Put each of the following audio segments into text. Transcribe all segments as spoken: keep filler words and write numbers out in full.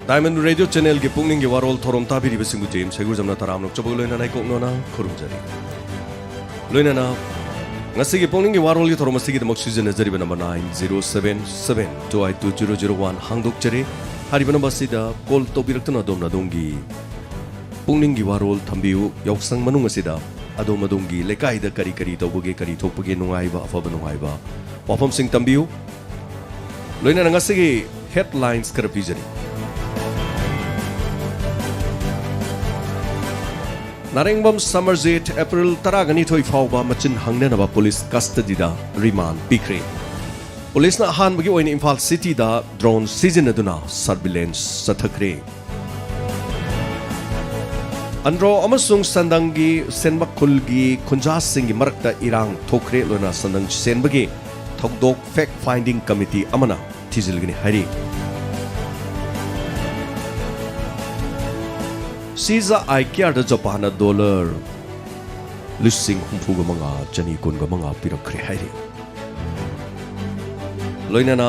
Diamond Radio Channelꯒꯤ ꯄꯨꯛꯅꯤꯡꯒꯤ ꯋꯥꯔꯣꯜ ꯊꯧꯔꯝ ꯇꯥꯕꯤꯔꯤꯕꯁꯤꯡꯕꯨ James ꯍꯩꯒꯨꯔꯖꯝꯅ ꯇꯔꯥꯝꯅ ꯑꯣꯛꯆꯕꯒ ꯂꯣꯏꯅꯅ ꯏꯀꯣꯛꯅꯣꯅ ꯈꯨꯔꯨꯝꯖꯔꯤ꯫ ꯂꯣꯏꯅꯅ ꯉꯁꯤꯒꯤ ꯄꯨꯛꯅꯤꯡꯒꯤ ꯋꯥꯔꯣꯜꯒꯤ ꯊꯧꯔꯝ ꯑꯁꯤꯒꯤꯗꯃꯛ ꯁꯤꯖꯤꯟꯅꯖꯔꯤꯕ number nine zero seven seven two eight two zero zero one ꯍꯥꯡꯗꯣꯛꯆꯔꯤ꯫ ꯍꯥꯏꯔꯤꯕ number ꯑꯁꯤꯗ call ꯇꯧꯕꯤꯔꯛꯇꯨꯅ ꯑꯗꯣꯝꯅ ꯑꯗꯣꯝꯒꯤ ꯄꯨꯛꯅꯤꯡꯒꯤ ꯋꯥꯔꯣꯜ ꯊꯝꯕꯤꯌꯨ꯫ ꯌꯥꯎꯁꯪ ꯃꯅꯨꯡ ꯑꯁꯤꯗ ꯑꯗꯣꯝ ꯑꯗꯣꯝꯒꯤ ꯂꯩꯀꯥꯏꯗ ꯀꯔꯤ ꯀꯔꯤ ꯇꯧꯕꯒꯦ, ꯀꯔꯤ ꯊꯣꯛꯄꯒꯦ, ꯅꯨꯡꯉꯥꯏꯕ, ꯑꯐꯕ ꯅꯨꯡꯉꯥꯏꯕ ꯋꯥꯐꯝꯁꯤꯡ ꯊꯝꯕꯤꯌꯨ꯫ ꯂꯣꯏꯅꯅ ꯉꯁꯤꯒꯤ headlines ꯈꯔ ꯄꯤꯖꯔꯤ꯫ ꯅꯥꯔꯦꯡꯕꯝ ꯁꯃꯔꯖꯤꯠ ꯑꯦꯄ꯭ꯔꯤꯜ ꯇꯔꯥꯒ ꯅꯤꯊꯣꯏ ꯐꯥꯎꯕ ꯃꯆꯤꯟ ꯍꯪꯅꯅꯕ ꯄꯨꯂꯤꯁ custody ꯗ remand ꯄꯤꯈ꯭ꯔꯦ꯫ ꯄꯨꯂꯤꯁꯅ ꯑꯍꯥꯟꯕꯒꯤ ꯑꯣꯏꯅ ꯏꯝꯐꯥꯜ ꯁꯤꯇꯤꯗ drone ꯁꯤꯖꯤꯟꯅꯗꯨꯅ surveillance ꯆꯠꯊꯈ꯭ꯔꯦ꯫ ꯑꯟꯗ꯭ꯔꯣ ꯑꯃꯁꯨꯡ ꯁꯟꯗꯪꯒꯤ ꯁꯦꯟꯕ ꯈꯨꯜꯒꯤ ꯈꯨꯟꯖꯥꯁꯤꯡꯒꯤ ꯃꯔꯛꯇ ꯏꯔꯥꯡ ꯊꯣꯛꯈ꯭ꯔꯦ꯫ ꯂꯣꯏꯅ ꯁꯟꯗꯪ ꯁꯦꯟꯕꯒꯤ ꯊꯧꯗꯣꯛ fact finding committee ꯑꯃꯅ ꯊꯤꯖꯤꯜꯒꯅꯤ ꯍꯥꯏꯔꯤ꯫ ꯁꯤꯖ ꯑꯥꯏ ꯀꯤꯌꯥꯔꯗ ꯖꯄꯥꯟꯅ dollar ꯂꯤꯁꯤꯡ ꯍꯨꯝꯐꯨꯒ ꯃꯉꯥ ꯆꯅꯤ ꯀꯨꯟꯒ ꯃꯉꯥ ꯄꯤꯔꯛꯈ꯭ꯔꯦ ꯍꯥꯏꯔꯤ꯫ ꯂꯣꯏꯅꯅ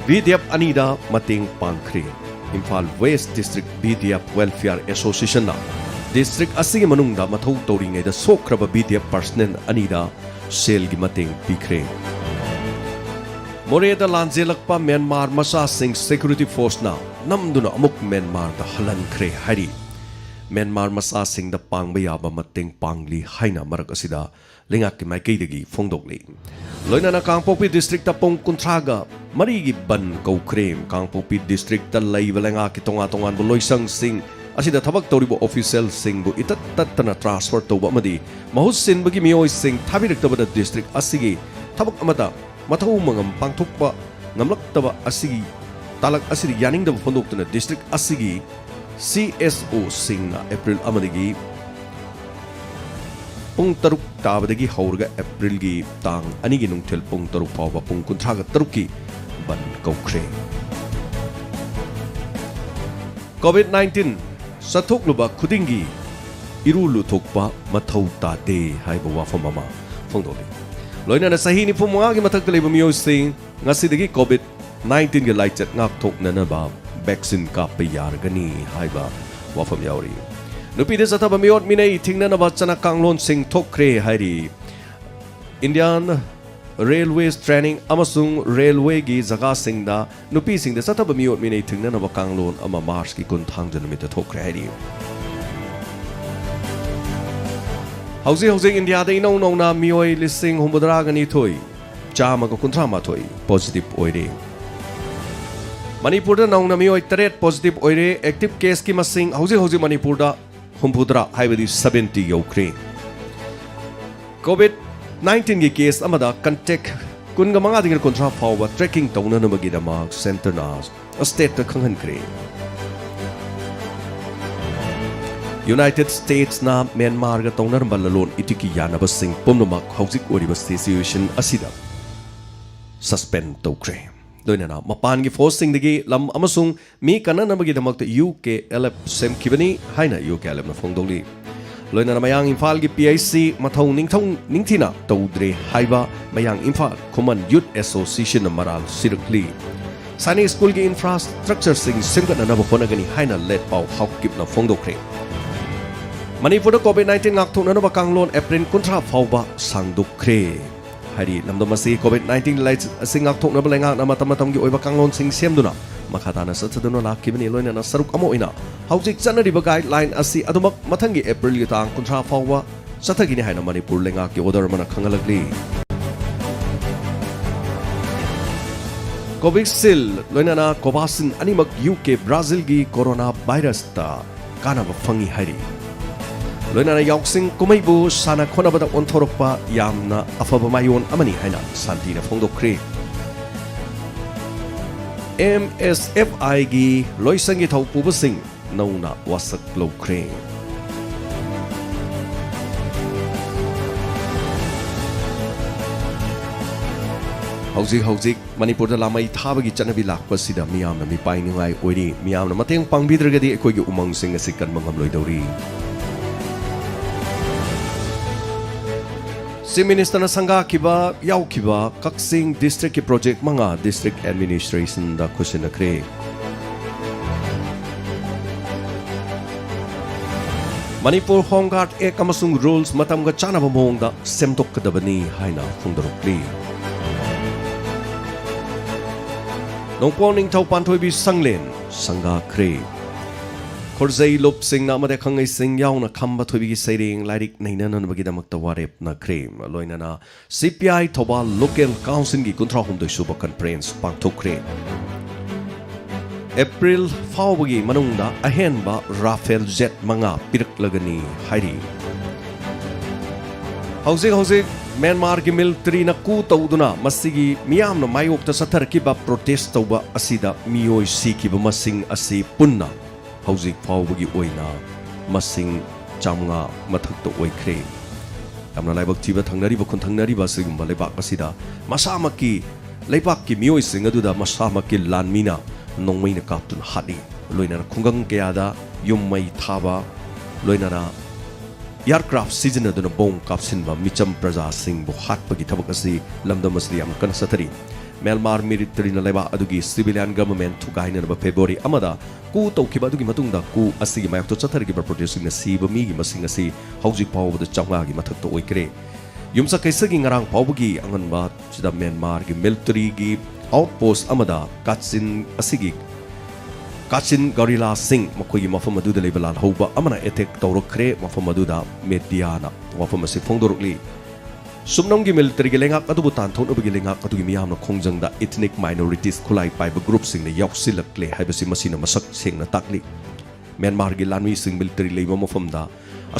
ꯕꯤ ꯗꯤ ꯑꯦꯐ ꯑꯅꯤꯗ ꯃꯇꯦꯡ ꯄꯥꯡꯈ꯭ꯔꯦ꯫ Imphal west district B D F Welfare Association ꯅ ꯗꯤꯁꯇ꯭ꯔꯤꯛ ꯑꯁꯤꯒꯤ ꯃꯅꯨꯡꯗ ꯃꯊꯧ ꯇꯧꯔꯤꯉꯩꯗ ꯁꯣꯛꯈ꯭ꯔꯕ ꯕꯤ ꯗꯤ ꯑꯦꯐ personnel ꯑꯅꯤꯗ ꯁꯦꯜꯒꯤ ꯃꯇꯦꯡ ꯄꯤꯈ꯭ꯔꯦ꯫ ꯃꯣꯔꯦꯗ ꯂꯥꯟꯖꯦꯜꯂꯛꯄ ꯃ꯭ꯌꯥꯟꯃꯥꯔ ꯃꯆꯥꯁꯤꯡ security force ꯅ ꯅꯝꯗꯨꯅ ꯑꯃꯨꯛ ꯃ꯭ꯌꯥꯟꯃꯥꯔꯗ ꯍꯜꯍꯟꯈ꯭ꯔꯦ ꯍꯥꯏꯔꯤ꯫ ꯃ꯭ꯌꯥꯟꯃꯥꯔ ꯃꯆꯥꯁꯤꯡꯗ ꯄꯥꯡꯕ ꯌꯥꯕ ꯃꯇꯦꯡ ꯄꯥꯡꯂꯤ ꯍꯥꯏꯅ ꯃꯔꯛ ꯑꯁꯤꯗ ꯂꯩꯉꯥꯛꯀꯤ ꯃꯥꯏꯀꯩꯗꯒꯤ ꯐꯣꯡꯗꯣꯛꯂꯤ꯫ ꯂꯣꯏꯅꯅ ꯀꯥꯡꯄꯣꯛꯄꯤ ꯗꯤꯁꯇ꯭ꯔꯤꯛꯇ ꯄꯨꯡ ꯀꯨꯟꯊ꯭ꯔꯥꯒ ꯃꯔꯤꯒꯤ ꯕꯟ ꯀꯧꯈ꯭ꯔꯦ꯫ ꯀꯥꯡꯄꯣꯛꯄꯤ ꯗꯤꯁꯇ꯭ꯔꯤꯛꯇ ꯂꯩꯕ ꯂꯩꯉꯥꯛꯀꯤ ꯇꯣꯉꯥꯟ ꯇꯣꯉꯥꯟꯕ ꯂꯣꯏꯁꯪꯁꯤꯡ ꯑꯁꯤꯗ ꯊꯕꯛ ꯇꯧꯔꯤꯕ ꯑꯣꯐꯤꯁꯤꯌꯦꯜꯁꯤꯡꯕꯨ ꯏꯇꯠ ꯇꯠꯇꯅ transfer ꯇꯧꯕ ꯑꯃꯗꯤ ꯃꯍꯨꯠ ꯁꯤꯟꯕꯒꯤ ꯃꯤꯑꯣꯏꯁꯤꯡ ꯊꯥꯕꯤꯔꯛꯇꯕꯅ ꯗꯤꯁꯇ꯭ꯔꯤꯛ ꯑꯁꯤꯒꯤ ꯊꯕꯛ ꯑꯃꯠꯇ ꯃꯊꯧ ꯃꯉꯝ ꯄꯥꯡꯊꯣꯛꯄ ꯉꯝꯂꯛꯇꯕ ꯑꯁꯤꯒꯤ ꯇꯥꯂꯛ ꯑꯁꯤꯗ ꯌꯥꯅꯤꯡꯗꯕ ꯐꯣꯡꯗꯣꯛꯇꯨꯅ ꯗꯤꯁꯇ꯭ꯔꯤꯛ ꯑꯁꯤꯒꯤ ꯁꯤ ꯑꯦꯁ ꯑꯣꯁꯤꯡꯅ ꯑꯦꯄ꯭ꯔꯤꯜ ꯑꯃꯗꯒꯤ ꯄꯨꯡ ꯇꯔꯨꯛ ꯇꯥꯕꯗꯒꯤ ꯍꯧꯔꯒ ꯑꯦꯄ꯭ꯔꯤꯜꯒꯤ ꯇꯥꯡ ꯑꯅꯤꯒꯤ ꯅꯨꯡꯊꯤꯜ ꯄꯨꯡ ꯇꯔꯨꯛ ꯐꯥꯎꯕ ꯄꯨꯡ ꯀꯨꯟꯊ꯭ꯔꯥꯒ ꯇꯔꯨꯛꯀꯤ ꯕꯟ ꯀꯧꯈ꯭ꯔꯦ꯫ COVID nineteen ꯆꯠꯊꯣꯛꯂꯨꯕ ꯈꯨꯗꯤꯡꯒꯤ ꯏꯔꯨ ꯂꯨꯊꯣꯛꯄ ꯃꯊꯧ ꯇꯥꯗꯦ ꯍꯥꯏꯕ ꯋꯥꯐꯝ ꯑꯃ ꯐꯣꯡꯗꯣꯛꯂꯤ꯫ ꯂꯣꯏꯅꯅ ꯆꯍꯤ ꯅꯤꯐꯨ ꯃꯉꯥꯒꯤ ꯃꯊꯛꯇ ꯂꯩꯕ ꯃꯤꯑꯣꯏꯁꯤꯡ ꯉꯁꯤꯗꯒꯤ COVID ꯅꯥꯏꯟꯇꯤꯟꯒꯤ ꯂꯥꯏꯆꯠ ꯉꯥꯛꯊꯣꯛꯅꯅꯕ ꯚꯦꯛꯁꯤꯟ ꯀꯥꯞꯄ ꯌꯥꯔꯒꯅꯤ ꯍꯥꯏꯕ ꯋꯥꯐꯝ ꯌꯥꯎꯔꯤ꯫ ꯅꯨꯄꯤꯗ ꯆꯠꯊꯕ ꯃꯤꯑꯣꯠ ꯃꯤꯅꯩ ꯊꯤꯡꯅꯅꯕ ꯆꯠꯅ ꯀꯥꯡꯂꯣꯟꯁꯤꯡ ꯊꯣꯛꯈ꯭ꯔꯦ ꯍꯥꯏꯔꯤ꯫ ꯏꯟꯗꯤꯌꯥꯟ ꯔꯦꯜꯋꯦꯁ ꯇ꯭ꯔꯦꯅꯤꯡ ꯑꯃꯁꯨꯡ ꯔꯦꯜꯋꯦꯒꯤ ꯖꯒꯥꯁꯤꯡꯗ ꯅꯨꯄꯤꯁꯤꯡꯗ ꯆꯠꯊꯕ ꯃꯤꯑꯣꯠ ꯃꯤꯅꯩ ꯊꯤꯡꯅꯅꯕ ꯀꯥꯡꯂꯣꯟ ꯑꯃ ꯃꯥꯔꯆꯀꯤ ꯀꯨꯟ ꯊꯥꯡꯖ ꯅꯨꯃꯤꯠꯇ ꯊꯣꯛꯈ꯭ꯔꯦ ꯍꯥꯏꯔꯤ꯫ ꯍꯧꯖꯤꯛ ꯍꯧꯖꯤꯛ ꯏꯟꯗꯤꯌꯥꯗ ꯏꯅꯧ ꯅꯧꯅ ꯃꯤꯑꯣꯏ ꯂꯤꯁꯤꯡ ꯍꯨꯝꯐꯨꯇꯔꯥꯒ ꯅꯤꯊꯣꯏ, ꯆꯥꯝꯃꯒ ꯀꯨꯟꯊ꯭ꯔꯥ ꯃꯥꯊꯣꯏ ꯄꯣꯖꯤꯇꯤꯚ ꯑꯣꯏꯔꯦ꯫ ꯃꯅꯤꯄꯨꯔꯗ ꯅꯧꯅ ꯃꯤꯑꯣꯏ ꯇꯔꯦꯠ ꯄꯣꯖꯤꯇꯤꯚ ꯑꯣꯏꯔꯦ꯫ ꯑꯦꯛꯇꯤꯚ ꯀꯦꯁꯀꯤ ꯃꯁꯤꯡ ꯍꯧꯖꯤꯛ ꯍꯧꯖꯤꯛ ꯃꯅꯤꯄꯨꯔꯗ ꯍꯨꯝꯐꯨꯇꯔꯥ, ꯍꯥꯏꯕꯗꯤ ꯁꯚꯦꯟꯇꯤ ꯌꯧꯈ꯭ꯔꯦ꯫ ꯀꯣꯚꯤꯗ ꯅꯥꯏꯟꯇꯤꯟꯒꯤ ꯀꯦꯁ ꯑꯃꯗ ꯀꯟꯇꯦꯛ ꯀꯨꯟꯒ ꯃꯉꯥꯗꯒꯤ ꯀꯨꯟꯊ꯭ꯔꯥ ꯐꯥꯎꯕ ꯇ꯭ꯔꯦꯀꯤꯡ ꯇꯧꯅꯅꯕꯒꯤꯗꯃꯛ ꯁꯦꯟꯇꯔꯅ ꯁ꯭ꯇꯦꯠꯇ ꯈꯪꯍꯟꯈ꯭ꯔꯦ꯫ ꯌꯨꯅꯥꯏꯇꯦꯗ ꯁ꯭ꯇꯦꯠꯁꯅ ꯃ꯭ꯌꯥꯟꯃꯥꯔꯒ ꯇꯧꯅꯔꯝꯕ ꯂꯂꯣꯟ ꯏꯇꯤꯛꯀꯤ ꯌꯥꯅꯕꯁꯤꯡ ꯄꯨꯝꯅꯃꯛ ꯍꯧꯖꯤꯛ ꯑꯣꯏꯔꯤꯕ ꯁꯤꯆꯨꯋꯦꯁꯟ ꯑꯁꯤꯗ ꯁꯁꯄꯦꯟ ꯇꯧꯈ꯭ꯔꯦ꯫ ꯂꯣꯏꯅꯅ ꯃꯄꯥꯟꯒꯤ ꯐꯣꯔꯁꯁꯤꯡꯗꯒꯤ ꯂꯝ ꯑꯃꯁꯨꯡ ꯃꯤ ꯀꯟꯅꯅꯕꯒꯤꯗꯃꯛꯇ ꯌꯨ ꯀꯦ ꯑꯦꯜ ꯑꯦꯐ ꯁꯦꯝꯈꯤꯕꯅꯤ ꯍꯥꯏꯅ ꯌꯨ ꯀꯦ ꯑꯦꯜ ꯑꯦꯐꯅ ꯐꯣꯡꯗꯣꯛꯂꯤ꯫ ꯂꯣꯏꯅꯅ ꯃꯌꯥꯡ ꯏꯝꯐꯥꯜꯒꯤ ꯄꯤ ꯑꯩꯆ ꯁꯤ ꯃꯊꯧ ꯅꯤꯡꯊꯧ ꯅꯤꯡꯊꯤꯅ ꯇꯧꯗ꯭ꯔꯦ ꯍꯥꯏꯕ ꯃꯌꯥꯡ ꯏꯝꯐꯥꯜ ꯈꯨꯃꯟ ꯌꯨꯠ ꯑꯦꯁꯣꯁꯤꯌꯦꯁꯟꯅ ꯃꯔꯥꯜ ꯁꯤꯔꯛꯂꯤ꯫ ꯁꯥꯏꯅꯤꯛ ꯁ꯭ꯀꯨꯜꯒꯤ ꯏꯟꯐ꯭ꯔꯥꯁ꯭ꯇ꯭ꯔꯛꯆꯔꯁꯤꯡ ꯁꯦꯝꯒꯠꯅꯅꯕ ꯍꯣꯠꯅꯒꯅꯤ ꯍꯥꯏꯅ ꯂꯦꯠꯄꯥꯎ ꯍꯥꯎꯀꯤꯞꯅ ꯐꯣꯡꯗꯣꯛꯈ꯭ꯔꯦ꯫ ꯃꯅꯤꯄꯨꯔꯗ ꯀꯣꯚꯤꯗ ꯅꯥꯏꯟꯇꯤꯟ ꯉꯥꯛꯊꯣꯛꯅꯅꯕ ꯀꯥꯡꯂꯣꯟ ꯑꯦꯄ꯭ꯔꯤꯜ ꯀꯨꯟꯊ꯭ꯔꯥ ꯐꯥꯎꯕ ꯁꯥꯡꯗꯣꯛꯈ꯭ꯔꯦ꯫ ꯍꯥꯏꯔꯤ, ꯂꯝꯗꯝ ꯑꯁꯤ ꯀꯣꯚꯤꯗ ꯅꯥꯏꯟꯇꯤꯟ ꯂꯥꯏꯆꯠ ꯑꯁꯤ ꯉꯥꯛꯊꯣꯛꯅꯕ ꯂꯩꯉꯥꯛꯅ ꯃꯇꯝ ꯃꯇꯝꯒꯤ ꯑꯣꯏꯕ ꯀꯥꯡꯂꯣꯟꯁꯤꯡ ꯁꯦꯝꯗꯨꯅ ꯃꯈꯥ ꯇꯥꯅ ꯆꯠꯊꯗꯨꯅ ꯂꯥꯛꯈꯤꯕꯅꯤ꯫ ꯂꯣꯏꯅꯅ ꯁꯔꯨꯛ ꯑꯃ ꯑꯣꯏꯅ ꯍꯧꯖꯤꯛ ꯆꯠꯅꯔꯤꯕ ꯒꯥꯏꯗꯂꯥꯏꯟ ꯑꯁꯤ ꯑꯗꯨꯃꯛ ꯃꯊꯪꯒꯤ ꯑꯦꯄ꯭ꯔꯤꯜꯒꯤ ꯇꯥꯡ ꯀꯨꯟꯊ꯭ꯔꯥ ꯐꯥꯎꯕ ꯆꯠꯊꯈꯤꯅꯤ ꯍꯥꯏꯅ ꯃꯅꯤꯄꯨꯔ ꯂꯩꯉꯥꯛꯀꯤ ꯑꯣꯔꯗꯔ ꯑꯃꯅ ꯈꯪꯍꯜꯂꯛꯂꯤ꯫ ꯀꯣꯚꯤꯁꯤꯜ ꯂꯣꯏꯅꯅ ꯀꯣꯚꯥꯁꯤꯟ ꯑꯅꯤꯃꯛ ꯌꯨ ꯀꯦ ꯕ꯭ꯔꯥꯖꯤꯜꯒꯤ ꯀꯣꯔꯣꯅꯥ ꯚꯥꯏꯔꯁꯇ ꯀꯥꯟꯅꯕ ꯐꯪꯏ ꯍꯥꯏꯔꯤ꯫ ꯂꯣꯏꯅꯅ ꯌꯥꯎꯁꯪ ꯀꯨꯝꯍꯩꯕꯨ ꯁꯥꯟꯅ ꯈꯣꯠꯅꯕꯗ ꯑꯣꯟꯊꯣꯔꯛꯄ ꯌꯥꯝꯅ ꯑꯐꯕ ꯃꯥꯏꯑꯣꯟ ꯑꯃꯅꯤ ꯍꯥꯏꯅ ꯁꯥꯟꯇꯤꯅ ꯐꯣꯡꯗꯣꯛꯈ꯭ꯔꯦ꯫ ꯑꯦꯝ ꯑꯦꯁ ꯑꯦꯐ ꯑꯥꯏꯒꯤ ꯂꯣꯏꯁꯪꯒꯤ ꯊꯧꯄꯨꯕꯁꯤꯡ ꯅꯧꯅ ꯋꯥꯁꯛ ꯂꯧꯈ꯭ꯔꯦ꯫ ꯍꯧꯖꯤꯛ ꯍꯧꯖꯤꯛ ꯃꯅꯤꯄꯨꯔꯗ ꯂꯥꯃꯩ ꯊꯥꯕꯒꯤ ꯆꯠꯅꯕꯤ ꯂꯥꯛꯄꯁꯤꯗ ꯃꯤꯌꯥꯝꯅ ꯃꯤꯄꯥꯏꯅꯤꯡꯉꯥꯏ ꯑꯣꯏꯔꯤ꯫ ꯃꯤꯌꯥꯝꯅ ꯃꯇꯦꯡ ꯄꯥꯡꯕꯤꯗ꯭ꯔꯒꯗꯤ ꯑꯩꯈꯣꯏꯒꯤ ꯎꯃꯪꯁꯤꯡ ꯑꯁꯤ ꯀꯟꯕ ꯉꯝꯂꯣꯏꯗꯧꯔꯤ꯫ Chief Ministerꯅ ꯁꯪꯒꯥꯈꯤꯕ ꯌꯥꯎꯈꯤꯕ ꯀꯛꯆꯤꯡ districtꯀꯤ project ꯃꯉꯥ district administrationꯗ ꯈꯨꯠꯁꯤꯟꯅꯈ꯭ꯔꯦ꯫ Manipur Home Guard Act ꯑꯃꯁꯨꯡ rules ꯃꯇꯝꯒ ꯆꯥꯟꯅꯕ ꯃꯑꯣꯡꯗ ꯁꯦꯝꯗꯣꯛꯀꯗꯕꯅꯤ ꯍꯥꯏꯅ ꯐꯣꯡꯗꯣꯔꯛꯂꯤ꯫ ꯅꯣꯡꯄꯣꯛ ꯅꯤꯡꯊꯧ ꯄꯥꯟꯊꯣꯏꯕꯤ ꯁꯪꯂꯦꯟ ꯁꯪꯒꯥꯈ꯭ꯔꯦ꯫ ꯈꯣꯔꯖꯩ ꯂꯨꯞꯁꯤꯡꯅ ꯑꯃꯗꯤ ꯑꯈꯪ ꯑꯍꯩꯁꯤꯡ ꯌꯥꯎꯅ ꯈꯝꯕ ꯊꯣꯏꯕꯤꯒꯤ ꯁꯩꯔꯦꯡ ꯂꯥꯏꯔꯤꯛ ꯅꯩꯅꯅꯕꯒꯤꯗꯃꯛꯇ ꯋꯥꯔꯦꯞꯅꯈ꯭ꯔꯦ꯫ ꯂꯣꯏꯅꯅ CPI ꯊꯧꯕꯥꯜ Local Councilꯒꯤ ꯀꯨꯟꯊ꯭ꯔꯥ ꯍꯨꯝꯗꯣꯏ ꯁꯨꯕ conference ꯄꯥꯡꯊꯣꯛꯈ꯭ꯔꯦ꯫ ꯑꯦꯄ꯭ꯔꯤꯜ ꯐꯥꯎꯕꯒꯤ ꯃꯅꯨꯡꯗ ꯑꯍꯦꯟꯕ Rafale jet ꯃꯉꯥ ꯄꯤꯔꯛꯂꯒꯅꯤ ꯍꯥꯏꯔꯤ꯫ ꯍꯧꯖꯤꯛ ꯍꯧꯖꯤꯛ ꯃ꯭ꯌꯥꯟꯃꯥꯔꯒꯤ militaryꯅ coup ꯇꯧꯗꯨꯅ ꯃꯁꯤꯒꯤ ꯃꯤꯌꯥꯝꯅ ꯃꯥꯌꯣꯛꯇ ꯆꯠꯊꯔꯛꯈꯤꯕ protest ꯇꯧꯕ ꯑꯁꯤꯗ ꯃꯤꯑꯣꯏ ꯁꯤꯈꯤꯕ ꯃꯁꯤꯡ ꯑꯁꯤ ꯄꯨꯟꯅ ꯍꯧꯖꯤꯛ ꯐꯥꯎꯕꯒꯤ ꯑꯣꯏꯅ ꯃꯁꯤꯡ ꯆꯥꯃꯉꯥ ꯃꯊꯛꯇ ꯑꯣꯏꯈ꯭ꯔꯦ꯫ ꯌꯥꯝꯅ ꯂꯥꯏꯕꯛ ꯊꯤꯕ, ꯊꯪꯅꯔꯤꯕ ꯈꯨꯟ ꯊꯪꯅꯔꯤꯕ ꯑꯁꯤꯒꯨꯝꯕ ꯂꯩꯕꯥꯛ ꯑꯁꯤꯗ ꯃꯁꯥꯃꯛꯀꯤ ꯂꯩꯕꯥꯛꯀꯤ ꯃꯤꯑꯣꯏꯁꯤꯡ ꯑꯗꯨꯗ ꯃꯁꯥꯃꯛꯀꯤ ꯂꯥꯟꯃꯤꯅ ꯅꯣꯡꯃꯩꯅ ꯀꯥꯞꯇꯨꯅ ꯍꯥꯠꯂꯤ꯫ ꯂꯣꯏꯅꯅ ꯈꯨꯡꯒꯪ ꯀꯌꯥꯗ ꯌꯨꯝ ꯃꯩ ꯊꯥꯕ, ꯂꯣꯏꯅꯅ aircraft ꯁꯤꯖꯤꯟꯅꯗꯨꯅ bomb ꯀꯥꯞꯁꯤꯟꯕ, ꯃꯤꯆꯝ ꯄ꯭ꯔꯖꯥꯁꯤꯡꯕꯨ ꯍꯥꯠꯄꯒꯤ ꯊꯕꯛ ꯑꯁꯤ ꯂꯝꯗꯝ ꯑꯁꯤꯗ ꯌꯥꯝꯅ ꯀꯟꯅ ꯆꯠꯊꯔꯤ꯫ ꯃ꯭ꯌꯥꯟꯃꯥꯔ militaryꯅ ꯂꯩꯕꯥꯛ ꯑꯗꯨꯒꯤ civilian government ꯊꯨꯒꯥꯏꯅꯅꯕ February ꯑꯃꯗ coup ꯇꯧꯈꯤꯕ ꯑꯗꯨꯒꯤ ꯃꯇꯨꯡꯗ coup ꯑꯁꯤꯒꯤ ꯃꯥꯌꯣꯛꯇ ꯆꯠꯊꯔꯛꯈꯤꯕ protestꯁꯤꯡꯅ ꯁꯤꯕ ꯃꯤꯒꯤ ꯃꯁꯤꯡ ꯑꯁꯤ ꯍꯧꯖꯤꯛ ꯐꯥꯎꯕꯗ ꯆꯥꯃꯉꯥꯒꯤ ꯃꯊꯛꯇ ꯑꯣꯏꯈ꯭ꯔꯦ꯫ ꯌꯨꯝꯁꯀꯩꯁꯒꯤ ꯉꯔꯥꯡ ꯐꯥꯎꯕꯒꯤ ꯑꯉꯟꯕ ꯁꯤꯗ ꯃ꯭ꯌꯥꯟꯃꯥꯔꯒꯤ militaryꯒꯤ outpost ꯑꯃꯗ ꯀꯥꯆꯤꯟ ꯑꯁꯤꯒꯤ ꯀꯥꯆꯤꯟ guerrillaꯁꯤꯡ ꯃꯈꯣꯏꯒꯤ ꯃꯐꯝ ꯑꯗꯨꯗ ꯂꯩꯕ ꯂꯥꯜꯍꯧꯕ ꯑꯃꯅ attack ꯇꯧꯔꯛꯈ꯭ꯔꯦ꯫ ꯃꯐꯝ ꯑꯗꯨꯗ mediaꯅ ꯋꯥꯐꯝ ꯑꯁꯤ ꯐꯣꯡꯗꯣꯔꯛꯂꯤ꯫ ꯁꯨꯞꯅꯝꯒꯤ militaryꯒꯤ ꯂꯩꯉꯥꯛ ꯑꯗꯨꯕꯨ ꯇꯥꯟꯊꯣꯛꯅꯕꯒꯤ ꯂꯩꯉꯥꯛ ꯑꯗꯨꯒꯤ ꯃꯤꯌꯥꯝꯅ ꯈꯣꯡꯖꯪꯗ ethnic minorities ꯈꯨꯠꯂꯥꯏ ꯄꯥꯏꯕ groupꯁꯤꯡꯅ ꯌꯥꯎꯁꯤꯜꯂꯛꯂꯦ ꯍꯥꯏꯕꯁꯤ ꯃꯁꯤꯅ ꯃꯁꯛ ꯁꯦꯡꯅ ꯇꯥꯛꯂꯤ꯫ ꯃ꯭ꯌꯥꯟꯃꯥꯔꯒꯤ ꯂꯥꯟꯃꯤꯁꯤꯡ military ꯂꯩꯕ ꯃꯐꯝꯗ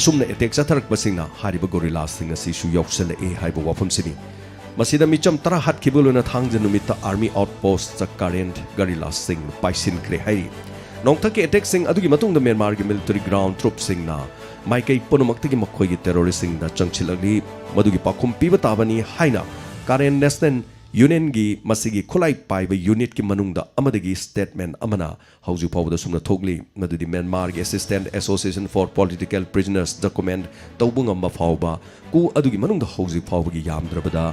ꯑꯁꯨꯝꯅ attack ꯆꯠꯊꯔꯛꯄꯁꯤꯡꯅ ꯍꯥꯏꯔꯤꯕ guerrillaꯁꯤꯡ ꯑꯁꯤꯁꯨ ꯌꯥꯎꯁꯤꯜꯂꯛꯏ ꯍꯥꯏꯕ ꯋꯥꯐꯝꯁꯤꯅꯤ꯫ ꯃꯁꯤꯗ ꯃꯤꯆꯝ ꯇꯔꯥ ꯍꯥꯠꯈꯤꯕ ꯂꯣꯏꯅ ꯊꯥꯡꯖ ꯅꯨꯃꯤꯠꯇ army outpost Karen guerrillaꯁꯤꯡ ꯄꯥꯏꯁꯤꯟꯈ꯭ꯔꯦ ꯍꯥꯏꯔꯤ꯫ ꯅꯣꯡꯊꯛꯀꯤ attackꯁꯤꯡ ꯑꯗꯨꯒꯤ ꯃꯇꯨꯡꯗ ꯃ꯭ꯌꯥꯟꯃꯥꯔꯒꯤ military ground troopꯁꯤꯡꯅ ꯃꯥꯏꯀꯩ ꯄꯨꯝꯅꯃꯛꯇꯒꯤ ꯃꯈꯣꯏꯒꯤ terroristꯁꯤꯡꯗ ꯆꯪꯁꯤꯜꯂꯛꯂꯤ꯫ ꯃꯗꯨꯒꯤ ꯄꯥꯎꯈꯨꯝ ꯄꯤꯕ ꯇꯥꯕꯅꯤ ꯍꯥꯏꯅ Karen National ꯌꯨꯅꯤꯌꯟꯒꯤ ꯃꯁꯤꯒꯤ ꯈꯨꯠꯂꯥꯏ ꯄꯥꯏꯕ ꯌꯨꯅꯤꯠꯀꯤ ꯃꯅꯨꯡꯗ ꯑꯃꯗꯒꯤ ꯁ꯭ꯇꯦꯠꯃꯦꯟ ꯑꯃꯅ ꯍꯧꯖꯤꯛ ꯐꯥꯎꯕꯗ ꯑꯁꯨꯝꯅ ꯊꯣꯛꯂꯤ, ꯃꯗꯨꯗꯤ ꯃ꯭ꯌꯥꯟꯃꯥꯔꯒꯤ Assistant Association for Political Prisoners document ꯇꯧꯕ ꯉꯝꯕ ꯐꯥꯎꯕ ꯀꯨ ꯑꯗꯨꯒꯤ ꯃꯅꯨꯡꯗ ꯍꯧꯖꯤꯛ ꯐꯥꯎꯕꯒꯤ ꯌꯥꯝꯗ꯭ꯔꯕꯗ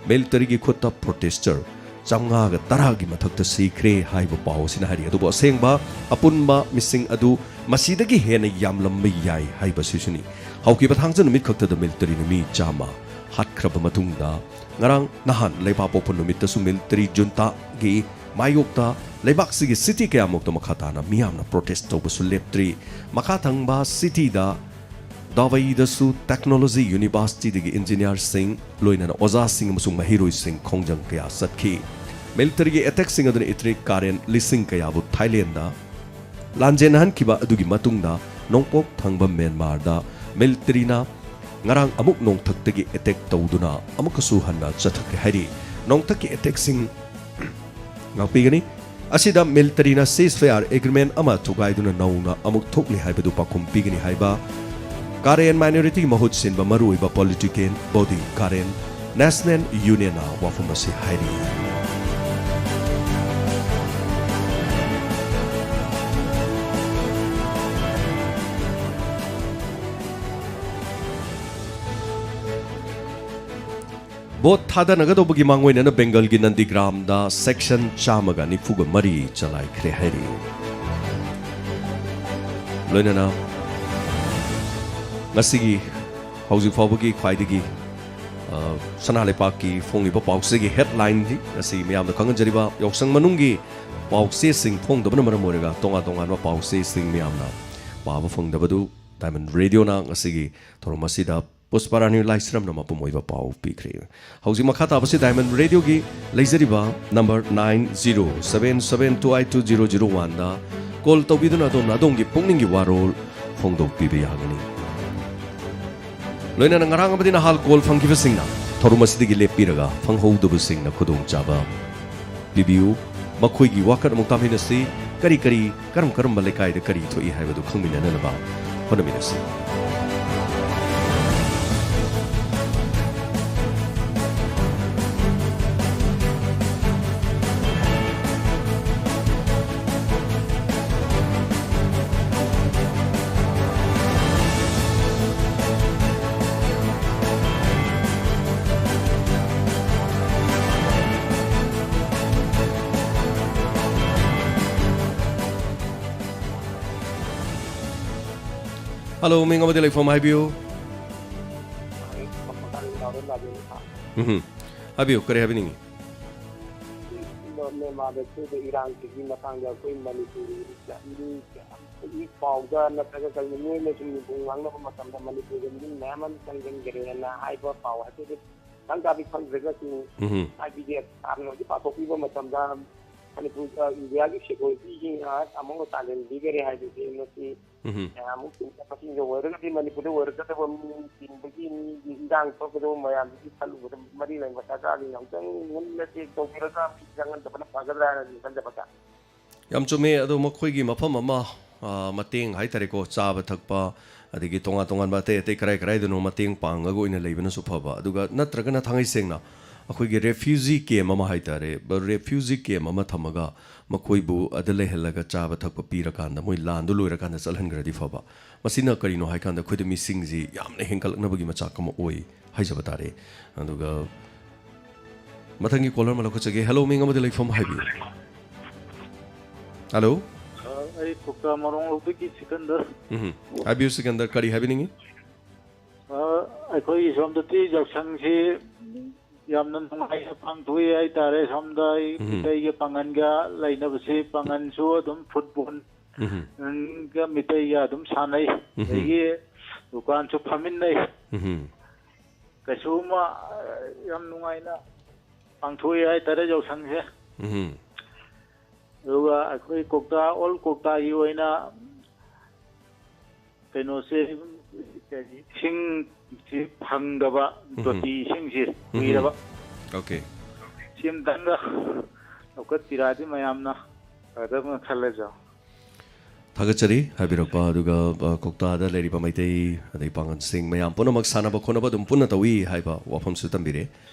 ꯃꯤꯂꯤꯇꯔꯤꯒꯤ ꯈꯨꯠꯇ ꯄ꯭ꯔꯣꯇꯦꯁꯇꯔ ꯆꯥꯝꯃꯉꯥꯒ ꯇꯔꯥꯒꯤ ꯃꯊꯛꯇ ꯁꯤꯈ꯭ꯔꯦ ꯍꯥꯏꯕ ꯄꯥꯎ ꯑꯁꯤꯅ ꯍꯥꯏꯔꯤ꯫ ꯑꯗꯨꯕꯨ ꯑꯁꯦꯡꯕ ꯑꯄꯨꯟꯕ ꯃꯤꯁꯤꯡ ꯑꯗꯨ ꯃꯁꯤꯗꯒꯤ ꯍꯦꯟꯅ ꯌꯥꯝꯂꯝꯕ ꯌꯥꯏ ꯍꯥꯏꯕ ꯑꯁꯤꯁꯨꯅꯤ꯫ ꯍꯧꯈꯤꯕ ꯊꯥꯡꯖ ꯅꯨꯃꯤꯠ ꯈꯛꯇꯗ ꯃꯤꯂꯤꯇꯔꯤꯅ ꯃꯤ ꯆꯥꯝꯃ ꯍꯥꯠꯈ꯭ꯔꯕ ꯃꯇꯨꯡꯗ, ꯉꯔꯥꯡ ꯅꯍꯥꯟ ꯂꯩꯕꯥꯛꯄꯣꯛꯄ ꯅꯨꯃꯤꯠꯇꯁꯨ ꯃꯤꯂꯤꯇꯔꯤ ꯖꯨꯟꯇꯥꯒꯤ ꯃꯥꯌꯣꯛꯇ ꯂꯩꯕꯥꯛꯁꯤꯒꯤ ꯁꯤꯇꯤ ꯀꯌꯥꯃꯨꯛꯇ ꯃꯈꯥ ꯇꯥꯅ ꯃꯤꯌꯥꯝꯅ ꯄ꯭ꯔꯣꯇꯦꯁ ꯇꯧꯕꯁꯨ ꯂꯦꯞꯇ꯭ꯔꯤ꯫ ꯃꯈꯥ ꯊꯪꯕ ꯁꯤꯇꯤꯗ ꯗꯥꯋꯩꯗꯁꯨ ꯇꯦꯛꯅꯣꯂꯣꯖꯤ ꯌꯨꯅꯤꯚꯔꯁꯤꯇꯤꯗꯒꯤ ꯏꯟꯖꯤꯅꯤꯌꯔꯁꯤꯡ, ꯂꯣꯏꯅꯅ ꯑꯣꯖꯥꯁꯤꯡ ꯑꯃꯁꯨꯡ ꯃꯍꯩꯔꯣꯏꯁꯤꯡ ꯈꯣꯡꯖꯪ ꯀꯌꯥ ꯆꯠꯈꯤ꯫ ꯃꯤꯂꯤꯇꯔꯤꯒꯤ ꯑꯦꯇꯦꯛꯁꯤꯡ ꯑꯗꯨꯅ ꯏꯊꯅꯤꯛ ꯀꯥꯔꯦꯟ ꯂꯤꯁꯤꯡ ꯀꯌꯥꯕꯨ ꯊꯥꯏꯂꯦꯟꯗ, ꯂꯥꯟꯖꯦꯟꯅꯍꯟꯈꯤꯕ ꯑꯗꯨꯒꯤ ꯃꯇꯨꯡꯗ ꯅꯣꯡꯄꯣꯛ ꯊꯪꯕ ꯃ꯭ꯌꯥꯟꯃꯥꯔꯗ ꯃꯤꯂꯤꯇꯔꯤꯅ ꯉꯔꯥꯡ ꯑꯃꯨꯛ ꯅꯣꯡꯊꯛꯇꯒꯤ ꯑꯦꯇꯦꯛ ꯇꯧꯗꯨꯅ ꯑꯃꯨꯛꯀꯁꯨ ꯍꯟꯅ ꯆꯠꯊꯈ꯭ꯔꯦ ꯍꯥꯏꯔꯤ꯫ ꯅꯣꯡꯊꯛꯀꯤ ꯑꯦꯇꯦꯛꯁꯤꯡ ꯉꯥꯛꯄꯤꯒꯅꯤ꯫ ꯑꯁꯤꯗ ꯃꯤꯂꯤꯇꯔꯤꯅ ceasefire agreement ꯑꯃ ꯊꯨꯒꯥꯏꯗꯨꯅ ꯅꯧꯅ ꯑꯃꯨꯛ ꯊꯣꯛꯂꯤ ꯍꯥꯏꯕꯗꯨ ꯄꯥꯎꯈꯨꯝ ꯄꯤꯒꯅꯤ ꯍꯥꯏꯕ ꯀꯥꯔꯦꯟ ꯃꯥꯏꯅꯣꯔꯤꯇꯤꯒꯤ ꯃꯍꯨꯠ ꯁꯤꯟꯕ ꯃꯔꯨꯑꯣꯏꯕ ꯄꯣꯂꯤꯇꯤꯀꯦꯜ ꯕꯣꯗꯤ ꯀꯥꯔꯦꯟ ꯅꯦꯁꯅꯦꯜ ꯌꯨꯅꯤꯌꯟꯅ ꯋꯥꯐꯝ ꯑꯁꯤ ꯍꯥꯏꯔꯤ꯫ ꯚꯣꯠ ꯊꯥꯗꯅꯒꯗꯧꯕꯒꯤ ꯃꯥꯡꯑꯣꯏꯅꯅ ꯕꯦꯡꯒꯜꯒꯤ ꯅꯟꯗꯤꯒ꯭ꯔꯥꯝꯗ ꯁꯦꯛꯁꯟ ꯆꯥꯝꯃꯒ ꯅꯤꯐꯨꯒ ꯃꯔꯤ ꯆꯂꯥꯏꯈ꯭ꯔꯦ ꯍꯥꯏꯔꯤ꯫ ꯂꯣꯏꯅꯅ ꯉꯁꯤꯒꯤ ꯍꯧꯖꯤꯛ ꯐꯥꯎꯕꯒꯤ ꯈ꯭ꯋꯥꯏꯗꯒꯤ, ꯑ, ꯁꯅꯥ ꯂꯩꯄꯥꯛꯀꯤ ꯐꯣꯡꯂꯤꯕ ꯄꯥꯎꯆꯦꯒꯤ ꯍꯦꯗꯂꯥꯏꯟꯗꯤ ꯉꯁꯤ ꯃꯤꯌꯥꯝꯗ ꯈꯪꯍꯟꯖꯔꯤꯕ ꯌꯥꯎꯁꯪ ꯃꯅꯨꯡꯒꯤ ꯄꯥꯎꯆꯦꯁꯤꯡ ꯐꯣꯡꯗꯕꯅ ꯃꯔꯝ ꯑꯣꯏꯔꯒ ꯇꯣꯉꯥꯟ ꯇꯣꯉꯥꯟꯕ ꯄꯥꯎꯆꯦꯁꯤꯡ ꯃꯤꯌꯥꯝꯅ ꯄꯥꯕ ꯐꯪꯗꯕꯗꯨ ꯗꯥꯏꯃꯟ ꯔꯦꯗꯤꯑꯣꯅ ꯉꯁꯤꯒꯤ ꯊꯧꯔꯝ ꯑꯁꯤꯗ ꯄꯨꯁꯄꯥꯔꯥꯅꯤ ꯂꯥꯏꯁ꯭ꯔꯝꯅ ꯃꯄꯨꯝ ꯑꯣꯏꯕ ꯄꯥꯎ ꯄꯤꯈ꯭ꯔꯦ꯫ ꯍꯧꯖꯤꯛ ꯃꯈꯥ ꯇꯥꯕꯁꯤ ꯗꯥꯏꯃꯟ ꯔꯦꯗꯤꯑꯣꯒꯤ ꯂꯩꯖꯔꯤꯕ number nine zero seven seven two eight two zero zero one ꯗ ꯀꯣꯜ ꯇꯧꯕꯤꯗꯨꯅ ꯑꯗꯣꯝꯅ ꯑꯗꯣꯝꯒꯤ ꯄꯨꯛꯅꯤꯡꯒꯤ ꯋꯥꯔꯣꯜ ꯐꯣꯡꯗꯣꯛꯄꯤꯕ ꯌꯥꯒꯅꯤ꯫ ꯂꯣꯏꯅꯅ ꯉꯔꯥꯡ ꯑꯃꯗꯤ ꯅꯍꯥꯜ ꯀꯣꯜ ꯐꯪꯈꯤꯕꯁꯤꯡꯅ ꯊꯧꯔꯝ ꯑꯁꯤꯗꯒꯤ ꯂꯦꯞꯄꯤꯔꯒ ꯐꯪꯍꯧꯗꯕꯁꯤꯡꯅ ꯈꯨꯗꯣꯡꯆꯥꯕ ꯄꯤꯕꯤꯌꯨ꯫ ꯃꯈꯣꯏꯒꯤ ꯋꯥꯀꯠ ꯑꯃꯨꯛ ꯇꯥꯃꯤꯟꯅꯁꯤ꯫ ꯀꯔꯤ ꯀꯔꯤ, ꯀꯔꯝ ꯀꯔꯝꯕ ꯂꯩꯀꯥꯏꯗ ꯀꯔꯤ ꯊꯣꯛꯏ ꯍꯥꯏꯕꯗꯨ ꯈꯪꯃꯤꯟꯅꯅꯕ ꯍꯣꯠꯅꯃꯤꯟꯅꯁꯤ꯫ ꯍꯜꯂꯣ, ꯃꯤꯡ ꯑꯃꯗꯤ ꯂꯩꯐꯝ ꯍꯥꯏꯕꯤꯌꯨ꯫ ꯃꯈꯥ ꯇꯥꯕꯤꯌꯨ, ꯇꯥꯕꯤꯌꯨ, ꯇꯥꯕꯤꯌꯨ꯫ ꯎꯝ, ꯍꯥꯏꯕꯤꯌꯨ, ꯀꯔꯤ ꯍꯥꯏꯕꯤꯅꯤꯡꯉꯤ? ꯃꯦꯟꯃꯥꯔꯗ ꯊꯣꯛꯏꯕ ꯏꯔꯥꯡꯁꯤꯒꯤ ꯃꯇꯥꯡꯗ ꯑꯩꯈꯣꯏ ꯃꯅꯤꯄꯨꯔꯒꯤ ꯃꯤ ꯄꯥꯎꯗ ꯅꯠꯇ꯭ꯔꯒ ꯀꯔꯤ ꯃꯤꯑꯣꯏꯅ ꯁꯨꯝ ꯉꯥꯡꯅꯕ ꯃꯇꯝꯗ ꯃꯅꯤꯄꯨꯔꯗ ꯃꯤ ꯃꯌꯥꯝ ꯑꯃ ꯆꯪꯁꯤꯟꯈ꯭ꯔꯦꯅ ꯍꯥꯏꯕ ꯄꯥꯎ ꯍꯥꯏꯐꯦꯠ ꯈꯤꯇꯪ ꯇꯥꯗꯤ ꯈꯪꯗ꯭ꯔꯒꯁꯨ ꯎꯝ, ꯍꯥꯏꯕꯗꯤ ꯁꯥꯔꯅ ꯍꯧꯖꯤꯛ ꯄꯥꯊꯣꯛꯄꯤꯕ ꯃꯇꯝꯗ ꯃꯅꯤꯄꯨꯔ, ꯏꯟꯗꯤꯌꯥꯒꯤ ꯁꯦꯀ꯭ꯌꯨꯔꯤꯇꯤꯁꯤꯡꯅ ꯑꯃꯨꯛ ꯇꯥꯟꯁꯤꯟꯕꯤꯈꯔꯦ ꯍꯥꯏꯕꯁꯤ ꯃꯁꯤ ꯎꯝ, ꯃꯌꯥꯝ ꯑꯃꯨꯛ ꯃꯁꯤꯡꯗ ꯑꯣꯏꯔꯒꯗꯤ ꯃꯅꯤꯄꯨꯔꯗ ꯑꯣꯏꯔꯛꯀꯗꯕ ꯃꯤ ꯆꯤꯟꯕꯒꯤ ꯃꯤꯒꯤ ꯏꯔꯥꯡ ꯊꯣꯛꯀꯗꯕ ꯃꯌꯥꯝꯗꯨꯒꯤ ꯈꯜꯂꯨꯕꯗ ꯃꯔꯤ ꯂꯩꯅꯕ ꯁꯔꯀꯥꯔꯒꯤ ꯑꯃꯨꯛꯇꯪ ꯃꯨꯟꯅ ꯆꯦꯛ ꯇꯧꯕꯤꯔꯒ ꯃꯤ ꯆꯪꯍꯟꯗꯕꯅ ꯐꯒꯗ꯭ꯔꯥ ꯍꯥꯏꯅ ꯈꯟꯖꯕ ꯁꯥꯔ꯫ ꯌꯥꯝ ꯆꯨꯝꯃꯦ꯫ ꯑꯗꯣ ꯃꯈꯣꯏꯒꯤ ꯃꯐꯝ ꯑꯃ, ꯑ, ꯃꯇꯦꯡ ꯍꯥꯏꯇꯥꯔꯦꯀꯣ, ꯆꯥꯕ ꯊꯛꯄ, ꯑꯗꯒꯤ ꯇꯣꯉꯥꯟ ꯇꯣꯉꯥꯟꯕ ꯑꯇꯩ ꯑꯇꯩ ꯀꯔꯥꯏ ꯀꯔꯥꯏꯗꯅꯣ ꯃꯇꯦꯡ ꯄꯥꯡꯉꯒ ꯑꯣꯏꯅ ꯂꯩꯕꯅꯁꯨ ꯐꯕ, ꯑꯗꯨꯒ ꯅꯠꯇ꯭ꯔꯒꯅ ꯊꯥꯡꯉꯩ ꯁꯦꯡꯅ ꯑꯩꯈꯣꯏꯒꯤ ꯔꯦꯐ꯭ꯌꯨꯖꯤ ꯀꯦꯝ ꯑꯃ ꯍꯥꯏꯇꯥꯔꯦ, ꯔꯦꯐ꯭ꯌꯨꯖꯤ ꯀꯦꯝ ꯑꯃ ꯊꯝꯃꯒ ꯃꯈꯣꯏꯕꯨ ꯑꯗ ꯂꯩꯍꯜꯂꯒ ꯆꯥꯕ ꯊꯛꯄ ꯄꯤꯔꯀꯥꯟꯗ ꯃꯣꯏ ꯂꯥꯟꯗꯨ ꯂꯣꯏꯔꯀꯥꯟꯗ ꯆꯠꯍꯟꯈ꯭ꯔꯗꯤ ꯐꯕ꯫ ꯃꯁꯤꯅ ꯀꯔꯤꯅꯣ ꯍꯥꯏꯀꯥꯟꯗ ꯑꯩꯈꯣꯏꯗ ꯃꯤꯁꯤꯡꯁꯤ ꯌꯥꯝꯅ ꯍꯦꯟꯒꯠꯂꯛꯅꯕꯒꯤ ꯃꯆꯥꯛ ꯑꯃ ꯑꯣꯏ ꯍꯥꯏꯖꯕ ꯇꯥꯔꯦ꯫ ꯑꯗꯨꯒ ꯃꯊꯪꯒꯤ ꯀꯣꯂꯔ ꯑꯃ ꯂꯧꯈꯠꯆꯒꯦ꯫ ꯍꯦꯜꯂꯣ, ꯃꯤꯡ ꯑꯃꯗꯤ ꯂꯩꯐꯝ ꯍꯥꯏꯕꯤꯌꯨ꯫ ꯍꯜꯂꯣ꯫ ꯑ, ꯑꯩ ꯀꯣꯛꯇꯥ ꯃꯔꯣꯡꯂꯧꯗꯒꯤ ꯁꯤꯀꯟꯗꯔ꯫ ꯎꯝ, ꯍꯥꯏꯕꯤꯌꯨ ꯁꯤꯀꯟꯗꯔ, ꯀꯔꯤ ꯍꯥꯏꯕꯤꯅꯤꯡꯉꯤ? ꯑ, ꯑꯩꯈꯣꯏꯒꯤ ꯁꯣꯝꯗꯗꯤ ꯌꯥꯎꯁꯪꯁꯤ ꯌꯥꯝꯅ ꯅꯨꯡꯉꯥꯏꯅ ꯄꯥꯡꯊꯣꯛꯏ ꯍꯥꯏꯇꯥꯔꯦ꯫ ꯁꯣꯝꯗ ꯑꯩ ꯎꯝ꯫ ꯃꯤꯇꯩꯒ ꯄꯥꯡꯒꯟꯒ ꯂꯩꯅꯕꯁꯤ, ꯄꯥꯡꯒꯟꯁꯨ ꯑꯗꯨꯝ ꯐꯨꯠꯕꯣꯜ ꯎꯝ, ꯒ ꯃꯤꯇꯩꯒ ꯑꯗꯨꯝ ꯁꯥꯟꯅꯩ꯫ ꯎꯝ꯫ ꯑꯗꯒꯤ ꯗꯨꯀꯥꯟꯁꯨ ꯐꯝꯃꯤꯟꯅꯩ꯫ ꯎꯝ, ꯀꯩꯁꯨ ꯑꯃ, ꯑ, ꯌꯥꯝ ꯅꯨꯡꯉꯥꯏꯅ ꯄꯥꯡꯊꯣꯛꯏ ꯍꯥꯏꯇꯥꯔꯦ ꯌꯥꯎꯁꯪꯁꯦ꯫ ꯎꯝ꯫ ꯑꯗꯨꯒ ꯑꯩꯈꯣꯏ ꯀꯧꯇꯥ, ꯑꯣꯜ ꯀꯧꯇꯥꯒꯤ ꯑꯣꯏꯅ ꯀꯩꯅꯣꯁꯦ, ꯀꯔꯤ, ꯏꯁꯤꯡꯁꯤ ꯐꯪꯗꯕ, ꯎꯝ꯫ ꯇꯣꯇꯤ ꯏꯁꯤꯡꯁꯤ ꯎꯝ꯫ ꯀꯨꯏꯔꯕ꯫ ꯑꯣꯀꯦ꯫ ꯁꯤ ꯑꯝꯇꯪꯒ ꯂꯧꯈꯠꯄꯤꯔꯛꯑꯗꯤ ꯃꯌꯥꯝꯅ ꯐꯒꯗꯕꯅ ꯈꯜꯂꯦ, ꯖꯥꯎ꯫ ꯊꯥꯒꯠꯆꯔꯤ ꯍꯥꯏꯕꯤꯔꯛꯄ꯫ ꯑꯗꯨꯒ, ꯑ, ꯀꯧꯇꯥꯗ ꯂꯩꯔꯤꯕ ꯃꯩꯇꯩ ꯑꯗꯩ ꯄꯥꯡꯒꯜꯁꯤꯡ ꯃꯌꯥꯝ ꯄꯨꯝꯅꯃꯛ ꯁꯥꯟꯅꯕ ꯈꯣꯠꯅꯕ ꯑꯗꯨꯝ ꯄꯨꯟꯅ ꯇꯧꯏ ꯍꯥꯏꯕ ꯋꯥꯐꯝꯁꯨ ꯊꯝꯕꯤꯔꯦ꯫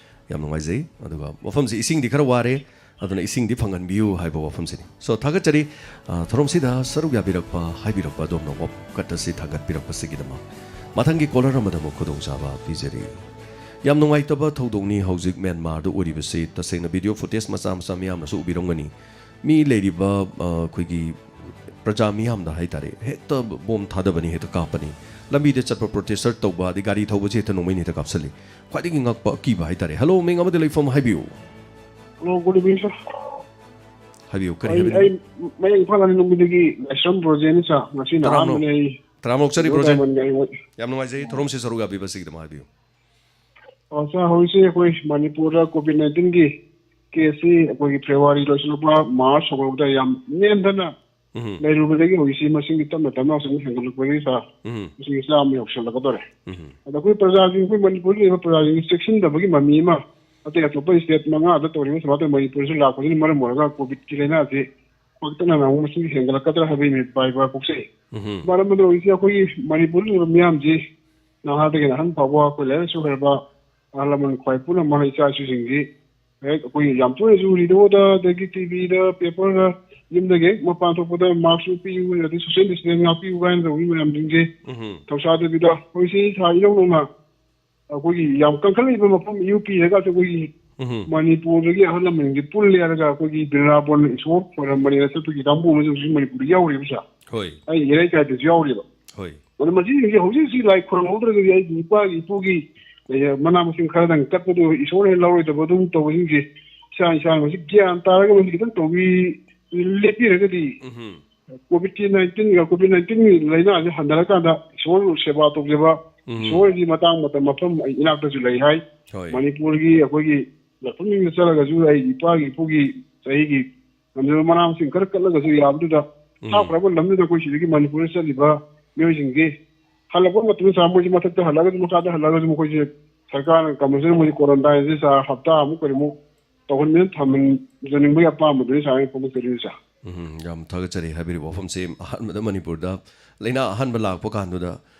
ꯌꯥꯝ ꯅꯨꯡꯉꯥꯏꯖꯩ꯫ ꯑꯗꯨꯒ ꯃꯐꯝꯁꯤ ꯏꯁꯤꯡꯗꯤ ꯈꯔ ꯋꯥꯔꯦ, ꯑꯗꯨꯅ ꯏꯁꯤꯡꯗꯤ ꯐꯪꯍꯟꯕꯤꯌꯨ ꯍꯥꯏꯕ ꯋꯥꯐꯝꯁꯤꯅꯤ꯫ So, ꯊꯥꯒꯠꯆꯔꯤ, ꯑ, ꯊꯧꯔꯝꯁꯤꯗ ꯁꯔꯨꯛ ꯌꯥꯕꯤꯔꯛꯄ, ꯍꯥꯏꯕꯤꯔꯛꯄ ꯑꯗꯣꯝꯅ ꯋꯥꯀꯠ ꯑꯁꯤ ꯊꯥꯡꯒꯠꯄꯤꯔꯛꯄꯁꯤꯒꯤꯗꯃꯛ꯫ ꯃꯊꯪꯒꯤ ꯀꯣꯂꯔ ꯑꯃꯗ ꯑꯃꯨꯛ ꯈꯨꯗꯣꯡꯆꯥꯕ ꯄꯤꯖꯔꯤ꯫ ꯌꯥꯝ ꯅꯨꯡꯉꯥꯏꯇꯕ ꯊꯧꯗꯣꯛꯅꯤ ꯍꯧꯖꯤꯛ ꯃ꯭ꯌꯥꯟꯃꯥꯔꯗ ꯑꯣꯏꯔꯤꯕꯁꯤ꯫ ꯇꯁꯦꯡꯅ ꯚꯤꯗꯤꯑꯣ ꯐꯨꯇꯦꯖ ꯃꯆꯥ ꯃꯆꯥ ꯃꯌꯥꯝꯅꯁꯨ ꯎꯕꯤꯔꯝꯒꯅꯤ꯫ ꯃꯤ ꯂꯩꯔꯤꯕ, ꯑ, ꯑꯩꯈꯣꯏꯒꯤ ꯄ꯭ꯔꯖꯥ ꯃꯤꯌꯥꯝꯗ ꯍꯥꯏꯇꯥꯔꯦ, ꯍꯦꯛꯇ ꯕꯣꯝ ꯊꯥꯗꯕꯅꯤ, ꯍꯦꯛꯇ ꯀꯥꯞꯄꯅꯤ, ꯂꯝꯕꯤꯗ ꯆꯠꯄ ꯄ꯭ꯔꯣꯇꯦꯁꯇꯔ ꯇꯧꯕ, ꯑꯗꯩ ꯒꯥꯔꯤ ꯊꯧꯕꯁꯦ ꯍꯦꯛꯇ ꯅꯣꯡꯃꯩꯅ ꯍꯦꯛꯇ ꯀꯥꯞꯁꯜꯂꯤ꯫ ꯈ꯭ꯋꯥꯏꯗꯒꯤ ꯉꯛꯄ ꯑꯀꯤꯕ ꯍꯥꯏꯇꯥꯔꯦ꯫ ꯍꯜꯂꯣ, ꯃꯤꯡ ꯑꯃꯗꯤ ꯂꯩꯐꯝ ꯍꯥꯏꯕꯤꯌꯨ꯫ ꯍꯜꯂꯣ, ꯒꯨꯗ ꯏꯚꯤꯅꯤꯡ ꯁꯥꯔ꯫ ꯍꯥꯏꯕꯤꯌꯨ, ꯀꯔꯤ ꯑꯩ ꯍꯥꯏꯕꯤꯅꯤꯡ? ꯑꯩ ꯃꯌꯥꯡ ꯏꯝꯐꯥꯜ ꯑꯅꯤ ꯅꯨꯃꯤꯠꯇꯒꯤ ꯂꯥꯏꯁ꯭ꯔꯝ ꯕ꯭ꯔꯣꯖꯦꯅꯤ ꯁꯥꯔ꯫ ꯉꯁꯤꯅ ꯇꯔꯥꯝꯅꯣ- ꯑꯍꯥꯟꯕꯅꯦ ꯑꯩ ꯇꯔꯥꯝꯅ ꯑꯣꯛꯆꯔꯤ ꯖꯤꯑꯣ ꯕ꯭ꯔꯣꯖꯦ꯫ ꯗꯥꯏꯃꯟꯒ ꯑꯩ ꯋꯥꯔꯤ- ꯌꯥꯝ ꯅꯨꯡꯉꯥꯏꯖꯩ, ꯊꯧꯔꯝꯁꯤ ꯁꯔꯨꯛ ꯌꯥꯕꯤꯕꯁꯤꯒꯤꯗꯃꯛ ꯍꯥꯏꯕꯤꯌꯨ꯫ ꯑꯣ ꯁꯥꯔ, ꯍꯧꯖꯤꯛꯁꯦ ꯑꯩꯈꯣꯏ ꯃꯅꯤꯄꯨꯔꯗ ꯀꯣꯚꯤꯗ ꯅꯥꯏꯟꯇꯤꯟꯒꯤ ꯀꯦꯁꯁꯤ ꯑꯩꯈꯣꯏꯒꯤ ꯐꯦꯕ꯭ꯔꯨꯋꯥꯔꯤ ꯂꯣꯏꯁꯤꯜꯂꯛꯄ ꯃꯥꯔꯆ ꯍꯧꯔꯛꯄꯗ ꯌꯥꯝ ꯅꯦꯝꯊꯅ ꯎꯝ ꯂꯩꯔꯨꯕꯗꯒꯤ ꯍꯧꯖꯤꯛꯁꯤ ꯃꯁꯤꯡꯒꯤ ꯇꯞꯅ ꯇꯞꯅ ꯁꯨꯝ ꯍꯦꯟꯒꯠꯂꯛꯄꯒꯤ ꯁꯥꯔ, ꯎꯝ ꯃꯁꯤꯡ ꯆꯥꯝꯃ ꯌꯧꯁꯤꯜꯂꯛꯀꯗꯧꯔꯦ꯫ ꯎꯝ ꯑꯗꯣ ꯑꯩꯈꯣꯏ ꯄ꯭ꯔꯖꯥꯁꯤꯡ, ꯑꯩꯈꯣꯏ ꯃꯅꯤꯄꯨꯔꯗ ꯂꯩꯕ ꯄ꯭ꯔꯖꯥꯁꯤꯡꯒꯤ ꯆꯦꯛꯁꯤꯟꯗꯕꯒꯤ ꯃꯃꯤ ꯑꯃ ꯑꯇꯩ ꯑꯇꯣꯞꯄ ꯁ꯭ꯇꯦꯠ ꯃꯉꯥꯗ ꯇꯧꯔꯤꯕ ꯁꯨꯃꯥꯏꯅ ꯇꯧꯗꯅ ꯃꯅꯤꯄꯨꯔꯁꯨ ꯂꯥꯛꯄꯁꯤꯅ ꯃꯔꯝ ꯑꯣꯏꯔꯒ ꯀꯣꯚꯤꯗꯀꯤ ꯂꯥꯏꯅꯥꯁꯤ ꯄꯥꯛꯇꯛꯅꯅ ꯑꯃꯨꯛ ꯃꯁꯤꯡ ꯍꯦꯟꯒꯠꯂꯛꯀꯗ꯭ꯔꯥ ꯍꯥꯏꯕꯒꯤ ꯃꯤꯠ ꯄꯥꯏꯕ ꯄꯣꯛꯆꯩ꯫ ꯎꯝ ꯃꯔꯝ ꯑꯗꯨꯅ ꯍꯧꯖꯤꯛꯁꯦ ꯑꯩꯈꯣꯏꯒꯤ ꯃꯅꯤꯄꯨꯔꯗ ꯂꯩꯕ ꯃꯤꯌꯥꯝꯁꯤ ꯅꯍꯥꯗꯒꯤꯅ ꯑꯍꯟ ꯐꯥꯎꯕ ꯑꯩꯈꯣꯏ ꯂꯥꯏꯔꯤꯛ ꯂꯥꯏꯁꯨ ꯍꯩꯔꯕ ꯑꯍꯜ ꯂꯃꯟ ꯈ꯭ꯋꯥꯏ ꯄꯨꯝꯅꯃꯛ ꯏꯆꯥ ꯏꯁꯨꯁꯤꯡꯁꯤ ꯍꯦꯛ ꯑꯩꯈꯣꯏꯒꯤ ꯌꯥꯝ ꯇꯣꯏꯅꯁꯨ ꯔꯦꯗꯤꯑꯣꯗ ꯑꯗꯒꯤ ꯇꯤꯚꯤꯗ ꯄꯦꯄꯔꯗ ꯌꯨꯝꯗꯒꯤ ꯍꯦꯛ ꯃꯄꯥꯟ ꯊꯣꯛꯄꯗ ꯃꯥꯛꯁ ꯎꯞꯄꯤꯌꯨ ꯑꯗꯩ ꯁꯣꯁꯤꯌꯦꯜ ꯗꯤꯁꯇꯦꯟꯁ ꯉꯥꯛꯄꯤꯌꯨ ꯀꯥꯏꯅ ꯇꯧꯕ ꯃꯌꯥꯝꯁꯤꯡꯁꯦ ꯎꯝ ꯊꯧꯁꯥꯗꯕꯤꯗ ꯍꯧꯖꯤꯛꯁꯤ ꯏꯁꯥ ꯏꯔꯧ ꯅꯧꯅ ꯑꯩꯈꯣꯏꯒꯤ ꯌꯥꯝ ꯀꯟꯈꯠꯂꯛꯏꯕ ꯃꯐꯝ ꯌꯨ ꯄꯤ ꯍꯥꯏꯔꯒꯁꯨ ꯑꯩꯈꯣꯏꯒꯤ ꯎꯝ ꯃꯅꯤꯄꯨꯔꯗꯒꯤ ꯑꯍꯜ ꯂꯃꯟꯒꯤ ꯄꯨꯜꯂꯦ ꯍꯥꯏꯔꯒ ꯑꯩꯈꯣꯏꯒꯤ ꯕ꯭ꯔꯤꯟꯗꯥꯕꯣꯟ ꯏꯁꯣꯔ ꯈꯣꯏꯔꯝꯕꯅꯦꯅ ꯆꯠꯄꯒꯤ ꯀꯥꯡꯕꯨ ꯑꯃꯁꯨ ꯍꯧꯖꯤꯛ ꯃꯅꯤꯄꯨꯔꯗ ꯌꯥꯎꯔꯤꯕ ꯁꯥꯔ꯫ ꯍꯣꯏ ꯑꯩ ꯏꯔꯩꯀꯥꯏꯗꯁꯨ ꯌꯥꯎꯔꯤꯕ꯫ ꯍꯣꯏ ꯑꯗꯣ ꯃꯁꯤꯁꯤꯡꯁꯦ ꯍꯧꯖꯤꯛ ꯍꯧꯖꯤꯛ ꯂꯥꯏ ꯈꯨꯔꯨꯝꯍꯧꯗ꯭ꯔꯒꯗꯤ ꯑꯩꯒꯤ ꯏꯄꯥꯒꯤ ꯏꯄꯨꯒꯤ ꯑꯦ, ꯃꯅꯥ ꯃꯁꯤꯡ ꯈꯔꯗꯪ ꯀꯠꯄꯗꯨ ꯏꯁꯣꯔꯅ ꯂꯧꯔꯣꯏꯗꯕ ꯑꯗꯨꯝ ꯇꯧꯕꯁꯤꯡꯁꯦ ꯏꯁꯥ ꯏꯁꯥꯅ ꯃꯁꯤ ꯒ꯭ꯌꯥꯟ ꯇꯥꯔꯒ ꯃꯁꯤ ꯈꯤꯇꯪ ꯇꯧꯕꯤ ꯂꯦꯞꯄꯤꯔꯒꯗꯤ ꯎꯝ ꯀꯣꯚꯤꯗꯀꯤ ꯅꯥꯏꯟꯇꯤꯟꯒ ꯀꯣꯚꯤꯗ ꯅꯥꯏꯟꯇꯤꯟꯒꯤ ꯂꯥꯏꯅꯥꯁꯦ ꯍꯟꯊꯔꯀꯥꯟꯗ ꯏꯁꯣꯔ ꯁꯦꯕꯥ ꯇꯧꯖꯕ ꯎꯝ ꯏꯁꯣꯔꯒꯤ ꯃꯇꯥꯡ ꯃꯇꯝ ꯃꯐꯝ ꯑꯩ ꯏꯅꯥꯛꯇꯁꯨ ꯂꯩ ꯍꯥꯏ꯫ ꯍꯣꯏ ꯃꯅꯤꯄꯨꯔꯒꯤ ꯑꯩꯈꯣꯏꯒ ꯂꯥꯏꯐꯝꯁꯤꯡꯗ ꯆꯠꯂꯒꯁꯨ ꯑꯩ ꯏꯄꯥꯒꯤ ꯏꯄꯨꯒꯤ ꯆꯍꯤꯒꯤ ꯉꯝꯖꯕ ꯃꯅꯥ ꯃꯁꯤꯡ ꯈꯔ ꯀꯠꯂꯒꯁꯨ ꯌꯥꯕꯗꯨꯗ ꯎꯝ ꯊꯥꯞꯈ꯭ꯔꯕ ꯂꯝꯗꯨꯗ ꯑꯩꯈꯣꯏ ꯁꯤꯗꯒꯤ ꯃꯅꯤꯄꯨꯔꯗ ꯆꯠꯂꯤꯕ ꯃꯤꯑꯣꯏꯁꯤꯡꯁꯤ ꯍꯜꯂꯛꯄ ꯃꯇꯝꯗ ꯁꯥꯔ ꯃꯣꯏꯁꯤ ꯃꯊꯛꯇ ꯍꯜꯂꯛꯑꯒꯁꯨ ꯃꯈꯥꯗ ꯍꯜꯂꯛꯑꯒꯁꯨ ꯃꯈꯣꯏꯁꯦ ꯁꯔꯀꯥꯔꯅ ꯀꯝꯄꯜꯁꯔꯤ ꯃꯣꯏꯁꯤ ꯀ꯭ꯋꯥꯔꯟꯇꯥꯏꯟꯁꯤ ꯁꯥꯔ ꯍꯞꯇꯥ ꯑꯃꯨꯛ ꯀꯔꯤꯃꯨꯛ ꯇꯧꯍꯟꯕꯅ ꯊꯝꯍꯟꯖꯅꯤꯡꯕꯒꯤ ꯑꯄꯥꯝꯕꯗꯨꯅꯤ ꯁꯥꯔ ꯑꯩꯅ ꯐꯣꯡꯗꯣꯛꯆꯔꯤꯕꯁꯦ꯫ ꯎꯝ, ꯌꯥꯝ ꯊꯥꯒꯠꯆꯔꯤ ꯍꯥꯏꯕꯤꯔꯤꯕ ꯋꯥꯐꯝꯁꯦ꯫ ꯑꯍꯥꯟꯕꯗ ꯃꯅꯤꯄꯨꯔꯗ ꯂꯥꯏꯅꯥ ꯑꯍꯥꯟꯕ ꯂꯥꯛꯄ ꯀꯥꯟꯗꯨꯗ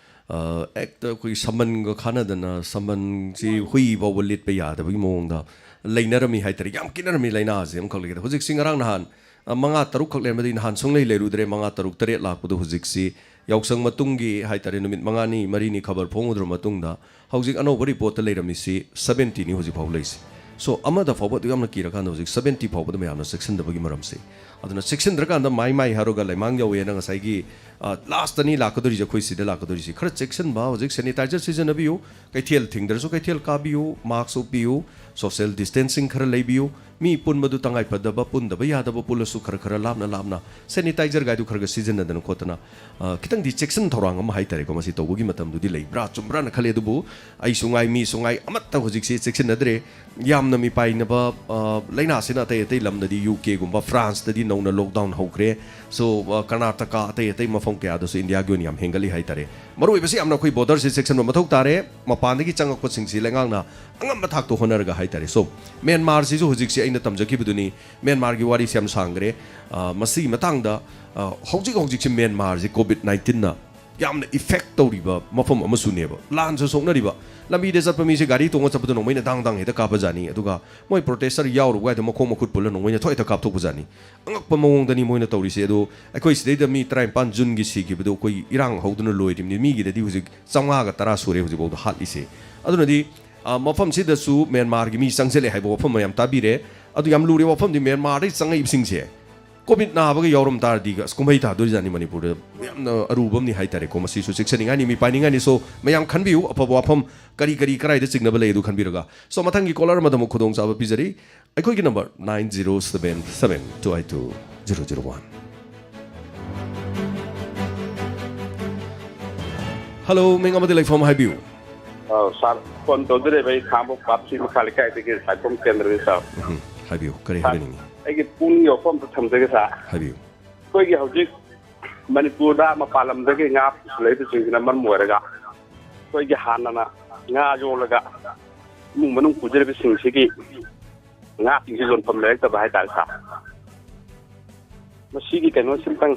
ꯑ, ꯍꯦꯛꯇ ꯑꯩꯈꯣꯏ ꯁꯝꯕꯟꯒ ꯈꯥꯅꯗꯅ ꯁꯝꯕꯟꯁꯤ ꯍꯨꯏ ꯐꯥꯎꯕ ꯂꯤꯠꯄ ꯌꯥꯗꯕꯒꯤ ꯃꯑꯣꯡꯗ ꯂꯩꯅꯔꯝꯃꯤ ꯍꯥꯏꯇꯥꯔꯦ꯫ ꯌꯥꯝ ꯈꯦꯠꯅꯔꯝꯃꯤ ꯂꯥꯏꯅꯥꯁꯦ ꯑꯃꯈꯛ ꯂꯩꯒꯗ꯫ ꯍꯧꯖꯤꯛꯁꯤ ꯉꯔꯥꯡ ꯅꯍꯥꯟ ꯑ, ꯃꯉꯥ ꯇꯔꯨꯛꯈꯛ ꯂꯩꯔꯝꯕꯗꯒꯤ ꯅꯍꯥꯟ ꯁꯨꯡꯂꯩ ꯂꯩꯔꯨꯗ꯭ꯔꯦ꯫ ꯃꯉꯥ ꯇꯔꯨꯛ ꯇꯔꯦꯠ ꯂꯥꯛꯄꯗꯣ ꯍꯧꯖꯤꯛꯁꯤ ꯌꯥꯎꯁꯪ ꯃꯇꯨꯡꯒꯤ ꯍꯥꯏꯇꯥꯔꯦ, ꯅꯨꯃꯤꯠ ꯃꯉꯥꯅꯤ ꯃꯔꯤꯅꯤ ꯈꯕꯔ ꯐꯣꯡꯉꯨꯗ꯭ꯔ ꯃꯇꯨꯡꯗ ꯍꯧꯖꯤꯛ ꯑꯅꯧꯕ ꯔꯤꯄꯣꯔꯠꯇ ꯂꯩꯔꯝꯃꯤꯁꯤ ꯁꯕꯦꯟꯇꯤꯅꯤ ꯍꯧꯖꯤꯛ ꯐꯥꯎꯕ ꯂꯩꯁꯤ꯫ ꯁꯣ ꯑꯃꯗ ꯐꯥꯎꯕ ꯑꯗꯨ ꯌꯥꯝꯅ ꯀꯤꯔꯀꯥꯟꯗ ꯍꯧꯖꯤꯛ ꯁꯕꯦꯟꯇꯤ ꯐꯥꯎꯕꯗ ꯃꯌꯥꯝꯅ ꯆꯦꯛꯁꯤꯟꯗꯕꯒꯤ ꯃꯔꯝꯁꯦ ꯑꯗꯨꯅ ꯆꯦꯛꯁꯤꯟꯗ꯭ꯔꯀꯥꯟꯗ ꯃꯥꯏ ꯃꯥꯏ ꯍꯥꯏꯔꯒ ꯂꯩꯃꯥꯡ ꯌꯧꯋꯦꯅ ꯉꯁꯥꯏꯒꯤ, ꯑ, ꯂꯥꯁꯇꯅꯤ ꯂꯥꯛꯀꯗꯣꯔꯤꯁꯦ, ꯑꯩꯈꯣꯏ ꯁꯤꯗ ꯂꯥꯛꯀꯗꯣꯔꯤꯁꯦ꯫ ꯈꯔ ꯆꯦꯛꯁꯤꯟꯕ, ꯍꯧꯖꯤꯛ ꯁꯦꯅꯤꯇꯥꯏꯖꯔ ꯁꯤꯖꯤꯟꯅꯕꯤꯌꯨ, ꯀꯩꯊꯦꯜ ꯊꯤꯡꯗ꯭ꯔꯁꯨ ꯀꯩꯊꯦꯜ ꯀꯥꯕꯤꯌꯨ, ꯃꯥꯛꯁ ꯎꯞꯄꯤꯌꯨ, ꯁꯣꯁꯤꯌꯦꯜ ꯗꯤꯁꯇꯦꯟꯁꯤꯡ ꯈꯔ ꯂꯩꯕꯤꯌꯨ, ꯃꯤ ꯄꯨꯟꯕꯗꯨ ꯇꯉꯥꯏ ꯐꯗꯕ, ꯄꯨꯟꯗꯕ ꯌꯥꯗꯕ ꯄꯨꯜꯂꯁꯨ ꯈꯔ ꯈꯔ ꯂꯥꯞꯅ ꯂꯥꯞꯅ ꯁꯦꯅꯤꯇꯥꯏꯖꯔ ꯒꯥꯏꯗꯨ ꯈꯔ ꯈꯔ ꯁꯤꯖꯤꯟꯅꯗꯅ ꯈꯣꯠꯇꯅ, ꯑ, ꯈꯤꯇꯪꯗꯤ ꯆꯦꯛꯁꯤꯟ ꯊꯧꯔꯥꯡ ꯑꯃ ꯍꯥꯏꯇꯥꯔꯦꯀꯣ, ꯃꯁꯤ ꯇꯧꯕꯒꯤ ꯃꯇꯝꯗꯨꯗꯤ ꯂꯩꯕ꯭ꯔꯥ ꯆꯨꯝꯕ꯭ꯔꯥꯅ ꯈꯜꯂꯦ꯫ ꯑꯗꯨꯕꯨ ꯑꯩꯁꯨ ꯉꯥꯏ, ꯃꯤꯁꯨ ꯉꯥꯏ, ꯑꯃꯠꯇ ꯍꯧꯖꯤꯛꯁꯤ ꯆꯦꯛꯁꯤꯟꯅꯗ꯭ꯔꯦ꯫ ꯌꯥꯝꯅ ꯃꯤꯄꯥꯏꯅꯕ, ꯑ, ꯂꯥꯏꯅꯥꯁꯤꯅ ꯑꯇꯩ ꯑꯇꯩ ꯂꯝꯗꯗꯤ, ꯌꯨ ꯀꯦꯒꯨꯝꯕ, ꯐ꯭ꯔꯥꯟꯁꯇꯗꯤ ꯅꯧꯅ ꯂꯣꯛꯗꯥꯎꯟ ꯍꯧꯈ꯭ꯔꯦ꯫ ꯁꯣ, ꯑ, ꯀꯔꯅꯥꯇꯀꯥ, ꯑꯇꯩ ꯑꯇꯩ ꯃꯐꯝ ꯀꯌꯥꯗꯁꯨ ꯏꯟꯗꯤꯌꯥꯒꯤ ꯑꯣꯏꯅ ꯌꯥꯝ ꯍꯦꯟꯒꯠꯂꯤ ꯍꯥꯏꯇꯥꯔꯦ꯫ ꯃꯔꯨꯑꯣꯏꯕꯁꯤ ꯌꯥꯝꯅ ꯑꯩꯈꯣꯏ ꯕꯣꯔꯗꯔꯁꯦ ꯆꯦꯛꯁꯤꯟꯕ ꯃꯊꯧ ꯇꯥꯔꯦ꯫ ꯃꯄꯥꯟꯗꯒꯤ ꯆꯪꯉꯛꯄꯁꯤꯡꯁꯤ ꯂꯩꯉꯥꯛꯅ ꯑꯉꯝꯕ ꯊꯥꯛꯇ ꯍꯣꯠꯅꯔꯒ ꯍꯥꯏꯇꯥꯔꯦ꯫ ꯁꯣ, ꯃ꯭ꯌꯥꯟꯃꯥꯔꯁꯤꯁꯨ ꯍꯧꯖꯤꯛꯁꯤ ꯑꯩꯅ ꯇꯝꯖꯈꯤꯕꯗꯨꯅꯤ, ꯃ꯭ꯌꯥꯟꯃꯥꯔꯒꯤ ꯋꯥꯔꯤꯁꯤ ꯌꯥꯝ ꯁꯥꯡꯈ꯭ꯔꯦ꯫ ꯑ, ꯃꯁꯤꯒꯤ ꯃꯇꯥꯡꯗ, ꯑ, ꯍꯧꯖꯤꯛ ꯍꯧꯖꯤꯛꯁꯤ ꯃ꯭ꯌꯥꯟꯃꯥꯔꯁꯤ ꯀꯣꯚꯤꯗ ꯅꯥꯏꯟꯇꯤꯟꯅ ꯌꯥꯝꯅ ꯏꯐꯦꯛ ꯇꯧꯔꯤꯕ ꯃꯐꯝ ꯑꯃꯁꯨꯅꯦꯕ꯫ ꯂꯥꯟꯁꯨ ꯁꯣꯛꯅꯔꯤꯕ, ꯂꯝꯕꯤꯗ ꯆꯠꯄ ꯃꯤꯁꯦ ꯒꯥꯔꯤ ꯇꯣꯡꯉ ꯆꯠꯄꯗ ꯅꯣꯡꯃꯩꯅ ꯗꯥꯡ ꯗꯥꯡ ꯍꯦꯛꯇ ꯀꯥꯞꯄꯖꯥꯠꯅꯤ꯫ ꯑꯗꯨꯒ ꯃꯣꯏ ꯄ꯭ꯔꯣꯇꯦꯁꯇꯔ ꯌꯥꯎꯔꯨꯕ ꯍꯥꯏꯗꯣ ꯃꯈꯣꯡ ꯃꯈꯨꯠ ꯄꯨꯜꯂ ꯅꯣꯡꯃꯩꯅ ꯊꯣꯏ ꯍꯦꯛꯇ ꯀꯥꯞꯊꯣꯛꯄꯖꯥꯠꯅꯤ꯫ ꯑꯉꯛꯄ ꯃꯑꯣꯡꯗꯅꯤ ꯃꯣꯏꯅ ꯇꯧꯔꯤꯁꯦ꯫ ꯑꯗꯣ ꯑꯩꯈꯣꯏ ꯁꯤꯗꯩꯗ ꯃꯤ ꯇꯔꯥꯅꯤꯄꯥꯟ ꯖꯨꯟꯒꯤ ꯁꯤꯈꯤꯕꯗꯣ ꯑꯩꯈꯣꯏ ꯏꯔꯥꯡ ꯍꯧꯗꯅ ꯂꯣꯏꯔꯤꯕꯅꯤ꯫ ꯃꯤꯒꯤꯗꯗꯤ ꯍꯧꯖꯤꯛ ꯆꯥꯝꯃꯉꯥꯒ ꯇꯔꯥ ꯁꯨꯔꯦ ꯍꯧꯖꯤꯛꯐꯥꯎꯗ ꯍꯥꯠꯂꯤꯁꯦ꯫ ꯑꯗꯨꯅꯗꯤ, ꯑ, ꯃꯐꯝꯁꯤꯗꯁꯨ ꯃ꯭ꯌꯥꯟꯃꯥꯔꯒꯤ ꯃꯤ ꯆꯪꯁꯤꯜꯂꯦ ꯍꯥꯏꯕ ꯋꯥꯐꯝ ꯃꯌꯥꯝ ꯇꯥꯕꯤꯔꯦ꯫ ꯑꯗꯨ ꯌꯥꯝ ꯂꯨꯔꯦ ꯋꯥꯐꯝꯗꯤ, ꯃ꯭ꯌꯥꯟꯃꯥꯔꯗꯒꯤ ꯆꯪꯉꯛꯏꯕꯁꯤꯡꯁꯦ ꯀꯣꯚꯤꯗ ꯅꯥꯕꯒ ꯌꯥꯎꯔꯝ ꯇꯥꯔꯗꯤ ꯑꯁ ꯀꯨꯝꯍꯩ ꯇꯥꯗꯣꯏꯖꯥꯠꯅꯤ ꯃꯅꯤꯄꯨꯔꯗ꯫ ꯌꯥꯝꯅ ꯑꯔꯨꯕ ꯑꯃꯅꯤ ꯍꯥꯏꯇꯥꯔꯦꯀꯣ꯫ ꯃꯁꯤꯁꯨ ꯆꯦꯛꯁꯤꯟꯅꯤꯡꯉꯥꯏꯅꯤ, ꯃꯤ ꯄꯥꯏꯅꯤꯡꯉꯥꯏꯅꯤ꯫ ꯁꯣ, ꯃꯌꯥꯝ ꯈꯟꯕꯤꯌꯨ, ꯑꯐꯕ ꯋꯥꯐꯝ ꯀꯔꯤ ꯀꯔꯤ ꯀꯗꯥꯏꯗ ꯆꯤꯡꯅꯕ ꯂꯩ ꯑꯗꯨ ꯈꯟꯕꯤꯔꯒ꯫ ꯁꯣ, ꯃꯊꯪꯒꯤ ꯀꯣꯂꯔ ꯑꯃꯗ ꯑꯃꯨꯛ ꯈꯨꯗꯣꯡꯆꯥꯕ ꯄꯤꯖꯔꯤ꯫ ꯑꯩꯈꯣꯏꯒꯤ number nine zero seven seven two eight two zero zero one꯫ Hello, ꯃꯤꯡ ꯑꯃꯗꯤ ꯂꯩꯐꯝ ꯍꯥꯏꯕꯤꯌꯨ꯫ ꯑꯧ, ꯁꯥꯔ, ꯐꯣꯟ ꯇꯧꯖꯔꯛꯏꯕ ꯑꯩ ꯈꯥꯡꯕꯣꯛ ꯄꯥꯠꯁꯤ ꯃꯈꯥ ꯂꯩꯀꯥꯏꯗꯒꯤ ꯁꯥꯏꯈꯣꯝ ꯀꯦꯟꯗ꯭ꯔꯅꯤ, ꯁꯥꯔ꯫ ꯎꯝ, ꯍꯥꯏꯕꯤꯌꯨ, ꯀꯔꯤ ꯁꯥꯔ, ꯍꯥꯏꯕꯤꯅꯤꯡꯉꯤ? ꯑꯩꯒꯤ ꯄꯨꯛꯅꯤꯡꯒꯤ ꯋꯥꯐꯝ ꯑꯝꯇ ꯊꯝꯖꯒꯦ, ꯁꯥꯔ꯫ ꯍꯥꯏꯕꯤꯌꯨ꯫ ꯑꯩꯈꯣꯏꯒꯤ ꯍꯧꯖꯤꯛ ꯃꯅꯤꯄꯨꯔꯗ ꯃꯄꯥꯟ ꯂꯝꯗꯒꯤ ꯉꯥ ꯄꯨꯁꯤꯜꯂꯛꯏꯕꯁꯤꯡꯁꯤꯅ ꯃꯔꯝ ꯑꯣꯏꯔꯒ ꯑꯩꯈꯣꯏꯒꯤ ꯍꯥꯟꯅꯅ ꯉꯥ ꯌꯣꯛꯂꯒ ꯏꯃꯨꯡ ꯃꯅꯨꯡ ꯄꯨꯖꯔꯤꯕꯁꯤꯡꯁꯤꯒꯤ ꯉꯥꯁꯤꯡꯁꯤ ꯌꯣꯟꯐꯝ ꯂꯩꯔꯛꯇꯕ ꯍꯥꯏꯇꯥꯔꯦ, ꯁꯥꯔ꯫ ꯃꯁꯤꯒꯤ ꯀꯩꯅꯣꯁꯤꯝꯇꯪ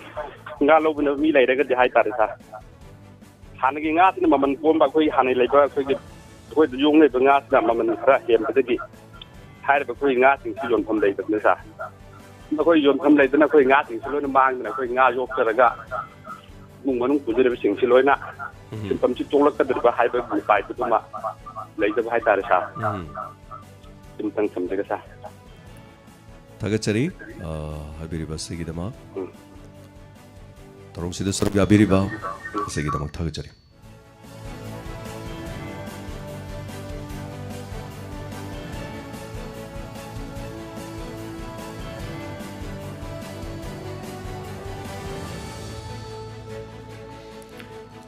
ꯉꯥ ꯂꯧꯕꯤꯅꯕ ꯃꯤ ꯂꯩꯔꯒꯗꯤ ꯍꯥꯏꯇꯥꯔꯦ, ꯁꯥꯔ꯫ ꯍꯥꯟꯅꯒꯤ ꯉꯥꯁꯤꯅ ꯃꯃꯜ ꯀꯣꯝꯕ, ꯑꯩꯈꯣꯏ ꯍꯥꯟꯅꯒꯤ ꯂꯩꯕ ꯑꯩꯈꯣꯏꯒꯤ, ꯑꯩꯈꯣꯏꯗ ꯌꯣꯛꯅꯔꯤꯕ ꯉꯥꯁꯤꯅ ꯃꯃꯜ ꯈꯔ ꯍꯦꯟꯕꯗꯒꯤ ꯍꯥꯏꯔꯤꯕ ꯑꯩꯈꯣꯏ ꯉꯥꯁꯤꯡꯁꯤ ꯌꯣꯟꯐꯝ ꯂꯩꯇꯕꯅꯤ, ꯁꯥꯔ꯫ ꯑꯩꯈꯣꯏ ꯌꯣꯟꯐꯝ ꯂꯩꯇꯅ ꯑꯩꯈꯣꯏ ꯉꯥꯁꯤꯡꯁꯤ ꯂꯣꯏꯅ ꯃꯥꯡꯗꯅ ꯑꯩꯈꯣꯏ ꯉꯥ ꯌꯣꯛꯆꯔꯒ ꯏꯃꯨꯡ ꯃꯅꯨꯡ ꯄꯨꯖꯔꯤꯕꯁꯤꯡꯁꯤ ꯂꯣꯏꯅ ꯎꯝ꯫ ꯁꯤꯟꯐꯝꯁꯤ ꯇꯣꯛꯂꯛꯀꯗꯧꯔꯤꯕ ꯍꯥꯏꯕꯒꯤ ꯎꯄꯥꯏꯗꯨꯃ ꯂꯩꯇꯕ ꯍꯥꯏꯇꯥꯔꯦ, ꯁꯥꯔ꯫ ꯎꯝ꯫ ꯁꯤꯝꯇꯪ ꯊꯝꯖꯒꯦ, ꯁꯥꯔ꯫ ꯊꯥꯒꯠꯆꯔꯤ, ꯑ, ꯍꯥꯏꯕꯤꯔꯤꯕ ꯑꯁꯤꯒꯤꯗꯃꯛ꯫ ꯊꯧꯔꯝꯁꯤꯗ ꯁꯔꯨꯛ ꯌꯥꯕꯤꯔꯤꯕ ꯑꯁꯤꯒꯤꯗꯃꯛ ꯊꯥꯒꯠꯆꯔꯤ꯫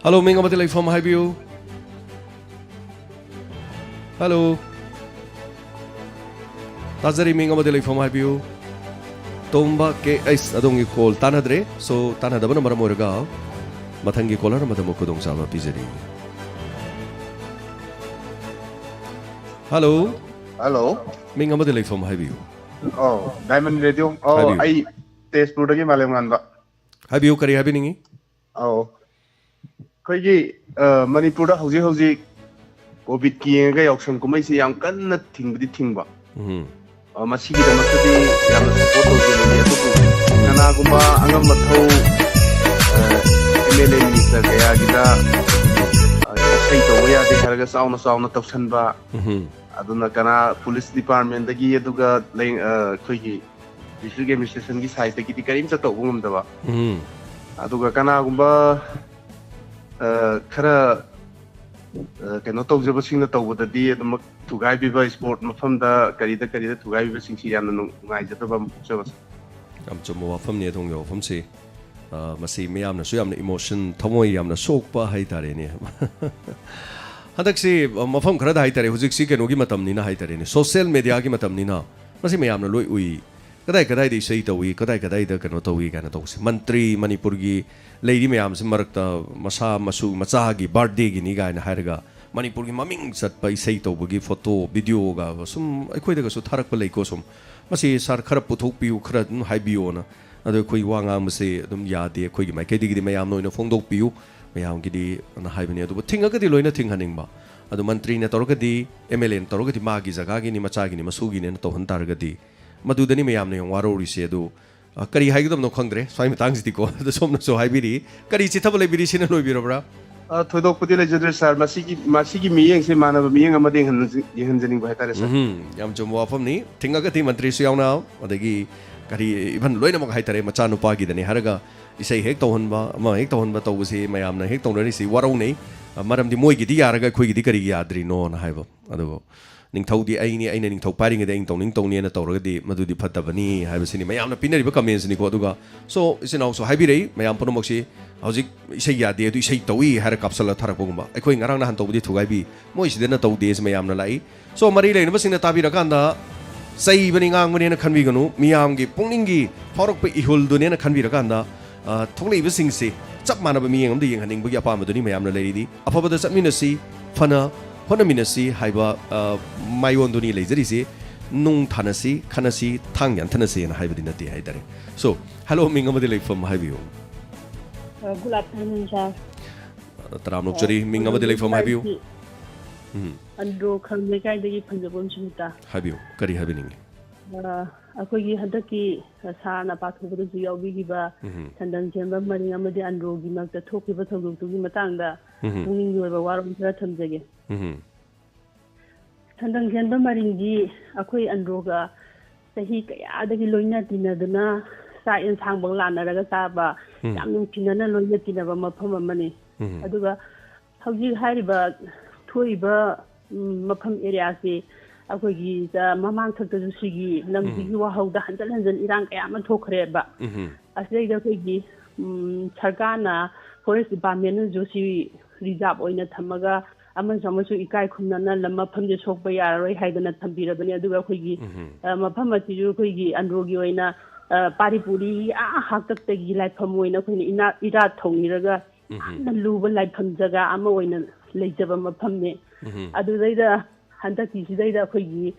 Hello, ꯃꯤꯡ ꯑꯃꯗꯤ ꯂꯩꯐꯝ ꯍꯥꯏꯕꯤꯌꯨ꯫ Hello꯫ ꯇꯥꯖꯔꯤ, ꯃꯤꯡ ꯑꯃꯗꯤ ꯂꯩꯐꯝ ꯍꯥꯏꯕꯤꯌꯨ꯫ ꯇꯣꯝꯕ ꯀꯦ ꯑꯩꯁ, ꯑꯗꯣꯝꯒꯤ call ꯇꯥꯟꯅꯗ꯭ꯔꯦ꯫ So, ꯇꯥꯟꯅꯗꯕꯅ ꯃꯔꯝ ꯑꯣꯏꯔꯒ ꯃꯊꯪꯒꯤ caller ꯑꯃꯗ ꯑꯃꯨꯛ ꯈꯨꯗꯣꯡꯆꯥꯕ ꯄꯤꯖꯔꯤ꯫ Hello꯫ Hello꯫ ꯃꯤꯡ ꯑꯃꯗꯤ ꯂꯩꯐꯝ ꯍꯥꯏꯕꯤꯌꯨ꯫ ꯑꯧ, Diamond Radio꯫ ꯑꯧ, ꯍꯥꯏꯕꯤꯌꯨ꯫ ꯑꯩ ꯇꯦꯖꯄꯨꯔꯗꯒꯤ ꯃꯥꯂꯦꯝꯉꯥꯟꯕ꯫ ꯍꯥꯏꯕꯤꯌꯨ, ꯀꯔꯤ ꯍꯥꯏꯕꯤꯅꯤꯡꯉꯤ? ꯑꯧ꯫ ꯑꯩꯈꯣꯏꯒꯤ, ꯑ, ꯃꯅꯤꯄꯨꯔꯗ ꯍꯧꯖꯤꯛ ꯍꯧꯖꯤꯛ COVID-ꯀꯤ ꯌꯦꯡꯉꯒ ꯌꯥꯎꯁꯪ ꯀꯨꯝꯍꯩꯁꯤ ꯌꯥꯝ ꯀꯟꯅ ꯊꯤꯡꯕꯗꯤ ꯊꯤꯡꯕ꯫ ꯎꯝ꯫ ꯑ, ꯃꯁꯤꯒꯤꯗꯃꯛꯇꯗꯤ ꯌꯥꯝꯅ support ꯇꯧꯖꯅꯤꯡꯉꯤ꯫ ꯑꯗꯨꯕꯨ ꯀꯅꯥꯒꯨꯝꯕ ꯑꯉꯝꯕ ꯊꯧ, ꯑ, MLA minister ꯀꯌꯥꯒꯤꯗ, ꯑ, ꯏꯁꯩ ꯇꯧꯕ ꯌꯥꯗꯦ ꯍꯥꯏꯔꯒ ꯆꯥꯎꯅ ꯆꯥꯎꯅ ꯇꯧꯁꯟꯕ꯫ ꯎꯝ꯫ ꯑꯗꯨꯅ ꯀꯅꯥ police department-ꯇꯒꯤ, ꯑꯗꯨꯒ ꯂꯩ-, ꯑ, ꯑꯩꯈꯣꯏꯒꯤ district administration-ꯒꯤ side-ꯇꯒꯤꯗꯤ ꯀꯔꯤꯝꯇ ꯇꯧꯕ ꯉꯝꯗꯕ꯫ ꯎꯝ꯫ ꯑꯗꯨꯒ ꯀꯅꯥꯒꯨꯝꯕ, ꯑ, ꯈꯔ, ꯑ, ꯀꯩꯅꯣ ꯇꯧꯖꯕꯁꯤꯡꯅ ꯇꯧꯕꯗꯗꯤ ꯑꯗꯨꯃꯛ ꯊꯨꯒꯥꯏꯕꯤꯕ, sport ꯃꯐꯝꯗ ꯀꯔꯤꯗ ꯀꯔꯤꯗ ꯊꯨꯒꯥꯏꯕꯤꯕꯁꯤꯡꯁꯤ ꯌꯥꯝꯅ ꯅꯨꯡ-, ꯅꯨꯡꯉꯥꯏꯖꯗꯕ ꯑꯃ ꯄꯣꯛꯆꯕ꯫ ꯌꯥꯝ ꯆꯨꯝꯕ ꯋꯥꯐꯝꯅꯤ ꯑꯗꯣꯝꯒꯤ ꯋꯥꯐꯝꯁꯤ꯫ ꯑ, ꯃꯁꯤ ꯃꯤꯌꯥꯝꯅꯁꯨ ꯌꯥꯝꯅ emotion, ꯊꯃꯣꯏ ꯌꯥꯝꯅ ꯁꯣꯛꯄ ꯍꯥꯏꯇꯥꯔꯦꯅꯦ꯫ ꯍꯟꯗꯛꯁꯤ, ꯑ, ꯃꯐꯝ ꯈꯔꯗ ꯍꯥꯏꯇꯥꯔꯦ, ꯍꯧꯖꯤꯛꯁꯤ ꯀꯩꯅꯣꯒꯤ ꯃꯇꯝꯅꯤꯅ ꯍꯥꯏꯇꯥꯔꯦꯅꯦ, social media-ꯒꯤ ꯃꯇꯝꯅꯤꯅ ꯃꯁꯤ ꯃꯌꯥꯝꯅ ꯂꯣꯏ ꯎꯏ꯫ ꯀꯗꯥꯏ ꯀꯗꯥꯏꯗ ꯏꯁꯩ ꯇꯧꯏ, ꯀꯗꯥꯏ ꯀꯗꯥꯏꯗ ꯀꯩꯅꯣ ꯇꯧꯏ ꯀꯥꯏꯅ ꯇꯧꯕꯁꯦ꯫ ꯃꯟꯇ꯭ꯔꯤ, ꯃꯅꯤꯄꯨꯔꯒꯤ ꯂꯩꯔꯤ ꯃꯌꯥꯝꯁꯤ ꯃꯔꯛꯇ ꯃꯁꯥ ꯃꯁꯨ ꯃꯆꯥꯒꯤ birthday-ꯒꯤꯅꯤ ꯀꯥꯏꯅ ꯍꯥꯏꯔꯒ ꯃꯅꯤꯄꯨꯔꯒꯤ ꯃꯃꯤꯡ ꯆꯠꯄ ꯏꯁꯩ ꯇꯧꯕꯒꯤ photo, video-ꯒ ꯁꯨꯝ ꯑꯩꯈꯣꯏꯗꯒꯁꯨ ꯊꯥꯔꯛꯄ ꯂꯩꯀꯣ꯫ ꯁꯨꯝ ꯃꯁꯤ sir ꯈꯔ ꯄꯨꯊꯣꯛꯄꯤꯌꯨ, ꯈꯔ ꯑꯗꯨꯝ ꯍꯥꯏꯕꯤꯌꯣꯅ꯫ ꯑꯗꯣ ꯑꯩꯈꯣꯏ ꯋꯥ ꯉꯥꯡꯕꯁꯦ ꯑꯗꯨꯝ ꯌꯥꯗꯦ, ꯑꯩꯈꯣꯏꯒꯤ ꯃꯥꯏꯀꯩꯗꯒꯤꯗꯤ ꯃꯌꯥꯝꯅ ꯑꯣꯏꯅ ꯐꯣꯡꯗꯣꯛꯄꯤꯌꯨ, ꯃꯌꯥꯝꯒꯤꯗꯤ ꯑꯅ ꯍꯥꯏꯕꯅꯤ꯫ ꯑꯗꯨꯕꯨ ꯊꯤꯡꯉꯒꯗꯤ ꯂꯣꯏꯅ ꯊꯤꯡꯍꯟꯅꯤꯡꯕ꯫ ꯑꯗꯣ ꯃꯟꯇ꯭ꯔꯤꯅ ꯇꯧꯔꯒꯗꯤ, MLA-ꯅ ꯇꯧꯔꯒꯗꯤ ꯃꯥꯒꯤ ꯖꯒꯥꯒꯤꯅꯤ, ꯃꯆꯥꯒꯤꯅꯤ, ꯃꯁꯨꯒꯤꯅꯤꯅ ꯇꯧꯍꯟ ꯇꯥꯔꯒꯗꯤ ꯃꯗꯨꯗꯅꯤ ꯃꯌꯥꯝꯅ ꯌꯥꯝ ꯋꯥꯔꯧꯔꯤꯁꯦ꯫ ꯑꯗꯨ, ꯑ, ꯀꯔꯤ ꯍꯥꯏꯒꯗꯕꯅꯣ ꯈꯪꯗ꯭ꯔꯦ ꯁ꯭ꯋꯥꯏ ꯃꯇꯥꯡꯁꯤꯗꯤꯀꯣ꯫ ꯑꯗꯣ ꯁꯣꯝꯅꯁꯨ ꯍꯥꯏꯕꯤꯔꯤ, ꯀꯔꯤ ꯆꯤꯠꯊꯕ ꯂꯩꯕꯤꯔꯤ, ꯁꯤꯅ ꯂꯣꯏꯕꯤꯔꯕ꯭ꯔꯥ? ꯑ, ꯊꯣꯏꯗꯣꯛꯄꯗꯤ ꯂꯩꯖꯗ꯭ꯔꯦ ꯁꯥꯔ꯫ ꯃꯁꯤꯒꯤ, ꯃꯁꯤꯒꯤ ꯃꯤꯠꯌꯦꯡꯁꯦ ꯃꯥꯟꯅꯕ ꯃꯤꯠꯌꯦꯡ ꯑꯃꯗ ꯌꯦꯡꯍꯟ-, ꯌꯦꯡꯍꯟꯖꯅꯤꯡꯕ ꯍꯥꯏꯇꯥꯔꯦ ꯁꯥꯔ꯫ ꯎꯝ, ꯌꯥꯝ ꯆꯨꯝꯕ ꯋꯥꯐꯝꯅꯤ꯫ ꯊꯤꯡꯉꯒꯗꯤ ꯃꯟꯇ꯭ꯔꯤꯁꯨ ꯌꯥꯎꯅ, ꯑꯗꯒꯤ ꯀꯔꯤ, even ꯂꯣꯏꯅꯃꯛ ꯍꯥꯏꯇꯥꯔꯦ, ꯃꯆꯥꯅꯨꯄꯥꯒꯤꯗꯅꯤ ꯍꯥꯏꯔꯒ ꯏꯁꯩ ꯍꯦꯛ ꯇꯧꯍꯟꯕ, ꯑꯃ ꯍꯦꯛ ꯇꯧꯍꯟꯕ ꯇꯧꯕꯁꯤ ꯃꯌꯥꯝꯅ ꯍꯦꯛ ꯇꯧꯅꯔꯤꯁꯤ ꯋꯥꯔꯧꯅꯩ꯫ ꯑ, ꯃꯔꯝꯗꯤ ꯃꯣꯏꯒꯤꯗꯤ ꯌꯥꯔꯒ ꯑꯩꯈꯣꯏꯒꯤꯗꯤ ꯀꯔꯤꯒꯤ ꯌꯥꯗ꯭ꯔꯤꯅꯣꯅ ꯍꯥꯏꯕ꯫ ꯑꯗꯨꯕꯨ ꯅꯤꯡꯊꯧꯗꯤ ꯑꯩꯅꯤ, ꯑꯩꯅ ꯅꯤꯡꯊꯧ ꯄꯥꯏꯔꯤꯉꯩꯗ ꯑꯩꯅ ꯇꯧꯅꯤꯡ ꯇꯧꯅꯤꯅ ꯇꯧꯔꯒꯗꯤ ꯃꯗꯨꯗꯤ ꯐꯠꯇꯕꯅꯤ ꯍꯥꯏꯕꯁꯤꯅꯤ ꯃꯌꯥꯝꯅ ꯄꯤꯅꯔꯤꯕ comments ꯅꯤꯀꯣ꯫ ꯑꯗꯨꯒ so ꯏꯆꯤꯟ ꯏꯅꯥꯎꯁꯨ ꯍꯥꯏꯕꯤꯔꯛꯏ, ꯃꯌꯥꯝ ꯄꯨꯝꯅꯃꯛꯁꯤ ꯍꯧꯖꯤꯛ ꯏꯁꯩ ꯌꯥꯗꯦ ꯑꯗꯨ ꯏꯁꯩ ꯇꯧꯏ ꯍꯥꯏꯔ ꯀꯥꯞꯁꯜꯂ ꯊꯥꯔꯛꯄꯒꯨꯝꯕ꯫ ꯑꯩꯈꯣꯏ ꯉꯔꯥꯡ ꯅꯍꯥꯟ ꯇꯧꯕꯗꯤ ꯊꯨꯒꯥꯏꯕꯤ, ꯃꯣꯏꯁꯤꯗꯅ ꯇꯧꯗꯦꯁꯤ ꯃꯌꯥꯝꯅ ꯂꯥꯛꯏ꯫ So ꯃꯔꯤ ꯂꯩꯅꯕꯁꯤꯡꯅ ꯇꯥꯕꯤꯔꯀꯥꯟꯗ ꯆꯩꯕꯅꯤ ꯉꯥꯡꯕꯅꯦꯅ ꯈꯟꯕꯤꯒꯅꯨ꯫ ꯃꯤꯌꯥꯝꯒꯤ ꯄꯨꯛꯅꯤꯡꯒꯤ ꯐꯥꯎꯔꯛꯄ ꯏꯍꯨꯜꯗꯨꯅꯦꯅ ꯈꯟꯕꯤꯔꯀꯥꯟꯗ, ꯑ, ꯊꯣꯛꯂꯛꯏꯕꯁꯤꯡꯁꯤ ꯆꯞ ꯃꯥꯟꯅꯕ ꯃꯤꯠꯌꯦꯡ ꯑꯃꯗ ꯌꯦꯡꯍꯟꯅꯤꯡꯕꯒꯤ ꯑꯄꯥꯝꯕꯗꯨꯅꯤ ꯃꯌꯥꯝꯅ ꯂꯩꯔꯤꯗꯤ꯫ ꯑꯐꯕꯗ ꯆꯠꯃꯤꯟꯅꯁꯤ, ꯐꯅ ꯍꯣꯠꯅꯃꯤꯟꯅꯁꯤ ꯍꯥꯏꯕ, ꯑ, ꯃꯥꯏꯑꯣꯟꯗꯨꯅꯤ ꯂꯩꯖꯔꯤꯁꯤ꯫ ꯅꯨꯡ ꯊꯥꯅꯁꯤ, ꯈꯠꯅꯁꯤ, ꯊꯥꯡ ꯌꯥꯟꯊꯅꯁꯦꯅ ꯍꯥꯏꯕꯗꯤ ꯅꯠꯇꯦ ꯍꯥꯏꯇꯥꯔꯦ꯫ So hello, ꯃꯤꯡ ꯑꯃꯗꯤ ꯂꯩꯐꯝ ꯍꯥꯏꯕꯤꯌꯨ꯫ Uh, good afternoon, sir. ꯑ, ꯇꯔꯥꯝꯅ ꯑꯣꯛꯆꯔꯤ꯫ ꯃꯤꯡ ꯑꯃꯗꯤ ꯂꯩꯐꯝ ꯍꯥꯏꯕꯤꯌꯨ꯫ ꯎꯝ꯫ ꯑꯟꯗ꯭ꯔꯣ ꯈꯪ ꯂꯩꯀꯥꯏꯗꯒꯤ ꯐꯪꯖꯕꯝ ꯁꯨꯅꯤꯇꯥ꯫ ꯍꯥꯏꯕꯤꯌꯨ, ꯀꯔꯤ ꯍꯥꯏꯕꯤꯅꯤꯡꯉꯤ? ꯑ, ꯑꯩꯈꯣꯏꯒꯤ ꯍꯟꯗꯛꯀꯤ, ꯑ, ꯁꯥꯔꯅ ꯄꯥꯊꯣꯛꯄꯗꯁꯨ ꯌꯥꯎꯕꯤꯈꯤꯕ ꯎꯝ꯫ ꯁꯟꯗꯟ ꯁꯦꯝꯕ ꯃꯔꯤꯡ ꯑꯃꯗꯤ ꯑꯟꯗ꯭ꯔꯣꯒꯤ ꯃꯔꯛꯇ ꯊꯣꯛꯈꯤꯕ ꯊꯧꯗꯣꯛꯇꯨꯒꯤ ꯃꯇꯥꯡꯗ ꯎꯝ꯫ ꯄꯨꯛꯅꯤꯡꯒꯤ ꯑꯣꯏꯕ ꯋꯥꯔꯣꯜ ꯈꯔ ꯊꯝꯖꯒꯦ꯫ ꯎꯝ꯫ ꯁꯟꯗꯟ ꯁꯦꯝꯕ ꯃꯔꯤꯡꯗꯤ ꯑꯩꯈꯣꯏ ꯑꯟꯗ꯭ꯔꯣꯒ ꯆꯍꯤ ꯀꯌꯥꯗꯒꯤ ꯂꯣꯏꯅ ꯇꯤꯟꯅꯗꯨꯅ ꯆꯥꯛ ꯌꯦꯟꯁꯥꯡꯐꯧ ꯂꯥꯟꯅꯔꯒ ꯆꯥꯕ, ꯎꯝ꯫ ꯌꯥꯝ ꯅꯨꯡꯁꯤꯅꯅ ꯂꯣꯏꯅ ꯇꯤꯟꯅꯕ ꯃꯐꯝ ꯑꯃꯅꯤ꯫ ꯎꯝ꯫ ꯑꯗꯨꯒ ꯍꯧꯖꯤꯛ ꯍꯥꯏꯔꯤꯕ ꯊꯣꯛꯏꯕ, ꯎꯝ, ꯃꯐꯝ ꯑꯦꯔꯤꯌꯥꯁꯤ ꯑꯩꯈꯣꯏꯒꯤ, ꯑ, ꯃꯃꯥꯡ ꯊꯛꯇꯁꯨ ꯁꯤꯒꯤ ꯂꯝꯁꯤꯒꯤ ꯎꯝ꯫ ꯋꯥꯍꯧꯗ ꯍꯟꯖꯟ ꯍꯟꯖꯟ ꯏꯔꯥꯡ ꯀꯌꯥ ꯑꯃ ꯊꯣꯛꯈ꯭ꯔꯦꯕ꯫ ꯎꯝ꯫ ꯑꯁꯤꯗꯩꯗ ꯑꯩꯈꯣꯏꯒꯤ, ꯎꯝ, ꯁꯔꯀꯥꯔꯅ, ꯐꯣꯔꯦꯁ ꯗꯤꯄꯥꯔꯠꯃꯦꯟꯅꯁꯨ ꯁꯤ ꯔꯤꯖꯥꯔꯚ ꯑꯣꯏꯅ ꯊꯝꯃꯒ ꯑꯃꯁꯨ ꯑꯃꯁꯨ ꯏꯀꯥꯏ ꯈꯨꯝꯅꯅ ꯂꯝ ꯃꯐꯝꯁꯦ ꯁꯣꯛꯄ ꯌꯥꯔꯔꯣꯏ ꯍꯥꯏꯗꯅ ꯊꯝꯕꯤꯔꯕꯅꯤ꯫ ꯑꯗꯨꯒ ꯑꯩꯈꯣꯏꯒꯤ, ꯎꯝ꯫ ꯑ, ꯃꯐꯝ ꯑꯁꯤꯁꯨ ꯑꯩꯈꯣꯏꯒꯤ ꯑꯟꯗ꯭ꯔꯣꯒꯤ ꯑꯣꯏꯅ, ꯑ, ꯄꯥꯔꯤ ꯄꯨꯔꯤ ꯑꯥ ꯍꯥꯛꯇꯛꯇꯒꯤ ꯂꯥꯏꯐꯝ ꯑꯣꯏꯅ ꯑꯩꯈꯣꯏꯅ ꯏꯅꯥ-, ꯏꯔꯥꯠ ꯊꯧꯅꯤꯔꯒ ꯎꯝ꯫ ꯌꯥꯝꯅ ꯂꯨꯕ ꯂꯥꯏꯐꯝ ꯖꯒꯥ ꯑꯃ ꯑꯣꯏꯅ ꯂꯩꯖꯕ ꯃꯐꯝꯅꯦ꯫ ꯎꯝ꯫ ꯑꯗꯨꯗꯩꯗ ꯍꯟꯗꯛꯀꯤꯁꯤꯗꯩꯗ ꯑꯩꯈꯣꯏꯒꯤ,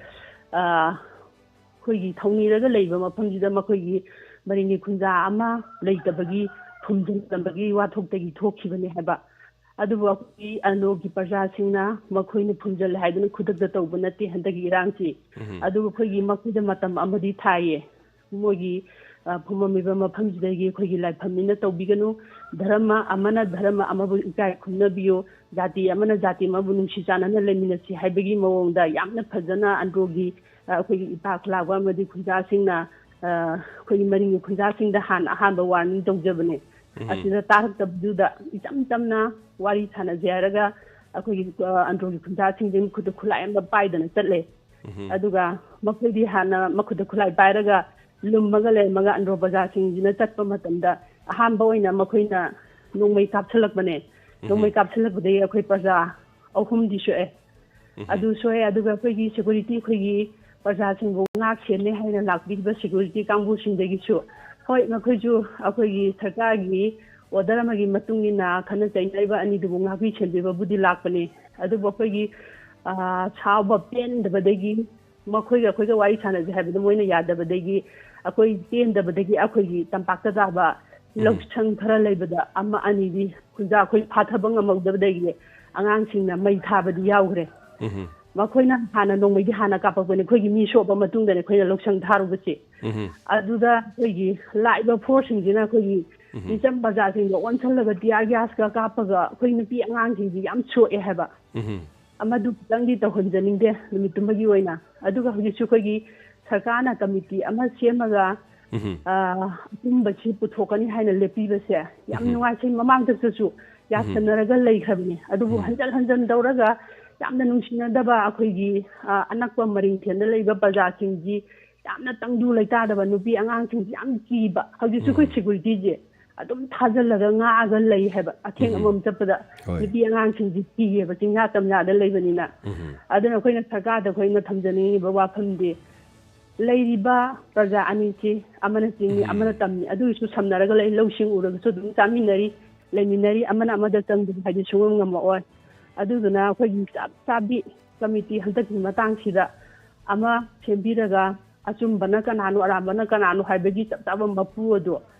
ꯑ, ꯑꯩꯈꯣꯏꯒꯤ ꯊꯧꯅꯤꯔꯒ ꯂꯩꯕ ꯃꯐꯝꯁꯤꯗ ꯃꯈꯣꯏꯒꯤ ꯃꯔꯤꯡꯒꯤ ꯈꯨꯟꯖꯥ ꯑꯃ ꯂꯩꯇꯕꯒꯤ ꯐꯨꯝꯖꯤꯟꯅꯕꯒꯤ ꯋꯥꯊꯣꯛꯇꯒꯤ ꯊꯣꯛꯈꯤꯕꯅꯦ ꯍꯥꯏꯕ꯫ ꯑꯗꯨꯕꯨ ꯑꯩꯈꯣꯏꯒꯤ ꯑꯟꯗ꯭ꯔꯣꯒꯤ ꯄ꯭ꯔꯖꯥꯁꯤꯡꯅ ꯃꯈꯣꯏꯅ ꯐꯨꯝꯖꯜꯂꯦ ꯍꯥꯏꯗꯨꯅ ꯈꯨꯗꯛꯇ ꯇꯧꯕ ꯅꯠꯇꯦ ꯍꯟꯗꯛꯀꯤ ꯏꯔꯥꯡꯁꯤ꯫ ꯎꯝ꯫ ꯑꯗꯨꯕꯨ ꯑꯩꯈꯣꯏꯒꯤ ꯃꯈꯣꯏꯗ ꯃꯇꯝ ꯑꯃꯗꯤ ꯊꯥꯏꯌꯦ꯫ ꯃꯣꯏꯒꯤ, ꯑ, ꯐꯨꯝꯃꯝꯃꯤꯕ ꯃꯐꯝꯁꯤꯗꯒꯤ ꯑꯩꯈꯣꯏꯒꯤ ꯂꯥꯏꯐꯝꯅꯤꯅ ꯇꯧꯕꯤꯒꯅꯨ, ꯙꯔꯃ ꯑꯃꯅ ꯙꯔꯃ ꯑꯃꯕꯨ ꯏꯀꯥꯏ ꯈꯨꯝꯅꯕꯤꯌꯨ, ꯖꯥꯇꯤ ꯑꯃꯅ ꯖꯥꯇꯤ ꯑꯃꯕꯨ ꯅꯨꯡꯁꯤ ꯆꯥꯟꯅꯅ ꯂꯩꯃꯤꯟꯅꯁꯤ ꯍꯥꯏꯕꯒꯤ ꯃꯑꯣꯡꯗ ꯌꯥꯝꯅ ꯐꯖꯅ ꯑꯟꯗ꯭ꯔꯣꯒꯤ, ꯑ, ꯑꯩꯈꯣꯏꯒꯤ ꯏꯄꯥ ꯈꯨꯂꯥꯛꯄ ꯑꯃꯗꯤ ꯈꯨꯟꯖꯥꯁꯤꯡꯅ, ꯑ, ꯑꯩꯈꯣꯏꯒꯤ ꯃꯔꯤꯡꯒꯤ ꯈꯨꯟꯖꯥꯁꯤꯡꯗ ꯍꯥꯟꯅ ꯑꯍꯥꯟꯕ ꯋꯥꯔꯅꯤꯡ ꯇꯧꯖꯕꯅꯦ꯫ ꯎꯝ꯫ ꯑꯁꯤꯗ ꯇꯥꯔꯛꯇꯕꯗꯨꯗ ꯏꯆꯝ ꯆꯝꯅ ꯋꯥꯔꯤ ꯁꯥꯟꯅꯁꯦ ꯍꯥꯏꯔꯒ ꯑꯩꯈꯣꯏꯒꯤ, ꯑ, ꯑꯟꯗ꯭ꯔꯣꯒꯤ ꯈꯨꯟꯖꯥꯁꯤꯡꯁꯤ ꯃꯈꯨꯠꯇ ꯈꯨꯠꯂꯥꯏ ꯑꯃ ꯄꯥꯏꯗꯅ ꯆꯠꯂꯦ꯫ ꯎꯝ꯫ ꯑꯗꯨꯒ ꯃꯈꯣꯏꯗꯤ ꯍꯥꯟꯅ ꯃꯈꯨꯠꯇ ꯈꯨꯠꯂꯥꯏ ꯄꯥꯏꯔꯒ ꯂꯨꯝꯃꯒ ꯂꯩꯔꯝꯃꯒ ꯑꯟꯗ꯭ꯔꯣ ꯄ꯭ꯔꯖꯥꯁꯤꯡꯁꯤꯅ ꯆꯠꯄ ꯃꯇꯝꯗ ꯑꯍꯥꯟꯕ ꯑꯣꯏꯅ ꯃꯈꯣꯏꯅ ꯅꯣꯡꯃꯩ ꯀꯥꯞꯁꯤꯜꯂꯛꯄꯅꯦ꯫ ꯎꯝ꯫ ꯅꯣꯡꯃꯩ ꯀꯥꯞꯁꯤꯜꯂꯛꯄꯗꯒꯤ ꯑꯩꯈꯣꯏ ꯄ꯭ꯔꯖꯥ ꯑꯍꯨꯝꯗꯤ ꯁꯣꯛꯑꯦ꯫ ꯎꯝ꯫ ꯑꯗꯨ ꯁꯣꯛꯑꯦ꯫ ꯑꯗꯨꯒ ꯑꯩꯈꯣꯏꯒꯤ ꯁꯦꯀ꯭ꯌꯨꯔꯤꯇꯤ, ꯑꯩꯈꯣꯏꯒꯤ ꯄ꯭ꯔꯖꯥꯁꯤꯡꯕꯨ ꯉꯥꯛ ꯁꯦꯟꯅꯦ ꯍꯥꯏꯅ ꯂꯥꯛꯄꯤꯔꯤꯕ ꯁꯦꯀ꯭ꯌꯨꯔꯤꯇꯤ ꯀꯥꯡꯕꯨꯁꯤꯡꯗꯒꯤꯁꯨ, ꯍꯣꯏ, ꯃꯈꯣꯏꯁꯨ ꯑꯩꯈꯣꯏꯒꯤ ꯁꯔꯀꯥꯔꯒꯤ ꯑꯣꯔꯗꯔ ꯑꯃꯒꯤ ꯃꯇꯨꯡ ꯏꯟꯅ ꯈꯠꯅ ꯆꯩꯅꯔꯤꯕ ꯑꯅꯤꯗꯨꯕꯨ ꯉꯥꯛꯄꯤ ꯁꯦꯟꯕꯤꯕꯕꯨꯗꯤ ꯂꯥꯛꯄꯅꯤ꯫ ꯑꯗꯨꯕꯨ ꯑꯩꯈꯣꯏꯒꯤ, ꯑ, ꯁꯥꯎꯕ ꯄꯦꯟꯗꯕꯗꯒꯤ ꯃꯈꯣꯏꯒ ꯑꯩꯈꯣꯏꯒ ꯋꯥꯔꯤ ꯁꯥꯟꯅꯁꯦ ꯍꯥꯏꯕꯗ ꯃꯣꯏꯅ ꯌꯥꯗꯕꯗꯒꯤ, ꯑꯩꯈꯣꯏ ꯄꯦꯟꯗꯕꯗꯒꯤ ꯑꯩꯈꯣꯏꯒꯤ ꯇꯝꯄꯥꯛꯇ ꯇꯥꯕ ꯎꯝ꯫ ꯂꯧꯁꯪ ꯈꯔ ꯂꯩꯕꯗ ꯑꯃ ꯑꯅꯤꯗꯤ ꯈꯨꯟꯖꯥ ꯑꯩꯈꯣꯏ ꯐꯥꯊꯕ ꯉꯝꯍꯧꯗꯕꯗꯒꯤ ꯑꯉꯥꯡꯁꯤꯡꯅ ꯃꯩ ꯊꯥꯕꯗꯤ ꯌꯥꯎꯈ꯭ꯔꯦ꯫ ꯎꯝ꯫ ꯃꯈꯣꯏꯅ ꯍꯥꯟꯅ ꯅꯣꯡꯃꯩꯗꯤ ꯍꯥꯟꯅ ꯀꯥꯞꯄꯛꯄꯅꯤ, ꯑꯩꯈꯣꯏꯒꯤ ꯃꯤ ꯁꯣꯛꯄ ꯃꯇꯨꯡꯗꯅꯤ ꯑꯩꯈꯣꯏꯅ ꯂꯧꯁꯪ ꯊꯥꯔꯨꯕꯁꯦ꯫ ꯎꯝ꯫ ꯑꯗꯨꯗ ꯑꯩꯈꯣꯏꯒꯤ ꯂꯥꯛꯏꯕ ꯐꯣꯔꯁꯁꯤꯡꯁꯤꯅ ꯑꯩꯈꯣꯏꯒꯤ ꯎꯝ꯫ ꯃꯤꯆꯝ ꯄ꯭ꯔꯖꯥꯁꯤꯡꯗ ꯑꯣꯟꯁꯜꯂꯒ tear gasꯀ ꯀꯥꯞꯄꯒ ꯑꯩꯈꯣꯏ ꯅꯨꯄꯤ ꯑꯉꯥꯡꯁꯤꯡꯁꯤ ꯌꯥꯝ ꯁꯣꯛꯑꯦ ꯍꯥꯏꯕ꯫ ꯎꯝ꯫ ꯑꯃꯗꯨ ꯈꯤꯇꯪꯗꯤ ꯇꯧꯍꯟꯖꯅꯤꯡꯗꯦ ꯅꯨꯃꯤꯠꯇꯨꯃꯒꯤ ꯑꯣꯏꯅ꯫ ꯑꯗꯨꯒ ꯍꯧꯖꯤꯛꯁꯨ ꯑꯩꯈꯣꯏꯒꯤ ꯁꯔꯀꯥꯔꯅ ꯀꯃꯤꯇꯤ ꯑꯃ ꯁꯦꯝꯃꯒ, ꯎꯝ꯫ ꯑ, ꯑꯆꯨꯝꯕꯁꯤ ꯄꯨꯊꯣꯛꯀꯅꯤ ꯍꯥꯏꯅ ꯂꯦꯞꯄꯤꯕꯁꯦ ꯌꯥꯝ ꯎꯝ꯫ ꯅꯨꯡꯉꯥꯏꯖꯩ꯫ ꯃꯃꯥꯡꯗꯁꯨ ꯎꯝ꯫ ꯌꯥꯁꯟꯅꯔꯒ ꯂꯩꯈ꯭ꯔꯕꯅꯤ꯫ ꯑꯗꯨꯕꯨ ꯎꯝ꯫ ꯍꯟꯖꯟ ꯍꯟꯖꯟ ꯇꯧꯔꯒ ꯌꯥꯝꯅ ꯅꯨꯡꯁꯤꯅꯗꯕ ꯑꯩꯈꯣꯏꯒꯤ, ꯑ, ꯑꯅꯛꯄ ꯃꯔꯤꯡꯊꯦꯟꯗ ꯂꯩꯕ ꯄ꯭ꯔꯖꯥꯁꯤꯡꯁꯤ ꯌꯥꯝꯅ ꯇꯪꯗꯨ ꯂꯩꯇꯥꯗꯕ ꯅꯨꯄꯤ ꯑꯉꯥꯡꯁꯤꯡꯁꯤ ꯌꯥꯝ ꯀꯤꯕ꯫ ꯍꯧꯖꯤꯛꯁꯨ ꯑꯩꯈꯣꯏ ꯎꯝ꯫ ꯁꯦꯀ꯭ꯌꯨꯔꯤꯇꯤꯁꯦ ꯑꯗꯨꯝ ꯊꯥꯖꯤꯜꯂꯒ ꯉꯥꯛꯑꯒ ꯂꯩ ꯍꯥꯏꯕ꯫ ꯑꯊꯦꯡ ꯎꯝ꯫ ꯑꯃꯃꯝ ꯆꯠꯄꯗ ꯍꯣꯏ꯫ ꯅꯨꯄꯤ ꯑꯉꯥꯡꯁꯤꯡꯁꯤ ꯀꯤꯌꯦꯕ, ꯆꯤꯡꯌꯥ ꯇꯝꯌꯥꯗ ꯂꯩꯕꯅꯤꯅ꯫ ꯎꯝ꯫ ꯑꯗꯨꯅ ꯑꯩꯈꯣꯏꯅ ꯁꯔꯀꯥꯔꯗ ꯑꯩꯈꯣꯏꯅ ꯊꯝꯖꯅꯤꯡꯉꯤꯕ ꯋꯥꯐꯝꯗꯤ, ꯂꯩꯔꯤꯕ ꯄ꯭ꯔꯖꯥ ꯑꯅꯤꯁꯤ, ꯑꯃꯅ ꯆꯤꯡꯃꯤ, ꯎꯝ꯫ ꯑꯃꯅ ꯇꯝꯃꯤ, ꯑꯗꯨꯒꯤꯁꯨ ꯁꯝꯅꯔꯒ ꯂꯩ, ꯂꯧꯁꯤꯡ ꯎꯔꯒꯁꯨ ꯑꯗꯨꯝ ꯆꯥꯃꯤꯟꯅꯔꯤ, ꯂꯩꯃꯤꯟꯅꯔꯤ, ꯑꯃꯅ ꯑꯃꯗ ꯆꯪꯗꯕ ꯍꯥꯏꯗꯤ ꯁꯨꯡꯉꯝ ꯉꯝꯃꯛꯑꯣꯏ꯫ ꯑꯗꯨꯗꯨꯅ ꯑꯩꯈꯣꯏꯒꯤ ꯆꯞ ꯆꯥꯕꯤ ꯀꯃꯤꯇꯤ ꯍꯟꯗꯛꯀꯤ ꯃꯇꯥꯡꯁꯤꯗ ꯑꯃ ꯁꯦꯝꯕꯤꯔꯒ ꯑꯆꯨꯝꯕꯅ ꯀꯅꯥꯅꯣ, ꯑꯔꯥꯟꯕꯅ ꯀꯅꯥꯅꯣ ꯍꯥꯏꯕꯒꯤ ꯆꯞ ꯆꯥꯕ ꯃꯄꯨ ꯑꯗꯨ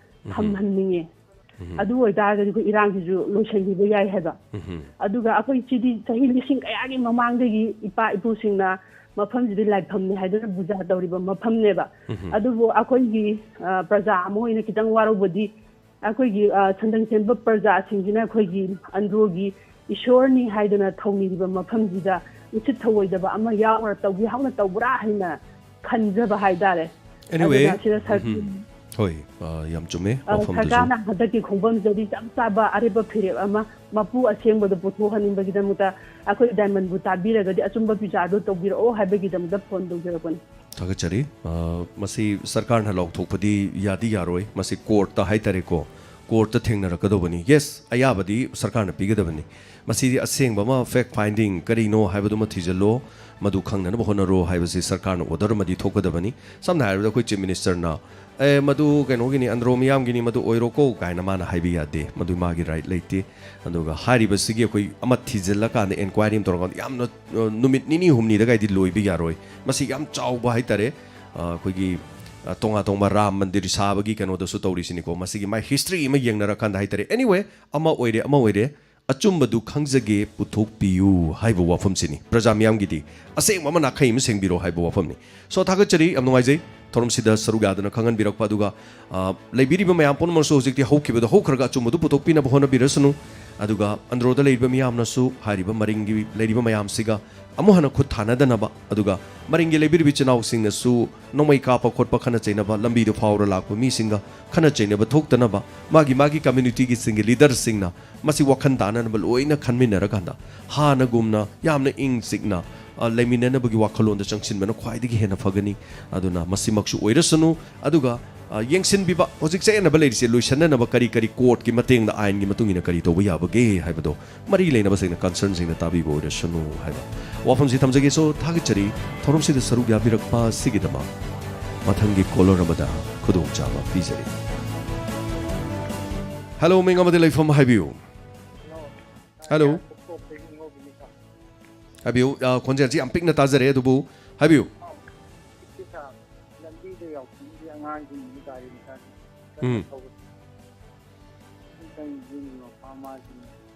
ꯎꯝ꯫ ꯊꯝꯍꯟꯅꯤꯡꯉꯦ꯫ ꯎꯝ꯫ ꯑꯗꯨ ꯑꯣꯏꯇꯥꯔꯒꯗꯤ ꯑꯩꯈꯣꯏ ꯏꯔꯥꯡꯁꯤꯁꯨ ꯂꯣꯏꯁꯤꯟꯈꯤꯕ ꯌꯥꯏ ꯍꯥꯏꯕ꯫ ꯎꯝ꯫ ꯑꯗꯨꯒ ꯑꯩꯈꯣꯏ ꯁꯤꯗꯤ ꯆꯍꯤ ꯂꯤꯁꯤꯡ ꯀꯌꯥꯒꯤ ꯃꯃꯥꯡꯗꯒꯤ ꯏꯄꯥ ꯏꯄꯨꯁꯤꯡꯅ ꯃꯐꯝꯁꯤꯗꯤ ꯂꯥꯏꯐꯝꯅꯤ ꯍꯥꯏꯗꯨꯅ ꯄꯨꯖꯥ ꯇꯧꯔꯤꯕ ꯃꯐꯝꯅꯦꯕ꯫ ꯎꯝꯍꯨꯝ꯫ ꯑꯗꯨꯕꯨ ꯑꯩꯈꯣꯏꯒꯤ, ꯑ, ꯄ꯭ꯔꯖꯥ ꯑꯃ ꯑꯣꯏꯅ ꯈꯤꯇꯪ ꯋꯥꯔꯧꯕꯗꯤ, ꯑꯩꯈꯣꯏꯒꯤ, ꯑ, ꯁꯟꯗꯪ ꯁꯦꯝꯕ ꯄ꯭ꯔꯖꯥꯁꯤꯡꯁꯤꯅ ꯑꯩꯈꯣꯏꯒꯤ ꯑꯟꯗ꯭ꯔꯣꯒꯤ ꯏꯁꯣꯔꯅꯤ ꯍꯥꯏꯗꯨꯅ ꯊꯧꯅꯤꯔꯤꯕ ꯃꯐꯝꯁꯤꯗ ꯎꯁꯤꯠ ꯊꯧꯑꯣꯏꯗꯕ ꯑꯃ ꯌꯥꯎꯔ ꯇꯧꯕꯤ ꯍꯧꯅ ꯇꯧꯕ꯭ꯔꯥ ꯍꯥꯏꯅ ꯈꯟꯖꯕ ꯍꯥꯏꯇꯥꯔꯦ꯫ Anyway, ꯑꯗꯨꯅ ꯁꯤꯗ ꯁꯔ-, ꯎꯝꯍꯨꯝ꯫ ꯍꯣꯏ, ꯑ, ꯌꯥꯝ ꯆꯨꯝꯃꯦ, ꯑ, ꯋꯥꯐꯝꯗꯨꯁꯨ꯫ ꯁꯔꯀꯥꯔꯅ ꯍꯟꯗꯛꯀꯤ ꯈꯣꯡꯐꯝꯁꯤꯗꯤ ꯆꯞ ꯆꯥꯕ ꯑꯔꯦꯞꯄ ꯐꯤꯔꯦꯞ ꯑꯃ ꯃꯄꯨ ꯑꯁꯦꯡꯕꯗꯨ ꯄꯨꯊꯣꯛꯍꯟꯅꯤꯡꯕꯒꯤꯗꯃꯛꯇ ꯑꯩꯈꯣꯏ ꯗꯥꯏꯃꯟꯕꯨ ꯇꯥꯕꯤꯔꯒꯗꯤ ꯑꯆꯨꯝꯕ ꯕꯤꯆꯥꯔꯗꯨ ꯇꯧꯕꯤꯔꯛꯑꯣ ꯍꯥꯏꯕꯒꯤꯗꯃꯛꯇ ꯐꯣꯟ ꯇꯧꯖꯔꯛꯄꯅꯤ꯫ ꯊꯥꯒꯠꯆꯔꯤ꯫ ꯑ, ꯃꯁꯤ ꯁꯔꯀꯥꯔꯅ ꯂꯥꯎꯊꯣꯛꯄꯗꯤ ꯌꯥꯗꯤ ꯌꯥꯔꯣꯏ꯫ ꯃꯁꯤ ꯀꯣꯔꯠꯇ ꯍꯥꯏꯇꯥꯔꯦꯀꯣ, ꯀꯣꯔꯠꯇ ꯊꯦꯡꯅꯔꯛꯀꯗꯧꯕꯅꯤ꯫ Yes, ꯑꯌꯥꯕꯗꯤ ꯁꯔꯀꯥꯔꯅ ꯄꯤꯒꯗꯕꯅꯤ꯫ ꯃꯁꯤꯗꯤ ꯑꯁꯦꯡꯕ ꯑꯃ, fact finding ꯀꯔꯤꯅꯣ ꯍꯥꯏꯕꯗꯨꯃ ꯊꯤꯖꯤꯜꯂꯣ, ꯃꯗꯨ ꯈꯪꯅꯅꯕ ꯍꯣꯠꯅꯔꯣ ꯍꯥꯏꯕꯁꯤ ꯁꯔꯀꯥꯔꯅ order ꯑꯃꯗꯤ ꯊꯣꯛꯀꯗꯕꯅꯤ꯫ ꯁꯝꯅ ꯍꯥꯏꯔꯕꯗ ꯑꯩꯈꯣꯏ Chief Ministerꯅ, "ꯑꯦ, ꯃꯗꯨ ꯀꯩꯅꯣꯒꯤꯅꯤ, ꯑꯟꯗ꯭ꯔꯣ ꯃꯤꯌꯥꯝꯒꯤꯅꯤ, ꯃꯗꯨ ꯑꯣꯏꯔꯣꯀꯣ" ꯀꯥꯏꯅ ꯃꯥꯅ ꯍꯥꯏꯕ ꯌꯥꯗꯦ꯫ ꯃꯗꯨ ꯃꯥꯒꯤ right ꯂꯩꯇꯦ꯫ ꯑꯗꯨꯒ ꯍꯥꯏꯔꯤꯕꯁꯤꯒꯤ ꯑꯩꯈꯣꯏ ꯑꯃ ꯊꯤꯖꯤꯜꯂꯀꯥꯟꯗ, inquiry ꯑꯃ ꯇꯧꯔꯀꯥꯟꯗ ꯌꯥꯝꯅ, ꯑ, ꯅꯨꯃꯤꯠ ꯅꯤꯅꯤ ꯍꯨꯝꯅꯤꯗ ꯀꯥꯏꯗꯤ ꯂꯣꯏꯕ ꯌꯥꯔꯣꯏ꯫ ꯃꯁꯤ ꯌꯥꯝ ꯆꯥꯎꯕ ꯍꯥꯏꯇꯥꯔꯦ꯫ ꯑ, ꯑꯩꯈꯣꯏꯒꯤ, ꯑ, ꯇꯣꯉꯥꯟ ꯇꯣꯉꯥꯟꯕ ꯔꯥꯝ ꯃꯟꯗꯤꯔ ꯁꯥꯕꯒꯤ ꯀꯩꯅꯣꯗꯁꯨ ꯇꯧꯔꯤꯁꯤꯅꯤꯀꯣ꯫ ꯃꯁꯤꯒꯤ ꯃꯥꯏ history ꯑꯃ ꯌꯦꯡꯅꯔꯀꯥꯟꯗ ꯍꯥꯏꯇꯥꯔꯦ꯫ Anyway, ꯑꯃ ꯑꯣꯏꯔꯦ, ꯑꯃ ꯑꯣꯏꯔꯦ, ꯑꯆꯨꯝꯕꯗꯨ ꯈꯪꯖꯒꯦ, ꯄꯨꯊꯣꯛꯄꯤꯌꯨ ꯍꯥꯏꯕ ꯋꯥꯐꯝꯁꯤꯅꯤ꯫ ꯄ꯭ꯔꯖꯥ ꯃꯤꯌꯥꯝꯒꯤꯗꯤ ꯑꯁꯦꯡꯕ ꯑꯃ ꯅꯥꯈꯩ ꯑꯃ ꯁꯦꯡꯕꯤꯔꯣ ꯍꯥꯏꯕ ꯋꯥꯐꯝꯅꯤ꯫ So, ꯊꯥꯒꯠꯆꯔꯤ, ꯌꯥꯝ ꯅꯨꯡꯉꯥꯏꯖꯩ ꯊꯧꯔꯝꯁꯤꯗ ꯁꯔꯨꯛ ꯌꯥꯗꯨꯅ ꯈꯪꯍꯟꯕꯤꯔꯛꯄ꯫ ꯑꯗꯨꯒ, ꯑ, ꯂꯩꯕꯤꯔꯤꯕ ꯃꯌꯥꯝ ꯄꯨꯝꯅꯃꯛꯁꯨ ꯍꯧꯖꯤꯛꯇꯤ ꯍꯧꯈꯤꯕꯗꯣ ꯍꯧꯈ꯭ꯔꯒ ꯑꯆꯨꯝꯕꯗꯨ ꯄꯨꯊꯣꯛꯄꯤꯅꯕ ꯍꯣꯠꯅꯕꯤꯔꯁꯅꯨ꯫ ꯑꯗꯨꯒ ꯑꯟꯗ꯭ꯔꯣꯗ ꯂꯩꯔꯤꯕ ꯃꯤꯌꯥꯝꯅꯁꯨ ꯍꯥꯏꯔꯤꯕ ꯃꯔꯤꯡꯒꯤ ꯂꯩꯔꯤꯕ ꯃꯌꯥꯝꯁꯤꯒ ꯑꯃꯨꯛ ꯍꯟꯅ ꯈꯨꯠ ꯊꯥꯅꯗꯅꯕ, ꯑꯗꯨꯒ ꯃꯔꯤꯡꯒꯤ ꯂꯩꯕꯤꯔꯤꯕ ꯏꯆꯤꯟ ꯏꯅꯥꯎꯁꯤꯡꯅꯁꯨ ꯅꯣꯡꯃꯩ ꯀꯥꯞꯄ ꯈꯣꯠꯄ ꯈꯠꯅ ꯆꯩꯅꯕ, ꯂꯝꯕꯤꯗ ꯐꯥꯎꯔ ꯂꯥꯛꯄ ꯃꯤꯁꯤꯡꯒ ꯈꯠꯅ ꯆꯩꯅꯕ ꯊꯣꯛꯇꯅꯕ, ꯃꯥꯒꯤ ꯃꯥꯒꯤ communityꯒꯤ ꯁꯤꯡꯒꯤ leaderꯁꯤꯡꯅ ꯃꯁꯤ ꯋꯥꯈꯜ ꯇꯥꯅꯅꯕ ꯂꯣꯏꯅ ꯈꯟꯃꯤꯟꯅꯔꯀꯥꯟꯗ ꯍꯥꯟꯅꯒꯨꯝꯅ ꯌꯥꯝꯅ ꯏꯪ ꯆꯤꯛꯅ, ꯑ, ꯂꯩꯃꯤꯟꯅꯅꯕꯒꯤ ꯋꯥꯈꯜꯂꯣꯟꯗ ꯆꯪꯁꯤꯟꯕꯅ ꯈ꯭ꯋꯥꯏꯗꯒꯤ ꯍꯦꯟꯅ ꯐꯒꯅꯤ꯫ ꯑꯗꯨꯅ ꯃꯁꯤꯃꯛꯁꯨ ꯑꯣꯏꯔꯁꯅꯨ꯫ ꯑꯗꯨꯒ, ꯑ, ꯌꯦꯡꯁꯤꯟꯕꯤꯕ, ꯍꯧꯖꯤꯛ ꯆꯌꯦꯠꯅꯕ ꯂꯩꯔꯤꯁꯦ ꯂꯣꯏꯁꯤꯟꯅꯅꯕ ꯀꯔꯤ ꯀꯔꯤ courtꯀꯤ ꯃꯇꯦꯡꯗ, ꯑꯥꯏꯟꯒꯤ ꯃꯇꯨꯡ ꯏꯟꯅ ꯀꯔꯤ ꯇꯧꯕ ꯌꯥꯕꯒꯦ ꯍꯥꯏꯕꯗꯣ ꯃꯔꯤ ꯂꯩꯅꯕꯁꯤꯡꯅ, concernꯁꯤꯡꯅ ꯇꯥꯕꯤꯕ ꯑꯣꯏꯔꯁꯅꯨ ꯍꯥꯏꯕ ꯋꯥꯐꯝꯁꯤ ꯊꯝꯖꯒꯦ꯫ So, ꯊꯥꯒꯠꯆꯔꯤ ꯊꯧꯔꯝꯁꯤꯗ ꯁꯔꯨꯛ ꯌꯥꯕꯤꯔꯛꯄ ꯑꯁꯤꯒꯤꯗꯃꯛ꯫ ꯃꯊꯪꯒꯤ caller ꯑꯃꯗ ꯈꯨꯗꯣꯡꯆꯥꯕ ꯄꯤꯖꯔꯤ꯫ Hello, ꯃꯤꯡ ꯑꯃꯗꯤ ꯂꯩꯐꯝ ꯍꯥꯏꯕꯤꯌꯨ꯫ Hello꯫ ꯍꯥꯏꯕꯤꯌꯨ꯫ ꯑ, ꯈꯣꯟꯖꯦꯜꯁꯤ ꯌꯥꯝ ꯄꯤꯛꯅ ꯇꯥꯖꯔꯦ, ꯑꯗꯨꯕꯨ ꯍꯥꯏꯕꯤꯌꯨ꯫ ꯂꯝꯕꯤꯗ ꯌꯥꯎꯁꯤꯟꯕꯒꯤ ꯑꯉꯥꯡꯁꯤꯡ ꯒꯥꯔꯤ ꯃꯆꯥꯁꯤꯡ ꯀꯟꯅ ꯎꯝ꯫ ꯊꯧꯕ꯫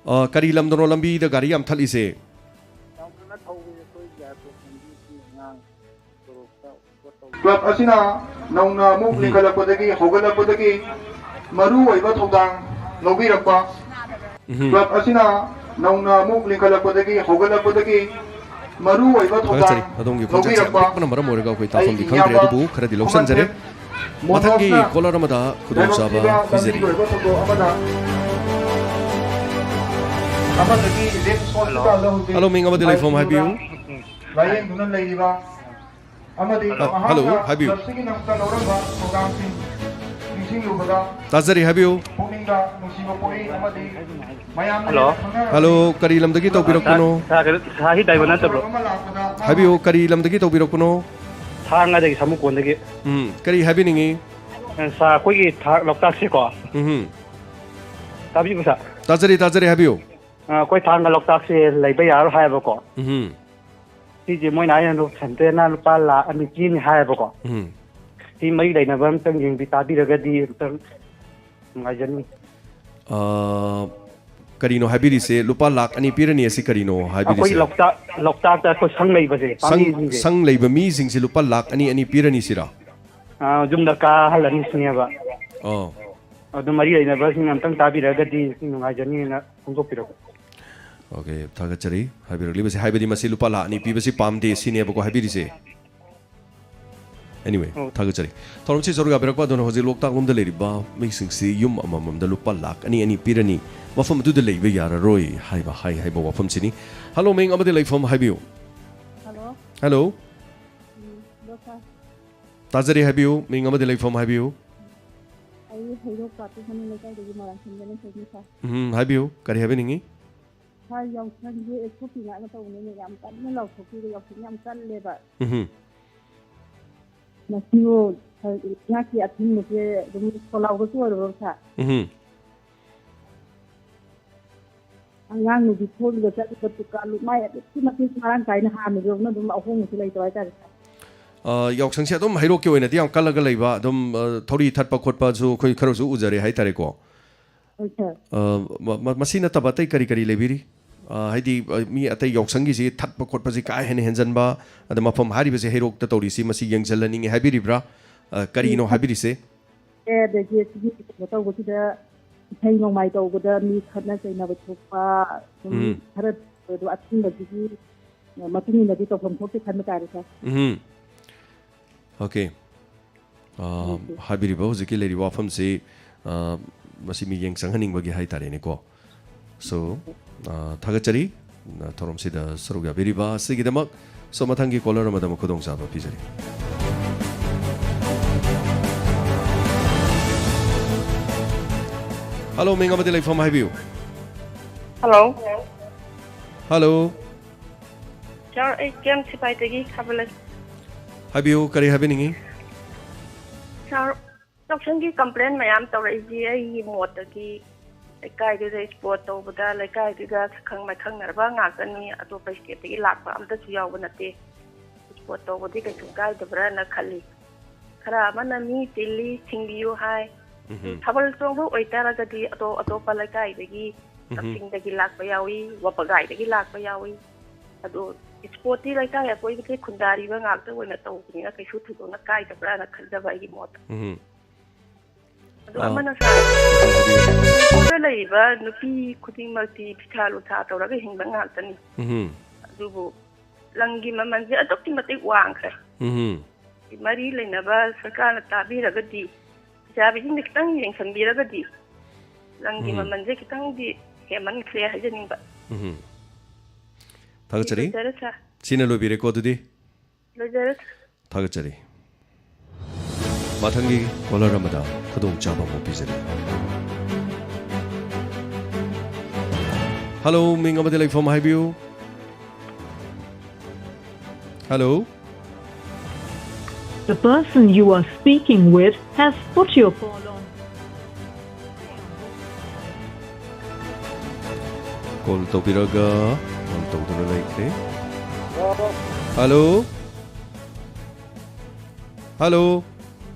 ꯑ, ꯀꯔꯤ ꯂꯝꯗꯅꯣ ꯂꯝꯕꯤꯗ ꯒꯥꯔꯤ ꯌꯥꯝ ꯊꯠꯂꯤꯁꯦ? ꯌꯥꯝ ꯀꯟꯅ ꯊꯧꯕꯁꯦ ꯑꯩꯈꯣꯏꯒꯤ airport ꯂꯝꯕꯤꯁꯤ ꯀ꯭ꯂꯕ ꯑꯁꯤꯅ ꯅꯧꯅ ꯑꯃꯨꯛ ꯎꯝ꯫ ꯂꯤꯡꯈꯠꯂꯛꯄꯗꯒꯤ, ꯍꯧꯒꯠꯂꯛꯄꯗꯒꯤ ꯃꯔꯨ ꯑꯣꯏꯕ ꯊꯧꯗꯥꯡ ꯂꯧꯕꯤꯔꯛꯄ, ꯎꯝ꯫ ꯀ꯭ꯂꯕ ꯑꯁꯤꯅ ꯅꯧꯅ ꯑꯃꯨꯛ ꯂꯤꯡꯈꯠꯂꯛꯄꯗꯒꯤ, ꯍꯧꯒꯠꯂꯛꯄꯗꯒꯤ ꯃꯔꯨ ꯑꯣꯏꯕ ꯊꯧꯗꯥꯡ ꯊꯥꯒꯠꯆꯔꯤ꯫ ꯑꯗꯣꯝꯒꯤ ꯈꯣꯟꯖꯦꯜꯁꯦ ꯂꯧꯕꯤꯔꯛꯄ ꯌꯥꯝ ꯄꯤꯛꯄꯅ ꯃꯔꯝ ꯑꯣꯏꯔꯒ ꯑꯩꯈꯣꯏ ꯇꯥꯐꯝꯗꯤ ꯑꯩꯒꯤ ꯈꯪꯗ꯭ꯔꯦ, ꯏꯌꯥꯝꯕ ꯑꯗꯨꯕꯨ ꯈꯔꯗꯤ ꯂꯧꯁꯤꯟꯖꯔꯦ꯫ ꯈꯨꯃꯟꯊꯦꯝ ꯃꯊꯪꯒꯤ ꯃꯣꯅꯣꯖꯅ ꯀꯣꯂꯔ ꯑꯃꯗ ꯈꯨꯗꯣꯡꯆꯥꯕ ꯂꯥꯏꯕꯛ ꯊꯤꯕ ꯄꯤꯖꯔꯤ꯫ ꯂꯝꯕꯤꯒꯤ ꯑꯣꯏꯕ ꯊꯧꯗꯣꯛ ꯑꯃꯗ ꯑꯃꯗꯒꯤ ꯔꯤꯝꯁ ꯍꯣꯁꯄꯤꯇꯥꯜꯗ ꯍꯧꯖꯤꯛ ꯍꯜꯂꯣ, ꯃꯤꯡ ꯑꯃꯗꯤ ꯂꯩꯐꯝ ꯍꯥꯏꯕꯤꯌꯨ꯫ ꯂꯥꯏꯌꯦꯡꯗꯨꯅ ꯂꯩꯔꯤꯕ ꯑꯃꯗꯤ ꯑ, ꯍꯜꯂꯣ, ꯃꯍꯥꯛꯅ ꯍꯥꯏꯕꯤꯌꯨ꯫ ꯀ꯭ꯂꯕꯁꯤꯒꯤꯗꯃꯛꯇ ꯂꯧꯔꯝꯕ ꯊꯧꯗꯥꯡꯁꯤꯡ ꯅꯤꯡꯁꯤꯡꯂꯨꯕꯗ ꯇꯥꯖꯔꯤ, ꯍꯥꯏꯕꯤꯌꯨ꯫ ꯄꯨꯛꯅꯤꯡꯗ ꯅꯨꯡꯁꯤꯕ ꯄꯣꯛꯏ ꯑꯃꯗꯤ ꯃꯌꯥꯝꯅ ꯍꯜꯂꯣ꯫ ꯍꯦꯟꯅ ꯈꯪꯅꯔꯕꯅꯤ꯫ ꯍꯜꯂꯣ, ꯀꯔꯤ ꯂꯝꯗꯒꯤ ꯇꯧꯕꯤꯔꯛꯄꯅꯣ? ꯁꯥꯔ, ꯁꯥꯔ, ꯁꯥꯔ, ꯁꯤ ꯗꯥꯏꯃꯟ ꯅꯠꯇꯕ꯭ꯔꯣ? ꯑꯃ ꯂꯥꯛꯄꯗ ꯍꯥꯏꯕꯤꯌꯨ, ꯀꯔꯤ ꯂꯝꯗꯒꯤ ꯇꯧꯕꯤꯔꯛꯄꯅꯣ? ꯊꯥꯡꯒꯗꯒꯤ ꯁꯥꯃꯨꯀꯣꯟꯗꯒꯤ꯫ ꯎꯝ, ꯀꯔꯤ ꯍꯥꯏꯕꯤꯅꯤꯡꯉꯤ? ꯑ, ꯁꯥꯔ, ꯑꯩꯈꯣꯏꯒꯤ ꯊꯥꯡ ꯂꯣꯛꯇꯥꯛꯁꯦꯀꯣ꯫ ꯎꯝ꯫ ꯇꯥꯕꯤꯕ꯭ꯔꯥ, ꯁꯥꯔ? ꯇꯥꯖꯔꯤ, ꯇꯥꯖꯔꯤ, ꯍꯥꯏꯕꯤꯌꯨ꯫ ꯑ, ꯑꯩꯈꯣꯏ ꯊꯥꯡꯒ ꯂꯣꯛꯇꯥꯛꯁꯦ ꯂꯩꯕ ꯌꯥꯔꯣꯏ ꯍꯥꯏꯌꯦꯕꯀꯣ꯫ ꯎꯝ꯫ ꯁꯤꯁꯦ ꯃꯣꯏꯅ ꯑꯩꯅ ꯁꯦꯟꯇ꯭ꯔꯦꯜꯅ ꯂꯨꯄꯥ ꯂꯥꯈ ꯑꯅꯤ ꯄꯤꯅꯤ ꯍꯥꯏꯌꯦꯕꯀꯣ꯫ ꯎꯝ꯫ ꯁꯤ ꯃꯔꯤ ꯂꯩꯅꯕ ꯑꯝꯇꯪ ꯌꯦꯡꯕꯤ ꯇꯥꯕꯤꯔꯒꯗꯤ ꯑꯝꯇꯪ ꯅꯨꯡꯉꯥꯏꯖꯅꯤ꯫ ꯑ, ꯀꯔꯤꯅꯣ ꯍꯥꯏꯕꯤꯔꯤꯁꯦ? ꯂꯨꯄꯥ ꯂꯥꯈ ꯑꯅꯤ ꯄꯤꯔꯅꯤ ꯑꯁꯤ ꯀꯔꯤꯅꯣ ꯑꯩꯈꯣꯏ ꯍꯥꯏꯕꯤꯔꯤꯁꯦ? ꯂꯣꯛꯇꯥꯛ, ꯂꯣꯛꯇꯥꯛꯇ ꯑꯩꯈꯣꯏ ꯁꯪ ꯂꯩꯕꯁꯦ, ꯁꯪ, ꯄꯥꯝꯕꯤꯁꯤꯡꯁꯦ꯫ ꯁꯪ ꯂꯩꯕ ꯃꯤꯁꯤꯡꯁꯦ ꯂꯨꯄꯥ ꯂꯥꯈ ꯑꯅꯤ, ꯑꯅꯤ ꯄꯤꯔꯅꯤ ꯁꯤꯔꯣ? ꯑ, ꯌꯨꯝꯗ ꯀꯥꯍꯜꯂꯅꯤ ꯁꯤꯅꯦꯕ꯫ ꯑꯣ꯫ ꯑꯗꯨ ꯃꯔꯤ ꯂꯩꯅꯕꯁꯤꯡ ꯑꯝꯇꯪ ꯇꯥꯕꯤꯔꯒꯗꯤ ꯅꯨꯡꯉꯥꯏꯖꯅꯤꯅ ꯐꯣꯡꯗꯣꯛꯄꯤꯔꯛꯄ꯫ ꯑꯣꯀꯦ, ꯊꯥꯒꯠꯆꯔꯤ ꯍꯥꯏꯕꯤꯔꯛꯂꯤꯕꯁꯦ꯫ ꯍꯥꯏꯕꯗꯤ ꯃꯁꯤ ꯂꯨꯄꯥ ꯂꯥꯈ ꯑꯅꯤ ꯄꯤꯕꯁꯤ ꯄꯥꯝꯗꯦ ꯁꯤꯅꯦꯕꯀꯣ ꯍꯥꯏꯕꯤꯔꯤꯁꯦ꯫ Anyway, ꯑꯣ꯫ ꯊꯥꯒꯠꯆꯔꯤ꯫ ꯊꯧꯔꯝꯁꯤ ꯁꯔꯨꯛ ꯌꯥꯕꯤꯔꯛꯄ ꯑꯗꯨꯅ ꯍꯧꯖꯤꯛ ꯂꯣꯛꯇꯥꯛ ꯂꯣꯝꯗ ꯂꯩꯔꯤꯕ ꯃꯤꯁꯤꯡꯁꯤ ꯌꯨꯝ ꯑꯃꯃꯝꯗ ꯂꯨꯄꯥ ꯂꯥꯈ ꯑꯅꯤ, ꯑꯅꯤ ꯄꯤꯔꯅꯤ, ꯃꯐꯝ ꯑꯗꯨꯗ ꯂꯩꯕ ꯌꯥꯔꯔꯣꯏ ꯍꯥꯏꯕ, ꯍꯥꯏ ꯍꯥꯏꯕ ꯋꯥꯐꯝꯁꯤꯅꯤ꯫ ꯍꯜꯂꯣ, ꯃꯤꯡ ꯑꯃꯗꯤ ꯂꯩꯐꯝ ꯍꯥꯏꯕꯤꯌꯨ꯫ ꯍꯜꯂꯣ꯫ ꯍꯜꯂꯣ꯫ ꯎꯝ, ꯍꯜꯂꯣ, ꯁꯥꯔ꯫ ꯇꯥꯖꯔꯤ, ꯍꯥꯏꯕꯤꯌꯨ꯫ ꯃꯤꯡ ꯑꯃꯗꯤ ꯂꯩꯐꯝ ꯍꯥꯏꯕꯤꯌꯨ꯫ ꯑꯩ ꯍꯩꯔꯣꯛ ꯀ꯭ꯋꯥꯇꯔ ꯃꯅꯤꯡ ꯂꯩꯀꯥꯏꯗꯒꯤ ꯃꯣꯏꯔꯥꯡꯊꯦꯝꯗꯅꯦ, ꯁꯣꯏꯕꯨꯝ ꯁꯥꯔ꯫ ꯎꯝ, ꯍꯥꯏꯕꯤꯌꯨ꯫ ꯀꯔꯤ ꯍꯥꯏꯕꯤꯅꯤꯡꯉꯤ? ꯁꯥꯔ, ꯌꯥꯎꯁꯪꯁꯦ ꯑꯦꯁ ꯑꯣ ꯄꯤ ꯉꯥꯛꯅ ꯇꯧꯕꯅꯤꯅꯦ, ꯌꯥꯝ ꯀꯟꯅ ꯂꯥꯎꯊꯣꯛꯄꯤꯔꯦ, ꯌꯥꯎꯁꯪ ꯌꯥꯝ ꯀꯜꯂꯦꯕ꯫ ꯎꯝ꯫ ꯉꯁꯤꯕꯨ ꯁꯥꯔ, ꯉꯥꯀꯤ ꯑꯊꯤꯡꯕꯁꯦ ꯑꯗꯨꯝ ꯈꯣꯜꯂꯥꯎꯗꯁꯨ ꯑꯣꯏꯔꯕ꯭ꯔꯣ, ꯁꯥꯔ? ꯎꯝ꯫ ꯑꯉꯥꯡ ꯅꯨꯕꯤ ꯈꯣꯠꯂꯤꯕ ꯆꯠꯂꯤꯕ ꯗꯨꯀꯥꯟ ꯂꯨꯛꯃꯥꯏ ꯑꯗꯨꯛꯀꯤ ꯃꯇꯤꯛ ꯃꯔꯥꯡ ꯀꯥꯏꯅ ꯍꯥꯡꯉꯤꯕ, ꯑꯗꯨꯅ ꯑꯗꯨꯝ ꯑꯍꯣꯡꯕꯁꯨ ꯂꯩꯇꯕ ꯍꯥꯏꯇꯥꯔꯦ, ꯁꯥꯔ꯫ ꯑ, ꯌꯥꯎꯁꯪꯁꯦ ꯑꯗꯨꯝ ꯍꯩꯔꯣꯛꯀꯤ ꯑꯣꯏꯅꯗꯤ ꯌꯥꯝ ꯀꯜꯂꯒ ꯂꯩꯕ, ꯑꯗꯨꯝ, ꯑ, ꯊꯧꯔꯤ ꯊꯠꯄ ꯈꯣꯠꯄꯁꯨ ꯑꯩꯈꯣꯏ ꯈꯔꯁꯨ ꯎꯖꯔꯦ ꯍꯥꯏꯇꯥꯔꯦꯀꯣ꯫ ꯍꯣꯏ, ꯁꯥꯔ꯫ ꯑ, ꯃ-, ꯃ-, ꯃꯁꯤ ꯅꯠꯇꯕ ꯑꯇꯩ ꯀꯔꯤ ꯀꯔꯤ ꯂꯩꯕꯤꯔꯤ? ꯑ, ꯍꯥꯏꯗꯤ, ꯑ, ꯃꯤ ꯑꯇꯩ ꯌꯥꯎꯁꯪꯒꯤꯁꯤ ꯊꯠꯄ ꯈꯣꯠꯄꯁꯤ ꯀꯥ ꯍꯦꯟꯅ ꯍꯦꯟꯖꯟꯕ, ꯑꯗ ꯃꯐꯝ ꯍꯥꯏꯔꯤꯕꯁꯦ ꯍꯩꯔꯣꯛꯇ ꯇꯧꯔꯤꯁꯤ, ꯃꯁꯤ ꯌꯦꯡꯁꯤꯜꯍꯟꯅꯤꯡꯉꯤ ꯍꯥꯏꯕꯤꯔꯤꯕ꯭ꯔꯥ? ꯑ, ꯀꯔꯤꯅꯣ ꯎꯝ, ꯊꯠ-, ꯍꯥꯏꯕꯤꯔꯤꯁꯦ? ꯑꯦ, ꯑꯗꯒꯤ ꯑꯁꯤꯒꯤ ꯀꯩꯅꯣ ꯇꯧꯕꯁꯤꯗ ꯏꯁꯩ ꯅꯣꯡꯃꯥꯏ ꯇꯧꯕꯗ ꯃꯤ ꯈꯠꯅ ꯆꯩꯅꯕ ꯊꯣꯛꯄ, ꯁꯨꯝ ꯎꯝ꯫ ꯈꯔ ꯑꯗꯨ ꯑꯊꯤꯡꯕꯁꯤꯒꯤ ꯃꯇꯨꯡ ꯏꯟꯅꯗꯤ ꯇꯧꯐꯝ ꯊꯣꯛꯇꯦ ꯈꯟꯕ ꯇꯥꯔꯦ, ꯁꯥꯔ꯫ ꯎꯝ꯫ ꯑꯣꯀꯦ꯫ ꯑ, ꯎꯝ, ꯎꯝ꯫ ꯍꯥꯏꯕꯤꯔꯤꯕ ꯍꯧꯖꯤꯛꯀꯤ ꯂꯩꯔꯤꯕ ꯋꯥꯐꯝꯁꯤ, ꯑ, ꯃꯁꯤ ꯃꯤꯠꯌꯦꯡ ꯆꯪꯍꯟꯅꯤꯡꯕꯒꯤ ꯍꯥꯏ ꯇꯥꯔꯦꯅꯦꯀꯣ꯫ So, ꯑ, ꯊꯥꯒꯠꯆꯔꯤ, ꯑ, ꯊꯧꯔꯝꯁꯤꯗ ꯁꯔꯨꯛ ꯌꯥꯕꯤꯔꯤꯕ ꯑꯁꯤꯒꯤꯗꯃꯛ꯫ So, ꯃꯊꯪꯒꯤ caller ꯑꯃꯗ ꯑꯃꯨꯛ ꯈꯨꯗꯣꯡꯆꯥꯕ ꯄꯤꯖꯔꯤ꯫ Hello, ꯃꯤꯡ ꯑꯃꯗꯤ ꯂꯩꯐꯝ ꯍꯥꯏꯕꯤꯌꯨ꯫ Hello꯫ Hello꯫ Sir, ꯑꯩ ꯀꯦꯝ ꯁꯤꯐꯥꯏꯗꯒꯤ ꯈꯥꯕ ꯂꯩ꯫ ꯍꯥꯏꯕꯤꯌꯨ, ꯀꯔꯤ ꯍꯥꯏꯕꯤꯅꯤꯡꯉꯤ? Sir, ꯌꯥꯎꯁꯪꯒꯤ complain ꯃꯌꯥꯝ ꯇꯧꯔꯛꯏꯁꯤ ꯑꯩꯒꯤ ꯃꯣꯠꯇꯗꯤ ꯂꯩꯀꯥꯏꯗꯨꯗ sport ꯇꯧꯕꯗ ꯂꯩꯀꯥꯏꯗꯨꯗ ꯁꯛꯈꯪ ꯃꯥꯏꯈꯪꯅꯔꯕ ꯉꯥꯛꯇꯅꯤ, ꯑꯇꯣꯞꯄ stateꯇꯒꯤ ꯂꯥꯛꯄ ꯑꯝꯇꯁꯨ ꯌꯥꯎꯕ ꯅꯠꯇꯦ꯫ Sport ꯇꯧꯕꯗꯤ ꯀꯩꯁꯨ ꯀꯥꯏꯗꯕ꯭ꯔꯥꯅ ꯈꯜꯂꯤ꯫ ꯈꯔ ꯑꯃꯅ ꯃꯤ ꯆꯤꯜꯂꯤ, ꯊꯤꯡꯕꯤꯌꯨ ꯍꯥꯏ꯫ ꯎꯝꯍꯨꯝ꯫ ꯊꯥꯕꯜ ꯆꯣꯡꯕ ꯑꯣꯏꯇꯥꯔꯒꯗꯤ ꯑꯇꯣꯞ ꯑꯇꯣꯞꯄ ꯂꯩꯀꯥꯏꯗꯒꯤ, ꯎꯝꯍꯨꯝ꯫ ꯀꯛꯆꯤꯡꯗꯒꯤ ꯂꯥꯛꯄ ꯌꯥꯎꯏ, ꯋꯥꯕꯒꯥꯏꯗꯒꯤ ꯂꯥꯛꯄ ꯌꯥꯎꯏ꯫ ꯑꯗꯣ sportꯇꯤ ꯂꯩꯀꯥꯏ ꯑꯀꯣꯏꯕꯗ ꯈꯨꯟꯗꯥꯔꯤꯕ ꯉꯥꯛꯇ ꯑꯣꯏꯅ ꯇꯧꯕꯅꯤꯅ ꯀꯩꯁꯨ ꯊꯣꯏꯗꯣꯛꯅ ꯀꯥꯏꯗꯕ꯭ꯔꯥꯅ ꯈꯟꯖꯕ ꯑꯩꯒꯤ ꯃꯣꯠꯇ꯫ ꯎꯝꯍꯨꯝ꯫ ꯑꯗꯣ ꯑꯥ, ꯑꯃꯅ, ꯁꯥꯔ, ꯍꯥꯏꯕꯤꯌꯨ꯫ ꯃꯅꯤꯄꯨꯔꯗ ꯂꯩꯔꯤꯕ ꯅꯨꯄꯤ ꯈꯨꯗꯤꯡꯃꯛꯇꯤ ꯐꯤꯁꯥ ꯂꯣꯟꯁꯥ ꯇꯧꯔꯒ ꯍꯤꯡꯕ ꯉꯥꯛꯇꯅꯤ꯫ ꯎꯝꯍꯨꯝ꯫ ꯑꯗꯨꯕꯨ ꯂꯪꯒꯤ ꯃꯃꯜꯁꯦ ꯑꯗꯨꯛꯀꯤ ꯃꯇꯤꯛ ꯋꯥꯡꯈ꯭ꯔꯦ꯫ ꯎꯝꯍꯨꯝ꯫ ꯃꯔꯤ ꯂꯩꯅꯕ ꯁꯔꯀꯥꯔꯅ ꯇꯥꯕꯤꯔꯒꯗꯤ ꯂꯩꯁꯥꯕꯤꯁꯤꯡꯗ ꯈꯤꯇꯪ ꯌꯦꯡꯁꯤꯟꯕꯤꯔꯒꯗꯤ ꯂꯪꯒꯤ ꯎꯝ꯫ ꯃꯃꯜꯁꯦ ꯈꯤꯇꯪꯗꯤ ꯍꯦꯟꯃꯟꯈ꯭ꯔꯦ ꯍꯥꯏꯖꯅꯤꯡꯕ꯫ ꯎꯝꯍꯨꯝ꯫ ꯊꯥꯒꯠꯆꯔꯤ꯫ ꯂꯣꯏꯖꯔꯦ, ꯁꯥꯔ꯫ ꯁꯤꯅ ꯂꯣꯏꯕꯤꯔꯦꯀꯣ ꯑꯗꯨꯗꯤ? ꯂꯣꯏꯖꯔꯦ꯫ ꯊꯥꯒꯠꯆꯔꯤ꯫ ꯃꯊꯪꯒꯤ caller ꯑꯃꯗ ꯈꯨꯗꯣꯡꯆꯥꯕ ꯑꯃ ꯄꯤꯖꯔꯤ꯫ Hello, ꯃꯤꯡ ꯑꯃꯗꯤ ꯂꯩꯐꯝ ꯍꯥꯏꯕꯤꯌꯨ꯫ Hello꯫ The person you are speaking with has put your call on. Call ꯇꯧꯕꯤꯔꯒ hold ꯇꯧꯗꯨꯅ ꯂꯩꯈ꯭ꯔꯦ꯫ Hello꯫ Hello꯫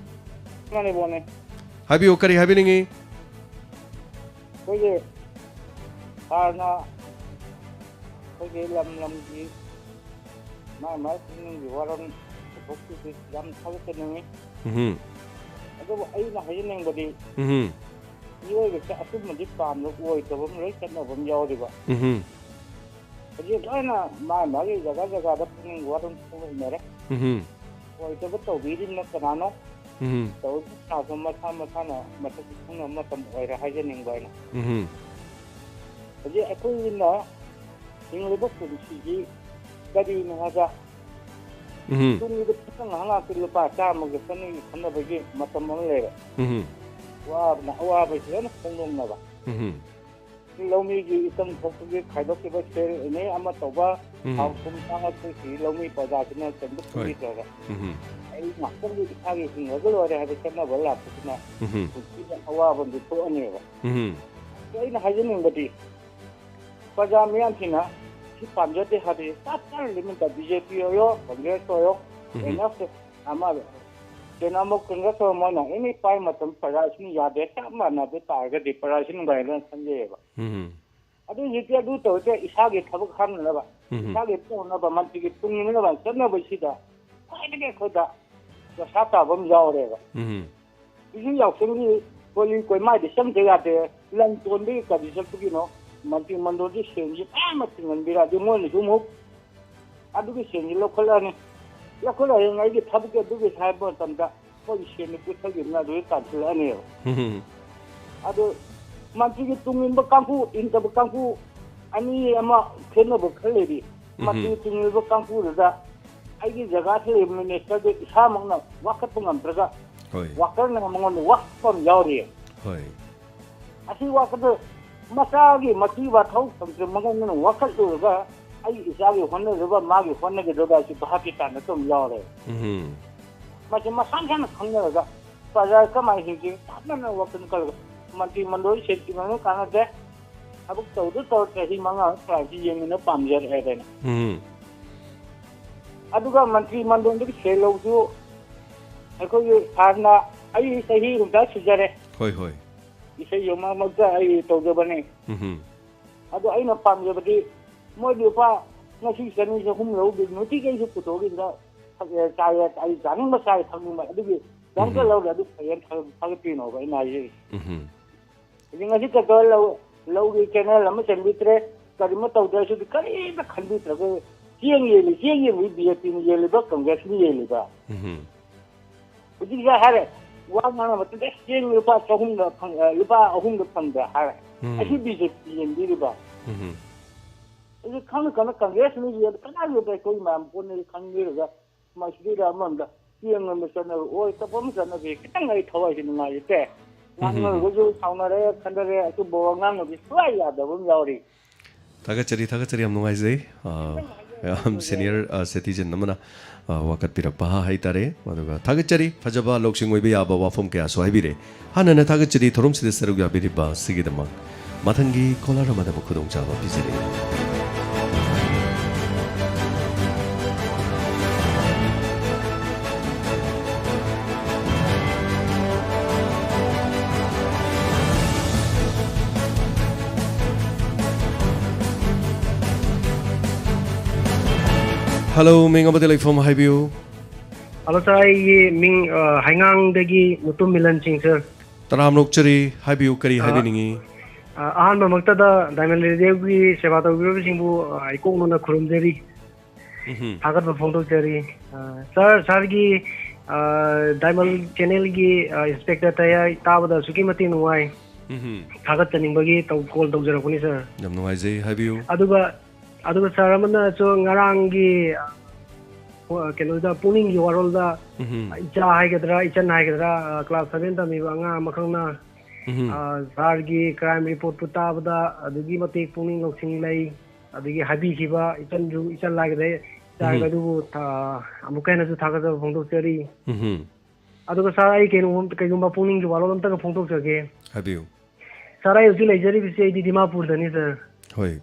ꯃꯥꯅꯦ, ꯕꯣꯟꯅꯦ꯫ ꯍꯥꯏꯕꯤꯌꯨ, ꯀꯔꯤ ꯍꯥꯏꯕꯤꯅꯤꯡꯉꯤ? ꯑꯩꯈꯣꯏꯒꯤ ꯁꯥꯔꯅ ꯑꯩꯈꯣꯏꯒꯤ ꯂꯝ ꯂꯝꯒꯤ ꯃꯥ ꯃꯥ ꯄꯨꯛꯅꯤꯡꯒꯤ ꯋꯥꯔꯣꯜ ꯄꯨꯊꯣꯛꯄꯤꯕ ꯌꯥꯝ ꯊꯥꯒꯠꯆꯅꯤꯡꯉꯤ꯫ ꯎꯝ꯫ ꯑꯗꯨꯕꯨ ꯑꯩꯅ ꯍꯥꯏꯖꯅꯤꯡꯕꯗꯤ, ꯎꯝ꯫ ꯃꯤꯑꯣꯏꯕꯁꯦ ꯑꯆꯨꯝꯕꯗꯤ ꯄꯥꯝꯕ ꯑꯣꯏꯗꯕ ꯑꯃ ꯂꯣꯏ ꯆꯠꯅꯕ ꯑꯃ ꯌꯥꯎꯔꯤꯕ꯫ ꯎꯝ꯫ ꯍꯧꯖꯤꯛ ꯂꯣꯏꯅ ꯃꯥ ꯃꯥꯒꯤ ꯖꯒꯥ ꯖꯒꯥꯗ ꯄꯨꯛꯅꯤꯡ ꯋꯥꯔꯣꯜ ꯐꯣꯡꯗꯣꯛꯅꯔꯦ꯫ ꯎꯝ꯫ ꯑꯣꯏꯗꯕ ꯇꯧꯕꯤꯔꯤꯕꯅ ꯀꯅꯥꯅꯣ? ꯎꯝ꯫ ꯇꯧꯔꯤꯕ ꯀꯅꯥꯁꯨ ꯃꯁꯥ ꯃꯁꯥꯅ ꯃꯁꯛ ꯈꯪꯅꯕ ꯃꯇꯝ ꯑꯣꯏꯔꯦ ꯍꯥꯏꯖꯅꯤꯡꯕ ꯑꯩꯅ꯫ ꯎꯝ꯫ ꯍꯧꯖꯤꯛ ꯑꯩꯈꯣꯏꯅ ꯍꯤꯡꯂꯤꯕ ꯄꯨꯟꯁꯤꯁꯤ ꯀꯔꯤꯅꯣ ꯍꯥꯏꯕ ꯎꯝ꯫ ꯇꯨꯡꯒꯤ ꯈꯤꯇꯪ ꯉꯥꯏꯍꯥꯛ ꯉꯥꯏꯍꯥꯛꯀꯤ ꯂꯨꯄꯥ ꯆꯥꯝꯃꯒ ꯆꯅꯤꯒꯤ ꯈꯟꯅꯕꯒꯤ ꯃꯇꯝ ꯑꯃ ꯂꯩꯔꯦ꯫ ꯎꯝ꯫ ꯋꯥꯕꯅ ꯑꯋꯥꯕꯁꯤ ꯂꯣꯏꯅ ꯐꯣꯡꯗꯣꯛꯅꯕ꯫ ꯎꯝ꯫ ꯂꯧꯃꯤꯒꯤ ꯏꯆꯪ ꯊꯣꯛꯄꯒꯤ ꯈꯥꯏꯗꯣꯛꯈꯤꯕ ꯁꯦꯜ ꯑꯦꯅꯤ ꯑꯃ ꯇꯧꯕ, ꯎꯝ꯫ ꯊꯥꯎ ꯊꯨꯝ ꯇꯥꯡꯉꯛꯄꯁꯤ ꯂꯧꯃꯤ ꯄ꯭ꯔꯖꯥꯁꯤꯅ ꯀꯔꯤꯝꯇ ꯍꯣꯏ꯫ ꯈꯪꯕꯤꯗ꯭ꯔꯒ ꯎꯝ꯫ ꯑꯩ ꯉꯥꯛꯇꯪꯗꯤ ꯏꯁꯥꯒꯤ ꯍꯤꯡꯉꯒ ꯂꯣꯏꯔꯦ ꯍꯥꯏꯕ ꯆꯠꯅꯕ ꯂꯥꯛꯄꯁꯤꯅ ꯎꯝ꯫ ꯄꯨꯟꯁꯤꯗ ꯑꯋꯥꯕ ꯑꯃꯗꯤ ꯊꯣꯛꯑꯅꯦꯕ꯫ ꯎꯝ꯫ ꯑꯗꯣ ꯑꯩꯅ ꯍꯥꯏꯖꯅꯤꯡꯕꯗꯤ ꯄ꯭ꯔꯖꯥ ꯃꯤꯌꯥꯝꯁꯤꯅ ꯁꯤ ꯄꯥꯝꯖꯗꯦ ꯍꯥꯏꯕꯁꯤ ꯆꯞ ꯆꯥꯅ ꯂꯦꯞꯅꯤꯡꯕ꯫ ꯕꯤ ꯖꯦ ꯄꯤ ꯑꯣꯏꯔꯣ, ꯀꯪꯒ꯭ꯔꯦꯁ ꯑꯣꯏꯔꯣ, ꯎꯝ꯫ ꯑꯦꯟ ꯑꯦꯐ ꯑꯃ ꯀꯩꯅꯣ ꯑꯃꯨꯛ ꯀꯪꯒ꯭ꯔꯦꯁ ꯑꯣꯏꯔꯣ, ꯃꯣꯏꯅ ꯑꯦꯅꯤ ꯄꯥꯔꯇꯤ ꯃꯇꯝ ꯄ꯭ꯔꯖꯥꯁꯤꯅ ꯌꯥꯗꯦ, ꯆꯞ ꯃꯥꯟꯅꯕ ꯇꯥꯔꯒꯗꯤ ꯄ꯭ꯔꯖꯥꯁꯤ ꯅꯨꯡꯉꯥꯏꯔꯦꯅ ꯈꯟꯖꯩꯌꯦꯕ꯫ ꯎꯝ꯫ ꯑꯗꯨ ꯍꯧꯖꯤꯛꯇꯤ ꯑꯗꯨ ꯇꯧꯔꯤꯁꯦ ꯏꯁꯥꯒꯤ ꯊꯕꯛ ꯍꯥꯞꯅꯅꯕ, ꯎꯝ꯫ ꯏꯁꯥꯒꯤ ꯇꯧꯅꯕ, ꯃꯟꯇ꯭ꯔꯤꯒꯤ ꯇꯨꯡ ꯏꯟꯅꯕ ꯆꯠꯅꯕꯁꯤꯗ ꯈ꯭ꯋꯥꯏꯗꯒꯤ ꯑꯩꯈꯣꯏꯗ ꯗꯣꯁꯥ ꯇꯥꯕ ꯑꯃ ꯌꯥꯎꯔꯦꯕ꯫ ꯎꯝ꯫ ꯏꯁꯤꯡ ꯌꯥꯎꯁꯪꯒꯤ ꯀꯣꯂꯤ ꯀꯣꯏꯃꯥꯏꯗꯤ ꯆꯪꯗ ꯌꯥꯗꯦ꯫ ꯂꯝ ꯇꯣꯟꯕꯒꯤ ꯀꯔꯤ ꯆꯠꯄꯒꯤꯅꯣ? ꯃꯟꯇ꯭ꯔꯤ ꯃꯟꯗꯣꯜꯒꯤ ꯁꯦꯟꯁꯤ ꯃꯌꯥꯝ ꯑꯃ ꯇꯤꯡꯍꯟꯕꯤꯔꯛꯑꯗꯤ ꯃꯣꯏꯅꯁꯨ ꯑꯃꯨꯛ ꯑꯗꯨꯒꯤ ꯁꯦꯟꯁꯤ ꯂꯧꯈꯠꯂꯛꯑꯅꯤ꯫ ꯂꯧꯈꯠꯂꯛꯑ ꯍꯌꯦꯡ ꯑꯩꯒꯤ ꯊꯕꯛꯀꯤ ꯑꯗꯨꯒꯤ ꯍꯥꯏꯕ ꯃꯇꯝꯗ ꯃꯣꯏꯒꯤ ꯁꯦꯟꯗꯨ ꯄꯨꯊꯈꯤꯕꯅ ꯑꯗꯨꯗ ꯇꯥꯟꯁꯤꯜꯂꯛꯑꯅꯦꯕ꯫ ꯎꯝ꯫ ꯑꯗꯨ ꯃꯟꯇ꯭ꯔꯤꯒꯤ ꯇꯨꯡ ꯏꯟꯕ ꯀꯥꯡꯕꯨ, ꯏꯟꯗꯕ ꯀꯥꯡꯕꯨ ꯑꯅꯤ ꯑꯃ ꯈꯦꯠꯅꯕ ꯈꯔ ꯂꯩꯔꯤ꯫ ꯎꯝ꯫ ꯃꯟꯇ꯭ꯔꯤꯒꯤ ꯇꯨꯡ ꯏꯟꯕ ꯀꯥꯡꯕꯨꯗꯨꯗ ꯑꯩꯒꯤ ꯖꯒꯥꯗ ꯂꯩꯕ ꯃꯤꯅꯤꯁꯇꯔꯗꯨ ꯏꯁꯥꯃꯛꯅ ꯋꯥꯀꯠꯄ ꯉꯝꯗ꯭ꯔꯒ ꯍꯣꯏ꯫ ꯋꯥꯀꯔꯅ ꯃꯉꯣꯟꯗ ꯋꯥꯀꯠꯄ ꯑꯃ ꯌꯥꯎꯔꯤ꯫ ꯍꯣꯏ꯫ ꯑꯁꯤ ꯋꯥꯀꯠꯄ ꯃꯆꯥꯒꯤ ꯃꯇꯤ ꯋꯥꯊꯧ ꯇꯧꯗ꯭ꯔ ꯃꯉꯣꯟꯗꯅ ꯋꯥꯀꯠꯂꯨꯔꯒ ꯑꯩ ꯏꯆꯥꯒꯤ ꯍꯣꯠꯅꯖꯕ ꯃꯥꯒꯤ ꯍꯣꯠꯅꯒꯗꯕ ꯑꯁꯤ ꯚꯥꯞꯀꯤ ꯇꯥꯅ ꯑꯗꯨꯝ ꯌꯥꯎꯔꯦ꯫ ꯎꯝ꯫ ꯃꯁꯤ ꯃꯁꯥ ꯃꯁꯥꯅ ꯈꯪꯅꯔꯒ ꯄ꯭ꯔꯖꯥ ꯀꯃꯥꯏꯅ ꯍꯤꯡꯒꯦ ꯇꯞꯅ ꯋꯥꯈꯜ ꯈꯜꯂꯒ ꯃꯟꯇ꯭ꯔꯤ ꯃꯟꯗꯣꯜ ꯁꯦꯟ ꯇꯤꯡꯍꯟꯕ ꯀꯥꯟꯅꯗꯦ꯫ ꯊꯕꯛ ꯇꯧꯗ ꯇꯧꯔ ꯆꯍꯤ ꯃꯉꯥ ꯇꯔꯥꯁꯤ ꯌꯦꯡꯕꯅ ꯄꯥꯝꯖꯔꯦ ꯍꯥꯏꯗꯅ꯫ ꯎꯝ꯫ ꯑꯗꯨꯒ ꯃꯟꯇ꯭ꯔꯤ ꯃꯟꯗꯣꯜꯗꯒꯤ ꯁꯦꯜ ꯂꯧꯕꯁꯨ ꯑꯩꯈꯣꯏꯒꯤ ꯁꯥꯔꯅ ꯑꯩ ꯆꯍꯤ ꯍꯨꯝꯗ꯭ꯔꯥ ꯁꯨꯖꯔꯦ꯫ ꯍꯣꯏ, ꯍꯣꯏ꯫ ꯏꯁꯩ ꯃꯔꯛ ꯃꯔꯛꯇ ꯑꯩ ꯇꯧꯖꯕꯅꯤ꯫ ꯎꯝ꯫ ꯑꯗꯣ ꯑꯩꯅ ꯄꯥꯝꯖꯕꯗꯤ ꯃꯣꯏꯗꯤ ꯂꯨꯄꯥ ꯉꯁꯤ ꯆꯅꯤ ꯆꯍꯨꯝ ꯂꯧꯗꯦ, ꯅꯨꯡꯇꯤꯒꯤ ꯑꯩꯁꯨ ꯄꯨꯊꯣꯛꯈꯤꯗꯅ ꯊꯛꯑꯦ, ꯆꯥꯏꯌꯦ, ꯑꯩ ꯆꯥꯅꯤꯡꯕ ꯆꯥꯏ, ꯊꯛꯅꯤꯡꯕ, ꯑꯗꯨꯒꯤ ꯗꯥꯛꯇꯔ ꯎꯝ꯫ ꯂꯧꯔꯦ, ꯑꯗꯨ ꯐꯩꯌꯦꯅ ꯊꯥꯒꯠ-, ꯊꯥꯒꯠꯄꯤꯅꯣꯕ ꯑꯩꯅ ꯍꯥꯏꯖꯔꯤꯁꯦ꯫ ꯎꯝ꯫ ꯍꯧꯖꯤꯛ ꯉꯁꯤ ꯀꯩꯀꯥ ꯂꯧ-, ꯂꯧꯒꯤ ꯀꯦꯅꯦꯜ ꯑꯃ ꯆꯟꯕꯤꯗ꯭ꯔꯦ, ꯀꯔꯤꯃ ꯇꯧꯗ꯭ꯔꯦ, ꯁꯤꯗꯤ ꯀꯔꯤꯝꯇ ꯈꯟꯕꯤꯗ꯭ꯔꯒ ꯆꯦꯡ ꯌꯦꯜꯂꯤ, ꯆꯦꯡ ꯌꯦꯟꯕꯗꯤ ꯕꯤ ꯖꯦ ꯄꯤꯅ ꯌꯦꯜꯂꯤꯕ, ꯀꯪꯒ꯭ꯔꯦꯁꯅ ꯌꯦꯜꯂꯤꯕ꯫ ꯎꯝ꯫ ꯍꯧꯖꯤꯛ ꯍꯥꯏꯔꯦ, ꯋꯥ ꯉꯥꯡꯅꯕ ꯃꯇꯝꯗ, "ꯑꯦ, ꯆꯦꯡ ꯂꯨꯄꯥ ꯆꯍꯨꯝꯗ ꯐꯪ-, ꯑ, ꯂꯨꯄꯥ ꯑꯍꯨꯝꯗ ꯐꯪꯗ꯭ꯔꯦ" ꯍꯥꯏꯔꯦ꯫ ꯎꯝ꯫ ꯑꯁꯤ ꯕꯤ ꯖꯦ ꯄꯤ ꯌꯦꯟꯕꯤꯔꯤꯕ꯫ ꯎꯝ꯫ ꯑꯗꯨ ꯈꯪꯅ ꯈꯪꯅ ꯀꯪꯒ꯭ꯔꯦꯁ ꯃꯤꯁꯦ ꯀꯅꯥꯒꯤꯗ ꯑꯩꯈꯣꯏ ꯃꯌꯥꯝ ꯄꯣꯠꯅꯤ ꯈꯪꯕꯤꯔꯒ ꯃꯁꯤꯗꯩꯗ ꯑꯃꯔꯣꯝꯗ ꯆꯦꯡ ꯑꯃ ꯆꯠꯅꯔꯛꯑꯣꯏ, ꯇꯞꯄ ꯑꯃ ꯆꯠꯅꯕꯤ ꯈꯤꯇꯪ ꯑꯩ ꯊꯋꯥꯏꯁꯦ ꯅꯨꯡꯉꯥꯏꯖꯗꯦ꯫ ꯎꯝ꯫ ꯉꯥꯡꯅꯔꯒꯁꯨ ꯁꯥꯎꯅꯔꯦ, ꯈꯟꯅꯔꯦ, ꯑꯆꯨꯝꯕ ꯋꯥ ꯉꯥꯡꯅꯕꯤ ꯁꯨꯡꯌꯥ ꯌꯥꯗꯕ ꯑꯃ ꯌꯥꯎꯔꯤ꯫ ꯊꯥꯒꯠꯆꯔꯤ, ꯊꯥꯒꯠꯆꯔꯤ, ꯌꯥꯝ ꯅꯨꯡꯉꯥꯏꯖꯩ꯫ ꯑ, ꯌꯥꯝ senior, ꯑ, citizen ꯑꯃꯅ, ꯑ, ꯋꯥꯀꯠꯄꯤꯔꯛꯄ ꯍꯥꯏꯇꯥꯔꯦ꯫ ꯑꯗꯨꯒ ꯊꯥꯒꯠꯆꯔꯤ, ꯐꯖꯕ ꯂꯧꯁꯤꯡ ꯑꯣꯏꯕ ꯌꯥꯕ ꯋꯥꯐꯝ ꯀꯌꯥꯁꯨ ꯍꯥꯏꯕꯤꯔꯦ꯫ ꯍꯥꯟꯅꯅ ꯊꯥꯒꯠꯆꯔꯤ ꯊꯧꯔꯝꯁꯤꯗ ꯁꯔꯨꯛ ꯌꯥꯕꯤꯔꯤꯕ ꯑꯁꯤꯒꯤꯗꯃꯛ꯫ ꯃꯊꯪꯒꯤ caller ꯑꯃꯗ ꯑꯃꯨꯛ ꯈꯨꯗꯣꯡꯆꯥꯕ ꯄꯤꯖꯔꯤ꯫ Hello, ꯃꯤꯡ ꯑꯃꯗꯤ ꯂꯩꯐꯝ ꯍꯥꯏꯕꯤꯌꯨ꯫ Hello sir, ꯑꯩꯒꯤ ꯃꯤꯡ, ꯑ, ꯍꯩꯉꯥꯡꯗꯒꯤ ꯃꯨꯇꯨꯝ ꯃꯤꯂꯟ ꯁꯤꯡ sir꯫ ꯇꯔꯥꯝꯅ ꯑꯣꯛꯆꯔꯤ, ꯍꯥꯏꯕꯤꯌꯨ, ꯀꯔꯤ ꯑ, ꯍꯥꯏꯕꯤꯅꯤꯡꯉꯤ? ꯑ, ꯑꯍꯥꯟꯕꯃꯛꯇꯗ Diamond Radio ꯒꯤ ꯁꯦꯕꯥ ꯇꯧꯕꯤꯔꯕꯁꯤꯡꯕꯨ, ꯑ, ꯏꯀꯣꯛ ꯅꯣꯟꯅ ꯈꯨꯔꯨꯝꯖꯔꯤ꯫ ꯎꯝꯍꯨꯝ꯫ ꯊꯥꯒꯠꯄ ꯐꯣꯡꯗꯣꯛꯆꯔꯤ꯫ ꯑ, sir, sir ꯒꯤ, ꯑ, Diamond Channel ꯒꯤ, ꯑ, Inspector ꯇꯌꯥꯏ ꯇꯥꯕꯗ ꯑꯁꯨꯛꯀꯤ ꯃꯇꯤꯛ ꯅꯨꯡꯉꯥꯏ꯫ ꯎꯝꯍꯨꯝ꯫ ꯊꯥꯒꯠꯆꯅꯤꯡꯕꯒꯤ ꯇꯧ-, call ꯇꯧꯖꯔꯛꯄꯅꯤ sir꯫ ꯌꯥꯝ ꯅꯨꯡꯉꯥꯏꯖꯩ, ꯍꯥꯏꯕꯤꯌꯨ꯫ ꯑꯗꯨꯒ, ꯑꯗꯨꯒ sir ꯑꯃꯅꯁꯨ ꯉꯔꯥꯡꯒꯤ, ꯑ, ꯀꯩꯅꯣꯗ, ꯄꯨꯛꯅꯤꯡꯒꯤ ꯋꯥꯔꯣꯜꯗ ꯎꯝꯍꯨꯝ꯫ ꯏꯆꯥ ꯍꯥꯏꯒꯗ꯭ꯔꯥ, ꯏꯆꯟ ꯍꯥꯏꯒꯗ꯭ꯔꯥ, ꯑ, class seven ꯇꯝꯃꯤꯕ ꯑꯉꯥꯡ ꯑꯃꯈꯛꯅ, ꯎꯝꯍꯨꯝ꯫ ꯑ, sir ꯒꯤ crime report ꯇꯨ ꯇꯥꯕꯗ ꯑꯗꯨꯛꯀꯤ ꯃꯇꯤꯛ ꯄꯨꯛꯅꯤꯡ ꯂꯧꯁꯤꯡ ꯂꯩ꯫ ꯑꯗꯒꯤ ꯍꯥꯏꯕꯤꯈꯤꯕ ꯏꯆꯟꯁꯨ, ꯏꯆꯟ ꯍꯥꯏꯒꯗ꯭ꯔꯥ, ꯏꯆꯥ ꯎꯝꯍꯨꯝ꯫ ꯍꯥꯏꯒꯗ꯭ꯔꯥ, ꯑꯗꯨꯕꯨ, ꯑ, ꯑꯃꯨꯛꯀ ꯍꯦꯟꯅꯁꯨ ꯊꯥꯒꯠꯆꯕ ꯐꯣꯡꯗꯣꯛꯆꯔꯤ꯫ ꯎꯝꯍꯨꯝ꯫ ꯑꯗꯨꯒ sir, ꯑꯩ ꯀꯩꯅꯣ, ꯀꯩꯒꯨꯝꯕ ꯄꯨꯛꯅꯤꯡꯒꯤ ꯋꯥꯔꯣꯜ ꯑꯝꯇꯒ ꯐꯣꯡꯗꯣꯛꯆꯒꯦ꯫ ꯍꯥꯏꯕꯤꯌꯨ꯫ Sir, ꯑꯩ ꯍꯧꯖꯤꯛ ꯂꯩꯖꯔꯤꯕꯁꯤ ꯑꯩꯗꯤ ꯗꯤꯃꯥꯄꯨꯔꯗꯅꯤ sir꯫ ꯍꯣꯏ꯫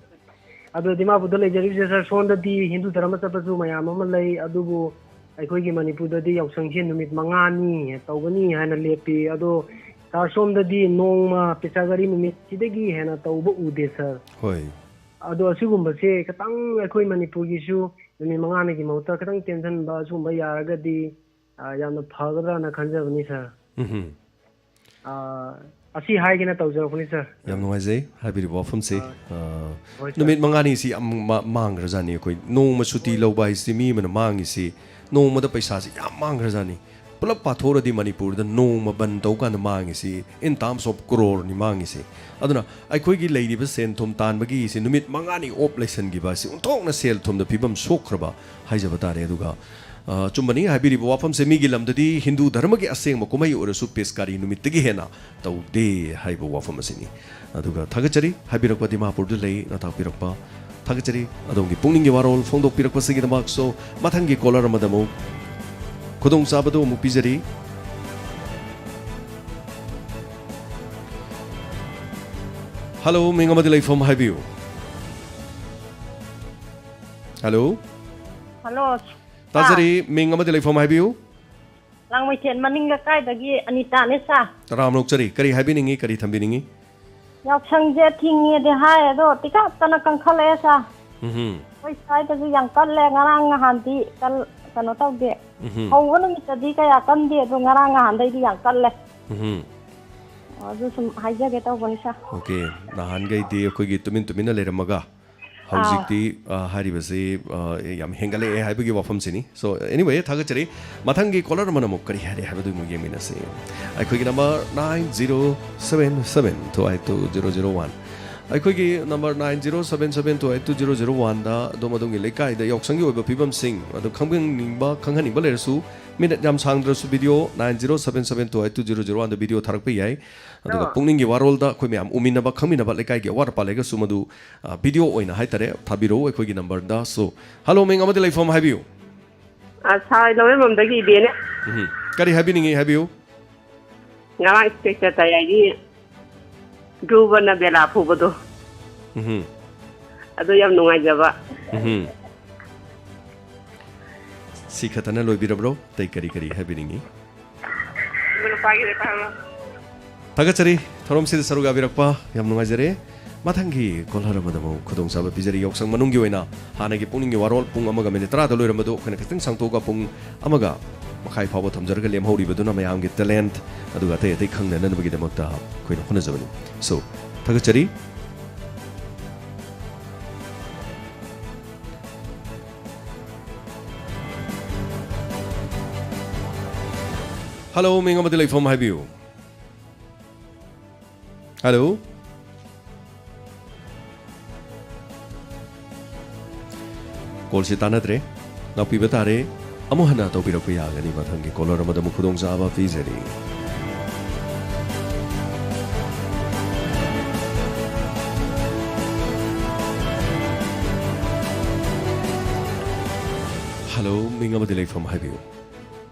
ꯑꯗꯣ ꯗꯤꯃꯥꯄꯨꯔꯗ ꯂꯩꯖꯔꯤꯕꯁꯦ sir, ꯁꯣꯝꯗꯗꯤ ꯍꯤꯟꯗꯨ ꯙꯔꯃ ꯆꯠꯄꯁꯨ ꯃꯌꯥꯝ ꯑꯃ ꯂꯩ, ꯑꯗꯨꯕꯨ ꯑꯩꯈꯣꯏꯒꯤ ꯃꯅꯤꯄꯨꯔꯗꯗꯤ ꯌꯥꯎꯁꯪꯁꯦ ꯅꯨꯃꯤꯠ ꯃꯉꯥꯅꯤ ꯇꯧꯒꯅꯤ ꯍꯥꯏꯅ ꯂꯦꯞꯄꯤ꯫ ꯑꯗꯣ sir, ꯁꯣꯝꯗꯗꯤ ꯅꯣꯡꯃ ꯄꯦꯆꯥꯒꯔꯤ ꯅꯨꯃꯤꯠꯁꯤꯗꯒꯤ ꯍꯦꯟꯅ ꯇꯧꯕ ꯎꯗꯦ sir꯫ ꯍꯣꯏ꯫ ꯑꯗꯣ ꯑꯁꯤꯒꯨꯝꯕꯁꯦ ꯈꯤꯇꯪ ꯑꯩꯈꯣꯏ ꯃꯅꯤꯄꯨꯔꯒꯤꯁꯨ ꯅꯨꯃꯤꯠ ꯃꯉꯥꯅꯤꯒꯤ ꯃꯍꯨꯠꯇ ꯈꯤꯇꯪ ꯇꯦꯟꯁꯤꯟꯕ ꯑꯁꯤꯒꯨꯝꯕ ꯌꯥꯔꯒꯗꯤ, ꯑ, ꯌꯥꯝꯅ ꯐꯒꯗ꯭ꯔꯥꯅ ꯈꯟꯖꯕꯅꯤ, ꯁꯥꯔ꯫ ꯎꯝꯍꯨꯝ꯫ ꯑ, ꯑꯁꯤ ꯍꯥꯏꯒꯦꯅ ꯇꯧꯖꯔꯛꯄꯅꯤ, ꯁꯥꯔ꯫ ꯌꯥꯝ ꯅꯨꯡꯉꯥꯏꯖꯩ ꯍꯥꯏꯕꯤꯔꯤꯕ ꯋꯥꯐꯝꯁꯦ꯫ ꯑ, ꯑ, ꯍꯣꯏ, ꯁꯥꯔ꯫ ꯅꯨꯃꯤꯠ ꯃꯉꯥꯅꯤꯁꯤ ꯌꯥꯝ ꯃꯥ-, ꯃꯥꯡꯈ꯭ꯔꯖꯥꯠꯅꯤ꯫ ꯑꯩꯈꯣꯏ ꯅꯣꯡꯃ ꯁꯨꯇꯤ ꯍꯣꯏ꯫ ꯂꯧꯕ ꯍꯥꯏꯁꯤ ꯃꯤ ꯑꯃꯅ ꯃꯥꯡꯉꯤꯁꯤ, ꯅꯣꯡꯃꯗ ꯄꯩꯁꯥꯁꯤ ꯌꯥꯝ ꯃꯥꯡꯈ꯭ꯔꯖꯥꯠꯅꯤ꯫ ꯄꯨꯂꯞ ꯄꯥꯊꯣꯛꯎꯔꯗꯤ ꯃꯅꯤꯄꯨꯔꯗ ꯅꯣꯡꯃ ꯕꯟ ꯇꯧꯀꯥꯟꯗ ꯃꯥꯡꯉꯤꯁꯤ in terms of crore ꯅꯤ ꯃꯥꯡꯉꯤꯁꯤ꯫ ꯑꯗꯨꯅ ꯑꯩꯈꯣꯏꯒꯤ ꯂꯩꯔꯤꯕ ꯁꯦꯟ ꯊꯨꯝ ꯇꯥꯟꯕꯒꯤ ꯁꯤ ꯅꯨꯃꯤꯠ ꯃꯉꯥꯅꯤ ꯑꯣꯞ ꯂꯩꯁꯟꯈꯤꯕ ꯑꯁꯤ ꯑꯣꯟꯊꯣꯛꯅ ꯁꯦꯜ ꯊꯨꯝꯗ ꯐꯤꯕꯝ ꯁꯣꯛꯈ꯭ꯔꯕ ꯍꯥꯏꯖꯕ ꯇꯥꯔꯦ꯫ ꯑꯗꯨꯒ, ꯑ, ꯑꯆꯨꯝꯕꯅꯤ ꯍꯥꯏꯕꯤꯔꯤꯕ ꯋꯥꯐꯝꯁꯦ꯫ ꯃꯤꯒꯤ ꯂꯝꯗꯗꯤ ꯍꯤꯟꯗꯨ ꯙꯔꯃꯒꯤ ꯑꯁꯦꯡꯕ ꯀꯨꯝꯍꯩ ꯑꯣꯏꯔꯁꯨ ꯄꯦꯁꯀꯥꯔꯤ ꯅꯨꯃꯤꯠꯇꯒꯤ ꯍꯦꯟꯅ ꯇꯧꯗꯦ ꯍꯥꯏꯕ ꯋꯥꯐꯝ ꯑꯁꯤꯅꯤ꯫ ꯑꯗꯨꯒ ꯊꯥꯒꯠꯆꯔꯤ ꯍꯥꯏꯕꯤꯔꯛꯄ ꯗꯤꯃꯥꯄꯨꯔꯗ ꯂꯩ ꯅ ꯇꯥꯛꯄꯤꯔꯛꯄ꯫ ꯊꯥꯒꯠꯆꯔꯤ ꯑꯗꯣꯝꯒꯤ ꯄꯨꯛꯅꯤꯡꯒꯤ ꯋꯥꯔꯣꯜ ꯐꯣꯡꯗꯣꯛꯄꯤꯔꯛꯄꯁꯤꯒꯤꯗꯃꯛ꯫ So, ꯃꯊꯪꯒꯤ ꯀꯣꯂꯔ ꯑꯃꯗ ꯑꯃꯨꯛ ꯈꯨꯗꯣꯡꯆꯥꯕꯗꯨ ꯑꯃꯨꯛ ꯄꯤꯖꯔꯤ꯫ ꯍꯜꯂꯣ, ꯃꯤꯡ ꯑꯃꯗꯤ ꯂꯩꯐꯝ ꯍꯥꯏꯕꯤꯌꯨ꯫ ꯍꯜꯂꯣ꯫ ꯍꯜꯂꯣ꯫ ꯇꯥꯖꯔꯤ, ꯃꯤꯡ ꯑꯃꯗꯤ ꯂꯩꯐꯝ ꯍꯥꯏꯕꯤꯌꯨ꯫ ꯂꯥꯡꯃꯩꯊꯦꯟ ꯃꯅꯤꯡ ꯂꯩꯀꯥꯏꯗꯒꯤ ꯑꯅꯤꯇꯥꯅꯦ, ꯁꯥꯔ꯫ ꯇꯔꯥꯝꯅ ꯑꯣꯛꯆꯔꯤ꯫ ꯀꯔꯤ ꯍꯥꯏꯕꯤꯅꯤꯡꯉꯤ, ꯀꯔꯤ ꯊꯝꯕꯤꯅꯤꯡꯉꯤ? ꯌꯥꯎꯁꯪꯁꯦ ꯊꯤꯡꯉꯦꯗꯤ ꯍꯥꯏ, ꯑꯗꯣ ꯇꯤꯀꯠꯇꯅ ꯀꯟꯈꯠꯂꯛꯑꯦ, ꯁꯥꯔ꯫ ꯎꯝꯍꯨꯝ꯫ ꯑꯩꯈꯣꯏ ꯁ꯭ꯋꯥꯏꯗꯁꯨ ꯌꯥꯝ ꯀꯜꯂꯦ꯫ ꯉꯔꯥꯡ ꯅꯍꯥꯟꯗꯤ ꯀꯜ-, ꯀꯩꯅꯣ ꯇꯧꯗꯦ꯫ ꯎꯝꯍꯨꯝ꯫ ꯍꯧꯕ ꯅꯨꯃꯤꯠꯇꯗꯤ ꯀꯌꯥ ꯀꯟꯗꯦ, ꯑꯗꯣ ꯉꯔꯥꯡ ꯅꯍꯥꯟꯗꯩꯗꯤ ꯌꯥꯝ ꯀꯜꯂꯦ꯫ ꯎꯝꯍꯨꯝ꯫ ꯑꯗꯨ ꯁꯨꯝ ꯍꯥꯏꯖꯒꯦ ꯇꯧꯕꯅꯤ, ꯁꯥꯔ꯫ ꯑꯣꯀꯦ꯫ ꯅꯍꯥꯟꯈꯩꯗꯤ ꯑꯩꯈꯣꯏꯒꯤ ꯇꯨꯃꯤꯟ ꯇꯨꯃꯤꯟꯅ ꯂꯩꯔꯝꯃꯒ, ꯑꯥ꯫ ꯍꯧꯖꯤꯛꯇꯤ, ꯑ, ꯍꯥꯏꯔꯤꯕꯁꯤ, ꯑ, ꯌꯥꯝ ꯍꯦꯟꯒꯠꯂꯛꯑꯦ ꯍꯥꯏꯕꯒꯤ ꯋꯥꯐꯝꯁꯤꯅꯤ꯫ So, anyway, ꯊꯥꯒꯠꯆꯔꯤ꯫ ꯃꯊꯪꯒꯤ ꯀꯣꯂꯔ ꯑꯃꯅ ꯑꯃꯨꯛ ꯀꯔꯤ ꯍꯥꯏꯔꯦ ꯍꯥꯏꯕꯗꯨ ꯑꯃꯨꯛ ꯌꯦꯡꯃꯤꯟꯅꯁꯤ꯫ ꯑꯩꯈꯣꯏꯒꯤ number nine zero seven seven two eight two zero zero one꯫ ꯑꯩꯈꯣꯏꯒꯤ number nine zero seven seven two eight two zero zero one ꯗ ꯑꯗꯣꯝ ꯑꯗꯣꯝꯒꯤ ꯂꯩꯀꯥꯏꯗ ꯌꯥꯎꯁꯪꯒꯤ ꯑꯣꯏꯕ ꯐꯤꯕꯝꯁꯤꯡ ꯑꯗꯨ ꯈꯪꯍꯟꯅꯤꯡꯕ, ꯈꯪꯍꯟꯅꯤꯡꯕ ꯂꯩꯔꯁꯨ, ꯃꯤꯅꯠ ꯌꯥꯝ ꯁꯥꯡꯗ꯭ꯔꯁꯨ video nine zero seven seven two eight two zero zero one ꯗ video ꯊꯥꯔꯛꯄ ꯌꯥꯏ꯫ ꯑꯗꯨꯒ ꯑꯣ꯫ ꯄꯨꯛꯅꯤꯡꯒꯤ ꯋꯥꯔꯣꯜꯗ ꯑꯩꯈꯣꯏ ꯃꯌꯥꯝ ꯎꯃꯤꯟꯅꯕ, ꯈꯪꯃꯤꯟꯅꯕ, ꯂꯩꯀꯥꯏꯒꯤ ꯑꯋꯥꯠ ꯑꯄꯥ ꯂꯩꯔꯒꯁꯨ ꯃꯗꯨ, ꯑ, video ꯑꯣꯏꯅ ꯍꯥꯏꯇꯥꯔꯦ, ꯊꯥꯕꯤꯔꯛꯎ ꯑꯩꯈꯣꯏꯒꯤ ꯅꯝꯕꯔꯗ꯫ So, ꯍꯜꯂꯣ, ꯃꯤꯡ ꯑꯃꯗꯤ ꯂꯩꯐꯝ ꯍꯥꯏꯕꯤꯌꯨ꯫ ꯑ, ꯁꯥꯔ, ꯂꯧꯔꯦꯝꯕꯝꯗꯒꯤ ꯏꯕꯦꯅꯦ꯫ ꯎꯝ꯫ ꯀꯔꯤ ꯍꯥꯏꯕꯤꯅꯤꯡꯉꯤ ꯍꯥꯏꯕꯤꯌꯨ꯫ ꯉꯔꯥꯡ ꯏꯁꯇꯦꯖꯇ ꯇꯌꯥꯏꯒꯤ ꯙ꯭ꯔꯨꯕꯅ ꯕꯦꯂꯥ ꯐꯨꯕꯗꯣ꯫ ꯎꯝ꯫ ꯑꯗꯨ ꯌꯥꯝ ꯅꯨꯡꯉꯥꯏꯖꯕ꯫ ꯎꯝ꯫ ꯁꯤ ꯈꯛꯇꯅ ꯂꯣꯏꯕꯤꯔꯕ꯭ꯔꯣ? ꯑꯇꯩ ꯀꯔꯤ ꯀꯔꯤ ꯍꯥꯏꯕꯤꯅꯤꯡꯉꯤ? ꯅꯨꯄꯥꯒꯤꯗ ꯇꯥꯍꯜꯂꯣ꯫ ꯊꯥꯒꯠꯆꯔꯤ, ꯊꯧꯔꯝꯁꯤꯗ ꯁꯔꯨꯛ ꯌꯥꯕꯤꯔꯛꯄ ꯌꯥꯝ ꯅꯨꯡꯉꯥꯏꯖꯔꯦ꯫ ꯃꯊꯪꯒꯤ ꯀꯣꯂꯔ ꯑꯃꯗ ꯑꯃꯨꯛ ꯈꯨꯗꯣꯡꯆꯥꯕ ꯄꯤꯖꯔꯤ꯫ ꯌꯥꯎꯁꯪ ꯃꯅꯨꯡꯒꯤ ꯑꯣꯏꯅ ꯍꯥꯟꯅꯒꯤ ꯄꯨꯛꯅꯤꯡꯒꯤ ꯋꯥꯔꯣꯜ ꯄꯨꯡ ꯑꯃꯒ ꯃꯤꯅꯤꯠ ꯇꯔꯥꯗ ꯂꯣꯏꯔꯝꯕꯗꯨ ꯑꯩꯈꯣꯏꯅ ꯈꯤꯇꯪ ꯁꯥꯡꯇꯣꯛꯑꯒ ꯄꯨꯡ ꯑꯃꯒ ꯃꯈꯥꯏ ꯐꯥꯎꯕ ꯊꯝꯖꯔꯒ ꯂꯦꯝꯍꯧꯔꯤꯕꯗꯨꯅ ꯃꯌꯥꯝꯒꯤ talent ꯑꯗꯨꯒ ꯑꯇꯩ ꯑꯇꯩ ꯈꯪꯅꯅꯕꯒꯤꯗꯃꯛꯇ ꯑꯩꯈꯣꯏꯅ ꯍꯣꯠꯅꯖꯕꯅꯤ꯫ So, ꯊꯥꯒꯠꯆꯔꯤ꯫ Hello, ꯃꯤꯡ ꯑꯃꯗꯤ ꯂꯩꯐꯝ ꯍꯥꯏꯕꯤꯌꯨ꯫ Hello꯫ ꯀꯣꯜꯁꯤ ꯇꯥꯟꯅꯗ꯭ꯔꯦ꯫ ꯉꯥꯛꯄꯤꯕ ꯇꯥꯔꯦ꯫ ꯑꯃꯨꯛ ꯍꯟꯅ ꯇꯧꯕꯤꯔꯛꯄ ꯌꯥꯒꯅꯤ꯫ ꯃꯊꯪꯒꯤ ꯀꯣꯂꯔ ꯑꯃꯗ ꯑꯃꯨꯛ ꯈꯨꯗꯣꯡꯆꯥꯕ ꯄꯤꯖꯔꯤ꯫ Hello, ꯃꯤꯡ ꯑꯃꯗꯤ ꯂꯩꯐꯝ ꯍꯥꯏꯕꯤꯌꯨ꯫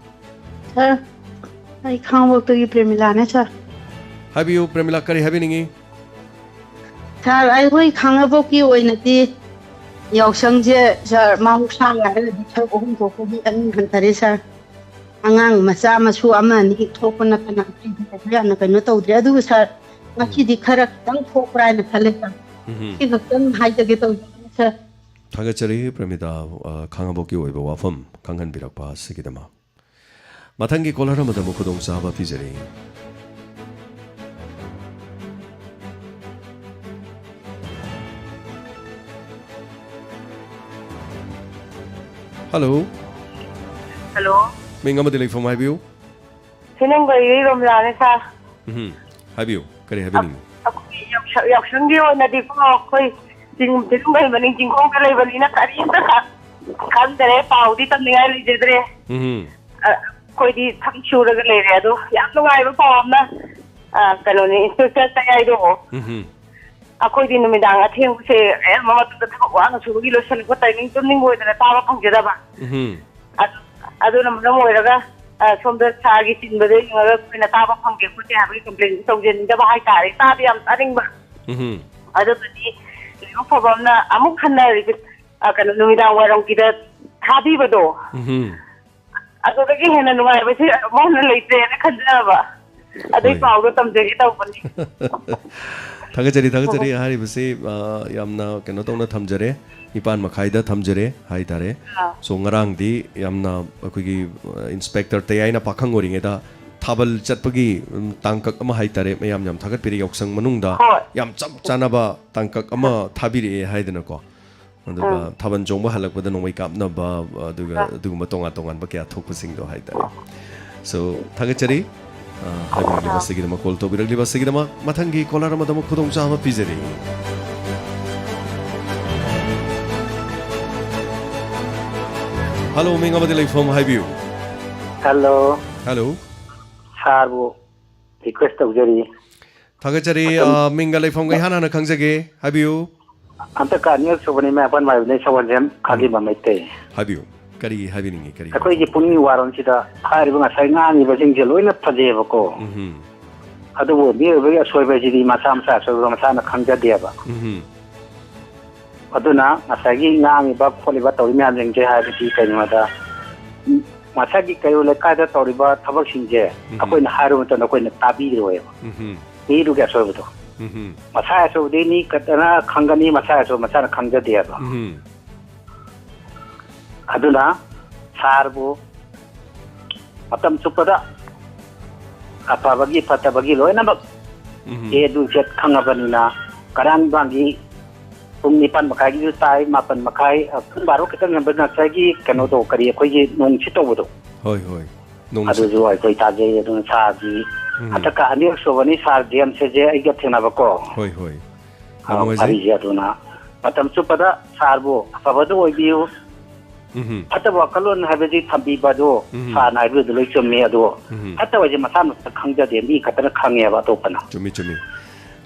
Sir, ꯑꯩ ꯈꯥꯉꯕꯣꯛꯇꯒꯤ ꯄ꯭ꯔꯦꯃꯤꯂꯥꯅꯦ, sir꯫ ꯍꯥꯏꯕꯤꯌꯨ, ꯄ꯭ꯔꯦꯃꯤꯂꯥ, ꯀꯔꯤ ꯍꯥꯏꯕꯤꯅꯤꯡꯉꯤ? Sir, ꯑꯩꯈꯣꯏ ꯈꯥꯉꯕꯣꯛꯀꯤ ꯑꯣꯏꯅꯗꯤ ꯌꯥꯎꯁꯪꯁꯦ, sir, ꯃꯍꯧꯁꯥꯒ ꯍꯥꯏꯔꯒꯗꯤ ꯁꯔꯨꯛ ꯑꯍꯨꯝ ꯊꯣꯛꯄꯒꯤ ꯑꯅꯤ ꯍꯟꯊꯔꯦ, sir꯫ ꯑꯉꯥꯡ ꯃꯆꯥ ꯃꯁꯨ ꯑꯃ ꯑꯅꯤ ꯊꯣꯛꯄ ꯅꯠꯇꯅ ꯑꯇꯩꯗꯤ ꯀꯩꯁꯨ ꯌꯥꯝꯅ ꯀꯩꯅꯣ ꯇꯧꯗ꯭ꯔꯦ꯫ ꯑꯗꯨꯕꯨ, sir, ꯎꯝ꯫ ꯉꯁꯤꯗꯤ ꯈꯔ ꯈꯤꯇꯪ ꯊꯣꯛꯄ꯭ꯔꯥ ꯍꯥꯏꯅ ꯈꯜꯂꯦ, sir꯫ ꯎꯝꯍꯨꯝ꯫ ꯁꯤ ꯈꯛꯇꯪ ꯍꯥꯏꯖꯒꯦ ꯇꯧꯖꯕꯅꯤ, sir꯫ ꯊꯥꯒꯠꯆꯔꯤ, ꯄ꯭ꯔꯃꯤꯇꯥ, ꯑ, ꯈꯥꯉꯕꯣꯛꯀꯤ ꯑꯣꯏꯕ ꯋꯥꯐꯝ ꯈꯪꯍꯟꯕꯤꯔꯛꯄ ꯑꯁꯤꯒꯤꯗꯃꯛ꯫ ꯃꯊꯪꯒꯤ ꯀꯣꯂꯔ ꯑꯃꯗ ꯑꯃꯨꯛ ꯈꯨꯗꯣꯡꯆꯥꯕ ꯄꯤꯖꯔꯤ꯫ Hello꯫ Hello꯫ ꯃꯤꯡ ꯑꯃꯗꯤ ꯂꯩꯐꯝ ꯍꯥꯏꯕꯤꯌꯨ꯫ ꯁꯤꯅꯪꯕꯩ ꯔꯣꯝꯂꯥꯅꯦ, sir꯫ ꯎꯝ, ꯍꯥꯏꯕꯤꯌꯨ, ꯀꯔꯤ ꯍꯥꯏꯕꯤꯅꯤꯡꯉꯤ? ꯑꯩꯈꯣꯏ ꯌꯥꯎꯁ-, ꯌꯥꯎꯁꯪꯒꯤ ꯑꯣꯏꯅꯗꯤꯀꯣ, ꯑꯩꯈꯣꯏ ꯆꯤꯡ, ꯆꯤꯡꯕꯩ ꯃꯅꯤꯡ ꯆꯤꯡꯈꯣꯡꯗ ꯂꯩꯕꯅꯤꯅ ꯀꯔꯤꯝꯇ ꯈ-, ꯈꯪꯗꯔꯦ, ꯄꯥꯎꯗꯤ ꯇꯝꯅꯤꯡꯉꯥꯏ ꯂꯩꯖꯗ꯭ꯔꯦ꯫ ꯎꯝ꯫ ꯑ, ꯑꯩꯈꯣꯏꯗꯤ ꯊꯕꯛ ꯁꯨꯔꯒ ꯂꯩꯔꯦ꯫ ꯑꯗꯣ ꯌꯥꯝ ꯅꯨꯡꯉꯥꯏꯕ ꯄꯥꯎ ꯑꯃꯅ, ꯑ, ꯀꯩꯅꯣꯅꯤ, Inspector ꯇꯌꯥꯏꯗꯣ꯫ ꯎꯝ꯫ ꯑꯩꯈꯣꯏꯗꯤ ꯅꯨꯃꯤꯗꯥꯡ ꯑꯊꯦꯡꯕꯁꯦ ꯑꯌꯥꯝꯕ ꯃꯇꯝꯗ ꯊꯕꯛ ꯋꯥꯅ ꯁꯨꯕꯒꯤ ꯂꯣꯏꯁꯤꯜꯂꯛꯄ timing ꯇꯨꯝꯅꯤꯡꯕ ꯑꯣꯏꯗꯅ ꯇꯥꯕ ꯐꯪꯖꯗꯕ꯫ ꯎꯝ꯫ ꯑꯗꯨ, ꯑꯗꯨꯅ ꯃꯔꯝ ꯑꯣꯏꯔꯒ, ꯑ, ꯁꯣꯝꯗ sirꯒꯤ ꯆꯤꯟꯕꯗ ꯌꯦꯡꯉꯒ ꯑꯩꯈꯣꯏꯅ ꯇꯥꯕ ꯐꯪꯗꯦ ꯈꯣꯠꯇꯦ ꯍꯥꯏꯕꯒꯤ complainꯁꯨ ꯇꯧꯖꯅꯤꯡꯗꯕ ꯍꯥꯏꯇꯥꯔꯦ꯫ ꯇꯥꯗꯤ ꯌꯥꯝ ꯇꯥꯅꯤꯡꯕ꯫ ꯎꯝ꯫ ꯑꯗꯨꯕꯨꯗꯤ ꯂꯥꯏꯕꯛ ꯐꯕ ꯑꯃꯅ ꯑꯃꯨꯛ ꯍꯟꯅ repeat, ꯑ, ꯀꯩꯅꯣ, ꯅꯨꯃꯤꯗꯥꯡ ꯋꯥꯏꯔꯝꯒꯤꯗ ꯊꯥꯕꯤꯕꯗꯣ꯫ ꯎꯝ꯫ ꯑꯗꯨꯗꯒꯤ ꯍꯦꯟꯅ ꯅꯨꯡꯉꯥꯏꯕꯁꯤ ꯑꯃꯨꯛ ꯍꯟꯅ ꯂꯩꯇ꯭ꯔꯦꯅ ꯈꯟꯖꯕ꯫ ꯑꯗꯨꯏ ꯍꯣꯏ꯫ ꯄꯥꯎꯗꯣ ꯇꯝꯖꯒꯦ ꯇꯧꯕꯅꯤ꯫ ꯊꯥꯒꯠꯆꯔꯤ, ꯊꯥꯒꯠꯆꯔꯤ꯫ ꯍꯥꯏꯔꯤꯕꯁꯤ, ꯑ, ꯌꯥꯝꯅ ꯀꯩꯅꯣ ꯇꯧꯅ ꯊꯝꯖꯔꯦ, ꯅꯤꯄꯥꯟ ꯃꯈꯥꯏꯗ ꯊꯝꯖꯔꯦ ꯍꯥꯏꯇꯥꯔꯦ꯫ ꯑꯥ꯫ So, ꯉꯔꯥꯡꯗꯤ ꯌꯥꯝꯅ ꯑꯩꯈꯣꯏꯒꯤ, ꯑ, ꯏꯟꯁꯄꯦꯛꯇꯔ ꯇꯌꯥꯏꯅ ꯄꯥꯈꯪ ꯑꯣꯏꯔꯤꯉꯩꯗ ꯊꯥꯕꯜ ꯆꯠꯄꯒꯤ, ꯎꯝ, ꯇꯥꯡꯀꯛ ꯑꯃ ꯍꯥꯏꯇꯥꯔꯦ, ꯃꯌꯥꯝ ꯌꯥꯝ ꯊꯥꯒꯠꯄꯤꯔꯦ, ꯌꯥꯎꯁꯪ ꯃꯅꯨꯡꯗ ꯍꯣꯏ꯫ ꯌꯥꯝ ꯆꯞ ꯆꯥꯅꯕ ꯇꯥꯡꯀꯛ ꯑꯃ ꯊꯥꯕꯤꯔꯛꯑꯦ ꯍꯥꯏꯗꯅꯀꯣ꯫ ꯑꯗꯨꯒ ꯎꯝ꯫ ꯊꯥꯕꯜ ꯆꯣꯡꯕ ꯍꯜꯂꯛꯄꯗ ꯅꯣꯡꯃꯩ ꯀꯥꯞꯅꯕ, ꯑꯗꯨꯒ ꯑꯥ꯫ ꯑꯗꯨꯒꯨꯝꯕ ꯇꯣꯉꯥꯟ ꯇꯣꯉꯥꯟꯕ ꯀꯌꯥ ꯊꯣꯛꯄꯁꯤꯡꯗꯣ ꯍꯥꯏꯇꯥꯔꯦ꯫ So, ꯊꯥꯒꯠꯆꯔꯤ, ꯑ, ꯍꯥꯏꯕꯤꯔꯛꯂꯤꯕꯁꯤꯒꯤꯗꯃꯛ, ꯀꯣꯜ ꯇꯧꯕꯤꯔꯛꯂꯤꯕꯁꯤꯒꯤꯗꯃꯛ꯫ ꯃꯊꯪꯒꯤ ꯀꯣꯂꯔ ꯑꯃꯗ ꯑꯃꯨꯛ ꯈꯨꯗꯣꯡꯆꯥꯕ ꯄꯤꯖꯔꯤ꯫ ꯍꯜꯂꯣ, ꯃꯤꯡ ꯑꯃꯗꯤ ꯂꯩꯐꯝ ꯍꯥꯏꯕꯤꯌꯨ꯫ ꯍꯜꯂꯣ꯫ ꯍꯜꯂꯣ꯫ ꯁꯥꯔꯕꯨ ꯔꯤꯀ꯭ꯋꯦꯁ ꯇꯧꯖꯔꯤ꯫ ꯊꯥꯒꯠꯆꯔꯤ꯫ ꯃꯇꯝ ꯑ, ꯃꯤꯡꯒ ꯂꯩꯐꯝꯒ ꯏꯍꯥꯟ ꯍꯥꯟꯅ ꯈꯪꯖꯒꯦ, ꯍꯥꯏꯕꯤꯌꯨ꯫ ꯍꯟꯗꯛꯀ ꯑꯅꯤꯔꯛ ꯁꯨꯕꯅꯤ, ꯃꯌꯥꯝ ꯃꯥꯏꯕꯅꯤ, ꯁꯒꯣꯜꯁꯦꯝ ꯎꯝ꯫ ꯈꯥꯒꯤꯕ ꯃꯩꯇꯩ꯫ ꯍꯥꯏꯕꯤꯌꯨ, ꯀꯔꯤ ꯍꯥꯏꯕꯤꯅꯤꯡꯉꯤ, ꯀꯔꯤ ꯑꯩꯈꯣꯏꯒꯤ ꯍꯥꯏꯕꯤꯅꯤꯡꯉꯤ? ꯄꯨꯛꯅꯤꯡ ꯋꯥꯔꯣꯜꯁꯤꯗ ꯍꯥꯏꯔꯤꯕ ꯉꯁꯥꯏ ꯉꯥꯡꯉꯤꯕꯁꯤꯡꯁꯦ ꯂꯣꯏꯅ ꯐꯖꯩꯑꯕꯀꯣ꯫ ꯎꯝꯍꯨꯝ꯫ ꯑꯗꯨꯕꯨ ꯃꯤꯑꯣꯏꯕꯒꯤ ꯑꯁꯣꯏꯕ ꯍꯥꯏꯁꯤꯗꯤ ꯃꯁꯥ ꯃꯁꯥ ꯑꯁꯣꯏꯕ ꯃꯁꯥꯅ ꯈꯪꯖꯗꯦꯕ꯫ ꯎꯝꯍꯨꯝ꯫ ꯑꯗꯨꯅ ꯉꯁꯥꯏꯒꯤ ꯉꯥꯡꯉꯤꯕ ꯈꯣꯠꯂꯤꯕ ꯇꯧꯔꯤ ꯃꯌꯥꯝꯁꯤꯡꯁꯦ ꯍꯥꯏꯕꯗꯤ ꯀꯩꯅꯣꯗ, ꯎꯝ, ꯃꯁꯥꯒꯤ ꯀꯩꯔꯣꯜ ꯂꯩꯀꯥꯏꯗ ꯇꯧꯔꯤꯕ ꯊꯕꯛꯁꯤꯡꯁꯦ ꯎꯝꯍꯨꯝ꯫ ꯑꯩꯈꯣꯏꯅ ꯍꯥꯏꯔꯨꯕ ꯃꯇꯝꯗ ꯑꯩꯈꯣꯏꯅ ꯇꯥꯕꯤꯔꯣꯏꯕ꯫ ꯎꯝꯍꯨꯝ꯫ ꯃꯤꯗꯨꯒꯤ ꯑꯁꯣꯏꯕꯗꯣ꯫ ꯎꯝꯍꯨꯝ꯫ ꯃꯁꯥ ꯑꯁꯣꯏꯕꯗꯤ ꯃꯤ ꯈꯛꯇꯅ ꯈꯪꯒꯅꯤ, ꯃꯁꯥ ꯑꯁꯣꯏꯕ ꯃꯁꯥꯅ ꯈꯪꯖꯗꯦꯕ꯫ ꯎꯝꯍꯨꯝ꯫ ꯑꯗꯨꯅ ꯁꯥꯔꯕꯨ ꯃꯇꯝ ꯆꯨꯞꯄꯗ ꯑꯐꯕꯒꯤ ꯐꯠꯇꯕꯒꯤ ꯂꯣꯏꯅꯃꯛ ꯎꯝꯍꯨꯝ꯫ A to Z ꯈꯪꯉꯕꯅꯤꯅ ꯀꯔꯥꯡꯕꯥꯡꯒꯤ ꯄꯨꯡ ꯅꯤꯄꯥꯟ ꯃꯈꯥꯏꯒꯤꯁꯨ ꯇꯥꯏ, ꯃꯥꯄꯟ ꯃꯈꯥꯏ, ꯑ, ꯄꯨꯡ ꯕꯥꯔꯣ ꯈꯤꯇꯪ ꯍꯦꯟꯕ ꯉꯁꯥꯏꯒꯤ ꯀꯩꯅꯣꯗꯣ, ꯎꯝ꯫ ꯀꯔꯤ ꯑꯩꯈꯣꯏꯒꯤ ꯅꯣꯡ ꯏꯁꯤꯠ ꯇꯧꯕꯗꯣ? ꯍꯣꯏ, ꯍꯣꯏ꯫ ꯅꯣꯡ ꯏꯁꯤꯠ꯫ ꯑꯗꯨꯁꯨ ꯑꯩꯈꯣꯏ ꯇꯥꯖꯩ꯫ ꯑꯗꯨꯅ ꯁꯥꯔꯒꯤ ꯎꯝ꯫ ꯍꯟꯗꯛꯀ ꯑꯅꯤꯔꯛ ꯁꯨꯕꯅꯤ ꯁꯥꯔ ꯗꯤ ꯑꯦꯝ ꯁꯤꯁꯦ ꯑꯩꯒ ꯊꯦꯡꯅꯕꯀꯣ꯫ ꯍꯣꯏ, ꯍꯣꯏ꯫ ꯌꯥꯝ ꯑ, ꯅꯨꯡꯉꯥꯏꯖꯩ꯫ ꯋꯥꯔꯤꯁꯦ ꯑꯗꯨꯅ ꯃꯇꯝ ꯆꯨꯞꯄꯗ ꯁꯥꯔꯕꯨ ꯑꯐꯕꯗ ꯑꯣꯏꯕꯤꯌꯨ꯫ ꯎꯝꯍꯨꯝ꯫ ꯐꯠꯇꯕ ꯋꯥꯈꯜꯂꯣꯟ ꯍꯥꯏꯕꯗꯤ ꯊꯝꯕꯤꯕ ꯑꯗꯨ ꯎꯝꯍꯨꯝ꯫ ꯁꯥꯔꯅ ꯍꯥꯏꯕꯗꯨ ꯂꯣꯏ ꯆꯨꯝꯃꯤ꯫ ꯑꯗꯣ ꯎꯝꯍꯨꯝ꯫ ꯐꯠꯇꯕ ꯍꯥꯏꯁꯦ ꯃꯁꯥ ꯃꯁꯥ ꯈꯪꯖꯗꯦ, ꯃꯤ ꯈꯛꯇꯅ ꯈꯪꯉꯦꯕ ꯑꯇꯣꯞꯄꯅ꯫ ꯆꯨꯝꯃꯤ, ꯆꯨꯝꯃꯤ꯫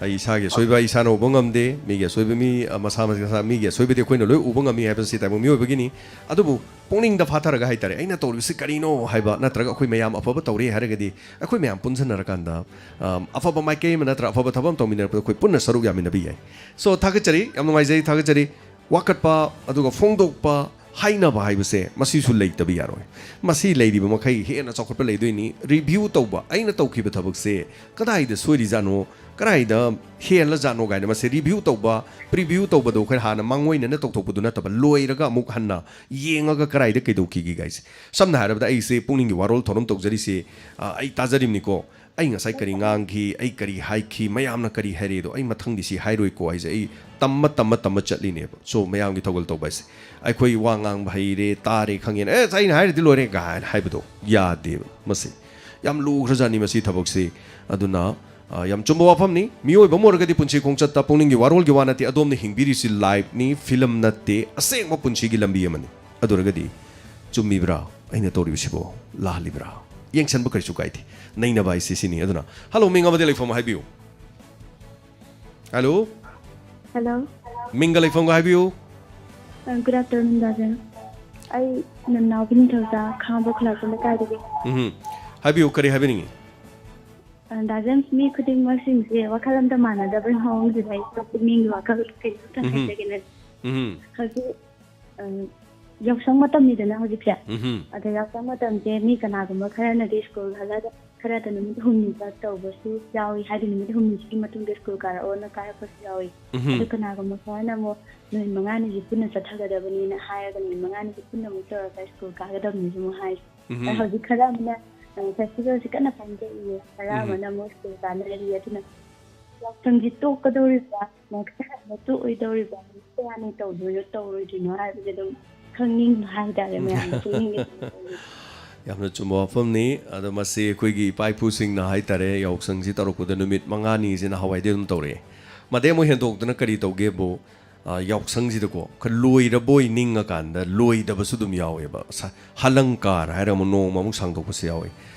ꯑꯩ ꯏꯁꯥꯒꯤ ꯑꯁꯣꯏꯕ ꯑꯩ ꯏꯁꯥꯅ ꯎꯕ ꯉꯝꯗꯦ, ꯃꯤꯒꯤ ꯑꯁꯣꯏꯕ ꯃꯤ, ꯑ, ꯃꯁꯥ ꯃꯁꯥ, ꯃꯤꯒꯤ ꯑꯁꯣꯏꯕꯗꯤ ꯑꯩꯈꯣꯏꯅ ꯂꯣꯏ ꯎꯕ ꯉꯝꯃꯤ ꯍꯥꯏꯕꯁꯤ ꯇꯥꯏꯕꯪ ꯃꯤꯑꯣꯏꯕꯒꯤꯅꯤ꯫ ꯑꯗꯨꯕꯨ ꯄꯨꯛꯅꯤꯡꯗ ꯐꯥꯊꯔꯒ ꯍꯥꯏꯇꯥꯔꯦ, ꯑꯩꯅ ꯇꯧꯔꯤꯕꯁꯤ ꯀꯔꯤꯅꯣ ꯍꯥꯏꯕ, ꯅꯠꯇ꯭ꯔꯒ ꯑꯩꯈꯣꯏ ꯃꯌꯥꯝ ꯑꯐꯕ ꯇꯧꯔꯦ ꯍꯥꯏꯔꯒꯗꯤ, ꯑꯩꯈꯣꯏ ꯃꯌꯥꯝ ꯄꯨꯟꯁꯤꯟꯅꯔꯀꯥꯟꯗ, ꯑ, ꯑꯐꯕ ꯃꯥꯏꯀꯩ ꯑꯃ ꯅꯠꯇ꯭ꯔ ꯑꯐꯕ ꯊꯕꯛ ꯑꯃ ꯇꯧꯃꯤꯟꯅꯔꯛꯄꯗ ꯑꯩꯈꯣꯏ ꯄꯨꯟꯅ ꯁꯔꯨꯛ ꯌꯥꯃꯤꯟꯅꯕ ꯌꯥꯏ꯫ So, ꯊꯥꯒꯠꯆꯔꯤ, ꯌꯥꯝ ꯅꯨꯡꯉꯥꯏꯖꯩ, ꯊꯥꯒꯠꯆꯔꯤ꯫ ꯋꯥꯀꯠꯄ ꯑꯗꯨꯒ ꯐꯣꯡꯗꯣꯛꯄ, ꯍꯥꯏꯅꯕ ꯍꯥꯏꯕꯁꯦ ꯃꯁꯤꯁꯨ ꯂꯩꯇꯕ ꯌꯥꯔꯣꯏ꯫ ꯃꯁꯤ ꯂꯩꯔꯤꯕ ꯃꯈꯩ ꯍꯦꯟꯅ ꯆꯥꯎꯈꯠꯄ ꯂꯩꯗꯣꯏꯅꯤ꯫ ꯔꯤꯚ꯭ꯌꯨ ꯇꯧꯕ, ꯑꯩꯅ ꯇꯧꯈꯤꯕ ꯊꯕꯛꯁꯦ ꯀꯗꯥꯏꯗ ꯁꯣꯏꯔꯤꯖꯥꯠꯅꯣ, ꯀꯗꯥꯏꯗ ꯍꯦꯜꯂꯖꯥꯠꯅꯣ ꯀꯥꯏꯅ ꯃꯁꯦ ꯔꯤꯚ꯭ꯌꯨ ꯇꯧꯕ, ꯄ꯭ꯔꯤꯚ꯭ꯌꯨ ꯇꯧꯕꯗꯣ ꯑꯩꯈꯣꯏ ꯍꯥꯟꯅ ꯃꯥꯡꯑꯣꯏꯅꯅ ꯇꯧꯊꯣꯛꯄꯗꯨ ꯅꯠꯇꯕ, ꯂꯣꯏꯔꯒ ꯑꯃꯨꯛ ꯍꯟꯅ ꯌꯦꯡꯉꯒ ꯀꯗꯥꯏꯗ ꯀꯩꯗꯧꯈꯤꯒꯦ ꯀꯥꯏꯁꯦ꯫ ꯁꯝꯅ ꯍꯥꯏꯔꯕꯗ ꯑꯩꯁꯦ ꯄꯨꯛꯅꯤꯡꯒꯤ ꯋꯥꯔꯣꯜ ꯊꯧꯔꯝ ꯇꯧꯖꯔꯤꯁꯦ, ꯑ, ꯑꯩ ꯇꯥꯖꯔꯤꯕꯅꯤꯀꯣ, ꯑꯩ ꯉꯁꯥꯏ ꯀꯔꯤ ꯉꯥꯡꯈꯤ, ꯑꯩ ꯀꯔꯤ ꯍꯥꯏꯈꯤ, ꯃꯌꯥꯝꯅ ꯀꯔꯤ ꯍꯥꯏꯔꯦꯗꯣ ꯑꯩ ꯃꯊꯪꯗꯤ ꯁꯤ ꯍꯥꯏꯔꯣꯏꯀꯣ ꯍꯥꯏꯁꯦ ꯑꯩ ꯇꯝꯃ ꯇꯝꯃ ꯇꯝꯃ ꯆꯠꯂꯤꯅꯦꯕ꯫ ꯁꯣ, ꯃꯌꯥꯝꯒꯤ ꯊꯧꯒꯜ ꯇꯧꯕ ꯍꯥꯏꯁꯦ, ꯑꯩꯈꯣꯏ ꯋꯥ ꯉꯥꯡꯕ ꯍꯩꯔꯦ, ꯇꯥꯔꯦ, ꯈꯪꯉꯦꯅ, "ꯑꯦ, ꯑꯩꯅ ꯍꯥꯏꯔꯗꯤ ꯂꯣꯏꯔꯦ" ꯀꯥꯏꯅ ꯍꯥꯏꯕꯗꯣ ꯌꯥꯗꯦꯕ꯫ ꯃꯁꯤ ꯌꯥꯝ ꯂꯨꯈ꯭ꯔꯖꯥꯠꯅꯤ ꯃꯁꯤ ꯊꯕꯛꯁꯤ꯫ ꯑꯗꯨꯅ, ꯑ, ꯌꯥꯝ ꯆꯨꯝꯕ ꯋꯥꯐꯝꯅꯤ꯫ ꯃꯤꯑꯣꯏꯕ ꯑꯃ ꯑꯣꯏꯔꯒꯗꯤ ꯄꯨꯟꯁꯤ ꯈꯣꯡꯆꯠꯇ ꯄꯨꯛꯅꯤꯡꯒꯤ ꯋꯥꯔꯣꯜꯒꯤ ꯋꯥ ꯅꯠꯇꯦ, ꯑꯗꯣꯝꯅ ꯍꯤꯡꯕꯤꯔꯤꯁꯤ ꯂꯥꯏꯐꯅꯤ, ꯐꯤꯂꯝ ꯅꯠꯇꯦ, ꯑꯁꯦꯡꯕ ꯄꯨꯟꯁꯤꯒꯤ ꯂꯝꯕꯤ ꯑꯃꯅꯤ꯫ ꯑꯗꯨ ꯑꯣꯏꯔꯒꯗꯤ ꯆꯨꯝꯃꯤꯕ꯭ꯔꯥ ꯑꯩꯅ ꯇꯧꯔꯤꯕꯁꯤꯕꯣ? ꯂꯥꯜꯂꯤꯕ꯭ꯔꯥ? ꯌꯦꯡꯁꯟꯕ ꯀꯔꯤꯁꯨ ꯀꯥꯏꯗꯦ꯫ ꯅꯩꯅꯕ ꯍꯥꯏꯁꯤ ꯁꯤꯅꯤ꯫ ꯑꯗꯨꯅ, ꯍꯜꯂꯣ, ꯃꯤꯡ ꯑꯃꯗꯤ ꯂꯩꯐꯝ ꯍꯥꯏꯕꯤꯌꯨ꯫ ꯍꯜꯂꯣ? ꯍꯜꯂꯣ꯫ ꯃꯤꯡꯒ ꯂꯩꯐꯝꯒ ꯍꯥꯏꯕꯤꯌꯨ꯫ ꯑ, good afternoon, ꯗꯥ ꯖꯦꯝꯁ꯫ ꯑꯩ ꯅꯝꯅꯥꯎ ꯅꯤꯡꯊꯧꯖꯥ, ꯈꯥꯉꯕꯣꯛ ꯈꯨꯂꯥꯛꯄꯝ ꯂꯩꯀꯥꯏꯗꯒꯤ꯫ ꯎꯝ꯫ ꯍꯥꯏꯕꯤꯌꯨ, ꯀꯔꯤ ꯍꯥꯏꯕꯤꯅꯤꯡꯉꯤ? ꯑ, ꯗꯥ ꯖꯦꯝꯁ, ꯃꯤ ꯈꯨꯗꯤꯡꯃꯛꯁꯤꯡꯁꯦ ꯋꯥꯈꯜ ꯑꯝꯇ ꯃꯥꯟꯅꯗꯕꯒꯤ ꯃꯑꯣꯡꯁꯤꯗ ꯑꯩ ꯄꯨꯛꯅꯤꯡꯒꯤ ꯋꯥꯈꯜ ꯀꯩꯅꯣꯝꯇ ꯎꯝ꯫ ꯍꯥꯏꯖꯒꯦꯅ꯫ ꯎꯝ꯫ ꯍꯧꯖꯤꯛ, ꯑ, ꯌꯥꯎꯁꯪ ꯃꯇꯝꯅꯤꯗꯅ ꯍꯧꯖꯤꯛꯁꯦ꯫ ꯎꯝ꯫ ꯑꯗ ꯌꯥꯎꯁꯪ ꯃꯇꯝꯁꯦ ꯃꯤ ꯀꯅꯥꯒꯨꯝꯕ ꯈꯔꯅꯗꯤ ꯁ꯭ꯀꯨꯜ ꯍꯜꯂꯒ ꯈꯔꯗ ꯅꯨꯃꯤꯠ ꯍꯨꯝꯅꯤꯒ ꯇꯧꯕꯁꯨ ꯌꯥꯎꯏ, ꯍꯥꯏꯗꯤ ꯅꯨꯃꯤꯠ ꯍꯨꯝꯅꯤꯁꯤꯒꯤ ꯃꯇꯨꯡꯗ ꯁ꯭ꯀꯨꯜ ꯀꯥꯔꯛꯑꯣꯅ ꯀꯥꯔꯛꯄꯁꯨ ꯌꯥꯎꯏ꯫ ꯎꯝ꯫ ꯑꯗꯨ ꯀꯅꯥꯒꯨꯝꯕ ꯈꯔꯅ ꯑꯃꯨꯛ ꯅꯨꯃꯤꯠ ꯃꯉꯥꯅꯤꯁꯤ ꯄꯨꯟꯅ ꯆꯠꯊꯒꯗꯕꯅꯤꯅ ꯍꯥꯏꯔꯒ ꯅꯨꯃꯤꯠ ꯃꯉꯥꯅꯤꯁꯤ ꯄꯨꯟꯅ ꯑꯃꯨꯛ ꯇꯧꯔꯒ ꯁ꯭ꯀꯨꯜ ꯀꯥꯒꯗꯕꯅꯤꯁꯨ ꯑꯃꯨꯛ ꯍꯥꯏ꯫ ꯎꯝ꯫ ꯑꯗ ꯍꯧꯖꯤꯛ ꯈꯔ ꯑꯃꯅ, ꯑ, ꯐꯦꯁꯇꯤꯚꯦꯜꯁꯤ ꯀꯟꯅ ꯄꯥꯡꯊꯣꯛꯏ, ꯈꯔ ꯎꯝ꯫ ꯑꯃꯅ ꯑꯃꯨꯛ ꯁ꯭ꯀꯨꯜ ꯀꯥꯅꯔꯤ꯫ ꯑꯗꯨꯅ ꯌꯥꯎꯁꯪꯁꯤ ꯇꯣꯛꯀꯗꯧꯔꯤꯕ꯭ꯔꯥ, ꯅꯠꯇ꯭ꯔꯒꯅ ꯇꯣꯛꯑꯣꯏꯗꯧꯔꯤꯕ꯭ꯔꯥ, ꯀꯌꯥꯅꯤ ꯇꯧꯗꯣꯏꯅꯣ ꯇꯧꯔꯣꯏꯗꯣꯏꯅꯣ ꯍꯥꯏꯕꯁꯦ ꯑꯗꯨꯝ ꯈꯪꯅꯤꯡꯕ ꯍꯥꯏꯇꯥꯔꯦ, ꯃꯌꯥꯝꯅ ꯈꯪꯅꯤꯡꯉꯦ꯫ ꯌꯥꯝꯅ ꯆꯨꯝꯕ ꯋꯥꯐꯝꯅꯤ꯫ ꯑꯗꯣ ꯃꯁꯤ ꯑꯩꯈꯣꯏꯒꯤ ꯏꯄꯥ ꯏꯄꯨꯁꯤꯡꯅ ꯍꯥꯏꯇꯥꯔꯦ, ꯌꯥꯎꯁꯪꯁꯤ ꯇꯧꯔꯛꯄꯗ ꯅꯨꯃꯤꯠ ꯃꯉꯥꯅꯤꯁꯤ ꯅꯍꯥꯟꯋꯥꯏꯗꯩ ꯑꯗꯨꯝ ꯇꯧꯔꯛꯑꯦ꯫ ꯃꯗꯩ ꯑꯃꯨꯛ ꯍꯦꯟꯗꯣꯛꯇꯅ ꯀꯔꯤ ꯇꯧꯒꯦꯕꯨ, ꯑ, ꯌꯥꯎꯁꯪꯁꯤꯗꯀꯣ, ꯈꯔ ꯂꯣꯏꯔꯕꯣꯏ ꯅꯤꯡꯉꯀꯥꯟꯗ ꯂꯣꯏꯗꯕꯁꯨ ꯑꯗꯨꯝ ꯌꯥꯎꯋꯦꯕ꯫ ꯁ-, ꯍꯂꯪꯀꯥꯔ ꯍꯥꯏꯔꯒ ꯑꯃꯨꯛ ꯅꯣꯡꯃ ꯑꯃꯨꯛ ꯁꯥꯡꯗꯣꯛꯄꯁꯨ ꯌꯥꯎꯋꯤ꯫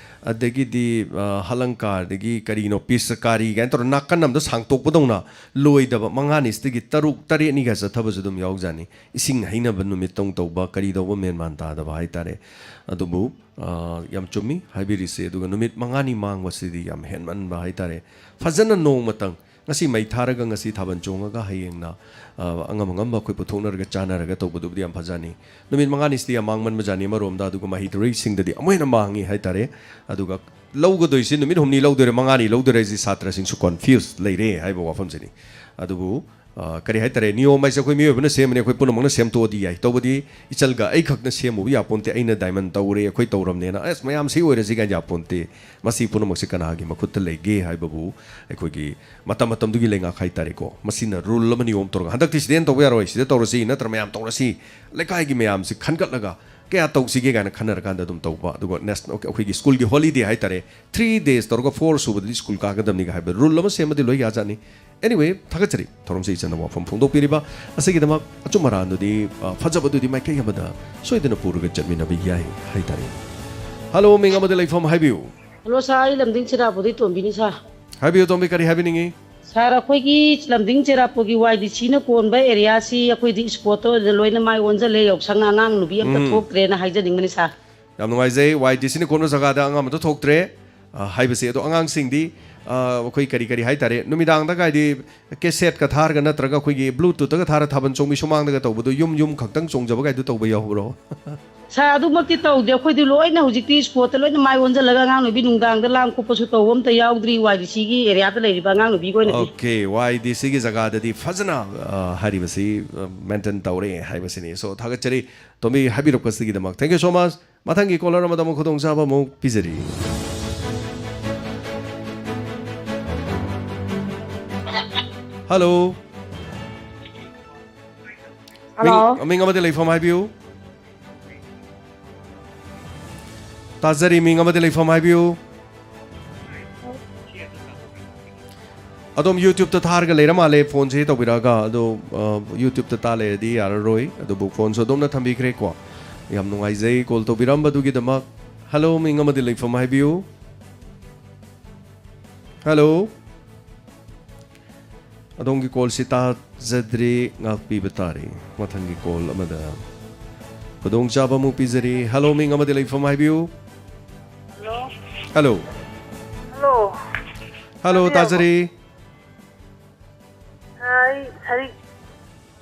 ꯑꯗꯒꯤꯗꯤ, ꯑ, ꯍꯂꯪꯀꯥꯔꯗꯒꯤ ꯀꯔꯤꯅꯣ, ꯄꯤꯁꯀꯥꯔꯤ ꯀꯥꯏꯅ ꯇꯧꯔ ꯅꯥꯀꯟ ꯑꯃꯗ ꯁꯥꯡꯇꯣꯛꯄꯗꯧꯅ ꯂꯣꯏꯗꯕ ꯃꯉꯥꯅꯤꯁꯤꯗꯒꯤ ꯇꯔꯨꯛ ꯇꯔꯦꯠꯅꯤꯒ ꯆꯠꯊꯕꯁꯨ ꯑꯗꯨꯝ ꯌꯥꯎꯖꯥꯠꯅꯤ꯫ ꯏꯁꯤꯡ ꯍꯩꯅꯕ ꯅꯨꯃꯤꯠꯇꯧꯅ ꯇꯧꯕ, ꯀꯔꯤ ꯇꯧꯕ ꯃꯦꯟ ꯃꯥꯟ ꯇꯥꯗꯕ ꯍꯥꯏꯇꯥꯔꯦ꯫ ꯑꯗꯨꯕꯨ, ꯑ, ꯌꯥꯝ ꯆꯨꯝꯃꯤ ꯍꯥꯏꯕꯤꯔꯤꯁꯦ꯫ ꯑꯗꯨꯒ ꯅꯨꯃꯤꯠ ꯃꯉꯥꯅꯤ ꯃꯥꯡꯕꯁꯤꯗꯤ ꯌꯥꯝ ꯍꯦꯟꯃꯟꯕ ꯍꯥꯏꯇꯥꯔꯦ꯫ ꯐꯖꯅ ꯅꯣꯡꯃꯇꯪ, ꯉꯁꯤ ꯃꯩ ꯊꯥꯔꯒ ꯉꯁꯤ ꯊꯥꯕꯜ ꯆꯣꯡꯉꯒ ꯍꯌꯦꯡꯅ, ꯑ, ꯑꯉꯝ ꯑꯉꯝꯕ ꯑꯩꯈꯣꯏ ꯄꯨꯊꯣꯛꯅꯔꯒ ꯆꯥꯅꯔꯒ ꯇꯧꯕꯗꯨꯕꯨꯗꯤ ꯌꯥꯝ ꯐꯖꯅꯤ꯫ ꯅꯨꯃꯤꯠ ꯃꯉꯥꯅꯤꯁꯤꯗꯤ ꯌꯥꯝ ꯃꯥꯡꯃꯟꯕꯖꯥꯠꯅꯤ ꯑꯃꯔꯣꯝꯗ, ꯑꯗꯨꯒ ꯃꯍꯩꯔꯣꯏꯁꯤꯡꯗꯗꯤ ꯑꯃꯨꯛ ꯍꯦꯟꯅ ꯃꯥꯡꯉꯤ ꯍꯥꯏꯇꯥꯔꯦ꯫ ꯑꯗꯨꯒ ꯂꯧꯒꯗꯣꯏꯁꯤ ꯅꯨꯃꯤꯠ ꯍꯨꯝꯅꯤ ꯂꯧꯗꯣꯏꯔꯦ, ꯃꯉꯥꯅꯤ ꯂꯧꯗꯣꯏꯔꯦ ꯍꯥꯏꯁꯤ ꯁꯥꯇ꯭ꯔꯁꯤꯡꯁꯨ ꯀꯟꯐ꯭ꯌꯨꯁ ꯂꯩꯔꯦ ꯍꯥꯏꯕ ꯋꯥꯐꯝꯁꯤꯅꯤ꯫ ꯑꯗꯨꯕꯨ, ꯑ, ꯀꯔꯤ ꯍꯥꯏꯇꯥꯔꯦ, ꯅꯤꯌꯣꯝ ꯍꯥꯏꯁꯦ ꯑꯩꯈꯣꯏ ꯃꯤꯑꯣꯏꯕꯅ ꯁꯦꯝꯕꯅꯤ, ꯑꯩꯈꯣꯏ ꯄꯨꯝꯅꯃꯛꯅ ꯁꯦꯝꯗꯣꯛꯑꯗꯤ ꯌꯥꯏ꯫ ꯇꯧꯕꯗꯤ ꯏꯆꯜꯒ ꯑꯩꯈꯛꯅ ꯁꯦꯝꯃꯨꯕ ꯌꯥꯄꯣꯟꯇꯦ, ꯑꯩꯅ ꯗꯥꯏꯃꯟ ꯇꯧꯔꯦ, ꯑꯩꯈꯣꯏ ꯇꯧꯔꯝꯅꯦꯅ, ꯑꯁ, ꯃꯌꯥꯝ ꯁꯤ ꯑꯣꯏꯔꯁꯤ ꯀꯥꯏꯅ ꯌꯥꯄꯣꯟꯇꯦ꯫ ꯃꯁꯤ ꯄꯨꯝꯅꯃꯛꯁꯦ ꯀꯅꯥꯒꯤ ꯃꯈꯨꯠꯇ ꯂꯩꯒꯦ ꯍꯥꯏꯕꯕꯨ ꯑꯩꯈꯣꯏꯒꯤ ꯃꯇꯝ ꯃꯇꯝꯗꯨꯒꯤ ꯂꯩꯉꯥꯛ ꯍꯥꯏꯇꯥꯔꯦꯀꯣ, ꯃꯁꯤꯅ ꯔꯨꯜ ꯑꯃ ꯅꯤꯌꯣꯝ ꯇꯧꯔꯒ, "ꯍꯟꯗꯛꯇꯤ ꯁꯤꯗ ꯍꯦꯟꯅ ꯇꯧꯕ ꯌꯥꯔꯣꯏ, ꯁꯤꯗ ꯇꯧꯔꯁꯤ, ꯅꯠꯇ꯭ꯔ ꯃꯌꯥꯝ ꯇꯧꯔꯁꯤ", ꯂꯩꯀꯥꯏꯒꯤ ꯃꯌꯥꯝꯁꯤ ꯈꯟꯒꯠꯂꯒ ꯀꯌꯥ ꯇꯧꯁꯤꯒꯦ ꯀꯥꯏꯅ ꯈꯟꯅꯔꯀꯥꯟꯗ ꯑꯗꯨꯝ ꯇꯧꯕ꯫ ꯑꯗꯨꯒ ꯅꯦꯁ-, ꯑꯩꯈꯣꯏꯒꯤ ꯁ꯭ꯀꯨꯜꯒꯤ ꯍꯣꯂꯤꯗꯦ ꯍꯥꯏꯇꯥꯔꯦ, ꯊ꯭ꯔꯤ ꯗꯦꯖ ꯇꯧꯔꯒ ꯐꯣꯔ ꯁꯨꯕꯗꯗꯤ ꯁ꯭ꯀꯨꯜ ꯀꯥꯒꯗꯕꯅꯤꯒ ꯍꯥꯏꯕ ꯔꯨꯜ ꯑꯃ ꯁꯦꯝꯃꯗꯤ ꯂꯣꯏ ꯌꯥꯖꯥꯠꯅꯤ꯫ ꯑꯦꯅꯤꯋꯦ, ꯊꯥꯒꯠꯆꯔꯤ ꯊꯧꯔꯝꯁꯤ ꯏꯆꯟꯅ ꯋꯥꯐꯝ ꯐꯣꯡꯗꯣꯛꯄꯤꯔꯤꯕ ꯑꯁꯤꯒꯤꯗꯃꯛ꯫ ꯑꯆꯨꯝ ꯑꯔꯥꯟꯗꯨꯗꯤ, ꯑ, ꯐꯖꯕꯗꯨꯗꯤ ꯃꯥꯏꯀꯩ ꯑꯃꯗ ꯁꯣꯏꯗꯅ ꯄꯨꯔꯒ ꯆꯠꯃꯤꯟꯅꯕ ꯌꯥꯏ ꯍꯥꯏꯇꯥꯔꯦ꯫ ꯍꯜꯂꯣ, ꯃꯤꯡ ꯑꯃꯗꯤ ꯂꯩꯐꯝ ꯍꯥꯏꯕꯤꯌꯨ꯫ ꯍꯜꯂꯣ ꯁꯥꯔ, ꯑꯩ ꯂꯝꯗꯤꯡ ꯆꯤꯔꯥꯄꯨꯗꯤ ꯇꯣꯝꯕꯤꯅꯤ ꯁꯥꯔ꯫ ꯍꯥꯏꯕꯤꯌꯨ ꯇꯣꯝꯕꯤ, ꯀꯔꯤ ꯍꯥꯏꯕꯤꯅꯤꯡꯉꯤ? ꯁꯥꯔ, ꯑꯩꯈꯣꯏꯒꯤ ꯂꯝꯗꯤꯡ ꯆꯤꯔꯥꯄꯨꯒꯤ ꯋꯥꯏ ꯗꯤ ꯁꯤꯅ ꯀꯣꯟꯕ ꯑꯦꯔꯤꯌꯥꯁꯤ ꯑꯩꯈꯣꯏꯗꯤ ꯏꯁꯄꯣꯔꯠꯇ ꯑꯣꯏꯅ ꯂꯣꯏꯅ ꯃꯥꯏ ꯑꯣꯟꯁꯤꯜꯂꯦ, ꯌꯥꯎꯁꯪꯅ ꯑꯉꯥꯡ ꯅꯨꯄꯤ ꯑꯝꯇ ꯎꯝ꯫ ꯊꯣꯛꯇ꯭ꯔꯦꯅ ꯍꯥꯏꯖꯅꯤꯡꯕꯅꯤ ꯁꯥꯔ꯫ ꯌꯥꯝ ꯅꯨꯡꯉꯥꯏꯖꯩ, ꯋꯥꯏ ꯗꯤ ꯁꯤꯅ ꯀꯣꯟꯕ ꯖꯒꯥꯗ ꯑꯉꯥꯡ ꯑꯃꯇ ꯊꯣꯛꯇ꯭ꯔꯦ, ꯑ, ꯍꯥꯏꯕꯁꯦ꯫ ꯑꯗꯣ ꯑꯉꯥꯡꯁꯤꯡꯗꯤ, ꯑ, ꯑꯩꯈꯣꯏ ꯀꯔꯤ ꯀꯔꯤ ꯍꯥꯏꯇꯥꯔꯦ, ꯅꯨꯃꯤꯗꯥꯡꯗ ꯀꯥꯏꯗꯤ ꯀꯦꯁꯦꯠꯀ ꯊꯥꯔꯒ ꯅꯠꯇ꯭ꯔꯒ ꯑꯩꯈꯣꯏꯒꯤ ꯕ꯭ꯂꯨꯇꯨꯠꯇꯒ ꯊꯥꯔ ꯊꯥꯕꯜ ꯆꯣꯡꯕꯤ ꯁꯨꯃꯥꯡꯗꯒ ꯇꯧꯕꯗꯣ, ꯌꯨꯝ ꯌꯨꯝ ꯈꯛꯇꯪ ꯆꯣꯡꯖꯕ ꯀꯥꯏꯗꯨ ꯇꯧꯕ ꯌꯥꯎꯕ꯭ꯔꯣ? ꯁꯥꯔ, ꯑꯗꯨꯃꯛꯇꯤ ꯇꯧꯗꯦ꯫ ꯑꯩꯈꯣꯏꯗꯤ ꯂꯣꯏꯅ ꯍꯧꯖꯤꯛꯇꯤ ꯏꯁꯄꯣꯔꯠꯇ ꯂꯣꯏꯅ ꯃꯥꯏ ꯑꯣꯟꯁꯤꯜꯂꯒ ꯑꯉꯥꯡ ꯅꯨꯄꯤ ꯅꯨꯡꯗꯥꯡꯗ ꯂꯥꯡ ꯈꯣꯠꯄꯁꯨ ꯇꯧꯕ ꯑꯝꯇ ꯌꯥꯎꯗ꯭ꯔꯤ ꯋꯥꯏ ꯗꯤ ꯁꯤꯒꯤ ꯑꯦꯔꯤꯌꯥꯗ ꯂꯩꯔꯤꯕ ꯑꯉꯥꯡ ꯅꯨꯄꯤꯒꯤ ꯑꯣꯏꯅꯗꯤ꯫ ꯑꯣꯀꯦ, ꯋꯥꯏ ꯗꯤ ꯁꯤꯒꯤ ꯖꯒꯥꯗꯗꯤ ꯐꯖꯅ, ꯑ, ꯍꯥꯏꯔꯤꯕꯁꯤ, ꯑ, ꯃꯦꯟꯇꯦꯟ ꯇꯧꯔꯦ ꯍꯥꯏꯕꯁꯤꯅꯤ꯫ ꯁꯣ, ꯊꯥꯒꯠꯆꯔꯤ ꯇꯣꯝꯕꯤ ꯍꯥꯏꯕꯤꯔꯛꯄꯁꯤꯒꯤꯗꯃꯛ꯫ Thank you so much. ꯃꯊꯪꯒꯤ ꯀꯣꯂꯔ ꯑꯃꯗ ꯑꯃꯨꯛ ꯈꯨꯗꯣꯡꯆꯥꯕ ꯑꯃꯨꯛ ꯄꯤꯖꯔꯤ꯫ ꯍꯜꯂꯣ꯫ ꯍꯜꯂꯣ꯫ ꯃꯤꯡ, ꯃꯤꯡ ꯑꯃꯗꯤ ꯂꯩꯐꯝ ꯍꯥꯏꯕꯤꯌꯨ꯫ ꯇꯥꯖꯔꯤ, ꯃꯤꯡ ꯑꯃꯗꯤ ꯂꯩꯐꯝ ꯍꯥꯏꯕꯤꯌꯨ꯫ ꯑꯗꯣꯝ YouTube-ꯇ ꯊꯥꯔꯒ ꯂꯩꯔ ꯃꯥꯜꯂꯦ, ꯐꯣꯟꯁꯦ ꯇꯧꯕꯤꯔꯛꯑꯒ꯫ ꯑꯗꯣ, ꯑ, YouTube-ꯇ ꯇꯥ ꯂꯩꯔꯗꯤ ꯌꯥꯔꯔꯣꯏ꯫ ꯑꯗꯨꯕꯨ ꯐꯣꯟꯁꯨ ꯑꯗꯣꯝꯅ ꯊꯝꯕꯤꯈ꯭ꯔꯦꯀꯣ꯫ ꯌꯥꯝ ꯅꯨꯡꯉꯥꯏꯖꯩ ꯀꯣꯜ ꯇꯧꯕꯤꯔꯝꯕꯗꯨꯒꯤꯗꯃꯛ꯫ ꯍꯜꯂꯣ, ꯃꯤꯡ ꯑꯃꯗꯤ ꯂꯩꯐꯝ ꯍꯥꯏꯕꯤꯌꯨ꯫ ꯍꯜꯂꯣ꯫ ꯑꯗꯣꯝꯒꯤ ꯀꯣꯜꯁꯤ ꯇꯥꯖꯗ꯭ꯔꯤ, ꯉꯥꯛꯄꯤꯕ ꯇꯥꯔꯤ꯫ ꯃꯊꯪꯒꯤ ꯀꯣꯜ ꯑꯃꯗ ꯈꯨꯗꯣꯡꯆꯥꯕ ꯑꯃꯨꯛ ꯄꯤꯖꯔꯤ꯫ ꯍꯜꯂꯣ, ꯃꯤꯡ ꯑꯃꯗꯤ ꯂꯩꯐꯝ ꯍꯥꯏꯕꯤꯌꯨ꯫ ꯍꯜꯂꯣ꯫ ꯍꯜꯂꯣ꯫ ꯍꯜꯂꯣ꯫ ꯍꯜꯂꯣ, ꯇꯥꯕꯤꯔꯕꯣ? ꯇꯥꯖꯔꯤ꯫ ꯑꯩ ꯁꯔꯤꯛ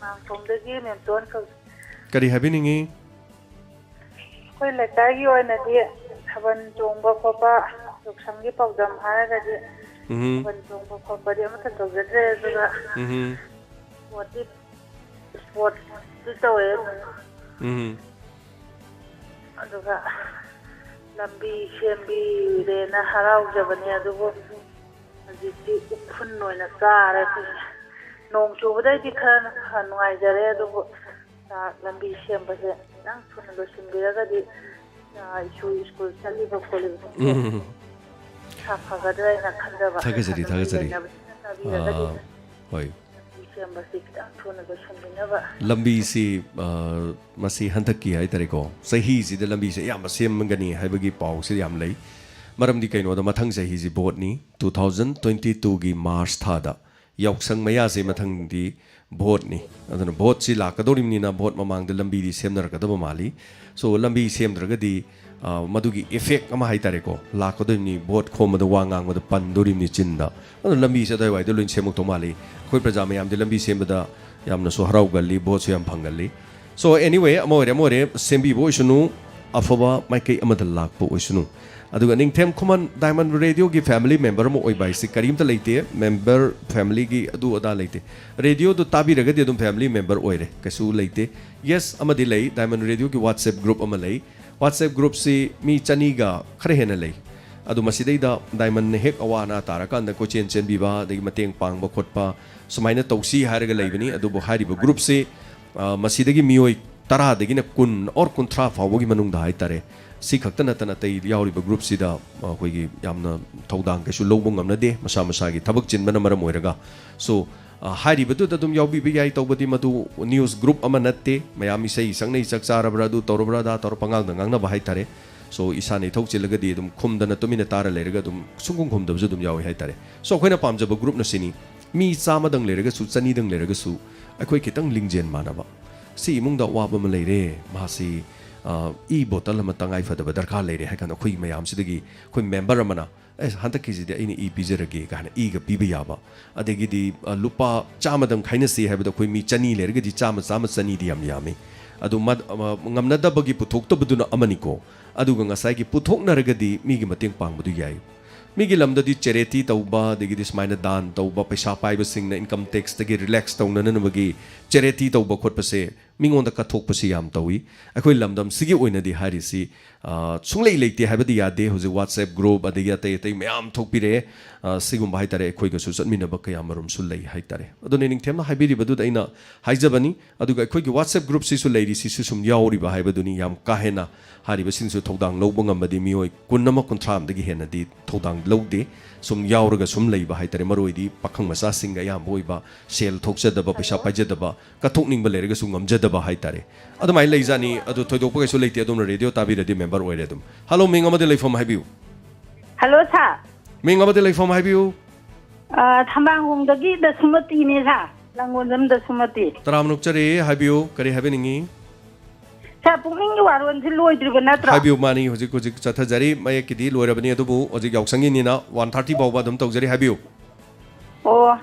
ꯃꯥꯡꯈꯣꯝꯗꯒꯤ ꯃꯦꯝꯇꯣꯟ ꯀꯧꯏ꯫ ꯀꯔꯤ ꯍꯥꯏꯕꯤꯅꯤꯡꯉꯤ? ꯑꯩꯈꯣꯏ ꯂꯩꯀꯥꯏꯒꯤ ꯑꯣꯏꯅꯗꯤ ꯊꯥꯕꯜ ꯆꯣꯡꯕ ꯈꯣꯠꯄ ꯌꯥꯎꯁꯪꯒꯤ ꯄꯥꯎꯗꯝ ꯍꯥꯏꯔꯒꯗꯤ ꯎꯝ ꯊꯥꯕꯜ ꯆꯣꯡꯕ ꯈꯣꯠꯄꯗꯤ ꯑꯃꯠꯇ ꯇꯧꯖꯗ꯭ꯔꯦ꯫ ꯑꯗꯨꯒ ꯎꯝ ꯏꯁꯄꯣꯔꯠꯇꯤ ꯏꯁꯄꯣꯔꯠꯇꯤ ꯇꯧꯋꯦ ꯑꯗꯨꯝ꯫ ꯎꯝ ꯑꯗꯨꯒ ꯂꯝꯕꯤ ꯁꯦꯝꯕꯤꯔꯦꯅ ꯍꯔꯥꯎꯖꯕꯅꯦ, ꯑꯗꯨꯕꯨ ꯍꯧꯖꯤꯛꯇꯤ ꯎꯐꯨꯟ ꯑꯣꯏꯅ ꯆꯥꯔꯦ ꯑꯩꯈꯣꯏꯁꯦ꯫ ꯅꯣꯡ ꯆꯨꯕꯗꯩꯗꯤ ꯈꯔ ꯅꯨꯡꯉꯥꯏꯖꯔꯦ, ꯑꯗꯨꯕꯨ ꯂꯝꯕꯤ ꯁꯦꯝꯕꯁꯦ ꯈꯤꯇꯪ ꯊꯨꯅ ꯂꯣꯏꯁꯤꯟꯕꯤꯔꯒꯗꯤ ꯏꯆꯥ ꯏꯁꯨ ꯁ꯭ꯀꯨꯜ ꯆꯠꯂꯤꯕ ꯈꯣꯠꯂꯤꯕꯁꯤꯡꯁꯦ ꯎꯝ ꯈꯔ ꯐꯒꯗ꯭ꯔꯥ ꯍꯥꯏꯅ ꯈꯟꯖꯕ꯫ ꯊꯥꯒꯠꯆꯔꯤ, ꯑꯗꯨ ꯊꯥꯒꯠꯆꯔꯤ꯫ ꯂꯩꯅꯕꯁꯤꯡꯅ ꯇꯥꯕꯤꯔꯒꯗꯤ ꯑꯥ, ꯍꯣꯏ꯫ ꯂꯝꯕꯤ ꯁꯦꯝꯕꯁꯤ ꯈꯤꯇꯪ ꯊꯨꯅ ꯂꯣꯏꯁꯤꯟꯕꯤꯅꯕ꯫ ꯂꯝꯕꯤꯁꯤ ꯑ, ꯃꯁꯤ ꯍꯟꯗꯛꯀꯤ ꯍꯥꯏꯇꯥꯔꯦꯀꯣ, ꯆꯍꯤꯁꯤꯗ ꯂꯝꯕꯤꯁꯦ ꯑꯌꯥꯝꯕ ꯁꯦꯝꯒꯅꯤ ꯍꯥꯏꯕꯒꯤ ꯄꯥꯎꯁꯦ ꯌꯥꯝ ꯂꯩ꯫ ꯃꯔꯝꯗꯤ ꯀꯩꯅꯣꯗ ꯃꯊꯪ ꯆꯍꯤꯁꯤ ꯚꯣꯠꯅꯤ, ꯇꯨ ꯊꯥꯎꯖꯟ ꯇ꯭ꯋꯦꯟꯇꯤ ꯇꯨꯒꯤ ꯃꯥꯔꯆ ꯊꯥꯗ ꯌꯥꯎꯁꯪ ꯃꯌꯥꯁꯦ ꯃꯊꯪꯗꯤ ꯚꯣꯠꯅꯤ꯫ ꯑꯗꯨꯅ ꯚꯣꯠꯁꯤ ꯂꯥꯛꯀꯗꯧꯔꯤꯕꯅꯤꯅ ꯚꯣꯠ ꯃꯃꯥꯡꯗ ꯂꯝꯕꯤꯗꯤ ꯁꯦꯝꯅꯔꯛꯀꯗꯕ ꯃꯥꯜꯂꯤ꯫ ꯁꯣ ꯂꯝꯕꯤ ꯁꯦꯝꯗ꯭ꯔꯒꯗꯤ ꯑ, ꯃꯗꯨꯒꯤ ꯏꯐꯦꯛ ꯑꯃ ꯍꯥꯏꯇꯥꯔꯦꯀꯣ, ꯂꯥꯛꯀꯗꯣꯏꯅꯤ, ꯚꯣꯠ ꯈꯣꯝꯕꯗ ꯋꯥ ꯉꯥꯡꯕꯗ ꯄꯟꯗꯣꯔꯤꯕꯅꯤ ꯆꯤꯟꯗ꯫ ꯑꯗꯨꯅ ꯂꯝꯕꯤꯁꯦ ꯑꯗꯨꯋꯥꯏꯋꯥꯏꯗ ꯂꯣꯏ ꯁꯦꯝꯃꯛꯇꯧ ꯃꯥꯜꯂꯤ꯫ ꯑꯩꯈꯣꯏ ꯄ꯭ꯔꯖꯥ ꯃꯌꯥꯝꯗꯤ ꯂꯝꯕꯤ ꯁꯦꯝꯕꯗ ꯌꯥꯝꯅꯁꯨ ꯍꯔꯥꯎꯒꯜꯂꯤ, ꯚꯣꯠꯁꯨ ꯌꯥꯝ ꯐꯪꯒꯜꯂꯤ꯫ ꯁꯣ ꯑꯦꯅꯤꯋꯦ, ꯑꯃ ꯑꯣꯏꯔꯦ ꯑꯃ ꯑꯣꯏꯔꯦ, ꯁꯦꯝꯕꯤꯕ ꯑꯣꯏꯁꯅꯨ, ꯑꯐꯕ ꯃꯥꯏꯀꯩ ꯑꯃꯗ ꯂꯥꯛꯄ ꯑꯣꯏꯁꯅꯨ꯫ ꯑꯗꯨꯒ ꯅꯤꯡꯊꯦꯝ ꯈꯨꯃꯟ ꯗꯥꯏꯃꯟ ꯔꯦꯗꯤꯑꯣꯒꯤ ꯐꯦꯃꯤꯂꯤ ꯃꯦꯝꯕꯔ ꯑꯃ ꯑꯣꯏꯕ ꯍꯥꯏꯁꯤ ꯀꯔꯤꯝꯇ ꯂꯩꯇꯦ, ꯃꯦꯝꯕꯔ ꯐꯦꯃꯤꯂꯤꯒꯤ ꯑꯗꯨ ꯑꯗꯥ ꯂꯩꯇꯦ꯫ ꯔꯦꯗꯤꯑꯣꯗꯨ ꯇꯥꯕꯤꯔꯒꯗꯤ ꯑꯗꯨꯝ ꯐꯦꯃꯤꯂꯤ ꯃꯦꯝꯕꯔ ꯑꯣꯏꯔꯦ, ꯀꯩꯁꯨ ꯂꯩꯇꯦ꯫ ꯌꯦꯁ ꯑꯃꯗꯤ ꯂꯩ, ꯗꯥꯏꯃꯟ ꯔꯦꯗꯤꯑꯣꯒꯤ ꯋꯥꯠꯁꯑꯦꯞ ꯒ꯭ꯔꯨꯞ ꯑꯃ ꯂꯩ꯫ ꯋꯥꯠꯁꯑꯦꯞ ꯒ꯭ꯔꯨꯞꯁꯤ ꯃꯤ ꯆꯅꯤꯒ ꯈꯔ ꯍꯦꯟꯅ ꯂꯩ꯫ ꯑꯗꯨ ꯃꯁꯤꯗꯩꯗ ꯗꯥꯏꯃꯟꯅ ꯍꯦꯛ ꯑꯋꯥ ꯑꯅꯥ ꯇꯥꯔꯀꯥꯟꯗ ꯀꯣꯏꯆꯦꯟ ꯆꯦꯟꯕꯤꯕ, ꯑꯗꯒꯤ ꯃꯇꯦꯡ ꯄꯥꯡꯕ ꯈꯣꯠꯄ ꯁꯨꯃꯥꯏꯅ ꯇꯧꯁꯤ ꯍꯥꯏꯔꯒ ꯂꯩꯕꯅꯤ꯫ ꯑꯗꯨꯕꯨ ꯍꯥꯏꯔꯤꯕ ꯒ꯭ꯔꯨꯞꯁꯤ, ꯑ, ꯃꯁꯤꯗꯒꯤ ꯃꯤꯑꯣꯏ ꯇꯔꯥꯗꯒꯤꯅ ꯀꯨꯟ ꯑꯣꯔ ꯀꯨꯟꯊ꯭ꯔꯥ ꯐꯥꯎꯕꯒꯤ ꯃꯅꯨꯡꯗ ꯍꯥꯏꯇꯥꯔꯦ꯫ ꯁꯤ ꯈꯛꯇ ꯅꯠꯇꯅ ꯑꯇꯩ ꯌꯥꯎꯔꯤꯕ ꯒ꯭ꯔꯨꯞꯁꯤꯗ ꯑꯩꯈꯣꯏꯒꯤ ꯌꯥꯝꯅ ꯊꯧꯗꯥꯡ ꯀꯩꯁꯨ ꯂꯧꯕ ꯉꯝꯅꯗꯦ, ꯃꯁꯥ ꯃꯁꯥꯒꯤ ꯊꯕꯛ ꯆꯤꯟꯕꯅ ꯃꯔꯝ ꯑꯣꯏꯔꯒ꯫ ꯁꯣ, ꯑ, ꯍꯥꯏꯔꯤꯕꯗꯨꯗ ꯑꯗꯨꯝ ꯌꯥꯎꯕꯤꯕ ꯌꯥꯏ꯫ ꯇꯧꯕꯗꯤ ꯃꯗꯨ ꯅ꯭ꯌꯨꯁ ꯒ꯭ꯔꯨꯞ ꯑꯃ ꯅꯠꯇꯦ, ꯃꯌꯥꯝ ꯏꯁꯩ ꯁꯛꯅꯩ, ꯆꯥꯛ ꯆꯥꯔꯕ꯭ꯔꯥ, ꯑꯗꯨ ꯇꯧꯔꯕ꯭ꯔꯥ, ꯑꯗꯥ ꯇꯧꯔ ꯄꯉꯥꯡꯗ ꯉꯥꯡꯅꯕ ꯍꯥꯏꯇꯥꯔꯦ꯫ ꯁꯣ ꯏꯁꯥꯅ ꯏꯊꯧ ꯆꯤꯜꯂꯒꯗꯤ ꯑꯗꯨꯝ ꯈꯨꯝꯗꯅ ꯇꯨꯃꯤꯟꯅ ꯇꯥꯔ ꯂꯩꯔꯒ ꯑꯗꯨꯝ ꯁꯨꯡꯈꯨꯝ ꯈꯨꯝꯗꯕꯁꯨ ꯑꯗꯨꯝ ꯌꯥꯎꯏ ꯍꯥꯏꯇꯥꯔꯦ꯫ ꯁꯣ ꯑꯩꯈꯣꯏꯅ ꯄꯥꯝꯖꯕ ꯒ꯭ꯔꯨꯞꯅ ꯁꯤꯅꯤ, ꯃꯤ ꯆꯥꯝꯃꯗꯪ ꯂꯩꯔꯒꯁꯨ, ꯆꯅꯤꯗꯪ ꯂꯩꯔꯒꯁꯨ, ꯑꯩꯈꯣꯏ ꯈꯤꯇꯪ ꯂꯤꯡꯖꯦꯜ ꯃꯥꯟꯅꯕ, ꯁꯤ ꯏꯃꯨꯡꯗ ꯑꯋꯥꯕ ꯑꯃ ꯂꯩꯔꯦ, ꯃꯥꯁꯤ, ꯑ, ꯏ ꯕꯣꯇꯜ ꯑꯃ ꯇꯉꯥꯏ ꯐꯗꯕ ꯗꯔꯀꯥꯔ ꯂꯩꯔꯦ ꯍꯥꯏ ꯀꯥꯟꯗ ꯑꯩꯈꯣꯏ ꯃꯌꯥꯝꯁꯤꯗꯒꯤ ꯑꯩꯈꯣꯏ ꯃꯦꯝꯕꯔ ꯑꯃꯅ, "ꯑꯦ, ꯍꯟꯗꯛꯀꯤꯁꯤꯗꯤ ꯑꯩꯅ ꯏ ꯄꯤꯖꯔꯒꯦ" ꯀꯥꯏꯅ ꯏꯒ ꯄꯤꯕ ꯌꯥꯕ, ꯑꯗꯒꯤꯗꯤ, ꯑ, "ꯂꯨꯄꯥ ꯆꯥꯝꯃꯗꯪ ꯈꯥꯏꯅꯁꯤ" ꯍꯥꯏꯕꯗ ꯑꯩꯈꯣꯏ ꯃꯤ ꯆꯅꯤ ꯂꯩꯔꯒꯗꯤ ꯆꯥꯝꯃ, ꯆꯥꯝꯃ, ꯆꯅꯤꯗꯤ ꯌꯥꯝ ꯌꯥꯝꯃꯤ꯫ ꯑꯗꯨ ꯃ-, ꯑ, ꯉꯝꯅꯗꯕꯒꯤ ꯄꯨꯊꯣꯛꯇꯕꯗꯨꯅ ꯑꯃꯅꯤꯀꯣ꯫ ꯑꯗꯨꯒ ꯉꯁꯥꯏꯒꯤ ꯄꯨꯊꯣꯛꯅꯔꯒꯗꯤ ꯃꯤꯒꯤ ꯃꯇꯦꯡ ꯄꯥꯡꯕꯗꯨ ꯌꯥꯏ꯫ ꯃꯤꯒꯤ ꯂꯝꯗꯗꯤ ꯆꯦꯔꯤꯇꯤ ꯇꯧꯕ, ꯑꯗꯒꯤꯗꯤ ꯁꯨꯃꯥꯏꯅ ꯗꯥꯟ ꯇꯧꯕ, ꯄꯩꯁꯥ ꯄꯥꯏꯕꯁꯤꯡꯅ ꯏꯟꯀꯝ ꯇꯦꯛꯁꯇꯒꯤ ꯔꯤꯂꯦꯛꯁ ꯇꯧꯅꯅꯕꯒꯤ ꯆꯦꯔꯤꯇꯤ ꯇꯧꯕ ꯈꯣꯠꯄꯁꯦ ꯃꯤꯉꯣꯟꯗ ꯀꯠꯊꯣꯛꯄꯁꯤ ꯌꯥꯝ ꯇꯧꯏ꯫ ꯑꯩꯈꯣꯏ ꯂꯝꯗꯝꯁꯤꯒꯤ ꯑꯣꯏꯅꯗꯤ ꯍꯥꯏꯔꯤꯁꯤ, ꯑ, ꯁꯨꯡꯂꯩ ꯂꯩꯇꯦ ꯍꯥꯏꯕꯗꯤ ꯌꯥꯗꯦ꯫ ꯍꯧꯖꯤꯛ WhatsApp ꯒ꯭ꯔꯨꯞ ꯑꯗꯒꯤ ꯑꯇꯩ ꯑꯇꯩ ꯃꯌꯥꯝ ꯊꯣꯛꯄꯤꯔꯛꯑꯦ꯫ ꯑ, ꯁꯤꯒꯨꯝꯕ ꯍꯥꯏꯇꯥꯔꯦ, ꯑꯩꯈꯣꯏꯒꯁꯨ ꯆꯠꯃꯤꯟꯅꯕ ꯀꯌꯥ ꯃꯔꯨꯝꯁꯨ ꯂꯩ ꯍꯥꯏꯇꯥꯔꯦ꯫ ꯑꯗꯨꯅ ꯅꯤꯡꯊꯦꯝꯅ ꯍꯥꯏꯕꯤꯔꯤꯕꯗꯨꯗ ꯑꯩꯅ ꯍꯥꯏꯖꯕꯅꯤ꯫ ꯑꯗꯨꯒ ꯑꯩꯈꯣꯏꯒꯤ WhatsApp ꯒ꯭ꯔꯨꯞꯁꯤꯁꯨ ꯂꯩꯔꯤꯁꯤꯁꯨ ꯁꯨꯝ ꯌꯥꯎꯔꯤꯕ ꯍꯥꯏꯕꯗꯨꯅꯤ꯫ ꯌꯥꯝ ꯀꯥ ꯍꯦꯟꯅ ꯍꯥꯏꯔꯤꯕꯁꯤꯡꯁꯨ ꯊꯧꯗꯥꯡ ꯂꯧꯕ ꯉꯝꯕꯗꯤ ꯃꯤꯑꯣꯏ ꯀꯨꯟ ꯑꯃ, ꯀꯨꯟꯊ꯭ꯔꯥ ꯑꯃꯗꯒꯤ ꯍꯦꯟꯅꯗꯤ ꯊꯧꯗꯥꯡ ꯂꯧꯗꯦ꯫ ꯁꯨꯝ ꯌꯥꯎꯔꯒ ꯁꯨꯝ ꯂꯩꯕ ꯍꯥꯏꯇꯥꯔꯦ꯫ ꯃꯔꯨꯑꯣꯏꯗꯤ ꯄꯥꯈꯪ ꯃꯆꯥꯁꯤꯡꯒ ꯑꯌꯥꯝꯕ ꯑꯣꯏꯕ, ꯁꯦꯜ ꯊꯣꯛꯆꯗꯕ, ꯄꯩꯁꯥ ꯄꯥꯏꯖꯗꯕ, ꯀꯠꯊꯣꯛꯅꯤꯡꯕ ꯂꯩꯔꯒꯁꯨ ꯉꯝꯖꯗꯕ ꯍꯥꯏꯇꯥꯔꯦ꯫ ꯑꯗꯨꯃꯥꯏꯅ ꯂꯩꯖꯥꯠꯅꯤ꯫ ꯑꯗꯨ ꯊꯣꯏꯗꯣꯛꯄ ꯀꯩꯁꯨ ꯂꯩꯇꯦ꯫ ꯑꯗꯣꯝꯅ ꯔꯦꯗꯤꯑꯣ ꯇꯥꯕꯤꯔꯗꯤ ꯃꯦꯝꯕꯔ ꯑꯣꯏꯔꯦ ꯑꯗꯨꯝ꯫ ꯍꯜꯂꯣ, ꯃꯤꯡ ꯑꯃꯗꯤ ꯂꯩꯐꯝ ꯍꯥꯏꯕꯤꯌꯨ꯫ ꯍꯜꯂꯣ, ꯁꯥꯔ꯫ ꯃꯤꯡ ꯑꯃꯗꯤ ꯂꯩꯐꯝ ꯍꯥꯏꯕꯤꯌꯨ꯫ ꯑ, ꯊꯝꯕꯥꯡꯒꯣꯡꯗꯒꯤ ꯗꯁꯨꯃꯇꯤꯅꯦ, ꯁꯥꯔ꯫ ꯂꯥꯡꯒꯣꯜꯖꯝ ꯗꯁꯨꯃꯇꯤ꯫ ꯇꯔꯥꯝꯅ ꯑꯣꯛꯆꯔꯤ, ꯍꯥꯏꯕꯤꯌꯨ, ꯀꯔꯤ ꯍꯥꯏꯕꯤꯅꯤꯡꯉꯤ? ꯁꯥꯔ, ꯄꯨꯛꯅꯤꯡꯒꯤ ꯋꯥꯔꯣꯜꯁꯤ ꯂꯣꯏꯗ꯭ꯔꯤꯕ ꯅꯠꯇ꯭ꯔꯣ? ꯍꯥꯏꯕꯤꯌꯨ, ꯃꯥꯅꯤ, ꯍꯧꯖꯤꯛ, ꯍꯧꯖꯤꯛ ꯆꯠꯊꯖꯔꯤ, ꯃꯌꯦꯛꯀꯤꯗꯤ ꯂꯣꯏꯔꯕꯅꯤ, ꯑꯗꯨꯕꯨ ꯍꯧꯖꯤꯛ ꯌꯥꯎꯁꯪꯒꯤꯅꯤꯅ ꯋꯥꯟ ꯊꯥꯔꯇꯤ ꯐꯥꯎꯕ ꯑꯗꯨꯝ ꯇꯧꯖꯔꯤ, ꯍꯥꯏꯕꯤꯌꯨ꯫ ꯑꯣ,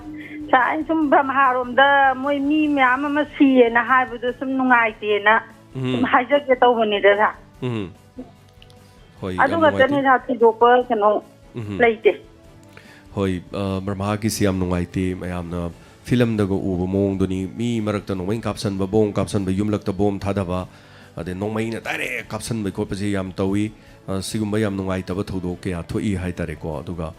ꯁꯥꯔ, ꯑꯩ ꯁꯨꯝ ꯕ꯭ꯔꯍꯃꯥꯔꯣꯝꯗ ꯃꯣꯏ ꯃꯤ ꯃꯌꯥꯝ ꯑꯃ ꯁꯤꯌꯦꯅ ꯍꯥꯏꯕꯗꯣ ꯁꯨꯝ ꯅꯨꯡꯉꯥꯏꯇꯦꯅ ꯎꯝ꯫ ꯁꯨꯝ ꯍꯥꯏꯖꯒꯦ ꯇꯧꯕꯅꯤꯗ, ꯁꯥꯔ꯫ ꯎꯝ꯫ ꯍꯣꯏ, ꯑꯗꯨ ꯌꯥꯝ ꯈꯛꯇꯅꯤ, ꯅꯨꯡꯉꯥꯏꯇꯦ꯫ ꯁꯥꯔ, ꯊꯣꯏꯗꯣꯛꯄ ꯀꯩꯅꯣ ꯎꯝ꯫ ꯂꯩꯇꯦ꯫ ꯍꯣꯏ, ꯑ, ꯕ꯭ꯔꯍꯃꯥꯒꯤꯁꯤ ꯌꯥꯝ ꯅꯨꯡꯉꯥꯏꯇꯦ꯫ ꯃꯌꯥꯝꯅ ꯐꯤꯂꯝꯗꯒ ꯎꯕ ꯃꯑꯣꯡꯗꯨꯅꯤ꯫ ꯃꯤ ꯃꯔꯛꯇ ꯅꯣꯡꯃꯩ ꯀꯥꯞꯁꯟꯕ, ꯕꯣꯝ ꯀꯥꯞꯁꯟꯕ, ꯌꯨꯝꯂꯛꯇ ꯕꯣꯝ ꯊꯥꯗꯕ, ꯑꯗꯩ ꯅꯣꯡꯃꯩꯅ ꯗꯥꯏꯔꯦꯛ ꯀꯥꯞꯁꯟꯕ ꯈꯣꯠꯄꯁꯦ ꯌꯥꯝ ꯇꯧꯏ꯫ ꯑ, ꯁꯤꯒꯨꯝꯕ ꯌꯥꯝ ꯅꯨꯡꯉꯥꯏꯇꯕ ꯊꯧꯗꯣꯛ ꯀꯌꯥ ꯊꯣꯛꯏ ꯍꯥꯏꯇꯥꯔꯦꯀꯣ꯫ ꯑꯗꯨꯒ,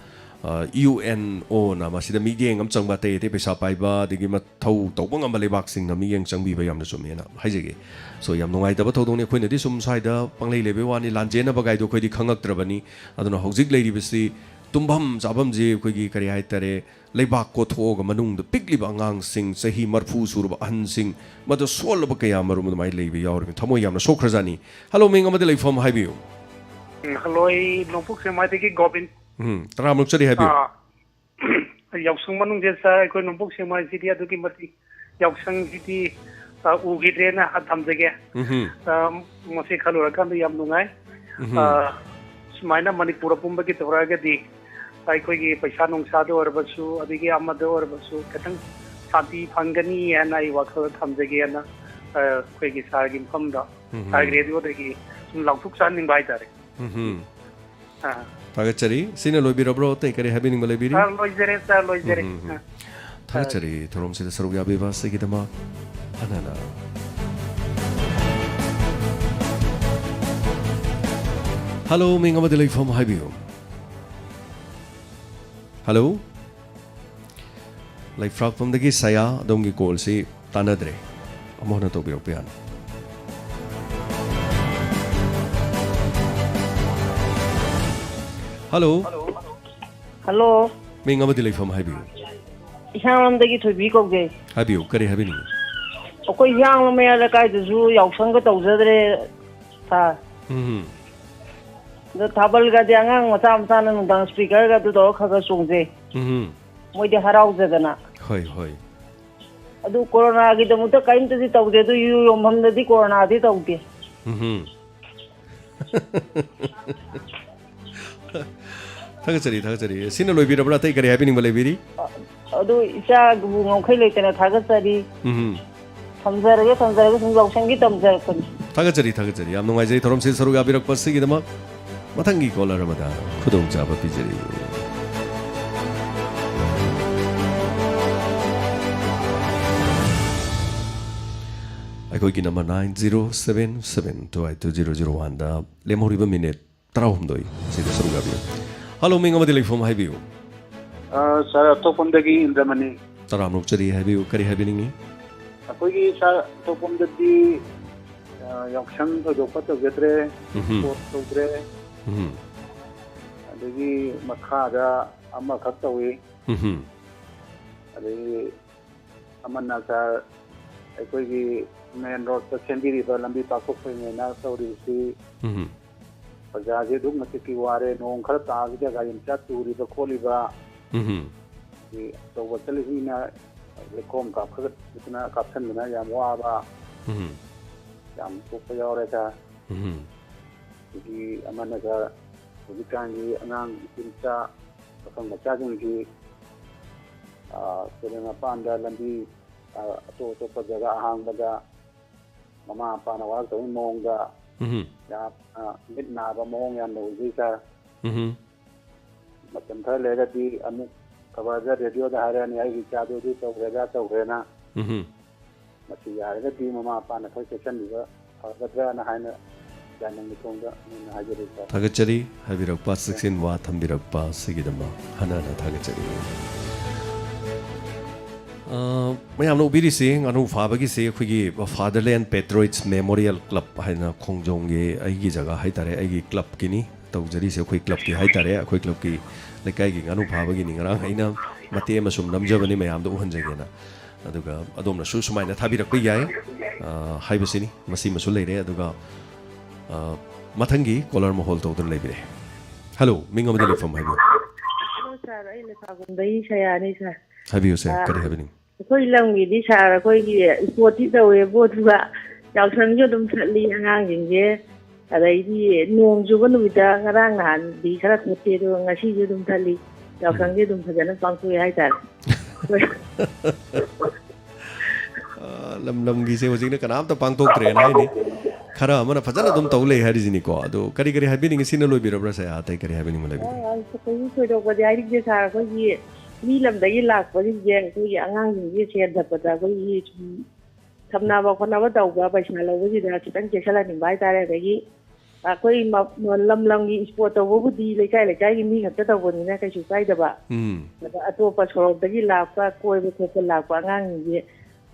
ꯑ, UNOꯅ ꯃꯁꯤꯗ ꯃꯤꯠꯌꯦꯡ ꯑꯃ ꯆꯪꯕ, ꯑꯇꯩ ꯑꯇꯩ ꯄꯩꯁꯥ ꯄꯥꯏꯕ, ꯑꯗꯒꯤ ꯃꯊꯧ ꯇꯧꯕ ꯉꯝꯕ ꯂꯩꯕꯥꯛꯁꯤꯡꯅ ꯃꯤꯠꯌꯦꯡ ꯆꯪꯕꯤꯕ ꯌꯥꯝꯅ ꯆꯨꯝꯃꯦꯅ ꯍꯥꯏꯖꯒꯦ꯫ So, ꯌꯥꯝ ꯅꯨꯡꯉꯥꯏꯇꯕ ꯊꯧꯗꯣꯛꯅꯤ꯫ ꯑꯩꯈꯣꯏꯅꯗꯤ ꯁꯨꯝ ꯁ꯭ꯋꯥꯏꯗ ꯄꯪꯂꯩ ꯂꯩꯕꯩ ꯋꯥꯅꯤ, ꯂꯥꯟꯖꯦꯟꯅꯕ ꯀꯥꯏꯗꯣ ꯑꯩꯈꯣꯏꯗꯤ ꯈꯪꯉꯛꯇ꯭ꯔꯕꯅꯤ꯫ ꯑꯗꯨꯅ ꯍꯧꯖꯤꯛ ꯂꯩꯔꯤꯕꯁꯤ ꯇꯨꯝꯐꯝ ꯆꯥꯐꯝꯁꯤ ꯑꯩꯈꯣꯏꯒꯤ ꯀꯔꯤ ꯍꯥꯏꯇꯥꯔꯦ, ꯂꯩꯕꯥꯛ ꯀꯣꯊꯣꯛꯑꯒ ꯃꯅꯨꯡꯗ ꯄꯤꯛꯂꯤꯕ ꯑꯉꯥꯡꯁꯤꯡ, ꯆꯍꯤ ꯃꯔꯐꯨ ꯁꯨꯔꯕ ꯑꯍꯟꯁꯤꯡ, ꯃꯗꯨ ꯁꯣꯜꯂꯕ ꯀꯌꯥ ꯃꯔꯨꯝ ꯑꯗꯨꯃꯥꯏꯅ ꯂꯩꯕ ꯌꯥꯎꯔꯤꯕꯅꯤ꯫ ꯊꯃꯣꯏ ꯌꯥꯝꯅ ꯁꯣꯛꯈ꯭ꯔꯖꯥꯠꯅꯤ꯫ ꯍꯜꯂꯣ, ꯃꯤꯡ ꯑꯃꯗꯤ ꯂꯩꯐꯝ ꯍꯥꯏꯕꯤꯌꯨ꯫ ꯎꯝ, ꯍꯜꯂꯣ, ꯑꯩ ꯅꯣꯡꯄꯣꯛ ꯁꯦꯛꯃꯥꯏꯗꯒꯤ ꯒꯣꯕꯤꯟ꯫ ꯎꯝ, ꯇꯔꯥꯃꯔꯨꯛ ꯆꯠꯂꯤ ꯍꯥꯏꯕꯤꯌꯨ꯫ ꯑꯥ, ꯌꯥꯎꯁꯪ ꯃꯅꯨꯡꯁꯦ, ꯁꯥꯔ, ꯑꯩꯈꯣꯏ ꯅꯣꯡꯄꯣꯛ ꯁꯦꯛꯃꯥꯏꯁꯤꯗꯤ ꯑꯗꯨꯛꯀꯤ ꯃꯇꯤꯛ ꯌꯥꯎꯁꯪꯁꯤꯗꯤ, ꯑ, ꯎꯈꯤꯗ꯭ꯔꯦꯅ ꯊꯝꯖꯒꯦ꯫ ꯎꯝꯍꯨꯝ꯫ ꯑ, ꯃꯁꯤ ꯈꯜꯂꯨꯔꯀꯥꯟꯗ ꯌꯥꯝ ꯅꯨꯡꯉꯥꯏ꯫ ꯎꯝꯍꯨꯝ꯫ ꯑ, ꯁꯨꯃꯥꯏꯅ ꯃꯅꯤꯄꯨꯔ ꯑꯄꯨꯝꯕꯒꯤ ꯇꯧꯔꯛꯑꯒꯗꯤ ꯑꯩꯈꯣꯏꯒꯤ ꯄꯩꯁꯥ ꯅꯨꯡꯁꯥꯗ ꯑꯣꯏꯔꯕꯁꯨ, ꯑꯗꯒꯤ ꯑꯃꯗ ꯑꯣꯏꯔꯕꯁꯨ ꯈꯤꯇꯪ ꯁꯥꯟꯇꯤ ꯐꯪꯒꯅꯤ ꯍꯥꯏꯅ ꯑꯩ ꯋꯥꯈꯜ ꯊꯝꯖꯒꯦꯅ, ꯑ, ꯑꯩꯈꯣꯏꯒꯤ ꯁꯥꯔꯒꯤ ꯃꯐꯝꯗ, ꯎꯝꯍꯨꯝ꯫ ꯁꯥꯔꯒꯤ ꯔꯦꯗꯤꯑꯣꯗꯒꯤ ꯁꯨꯝ ꯂꯥꯎꯊꯣꯛ ꯆꯥꯍꯟꯅꯤꯡꯕ ꯍꯥꯏꯇꯥꯔꯦ꯫ ꯎꯝ꯫ ꯑꯥ꯫ ꯊꯥꯒꯠꯆꯔꯤ꯫ ꯁꯤꯅ ꯂꯣꯏꯕꯤꯔꯕ꯭ꯔꯣ? ꯑꯇꯩ ꯀꯔꯤ ꯍꯥꯏꯕꯤꯅꯤꯡꯕ ꯂꯩꯕꯤꯔꯤ? ꯑꯥ, ꯂꯣꯏꯖꯔꯦ, ꯁꯥꯔ, ꯂꯣꯏꯖꯔꯦ꯫ ꯎꯝ, ꯎꯝ, ꯎꯝ꯫ ꯑꯥ꯫ ꯊꯥꯒꯠꯆꯔꯤ꯫ ꯊꯧꯔꯝꯁꯤꯗ ꯁꯔꯨꯛ ꯌꯥꯕꯤꯕ ꯑꯁꯤꯒꯤꯗꯃꯛ ꯍꯟꯅ ꯍꯟꯅ꯫ ꯍꯜꯂꯣ, ꯃꯤꯡ ꯑꯃꯗꯤ ꯂꯩꯐꯝ ꯍꯥꯏꯕꯤꯌꯨ꯫ ꯍꯜꯂꯣ? ꯂꯩꯐ꯭ꯔꯥꯛꯄꯝꯗꯒꯤ ꯁꯌꯥ, ꯑꯗꯣꯝꯒꯤ ꯀꯣꯜꯁꯤ ꯇꯥꯟꯅꯗ꯭ꯔꯦ꯫ ꯑꯃꯨꯛ ꯍꯟꯅ ꯇꯧꯕꯤꯔꯛꯄ ꯌꯥꯅꯤ꯫ ꯍꯜꯂꯣ? ꯍꯜꯂꯣ꯫ ꯃꯤꯡ ꯑꯃꯗꯤ ꯂꯩꯐꯝ ꯍꯥꯏꯕꯤꯌꯨ꯫ ꯍꯤꯌꯥꯡꯂꯝꯗꯒꯤ ꯊꯣꯏꯕꯤ ꯀꯧꯖꯩ꯫ ꯍꯥꯏꯕꯤꯌꯨ, ꯀꯔꯤ ꯍꯥꯏꯕꯤꯅꯤꯡꯉꯤ? ꯑꯩꯈꯣꯏ ꯍꯤꯌꯥꯡꯂꯝ ꯃꯌꯥꯏ ꯂꯩꯀꯥꯏꯗꯁꯨ ꯌꯥꯎꯁꯪꯒ ꯇꯧꯖꯗ꯭ꯔꯦ, ꯁꯥꯔ꯫ ꯎꯝ꯫ ꯑꯗꯣ ꯊꯥꯕꯜꯒꯗꯤ ꯑꯉꯥꯡ ꯃꯆꯥ ꯃꯆꯥꯅ ꯅꯨꯡꯗꯥꯡ speakerꯒ ꯑꯗꯨ ꯇꯧꯔ ꯈꯔ ꯈꯔ ꯆꯣꯡꯖꯩ꯫ ꯎꯝ꯫ ꯃꯣꯏꯗꯤ ꯍꯔꯥꯎꯖꯗꯅ꯫ ꯍꯣꯏ, ꯍꯣꯏ꯫ ꯑꯗꯨ ꯀꯣꯔꯣꯅꯥꯒꯤꯗꯃꯛꯇ ꯀꯔꯤꯝꯇꯗꯤ ꯇꯧꯗꯦ, ꯑꯗꯨ ꯌꯨ ꯌꯣꯟꯐꯝꯗꯗꯤ ꯀꯣꯔꯣꯅꯥꯗꯤ ꯇꯧꯗꯦ꯫ ꯎꯝ꯫ ꯊꯥꯒꯠꯆꯔꯤ, ꯊꯥꯒꯠꯆꯔꯤ꯫ ꯁꯤꯅ ꯂꯣꯏꯕꯤꯔꯕ꯭ꯔꯥ? ꯑꯇꯩ ꯀꯔꯤ ꯍꯥꯏꯕꯤꯅꯤꯡꯕ ꯂꯩꯕꯤꯔꯤ? ꯑ-, ꯑꯗꯨ ꯏꯆꯥꯕꯨ ꯉꯝꯈꯩ ꯂꯩꯇꯅ ꯊꯥꯒꯠꯆꯔꯤ꯫ ꯎꯝ꯫ ꯊꯝꯖꯔꯒꯦ, ꯊꯝꯖꯔꯒꯦ, ꯁꯨꯝ ꯌꯥꯎꯁꯪꯒꯤ ꯇꯝꯖꯔꯛꯄꯅꯤ꯫ ꯊꯥꯒꯠꯆꯔꯤ, ꯊꯥꯒꯠꯆꯔꯤ꯫ ꯌꯥꯝ ꯅꯨꯡꯉꯥꯏꯖꯩ ꯊꯧꯔꯝꯁꯤꯗ ꯁꯔꯨꯛ ꯌꯥꯕꯤꯔꯛꯄꯁꯤꯒꯤꯗꯃꯛ꯫ ꯃꯊꯪꯒꯤ caller ꯑꯃꯗ ꯈꯨꯗꯣꯡꯆꯥꯕ ꯄꯤꯖꯔꯤ꯫ ꯑꯩꯈꯣꯏꯒꯤ number nine zero seven seven two eight two zero zero oneꯗ ꯂꯦꯝꯍꯧꯔꯤꯕ minute ꯇꯔꯥꯍꯨꯝꯗꯣꯏ ꯁꯤꯗ ꯁꯔꯨꯛ ꯌꯥꯕꯤꯌꯨ꯫ ꯍꯜꯂꯣ, ꯃꯤꯡ ꯑꯃꯗꯤ ꯂꯩꯐꯝ ꯍꯥꯏꯕꯤꯌꯨ꯫ ꯑ, ꯁꯥꯔ, ꯑꯊꯣꯛꯄꯝꯗꯒꯤ ꯏꯟꯗ꯭ꯔꯃꯅꯤ꯫ ꯇꯔꯥꯝꯅ ꯑꯣꯛꯆꯔꯤ, ꯍꯥꯏꯕꯤꯌꯨ, ꯀꯔꯤ ꯍꯥꯏꯕꯤꯅꯤꯡꯉꯤ? ꯑꯩꯈꯣꯏꯒꯤ ꯁꯥꯔ, ꯑꯊꯣꯛꯄꯝꯗꯗꯤ, ꯑ, ꯌꯥꯎꯁꯪ ꯊꯣꯏꯗꯣꯛꯄ ꯇꯧꯖꯗ꯭ꯔꯦ, ꯎꯝꯍꯨꯝ꯫ Sport ꯇꯧꯗ꯭ꯔꯦ꯫ ꯎꯝꯍꯨꯝ꯫ ꯑꯗꯒꯤ ꯃꯈꯥꯗ ꯑꯃꯈꯛ ꯇꯧꯏ꯫ ꯎꯝꯍꯨꯝ꯫ ꯑꯗꯒꯤ ꯑꯃꯅ ꯁꯥꯔ, ꯑꯩꯈꯣꯏꯒꯤ main roadꯇ ꯁꯦꯝꯕꯤꯔꯤꯕ ꯂꯝꯕꯤ ꯄꯥꯛꯊꯣꯛꯄꯒꯤꯅꯦꯅ ꯇꯧꯔꯤꯕꯁꯤ ꯎꯝ꯫ ꯄ꯭ꯔꯖꯥꯁꯦ ꯑꯗꯨꯛ ꯃꯇꯤꯛꯀꯤ ꯋꯥꯔꯦ꯫ ꯅꯣꯡ ꯈꯔ ꯇꯥꯕꯁꯤꯗ ꯒꯥꯔꯤ ꯃꯆꯥ ꯇꯨꯔꯤꯕ ꯈꯣꯠꯂꯤꯕ, ꯎꯝ꯫ ꯑꯗꯒꯤ ꯑꯆꯧꯕ ꯆꯠꯂꯤꯁꯤꯡꯅ ꯂꯩꯈꯣꯝ ꯀꯥꯞꯈꯠꯇꯅ ꯀꯥꯞꯁꯤꯟꯗꯅ ꯌꯥꯝ ꯋꯥꯕ ꯎꯝ꯫ ꯌꯥꯝ ꯊꯣꯛꯄ ꯌꯥꯎꯔꯦ ꯁꯥꯔ꯫ ꯎꯝ꯫ ꯑꯗꯒꯤ ꯑꯃꯅ ꯁꯥꯔ, ꯍꯧꯖꯤꯛꯀꯥꯟꯒꯤ ꯑꯉꯥꯡ ꯅꯨꯄꯤ ꯃꯆꯥ ꯄꯥꯈꯪ ꯃꯆꯥꯁꯤꯡꯁꯤ, ꯑ, ꯇꯨꯔꯦꯜ ꯃꯄꯥꯟꯗ ꯂꯝꯕꯤ, ꯑ, ꯑꯇꯣꯞ ꯑꯇꯣꯞꯄ ꯖꯒꯥ ꯑꯍꯥꯡꯕꯗ ꯃꯃꯥ ꯃꯄꯥꯅ ꯋꯥꯔꯛꯇꯕꯒꯤ ꯃꯑꯣꯡꯗ ꯎꯝ꯫ ꯌꯥꯝꯅ ꯃꯤꯠ ꯅꯥꯕ ꯃꯑꯣꯡ ꯌꯥꯝꯅ ꯎꯖꯩ ꯁꯥꯔ꯫ ꯎꯝ꯫ ꯃꯇꯝ ꯈꯔ ꯂꯩꯔꯒꯗꯤ ꯑꯃꯨꯛ ꯈꯕꯔꯗ, ꯔꯦꯗꯤꯑꯣꯗ ꯍꯥꯏꯔꯛꯑꯅꯤ, "ꯑꯩꯒꯤ ꯏꯆꯥꯗꯨ ꯑꯗꯨ ꯇꯧꯈ꯭ꯔꯦ, ꯑꯗꯥ ꯇꯧꯈ꯭ꯔꯦꯅ"꯫ ꯎꯝ꯫ ꯃꯁꯤ ꯌꯥꯔꯒꯗꯤ ꯃꯃꯥ ꯃꯄꯥꯅ ꯈꯔ ꯆꯦꯛꯁꯤꯟꯕꯤꯕ ꯐꯒꯗ꯭ꯔꯥꯅ ꯍꯥꯏꯅ ꯌꯥꯅꯤꯡꯕ ꯁꯣꯝꯗ ꯃꯨꯟꯅ ꯍꯥꯏꯖꯔꯤ ꯁꯥꯔ꯫ ꯊꯥꯒꯠꯆꯔꯤ ꯍꯥꯏꯕꯤꯔꯛꯄ, ꯆꯦꯛꯁꯤꯟ ꯋꯥ ꯊꯝꯕꯤꯔꯛꯄ ꯑꯁꯤꯒꯤꯗꯃꯛ ꯍꯟꯅ ꯍꯟꯅ ꯊꯥꯒꯠꯆꯔꯤ꯫ ꯑ, ꯃꯌꯥꯝꯅ ꯎꯕꯤꯔꯤꯁꯤ ꯉꯥꯅꯨ ꯐꯥꯕꯒꯤꯁꯤ ꯑꯩꯈꯣꯏꯒꯤ Fatherland Patriots Memorial Club ꯍꯥꯏꯅ ꯈꯣꯡꯖꯣꯝꯒꯤ ꯑꯩꯒꯤ ꯖꯒꯥ ꯍꯥꯏꯇꯥꯔꯦ, ꯑꯩꯒꯤ ꯀ꯭ꯂꯕꯀꯤꯅꯤ ꯇꯧꯖꯔꯤꯁꯦ, ꯑꯩꯈꯣꯏ ꯀ꯭ꯂꯕꯀꯤ ꯍꯥꯏꯇꯥꯔꯦ, ꯑꯩꯈꯣꯏ ꯀ꯭ꯂꯕꯀꯤ ꯂꯩꯀꯥꯏꯒꯤ ꯉꯥꯅꯨ ꯐꯥꯕꯒꯤꯅꯤ꯫ ꯉꯔꯥꯡ ꯑꯩꯅ ꯃꯇꯦꯛ ꯑꯃ ꯁꯨꯝ ꯅꯝꯖꯕꯅꯤ ꯃꯌꯥꯝꯗ ꯎꯍꯟꯖꯒꯦꯅ꯫ ꯑꯗꯨꯒ ꯑꯗꯣꯝꯅꯁꯨ ꯁꯨꯃꯥꯏꯅ ꯊꯥꯕꯤꯔꯛꯄ ꯌꯥꯏ, ꯑ, ꯍꯥꯏꯕꯁꯤꯅꯤ꯫ ꯃꯁꯤꯃꯁꯨ ꯂꯩꯔꯦ꯫ ꯑꯗꯨꯒ, ꯑ, ꯃꯊꯪꯒꯤ ꯀꯣꯂꯔ ꯑꯃ ꯍꯣꯜ ꯇꯧꯗꯨꯅ ꯂꯩꯕꯤꯔꯦ꯫ ꯍꯜꯂꯣ, ꯃꯤꯡ ꯑꯃꯗꯤ ꯂꯩꯐꯝ ꯍꯥꯏꯕꯤꯌꯨ꯫ ꯍꯜꯂꯣ ꯁꯥꯔ, ꯑꯩ ꯂꯩꯁꯥꯒꯨꯝꯗꯒꯤ ꯁꯌꯥꯅꯤ ꯁꯥꯔ꯫ ꯍꯥꯏꯕꯤꯌꯨꯁꯦ, ꯑ, ꯀꯔꯤ ꯍꯥꯏꯕꯤꯅꯤꯡ? ꯑꯩꯈꯣꯏ ꯂꯝꯒꯤꯗꯤ ꯁꯥꯔ, ꯑꯩꯈꯣꯏꯒꯤ ꯏꯁꯄꯣꯔꯠꯇꯤ ꯇꯧꯋꯦꯕꯨ, ꯑꯗꯨꯒ ꯌꯥꯎꯁꯪꯁꯨ ꯑꯗꯨꯝ ꯊꯠꯂꯤ ꯑꯉꯥꯡꯁꯤꯡꯁꯦ꯫ ꯑꯗꯩꯗꯤ ꯅꯣꯡ ꯆꯨꯕ ꯅꯨꯃꯤꯠꯇ ꯉꯔꯥꯡ ꯅꯍꯥꯟꯗꯤ ꯈꯔ ꯊꯠꯇꯦ, ꯑꯗꯨꯒ ꯉꯁꯤꯁꯨ ꯑꯗꯨꯝ ꯊꯠꯂꯤ꯫ ꯌꯥꯎꯁꯪꯁꯦ ꯑꯗꯨꯝ ꯐꯖꯅ ꯄꯥꯡꯊꯣꯛꯑꯦ ꯍꯥꯏꯇꯥꯔꯦ꯫ ꯑ, ꯂꯝ ꯂꯝꯒꯤꯁꯦ ꯍꯧꯖꯤꯛꯅ ꯀꯅꯥꯝꯇ ꯄꯥꯡꯊꯣꯛꯇ꯭ꯔꯦꯅ ꯍꯥꯏꯅꯤ꯫ ꯈꯔ ꯑꯃꯅ ꯐꯖꯅ ꯑꯗꯨꯝ ꯇꯧ ꯂꯩ ꯍꯥꯏꯔꯤꯁꯤꯅꯤꯀꯣ꯫ ꯑꯗꯣ ꯀꯔꯤ ꯀꯔꯤ ꯍꯥꯏꯕꯤꯅꯤꯡꯉꯤ? ꯁꯤꯅ ꯂꯣꯏꯕꯤꯔꯕ꯭ꯔꯥ ꯁꯦ? ꯑꯇꯩ ꯀꯔꯤ ꯍꯥꯏꯕꯤꯅꯤꯡꯕ ꯂꯩꯕꯤꯒꯦ? ꯑ, ꯀꯩꯁꯨ ꯊꯣꯏꯗꯣꯛꯄꯗꯤ ꯍꯥꯏꯅꯤꯡꯗꯦ ꯁꯥꯔ꯫ ꯑꯩꯈꯣꯏꯒꯤ ꯃꯤ ꯂꯝꯗꯒꯤ ꯂꯥꯛꯄꯁꯤꯡꯁꯦ, ꯑꯩꯈꯣꯏꯒꯤ ꯑꯉꯥꯡꯁꯤꯡꯁꯦ ꯁꯦꯟ ꯊꯠꯄꯗ ꯑꯩꯈꯣꯏꯒꯤ ꯁꯨꯝ ꯊꯝꯅꯕ ꯈꯣꯠꯅꯕ ꯇꯧꯕ, ꯄꯩꯁꯥ ꯂꯧꯕꯁꯤꯗ ꯈꯤꯇꯪ ꯆꯦꯛꯁꯤꯜꯍꯟꯅꯤꯡꯕ ꯍꯥꯏꯇꯥꯔꯦ꯫ ꯑꯗꯒꯤ ꯑꯩꯈꯣꯏ ꯃ-, ꯂꯝ ꯂꯝꯒꯤ ꯏꯁꯄꯣꯔꯠ ꯇꯧꯕꯕꯨꯗꯤ ꯂꯩꯀꯥꯏ ꯂꯩꯀꯥꯏꯒꯤ ꯃꯤ ꯈꯛꯇ ꯇꯧꯕꯅꯤꯅ ꯀꯩꯁꯨ ꯀꯥꯏꯗꯕ꯫ ꯎꯝ꯫ ꯑꯗ ꯑꯇꯣꯞꯄ ꯁꯣꯔꯣꯛꯇꯒꯤ ꯂꯥꯛꯄ, ꯀꯣꯏꯕ ꯈꯣꯠꯄ ꯂꯥꯛꯄ ꯑꯉꯥꯡꯁꯤꯡꯁꯦ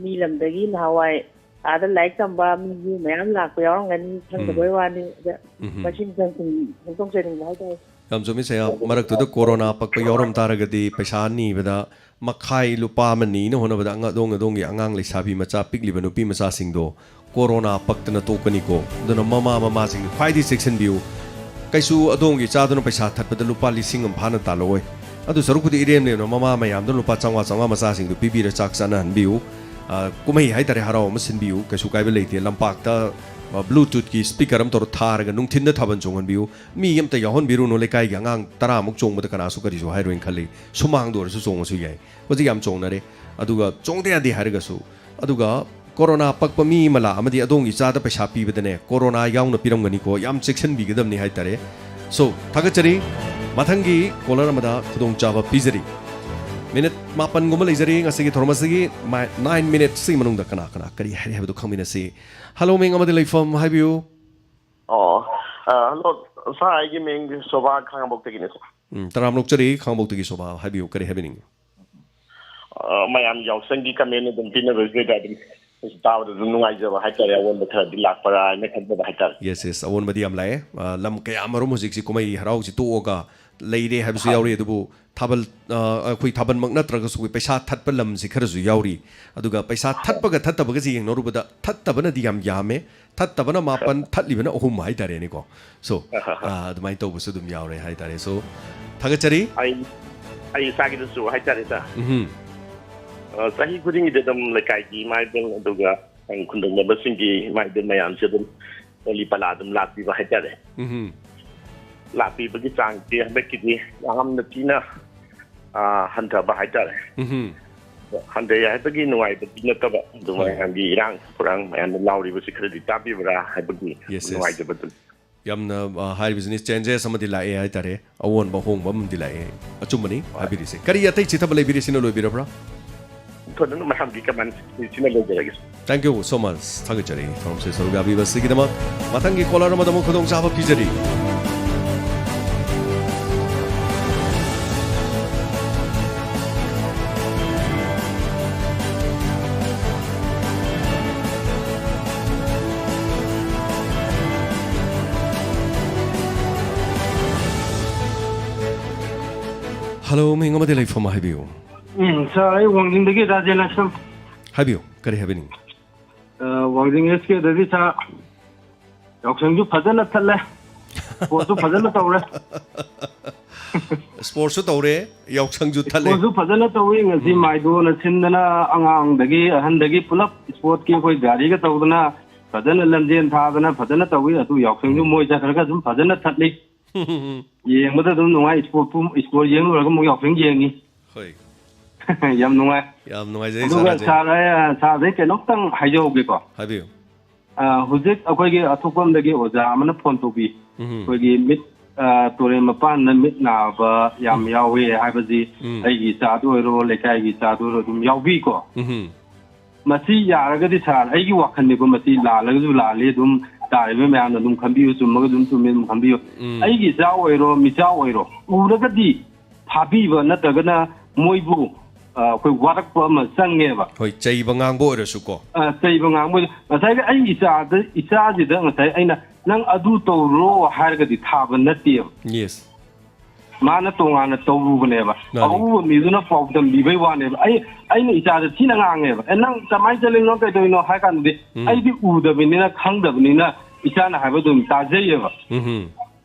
ꯃꯤ ꯂꯝꯗꯒꯤ ꯅꯍꯥꯟꯋꯥꯏ ꯑꯥꯗ ꯂꯥꯏꯔꯤꯛ ꯇꯝꯕ ꯃꯤꯁꯨ ꯃꯌꯥꯝ ꯂꯥꯛꯄ ꯌꯥꯎꯔꯝꯒꯅꯤ, ꯈꯪꯗꯕꯩ ꯋꯥꯅꯤ꯫ ꯑꯗ ꯎꯝ꯫ ꯃꯁꯤ ꯑꯃꯇꯪ ꯁꯨꯝ ꯐꯣꯡꯗꯣꯛꯆꯅꯤꯡꯕ ꯍꯥꯏꯇꯥꯔꯦ꯫ ꯌꯥꯝ ꯆꯨꯝꯃꯤ ꯁꯦ, ꯌꯥꯝ ꯃꯔꯛꯇꯨꯗ ꯀꯣꯔꯣꯅꯥ ꯄꯛꯄ ꯌꯥꯎꯔꯝ ꯇꯥꯔꯒꯗꯤ ꯄꯩꯁꯥ ꯅꯤꯕꯗ ꯃꯈꯥꯏ ꯂꯨꯄꯥ ꯑꯃ ꯅꯤꯅ ꯍꯣꯠꯅꯕꯗ ꯑꯉ-, ꯑꯗꯣꯝ ꯑꯗꯣꯝꯒꯤ ꯑꯉꯥꯡ ꯂꯩꯁꯥꯕꯤ ꯃꯆꯥ ꯄꯤꯛꯂꯤꯕ ꯅꯨꯄꯤ ꯃꯆꯥꯁꯤꯡꯗꯣ ꯀꯣꯔꯣꯅꯥ ꯄꯛꯇꯅ ꯇꯣꯛꯀꯅꯤꯀꯣ꯫ ꯑꯗꯨꯅ ꯃꯃꯥ ꯃꯃꯥꯁꯤꯡ ꯈ꯭ꯋꯥꯏꯗꯒꯤ ꯆꯦꯛꯁꯤꯟꯕꯤꯌꯨ꯫ ꯀꯩꯁꯨ ꯑꯗꯣꯝꯒꯤ ꯏꯆꯥꯗꯨꯅ ꯄꯩꯁꯥ ꯊꯠꯄꯗ ꯂꯨꯄꯥ ꯂꯤꯁꯤꯡ ꯑꯃ ꯐꯥꯅ ꯇꯥꯜꯂꯛꯑꯣꯏ꯫ ꯑꯗꯨ ꯁꯔꯨꯛꯄꯨꯗꯤ ꯏꯔꯦꯝ ꯅꯦꯝꯅ ꯃꯃꯥ ꯃꯌꯥꯝꯗꯨꯅ ꯂꯨꯄꯥ ꯆꯥꯝꯃꯉꯥ ꯆꯥꯝꯃꯉꯥ ꯃꯆꯥꯁꯤꯡꯗꯨ ꯄꯤꯕꯤꯔ ꯆꯥꯛ ꯆꯥꯅꯍꯟꯕꯤꯌꯨ꯫ ꯑ, ꯀꯨꯝꯍꯩ ꯍꯥꯏꯇꯥꯔꯦ, ꯍꯔꯥꯎ ꯑꯃ ꯁꯤꯟꯕꯤꯌꯨ꯫ ꯀꯩꯁꯨ ꯀꯥꯏꯕ ꯂꯩꯇꯦ꯫ ꯂꯝꯄꯥꯛꯇ, ꯑ, Bluetoothꯀꯤ speaker ꯑꯃ ꯇꯧꯔ ꯊꯥꯔꯒ ꯅꯨꯡꯊꯤꯟꯗ ꯊꯥꯕꯜ ꯆꯣꯡꯍꯟꯕꯤꯌꯨ꯫ ꯃꯤ ꯑꯃꯇ ꯌꯥꯎꯍꯟꯕꯤꯔꯨꯅꯨ꯫ ꯂꯩꯀꯥꯏꯒꯤ ꯑꯉꯥꯡ ꯇꯔꯥꯃꯨꯛ ꯆꯣꯡꯕꯗ ꯀꯅꯥꯁꯨ ꯀꯔꯤꯁꯨ ꯍꯥꯏꯔꯣꯏꯅ ꯈꯜꯂꯤ꯫ ꯁꯨꯃꯥꯡꯗ ꯑꯣꯏꯔꯁꯨ ꯆꯣꯡꯉꯁꯨ ꯌꯥꯏ꯫ ꯍꯧꯖꯤꯛ ꯌꯥꯝ ꯆꯣꯡꯅꯔꯦ꯫ ꯑꯗꯨꯒ ꯆꯣꯡꯗ ꯌꯥꯗꯦ ꯍꯥꯏꯔꯒꯁꯨ, ꯑꯗꯨꯒ ꯀꯣꯔꯣꯅꯥ ꯄꯛꯄ ꯃꯤ ꯑꯃ ꯂꯥꯛꯑꯃꯗꯤ ꯑꯗꯣꯝꯒꯤ ꯆꯥꯗ ꯄꯩꯁꯥ ꯄꯤꯕꯗꯅꯦ ꯀꯣꯔꯣꯅꯥ ꯌꯥꯎꯅ ꯄꯤꯔꯝꯒꯅꯤꯀꯣ꯫ ꯌꯥꯝ ꯆꯦꯛꯁꯤꯟꯕꯤꯒꯗꯕꯅꯤ ꯍꯥꯏꯇꯥꯔꯦ꯫ So, ꯊꯥꯒꯠꯆꯔꯤ꯫ ꯃꯊꯪꯒꯤ ꯀꯣꯂꯔ ꯑꯃꯗ ꯈꯨꯗꯣꯡꯆꯥꯕ ꯄꯤꯖꯔꯤ꯫ ꯃꯤꯅꯤꯠ ꯃꯥꯄꯟꯒꯨꯝꯕ ꯂꯩꯖꯔꯤ ꯉꯁꯤꯒꯤ ꯊꯧꯔꯝ ꯑꯁꯤꯒꯤ꯫ ꯃꯥ-, ꯅꯥꯏꯟ ꯃꯤꯅꯤꯠꯁꯤꯒꯤ ꯃꯅꯨꯡꯗ ꯀꯅꯥ ꯀꯅꯥ ꯀꯔꯤ ꯍꯥꯏꯔꯤ ꯍꯥꯏꯕꯗꯨ ꯈꯪꯃꯤꯟꯅꯁꯤ꯫ ꯍꯜꯂꯣ, ꯃꯤꯡ ꯑꯃꯗꯤ ꯂꯩꯐꯝ ꯍꯥꯏꯕꯤꯌꯨ꯫ ꯑꯣ, ꯑ, ꯍꯜꯂꯣ, ꯁꯥꯔ, ꯑꯩꯒꯤ ꯃꯤꯡ ꯁꯣꯚꯥ, ꯈꯥꯉꯕꯣꯛꯇꯒꯤꯅꯦ, ꯁꯥꯔ꯫ ꯎꯝ, ꯇꯔꯥꯝꯅ ꯑꯣꯛꯆꯔꯤ, ꯈꯥꯉꯕꯣꯛꯇꯒꯤ ꯁꯣꯚꯥ꯫ ꯍꯥꯏꯕꯤꯌꯨ, ꯀꯔꯤ ꯍꯥꯏꯕꯤꯅꯤꯡꯉꯤ? ꯑ, ꯃꯌꯥꯝ ꯌꯥꯎꯁꯪꯒꯤ ꯀꯃꯦꯟ ꯑꯗꯨꯝ ꯄꯤꯅꯕꯁꯤꯗ ꯑꯗꯨꯝ ꯇꯥꯕꯗ ꯑꯗꯨꯝ ꯅꯨꯡꯉꯥꯏꯖꯕ ꯍꯥꯏꯇꯥꯔꯦ, ꯑꯑꯣꯟꯕ ꯈꯔꯗꯤ ꯂꯥꯛꯄ꯭ꯔꯥ ꯍꯥꯏꯅ ꯈꯟꯖꯕ ꯍꯥꯏꯇꯥꯔꯦ꯫ ꯌꯦꯁ, ꯌꯦꯁ, ꯑꯑꯣꯟꯕꯗꯤ ꯌꯥꯝ ꯂꯥꯛꯑꯦ꯫ ꯑ, ꯂꯝ ꯀꯌꯥ ꯑꯃꯔꯣꯝ ꯍꯧꯖꯤꯛꯁꯤ ꯀꯨꯝꯍꯩ ꯍꯔꯥꯎꯁꯤ ꯇꯣꯛꯑꯒ ꯂꯩꯔꯦ ꯍꯥꯏꯕꯁꯨ ꯍꯣꯏ꯫ ꯌꯥꯎꯔꯤ, ꯑꯗꯨꯕꯨ ꯊꯥꯕꯜ, ꯑ, ꯑꯩꯈꯣꯏ ꯊꯥꯕꯜꯃꯛ ꯅꯠꯇ꯭ꯔꯒꯁꯨ ꯑꯩꯈꯣꯏ ꯄꯩꯁꯥ ꯊꯠꯄ ꯂꯝꯁꯤ ꯈꯔꯁꯨ ꯌꯥꯎꯔꯤ꯫ ꯑꯗꯨꯒ ꯄꯩꯁꯥ ꯊꯠꯄꯒ ꯊꯠꯇꯕꯒꯁꯤ ꯌꯦꯡꯅꯔꯨꯕꯗ ꯊꯠꯇꯕꯅꯗꯤ ꯌꯥꯝ ꯌꯥꯝꯃꯦ꯫ ꯊꯠꯇꯕꯅ ꯃꯥꯄꯟ, ꯊꯠꯂꯤꯕꯅ ꯑꯍꯨꯝ ꯍꯥꯏꯇꯥꯔꯦꯅꯦꯀꯣ꯫ So, ꯑ, ꯑꯗꯨꯃꯥꯏꯅ ꯇꯧꯕꯁꯨ ꯑꯗꯨꯝ ꯌꯥꯎꯔꯦ ꯍꯥꯏꯇꯥꯔꯦ꯫ So, ꯊꯥꯒꯠꯆꯔꯤ꯫ ꯑꯩ, ꯑꯩ ꯏꯁꯥꯒꯤꯗꯁꯨ ꯍꯥꯏꯇꯥꯔꯦ, ꯁꯥꯔ꯫ ꯎꯝꯍꯨꯝ꯫ ꯑ, ꯆꯍꯤ ꯈꯨꯗꯤꯡꯒꯤꯗꯤ ꯑꯗꯨꯝ ꯂꯩꯀꯥꯏꯒꯤ ꯏꯃꯥ ꯏꯕꯦꯜ, ꯑꯗꯨꯒ ꯈꯨꯟꯗꯣꯡꯅꯕꯁꯤꯡꯒꯤ ꯏꯃꯥ ꯏꯕꯦꯜ ꯃꯌꯥꯝꯁꯦ ꯑꯗꯨꯝ ꯍꯣꯂꯤ ꯄꯂꯥ ꯑꯗꯨꯝ ꯂꯥꯛꯄꯤꯕ ꯍꯥꯏꯇꯥꯔꯦ꯫ ꯎꯝꯍꯨꯝ꯫ ꯂꯥꯛꯄꯤꯕꯒꯤ ꯆꯥꯡꯁꯦ ꯍꯟꯗꯛꯀꯤꯗꯤ ꯌꯥꯝꯅ ꯊꯤꯅ, ꯑ, ꯍꯟꯊꯕ ꯍꯥꯏꯇꯥꯔꯦ꯫ ꯎꯝꯍꯨꯝ꯫ ꯍꯟꯊꯩ ꯍꯥꯏꯕꯒꯤ ꯅꯨꯡꯉꯥꯏꯕꯗꯤ ꯅꯠꯇꯕ, ꯑꯗꯨ ꯍꯣꯏ꯫ ꯃꯌꯥꯝꯒꯤ ꯏꯔꯥꯡ ꯄꯨꯔꯥꯡ ꯃꯌꯥꯝꯅ ꯂꯥꯎꯔꯤꯕꯁꯤ ꯈꯔꯗꯤ ꯇꯥꯕꯤꯕ꯭ꯔꯥ ꯍꯥꯏꯕꯒꯤ ꯌꯦꯁ, ꯌꯦꯁ꯫ ꯅꯨꯡꯉꯥꯏꯖꯕꯗꯨ꯫ ꯌꯥꯝꯅ, ꯑ, ꯍꯥꯏꯔꯤꯕꯁꯤꯅꯤ, ꯆꯦꯟꯖꯦꯁ ꯑꯃꯗꯤ ꯂꯥꯛꯑꯦ ꯍꯥꯏꯇꯥꯔꯦ, ꯑꯑꯣꯟꯕ ꯑꯍꯣꯡꯕ ꯑꯃꯗꯤ ꯂꯥꯛꯑꯦ꯫ ꯑꯆꯨꯝꯕꯅꯤ ꯍꯣꯏ꯫ ꯍꯥꯏꯕꯤꯔꯤꯁꯦ꯫ ꯀꯔꯤ ꯑꯇꯩ ꯆꯤꯊꯕ ꯂꯩꯕꯤꯔꯤ? ꯁꯤꯅ ꯂꯣꯏꯕꯤꯔꯕ꯭ꯔꯥ? ꯐꯖꯅ ꯃꯌꯥꯝꯒꯤ ꯀꯃꯦꯟꯁꯤꯡꯁꯤꯅ ꯂꯣꯏꯖꯔꯒꯦ꯫ Thank you so much. ꯊꯥꯒꯠꯆꯔꯤ ꯊꯧꯔꯝꯁꯤꯗ ꯁꯔꯨꯛ ꯌꯥꯕꯤꯕꯁꯤꯒꯤꯗꯃꯛ꯫ ꯃꯊꯪꯒꯤ ꯀꯣꯂꯔ ꯑꯃꯗ ꯑꯃꯨꯛ ꯈꯨꯗꯣꯡꯆꯥꯕ ꯄꯤꯖꯔꯤ꯫ ꯍꯜꯂꯣ, ꯃꯤꯡ ꯑꯃꯗꯤ ꯂꯩꯐꯝ ꯍꯥꯏꯕꯤꯌꯨ꯫ ꯎꯝ, ꯁꯥꯔ, ꯑꯩ ꯋꯥꯡꯖꯤꯡꯗꯒꯤ ꯔꯥꯖꯦꯟ ꯂꯥꯏꯁ꯭ꯔꯝ꯫ ꯍꯥꯏꯕꯤꯌꯨ, ꯀꯔꯤ ꯍꯥꯏꯕꯤꯅꯤꯡꯉꯤ? ꯑ, ꯋꯥꯡꯖꯤꯡ ꯑꯦꯁ ꯀꯦꯗꯗꯤ, ꯁꯥꯔ, ꯌꯥꯎꯁꯪꯁꯨ ꯐꯖꯅ ꯊꯠꯂꯦ, ꯁ꯭ꯄꯣꯔꯠꯁꯨ ꯐꯖꯅ ꯇꯧꯔꯦ꯫ ꯁ꯭ꯄꯣꯔꯠꯁꯨ ꯇꯧꯔꯦ, ꯌꯥꯎꯁꯪꯁꯨ ꯊꯠꯂꯦ꯫ ꯁ꯭ꯄꯣꯔꯠꯁꯨ ꯐꯖꯅ ꯇꯧꯏ꯫ ꯉꯁꯤ ꯎꯝ꯫ ꯃꯥꯏꯗꯣꯅ ꯁꯤꯟꯗꯅ, ꯑꯉꯥꯡꯗꯒꯤ ꯑꯍꯟꯗꯒꯤ ꯄꯨꯂꯞ ꯁ꯭ꯄꯣꯔꯠꯀꯤ ꯑꯩꯈꯣꯏ ꯒꯥꯔꯤꯒ ꯇꯧꯗꯅ ꯐꯖꯅ ꯂꯝꯖꯦꯟ ꯊꯥꯗꯅ ꯐꯖꯅ ꯇꯧꯏ꯫ ꯑꯗꯨ ꯌꯥꯎꯁꯪꯁꯨ ꯎꯝ꯫ ꯃꯣꯏ ꯆꯠꯈ꯭ꯔꯒ ꯑꯗꯨꯝ ꯐꯖꯅ ꯊꯠꯂꯤ꯫ ꯌꯦꯡꯕꯗ ꯑꯗꯨꯝ ꯅꯨꯡꯉꯥꯏ꯫ ꯁ꯭ꯄꯣꯔꯠꯄꯨ, ꯁ꯭ꯄꯣꯔꯠ ꯌꯦꯡ ꯂꯣꯏꯔꯒ ꯑꯃꯨꯛ ꯌꯥꯎꯁꯪ ꯌꯦꯡꯉꯤ꯫ ꯍꯣꯏ꯫ ꯌꯥꯝ ꯅꯨꯡꯉꯥꯏ꯫ ꯌꯥꯝ ꯅꯨꯡꯉꯥꯏꯖꯩ ꯑꯗꯨꯒ ꯁꯥꯔ ꯔꯥꯖꯦꯟ꯫ ꯁꯥꯔ, ꯑꯩ, ꯁꯥꯔꯗꯩ ꯀꯩꯅꯣꯝꯇꯪ ꯍꯥꯏꯖꯍꯧꯒꯦꯀꯣ꯫ ꯍꯥꯏꯕꯤꯌꯨ꯫ ꯑ, ꯍꯧꯖꯤꯛ ꯑꯩꯈꯣꯏꯒꯤ ꯑꯊꯣꯛꯄꯝꯗꯒꯤ ꯑꯣꯖꯥ ꯑꯃꯅ ꯐꯣꯟ ꯇꯧꯕꯤ꯫ ꯎꯝ꯫ ꯑꯩꯈꯣꯏꯒꯤ ꯃꯤꯠ, ꯑ, ꯇꯨꯔꯦꯜ ꯃꯄꯥꯟꯗ ꯃꯤꯠ ꯅꯥꯕ ꯌꯥꯝ ꯌꯥꯎꯋꯦ ꯍꯥꯏꯕꯁꯤ ꯎꯝ꯫ ꯑꯩꯒꯤ ꯏꯆꯥꯗ ꯑꯣꯏꯔꯣ, ꯂꯩꯀꯥꯏꯒꯤ ꯏꯆꯥꯗ ꯑꯣꯏꯔꯣ ꯑꯗꯨꯝ ꯌꯥꯎꯕꯤꯀꯣ꯫ ꯎꯝ꯫ ꯃꯁꯤ ꯌꯥꯔꯒꯗꯤ ꯁꯥꯔ, ꯑꯩꯒꯤ ꯋꯥꯈꯜꯅꯤꯀꯣ, ꯃꯁꯤ ꯂꯥꯜꯂꯒꯁꯨ ꯂꯥꯜꯂꯤ, ꯑꯗꯨꯝ ꯇꯥꯔꯤꯕ ꯃꯌꯥꯝꯅ ꯑꯗꯨꯝ ꯈꯟꯕꯤꯌꯨ, ꯆꯨꯝꯃꯒ ꯑꯗꯨꯝ ꯆꯨꯝꯃꯤ ꯑꯗꯨꯝ ꯈꯟꯕꯤꯌꯨ꯫ ꯎꯝ꯫ ꯑꯩꯒꯤ ꯏꯆꯥ ꯑꯣꯏꯔꯣ, ꯃꯤꯆꯥ ꯑꯣꯏꯔꯣ, ꯎꯔꯒꯗꯤ ꯐꯥꯕꯤꯕ ꯅꯠꯇ꯭ꯔꯒꯅ ꯃꯣꯏꯕꯨ, ꯑ, ꯑꯩꯈꯣꯏ ꯋꯥꯔꯛꯄ ꯑꯃ ꯆꯪꯉꯦꯕ꯫ ꯍꯣꯏ, ꯆꯩꯕ ꯉꯥꯡꯕ ꯑꯣꯏꯔꯁꯨꯀꯣ꯫ ꯑ, ꯆꯩꯕ ꯉꯥꯡꯕ, ꯉꯁꯥꯏꯒꯤ ꯑꯩ ꯏꯆꯥꯗ, ꯏꯆꯥꯁꯤꯗ ꯉꯁꯥꯏ ꯑꯩꯅ "ꯅꯪ ꯑꯗꯨ ꯇꯧꯔꯣ" ꯍꯥꯏꯔꯒꯗꯤ ꯊꯥꯕ ꯅꯠꯇꯦꯕ꯫ ꯌꯦꯁ꯫ ꯃꯥꯅ ꯇꯣꯉꯥꯟꯅ ꯇꯧꯔꯨꯕꯅꯦꯕ꯫ ꯃꯥꯅꯤ꯫ ꯑꯎꯕ ꯃꯤꯗꯨꯅ ꯄꯥꯎꯗꯝꯕꯤꯕꯩ ꯋꯥꯅꯦꯕ꯫ ꯑꯩ, ꯑꯩꯅ ꯏꯆꯥꯗ ꯊꯤꯅ ꯉꯥꯡꯉꯦꯕ, "ꯑꯦ, ꯅꯪ ꯀꯃꯥꯏꯅ ꯆꯠꯂꯤꯅꯣ, ꯀꯩꯗꯧꯔꯤꯅꯣ?" ꯍꯥꯏ ꯀꯥꯟꯗꯗꯤ, ꯎꯝ꯫ "ꯑꯩꯗꯤ ꯎꯗꯕꯅꯤꯅ, ꯈꯪꯗꯕꯅꯤꯅ ꯏꯆꯥꯅ ꯍꯥꯏꯕ ꯑꯗꯨꯝ ꯇꯥꯖꯩꯌꯦꯕ"꯫ ꯎꯝ꯫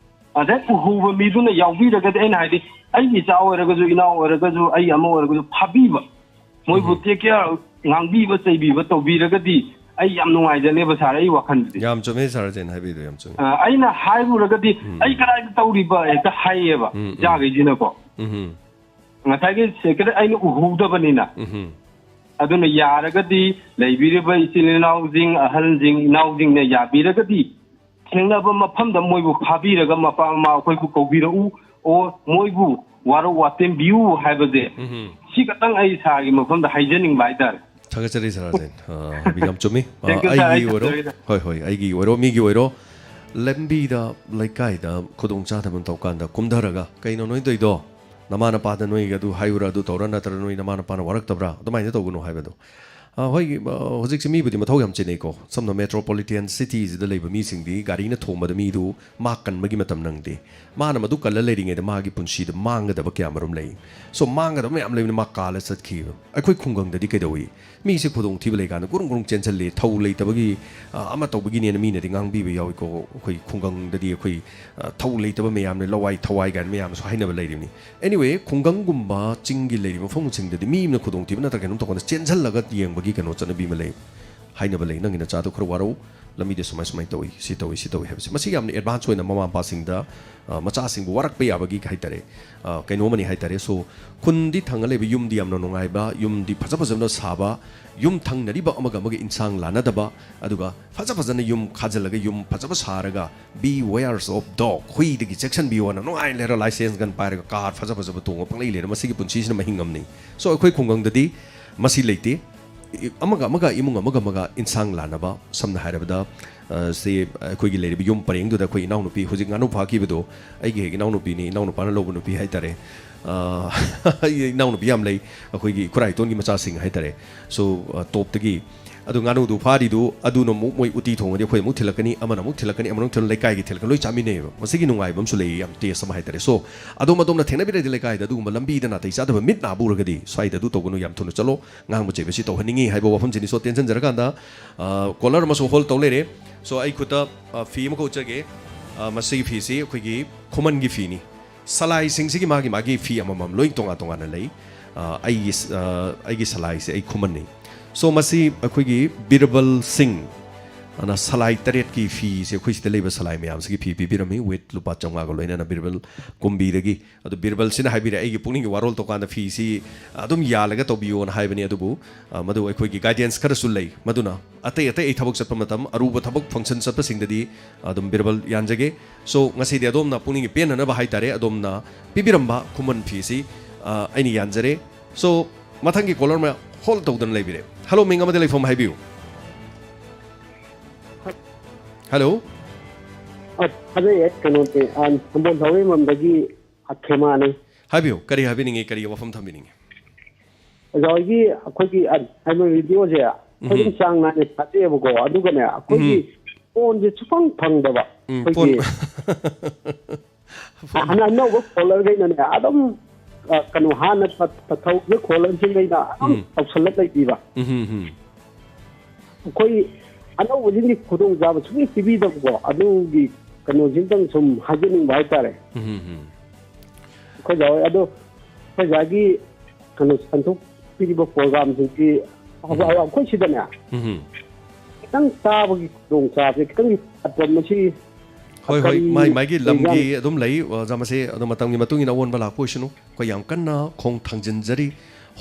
ꯑꯗꯩ ꯎꯍꯧꯕ ꯃꯤꯗꯨꯅ ꯌꯥꯎꯕꯤꯔꯒꯗꯤ, ꯑꯩꯅ ꯍꯥꯏꯗꯤ, ꯑꯩꯒꯤ ꯏꯆꯥ ꯑꯣꯏꯔꯒꯁꯨ, ꯏꯅꯥꯎ ꯑꯣꯏꯔꯒꯁꯨ, ꯑꯩ ꯑꯃ ꯑꯣꯏꯔꯒꯁꯨ ꯐꯥꯕꯤꯕ, ꯃꯣꯏꯕꯨ ꯇꯦꯛ ꯀꯦꯌꯔ, ꯉꯥꯡꯕꯤꯕ, ꯆꯩꯕꯤꯕ ꯇꯧꯕꯤꯔꯒꯗꯤ ꯑꯩ ꯌꯥꯝ ꯅꯨꯡꯉꯥꯏꯖꯅꯦꯕ ꯁꯥꯔ, ꯑꯩ ꯋꯥꯈꯜꯗꯗꯤ꯫ ꯌꯥꯝ ꯆꯨꯝꯃꯦ ꯁꯥꯔ ꯔꯥꯖꯦꯟ ꯍꯥꯏꯕꯤꯗꯣ, ꯌꯥꯝ ꯆꯨꯝꯃꯦ꯫ ꯑ, ꯑꯩꯅ ꯍꯥꯏꯔꯨꯔꯒꯗꯤ, "ꯑꯩ ꯀꯗꯥꯏꯗ ꯇꯧꯔꯤꯕ?" ꯍꯦꯛꯇ ꯍꯥꯏꯌꯦꯕ ꯎꯝ, ꯎꯝ꯫ ꯏꯆꯥꯈꯩꯁꯤꯅꯀꯣ꯫ ꯎꯝ꯫ ꯉꯁꯥꯏꯒꯤ ꯁꯦꯀ꯭ꯔꯦꯠ ꯑꯩꯅ ꯎꯍꯧꯗꯕꯅꯤꯅ꯫ ꯎꯝ꯫ ꯑꯗꯨꯅ ꯌꯥꯔꯒꯗꯤ ꯂꯩꯕꯤꯔꯤꯕ ꯏꯆꯤꯜ ꯏꯅꯥꯎꯁꯤꯡ, ꯑꯍꯜꯁꯤꯡ, ꯏꯅꯥꯎꯁꯤꯡꯅ ꯌꯥꯕꯤꯔꯒꯗꯤ ꯊꯦꯡꯅꯕ ꯃꯐꯝꯗ ꯃꯣꯏꯕꯨ ꯐꯥꯕꯤꯔꯒ ꯃꯄꯥ ꯃꯃꯥ ꯑꯩꯈꯣꯏꯕꯨ ꯀꯧꯕꯤꯔꯛꯎ, ꯑꯣ ꯃꯣꯏꯕꯨ ꯋꯥꯔꯧ ꯋꯥꯇꯦꯝꯕꯤꯌꯨ ꯍꯥꯏꯕꯁꯦ, ꯎꯝ꯫ ꯁꯤ ꯈꯛꯇꯪ ꯑꯩ ꯁꯥꯔꯒꯤ ꯃꯐꯝꯗ ꯍꯥꯏꯖꯅꯤꯡꯕ ꯍꯥꯏꯇꯥꯔꯦ꯫ ꯊꯥꯒꯠꯆꯔꯤ ꯁꯥꯔ ꯔꯥꯖꯦꯟ꯫ ꯑ, ꯍꯥꯏꯕꯤ ꯌꯥꯝ ꯆꯨꯝꯃꯤ꯫ ꯑ, Thank you, sir. ꯑꯩꯒꯤ ꯑꯩ ꯑꯣꯏꯔꯣ, ꯊꯝꯖꯔꯒꯦ, sir. ꯍꯣꯏ, ꯍꯣꯏ, ꯑꯩꯒꯤ ꯑꯣꯏꯔꯣ, ꯃꯤꯒꯤ ꯑꯣꯏꯔꯣ, ꯂꯝꯕꯤꯗ, ꯂꯩꯀꯥꯏꯗ ꯈꯨꯗꯣꯡ ꯆꯥꯗꯕ ꯑꯃ ꯇꯧꯀꯥꯟꯗ ꯀꯨꯝꯊꯔꯒ, "ꯀꯩꯅꯣ ꯅꯣꯏ ꯇꯧꯔꯤꯗꯣ? ꯅꯃꯥ ꯅꯄꯥꯗ ꯅꯣꯏ ꯑꯗꯨ ꯍꯥꯏꯔꯨꯔ, ꯑꯗꯨ ꯇꯧꯔ, ꯅꯠꯇ꯭ꯔ ꯅꯣꯏ ꯅꯃꯥ ꯅꯄꯥꯅ ꯋꯥꯔꯛꯇꯕ꯭ꯔꯥ?" ꯑꯗꯨꯃꯥꯏꯅ ꯇꯧꯒꯅꯨ ꯍꯥꯏꯕꯗꯣ꯫ ꯑ, ꯍꯣꯏ, ꯑ, ꯍꯧꯖꯤꯛꯁꯦ ꯃꯤꯕꯨꯗꯤ ꯃꯊꯧ ꯌꯥꯝ ꯆꯤꯟꯅꯩꯀꯣ꯫ ꯁꯝꯅ metropolitan cityꯁꯤꯗ ꯂꯩꯕ ꯃꯤꯁꯤꯡꯗꯤ ꯒꯥꯔꯤꯅ ꯊꯣꯝꯕꯗ ꯃꯤꯗꯨ ꯃꯥ ꯀꯟꯕꯒꯤ ꯃꯇꯝ ꯅꯪꯗꯦ꯫ ꯃꯥꯅ ꯃꯗꯨ ꯀꯜꯂ ꯂꯩꯔꯤꯉꯩꯗ ꯃꯥꯒꯤ ꯄꯨꯟꯁꯤꯗ ꯃꯥꯡꯒꯗꯕ ꯀꯌꯥ ꯃꯔꯨꯝ ꯂꯩ꯫ So, ꯃꯥꯡꯒꯗꯕ ꯃꯌꯥꯝ ꯂꯩꯕꯅꯤ, ꯃꯥ ꯀꯥꯜꯂ ꯆꯠꯈꯤꯕ꯫ ꯑꯩꯈꯣꯏ ꯈꯨꯡꯒꯪꯗꯗꯤ ꯀꯩꯗꯧꯏ? ꯃꯤꯁꯦ ꯈꯨꯗꯣꯡꯊꯤꯕ ꯂꯩꯀꯥꯟꯗ ꯒꯨꯔꯨꯡ ꯒꯨꯔꯨꯡ ꯆꯦꯟꯁꯤꯜꯂꯤ, ꯊꯧ ꯂꯩꯇꯕꯒꯤ, ꯑ, ꯑꯃ ꯇꯧꯕꯒꯤꯅꯦꯅ ꯃꯤꯅꯗꯤ ꯉꯥꯡꯕꯤꯕ ꯌꯥꯎꯏꯀꯣ꯫ ꯑꯩꯈꯣꯏ ꯈꯨꯡꯒꯪꯗꯗꯤ ꯑꯩꯈꯣꯏ, ꯑ, ꯊꯧ ꯂꯩꯇꯕ ꯃꯌꯥꯝꯅ ꯂꯋꯥꯏ ꯊꯋꯥꯏ ꯀꯥꯏꯅ ꯃꯌꯥꯝꯁꯨ ꯍꯥꯏꯅꯕ ꯂꯩꯔꯤꯕꯅꯤ꯫ Anyway, ꯈꯨꯡꯒꯪꯒꯨꯝꯕ ꯆꯤꯡꯒꯤ ꯂꯩꯔꯤꯕ ꯃꯐꯝꯁꯤꯡꯗꯗꯤ ꯃꯤ ꯑꯃꯅ ꯈꯨꯗꯣꯡꯊꯤꯕ ꯅꯠꯇ꯭ꯔꯒ ꯀꯩꯅꯣꯝ ꯇꯧꯀꯥꯟꯗ ꯆꯦꯟꯁꯤꯜꯂꯒ ꯌꯦꯡꯕꯒꯤ ꯀꯩꯅꯣ ꯆꯠꯅꯕꯤ ꯑꯃ ꯂꯩ꯫ ꯍꯥꯏꯅꯕ ꯂꯩ, "ꯅꯪꯒꯤ ꯅꯆꯥꯗꯣ ꯈꯔ ꯋꯥꯔꯧ, ꯂꯝꯕꯤꯗ ꯁꯨꯃꯥꯏ ꯁꯨꯃꯥꯏꯅ ꯇꯧꯏ, ꯁꯤ ꯇꯧꯏ, ꯁꯤ ꯇꯧꯏ" ꯍꯥꯏꯕꯁꯦ꯫ ꯃꯁꯤ ꯌꯥꯝꯅ ꯑꯦꯗꯚꯥꯟꯁ ꯑꯣꯏꯅ ꯃꯃꯥ ꯃꯄꯥꯁꯤꯡꯗ, ꯑ, ꯃꯆꯥꯁꯤꯡꯕꯨ ꯋꯥꯔꯛꯄ ꯌꯥꯕꯒꯤ ꯍꯥꯏꯇꯥꯔꯦ, ꯑ, ꯀꯩꯅꯣ ꯑꯃꯅꯤ ꯍꯥꯏꯇꯥꯔꯦ꯫ ꯁꯣ ꯈꯨꯟꯗꯤ ꯊꯪꯅ ꯂꯩꯕ ꯌꯨꯝꯗꯤ ꯌꯥꯝꯅ ꯅꯨꯡꯉꯥꯏꯕ, ꯌꯨꯝꯗꯤ ꯐꯖ ꯐꯖꯅ ꯁꯥꯕ, ꯌꯨꯝ ꯊꯪꯅꯔꯤꯕ ꯑꯃꯒ ꯑꯃꯒ ꯏꯟꯁꯥꯡ ꯂꯥꯟꯅꯗꯕ, ꯑꯗꯨꯒ ꯐꯖ ꯐꯖꯅ ꯌꯨꯝ ꯈꯥꯖꯤꯜꯂꯒ, ꯌꯨꯝ ꯐꯖꯕ ꯁꯥꯔꯒ, "Be wares of dog", ꯍꯨꯏꯗꯒꯤ ꯆꯦꯛꯁꯤꯟꯕꯤꯌꯣꯅ ꯅꯨꯡꯉꯥꯏꯅ ꯂꯩꯔ, ꯂꯥꯏꯁꯦꯟꯁ ꯒꯟ ꯄꯥꯏꯔꯒ, ꯀꯥꯔ ꯐꯖ ꯐꯖꯕ ꯇꯣꯡꯉ ꯄꯪꯂꯩ ꯂꯩꯔ, ꯃꯁꯤꯒꯤ ꯄꯨꯟꯁꯤꯁꯤꯅ ꯃꯍꯤꯡ ꯑꯃꯅꯤ꯫ ꯁꯣ ꯑꯩꯈꯣꯏ ꯈꯨꯡꯒꯪꯗꯗꯤ ꯃꯁꯤ ꯂꯩꯇꯦ꯫ ꯑꯃꯒ ꯑꯃꯒ, ꯏꯃꯨꯡ ꯑꯃꯒ ꯑꯃꯒ ꯏꯟꯁꯥꯡ ꯂꯥꯟꯅꯕ, ꯁꯝꯅ ꯍꯥꯏꯔꯕꯗ, ꯑ, ꯁꯤ ꯑꯩꯈꯣꯏꯒꯤ ꯂꯩꯔꯤꯕ ꯌꯨꯝ ꯄꯔꯦꯡꯗꯨꯗ ꯑꯩꯈꯣꯏ ꯏꯅꯥꯎꯅꯨꯄꯤ, ꯍꯧꯖꯤꯛ ꯉꯥꯅꯨ ꯐꯥꯈꯤꯕꯗꯣ ꯑꯩꯒꯤ ꯍꯦꯛ ꯏꯅꯥꯎꯅꯨꯄꯤꯅꯤ, ꯏꯅꯥꯎꯅꯨꯄꯥꯅ ꯂꯧꯕ ꯅꯨꯄꯤ ꯍꯥꯏꯇꯥꯔꯦ꯫ ꯑ, ꯑꯩ ꯏꯅꯥꯎꯅꯨꯄꯤ ꯌꯥꯝ ꯂꯩ, ꯑꯩꯈꯣꯏꯒꯤ ꯏꯈꯨꯔꯥ ꯏꯇꯣꯟꯒꯤ ꯃꯆꯥꯁꯤꯡ ꯍꯥꯏꯇꯥꯔꯦ꯫ ꯁꯣ, ꯑ, ꯇꯣꯞꯇꯒꯤ ꯑꯗꯨ ꯉꯥꯅꯨꯗꯨ ꯐꯥꯔꯤꯗꯨ, ꯑꯗꯨꯅ ꯑꯃꯨꯛ ꯃꯣꯏ ꯎꯇꯤ ꯊꯣꯡꯉꯗꯤ ꯑꯩꯈꯣꯏ ꯑꯃꯨꯛ ꯊꯤꯜꯂꯛꯀꯅꯤ, ꯑꯃꯅ ꯑꯃꯨꯛ ꯊꯤꯜꯂꯛꯀꯅꯤ, ꯑꯃꯅ ꯑꯃꯨꯛ ꯊꯤꯜꯂꯛꯀꯅꯤ, ꯂꯩꯀꯥꯏꯒꯤ ꯊꯤꯜꯂꯛꯀꯅꯤ, ꯂꯣꯏ ꯆꯥꯃꯤꯟꯅꯩꯌꯦꯕ꯫ ꯃꯁꯤꯒꯤ ꯅꯨꯡꯉꯥꯏꯕ ꯑꯃꯁꯨ ꯂꯩꯌꯦ, ꯌꯥꯝ ꯇꯦꯁ ꯑꯃ ꯍꯥꯏꯇꯥꯔꯦ꯫ ꯁꯣ, ꯑꯗꯣꯝ ꯑꯗꯣꯝꯅ ꯊꯦꯡꯅꯕꯤꯔꯗꯤ ꯂꯩꯀꯥꯏꯗ ꯑꯗꯨꯒꯨꯝꯕ ꯂꯝꯕꯤꯗ ꯅꯥꯇꯩ ꯆꯥꯗꯕ ꯃꯤꯠ ꯅꯥꯕ ꯎꯔꯒꯗꯤ ꯁ꯭ꯋꯥꯏꯗ ꯑꯗꯨ ꯇꯧꯒꯅꯨ, ꯌꯥꯝ ꯊꯨꯅ ꯆꯠꯂꯣ, ꯉꯥꯡꯕ ꯆꯩꯕꯁꯤ ꯇꯧꯍꯟꯅꯤꯡꯉꯤ ꯍꯥꯏꯕ ꯋꯥꯐꯝꯁꯤꯅꯤ꯫ ꯁꯣ, ꯇꯦꯟꯁꯤꯟꯖꯔꯀꯥꯟꯗ, ꯑ, ꯀꯣꯂꯔ ꯑꯃꯁꯨ ꯍꯣꯜ ꯇꯧ ꯂꯩꯔꯦ꯫ ꯁꯣ, ꯑꯩ ꯈꯨꯠꯇ, ꯑ, ꯐꯤ ꯑꯃꯈꯛ ꯎꯠꯆꯒꯦ꯫ ꯑ, ꯃꯁꯤꯒꯤ ꯐꯤꯁꯤ ꯑꯩꯈꯣꯏꯒꯤ ꯈꯨꯃꯟꯒꯤ ꯐꯤꯅꯤ꯫ ꯁꯂꯥꯏꯁꯤꯡꯁꯤꯒꯤ ꯃꯥꯒꯤ ꯃꯥꯒꯤ ꯐꯤ ꯑꯃꯃꯝ ꯂꯣꯏ ꯇꯣꯉꯥꯟ ꯇꯣꯉꯥꯟꯅ ꯂꯩ꯫ ꯑ, ꯑꯩꯒꯤ ꯁ-, ꯑ, ꯑꯩꯒꯤ ꯁꯂꯥꯏꯁꯦ ꯑꯩ ꯈꯨꯃꯟꯅꯤ꯫ ꯁꯣ, ꯃꯁꯤ ꯑꯩꯈꯣꯏꯒꯤ ꯕꯤꯔꯕꯜ ꯁꯤꯡ ꯑꯅ ꯁꯂꯥꯏ ꯇꯔꯦꯠꯀꯤ ꯐꯤꯁꯦ ꯑꯩꯈꯣꯏ ꯁꯤꯗ ꯂꯩꯕ ꯁꯂꯥꯏ ꯃꯌꯥꯝꯁꯤꯒꯤ ꯐꯤ ꯄꯤꯕꯤꯔꯝꯃꯤ, ꯋꯤꯠ ꯂꯨꯄꯥ ꯆꯥꯝꯃꯉꯥꯒ ꯂꯣꯏꯅꯅ ꯕꯤꯔꯕꯜ ꯀꯨꯝꯕꯤꯗꯒꯤ꯫ ꯑꯗꯨ ꯕꯤꯔꯕꯜꯁꯤꯅ ꯍꯥꯏꯕꯤꯔꯦ, "ꯑꯩꯒꯤ ꯄꯨꯛꯅꯤꯡꯒꯤ ꯋꯥꯔꯣꯜ ꯇꯧꯀꯥꯟꯗ ꯐꯤꯁꯤ ꯑꯗꯨꯝ ꯌꯥꯜꯂꯒ ꯇꯧꯕꯤꯌꯣꯅ" ꯍꯥꯏꯕꯅꯤ꯫ ꯑꯗꯨꯕꯨ, ꯑ, ꯃꯗꯨ ꯑꯩꯈꯣꯏꯒꯤ ꯒꯥꯏꯗꯦꯟꯁ ꯈꯔꯁꯨ ꯂꯩ꯫ ꯃꯗꯨꯅ ꯑꯇꯩ ꯑꯇꯩ ꯑꯩ ꯊꯕꯛ ꯆꯠꯄ ꯃꯇꯝ, ꯑꯔꯨꯕ ꯊꯕꯛ ꯐꯪꯁꯟ ꯆꯠꯄꯁꯤꯡꯗꯗꯤ ꯑꯗꯨꯝ ꯕꯤꯔꯕꯜ ꯌꯥꯟꯖꯒꯦ꯫ ꯁꯣ, ꯉꯁꯤꯗꯤ ꯑꯗꯣꯝꯅ ꯄꯨꯛꯅꯤꯡꯒꯤ ꯄꯦꯟꯅꯅꯕ ꯍꯥꯏꯇꯥꯔꯦ, ꯑꯗꯣꯝꯅ ꯄꯤꯕꯤꯔꯝꯕ ꯈꯨꯃꯟ ꯐꯤꯁꯤ, ꯑ, ꯑꯩꯅ ꯌꯥꯟꯖꯔꯦ꯫ ꯁꯣ, ꯃꯊꯪꯒꯤ ꯀꯣꯂꯔ ꯑꯃ ꯍꯣꯜ ꯇꯧꯗꯨꯅ ꯂꯩꯕꯤꯔꯦ꯫ ꯍꯜꯂꯣ, ꯃꯤꯡ ꯑꯃꯗꯤ ꯂꯩꯐꯝ ꯍꯥꯏꯕꯤꯌꯨ꯫ ꯍꯜꯂꯣ꯫ ꯑ, ꯊꯥꯖꯩ, ꯑꯩ ꯀꯩꯅꯣꯁꯦ, ꯑ, ꯁꯝꯕꯣꯜ ꯊꯧꯔꯦꯝꯕꯝꯗꯒꯤ ꯑꯈꯦꯃꯥꯅꯤ꯫ ꯍꯥꯏꯕꯤꯌꯨ, ꯀꯔꯤ ꯍꯥꯏꯕꯤꯅꯤꯡꯉꯤ, ꯀꯔꯤ ꯋꯥꯐꯝ ꯊꯝꯕꯤꯅꯤꯡꯉꯤ? ꯑꯣꯖꯥ ꯍꯣꯏꯒꯤ, ꯑꯩꯈꯣꯏꯒꯤ, ꯑ, ꯍꯥꯏꯕ ꯔꯦꯗꯤꯑꯣꯁꯦ ꯑꯩꯈꯣꯏ ꯑꯗꯨꯝ ꯎꯝ꯫ ꯆꯥꯡ ꯅꯥꯏꯅ ꯊꯥꯖꯩꯑꯕꯀꯣ, ꯑꯗꯨꯒꯅꯦ, ꯑꯩꯈꯣꯏꯒꯤ ꯎꯝ꯫ ꯐꯣꯟꯁꯦ ꯁꯨꯐꯪ ꯐꯪꯗꯕ꯫ ꯎꯝ, ꯑꯩꯈꯣꯏꯒꯤ ꯐꯣꯟ-, ꯐꯣꯟ- ꯍꯥꯟꯅ ꯑꯅꯧꯕ ꯀꯣꯂꯔꯈꯩꯅꯅꯦ ꯑꯗꯨꯝ, ꯑ, ꯀꯩꯅꯣ, ꯍꯥꯟꯅ ꯇ-, ꯇ-, ꯇꯧꯈꯤꯕ ꯀꯣꯂꯔꯁꯤꯡꯈꯩꯅ ꯑꯗꯨꯝ ꯎꯝ꯫ ꯇꯧꯁꯜꯂ ꯂꯩꯕꯤꯕ꯫ ꯎꯝ, ꯎꯝ, ꯎꯝ꯫ ꯑꯩꯈꯣꯏ ꯑꯅꯧꯕꯁꯤꯡꯒꯤ ꯈꯨꯗꯣꯡꯆꯥꯕ ꯁꯨꯡꯄꯤ ꯄꯤꯕꯤꯗꯕꯀꯣ, ꯑꯗꯨꯒꯤ ꯀꯩꯅꯣꯁꯤꯗꯪ ꯁꯨꯝ ꯍꯥꯏꯖꯅꯤꯡꯕ ꯍꯥꯏꯇꯥꯔꯦ꯫ ꯎꯝ, ꯎꯝ, ꯎꯝ꯫ ꯑꯩꯈꯣꯏ ꯖꯥ ꯍꯣꯏ, ꯑꯗꯣ ꯑꯩꯈꯣꯏ ꯖꯥꯒꯤ ꯀꯩꯅꯣ ꯁꯟꯗꯣꯛꯄꯤꯔꯤꯕ ꯄ꯭ꯔꯣꯒ꯭ꯔꯥꯝꯁꯤꯡꯁꯤ ꯎꯝ꯫ ꯑꯩꯈꯣꯏ ꯁꯤꯗꯅꯦ ꯎꯝ꯫ ꯈꯤꯇꯪ ꯆꯥꯕꯒꯤ ꯈꯨꯗꯣꯡꯆꯥꯕꯁꯦ ꯈꯤꯇꯪ ꯋꯥꯠꯄ ꯃꯁꯤ꯫ ꯍꯣꯏ ꯍꯣꯏ, ꯀꯔꯤ ꯃꯥꯏ ꯃꯥꯏꯒꯤ ꯂꯝꯒꯤ ꯂꯩꯖꯥꯠꯅꯣ? ꯑꯗꯨꯝ ꯂꯩ, ꯑꯣꯖꯥ꯫ ꯃꯁꯦ ꯑꯗꯨꯝ ꯃꯇꯝꯒꯤ ꯃꯇꯨꯡ ꯏꯟꯅ ꯑꯑꯣꯟꯕ ꯂꯥꯛꯄ ꯑꯣꯏꯁꯅꯨ꯫ ꯑꯩꯈꯣꯏ ꯌꯥꯝ ꯀꯟꯅ ꯈꯣꯡ ꯊꯥꯡꯖꯤꯟꯖꯔꯤ,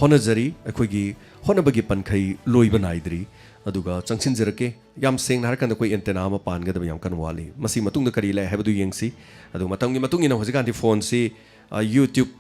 ꯍꯣꯠꯅꯖꯔꯤ꯫ ꯑꯩꯈꯣꯏꯒꯤ ꯍꯣꯠꯅꯕꯒꯤ ꯄꯟꯈꯩ ꯂꯣꯏꯕ ꯅꯥꯏꯗ꯭ꯔꯤ꯫ ꯑꯗꯨꯒ ꯆꯪꯁꯤꯟꯖꯔꯛꯀꯦ꯫ ꯌꯥꯝ ꯁꯦꯡꯅ ꯍꯥꯏꯔꯀꯥꯟꯗ ꯑꯩꯈꯣꯏ ꯑꯦꯟꯇꯦꯅꯥ ꯑꯃ ꯄꯥꯟꯒꯗꯕ ꯌꯥꯝ ꯀꯟꯅ ꯋꯥꯠꯂꯤ꯫ ꯃꯁꯤ ꯃꯇꯨꯡꯗ ꯀꯔꯤ ꯂꯥꯛꯑꯦ ꯍꯥꯏꯕꯗꯨ ꯌꯦꯡꯁꯤ꯫ ꯑꯗꯨꯒ ꯃꯇꯝꯒꯤ ꯃꯇꯨꯡ ꯏꯟꯅ ꯍꯧꯖꯤꯛꯀꯥꯟꯗꯤ ꯐꯣꯟꯁꯤ, ꯑ, YouTube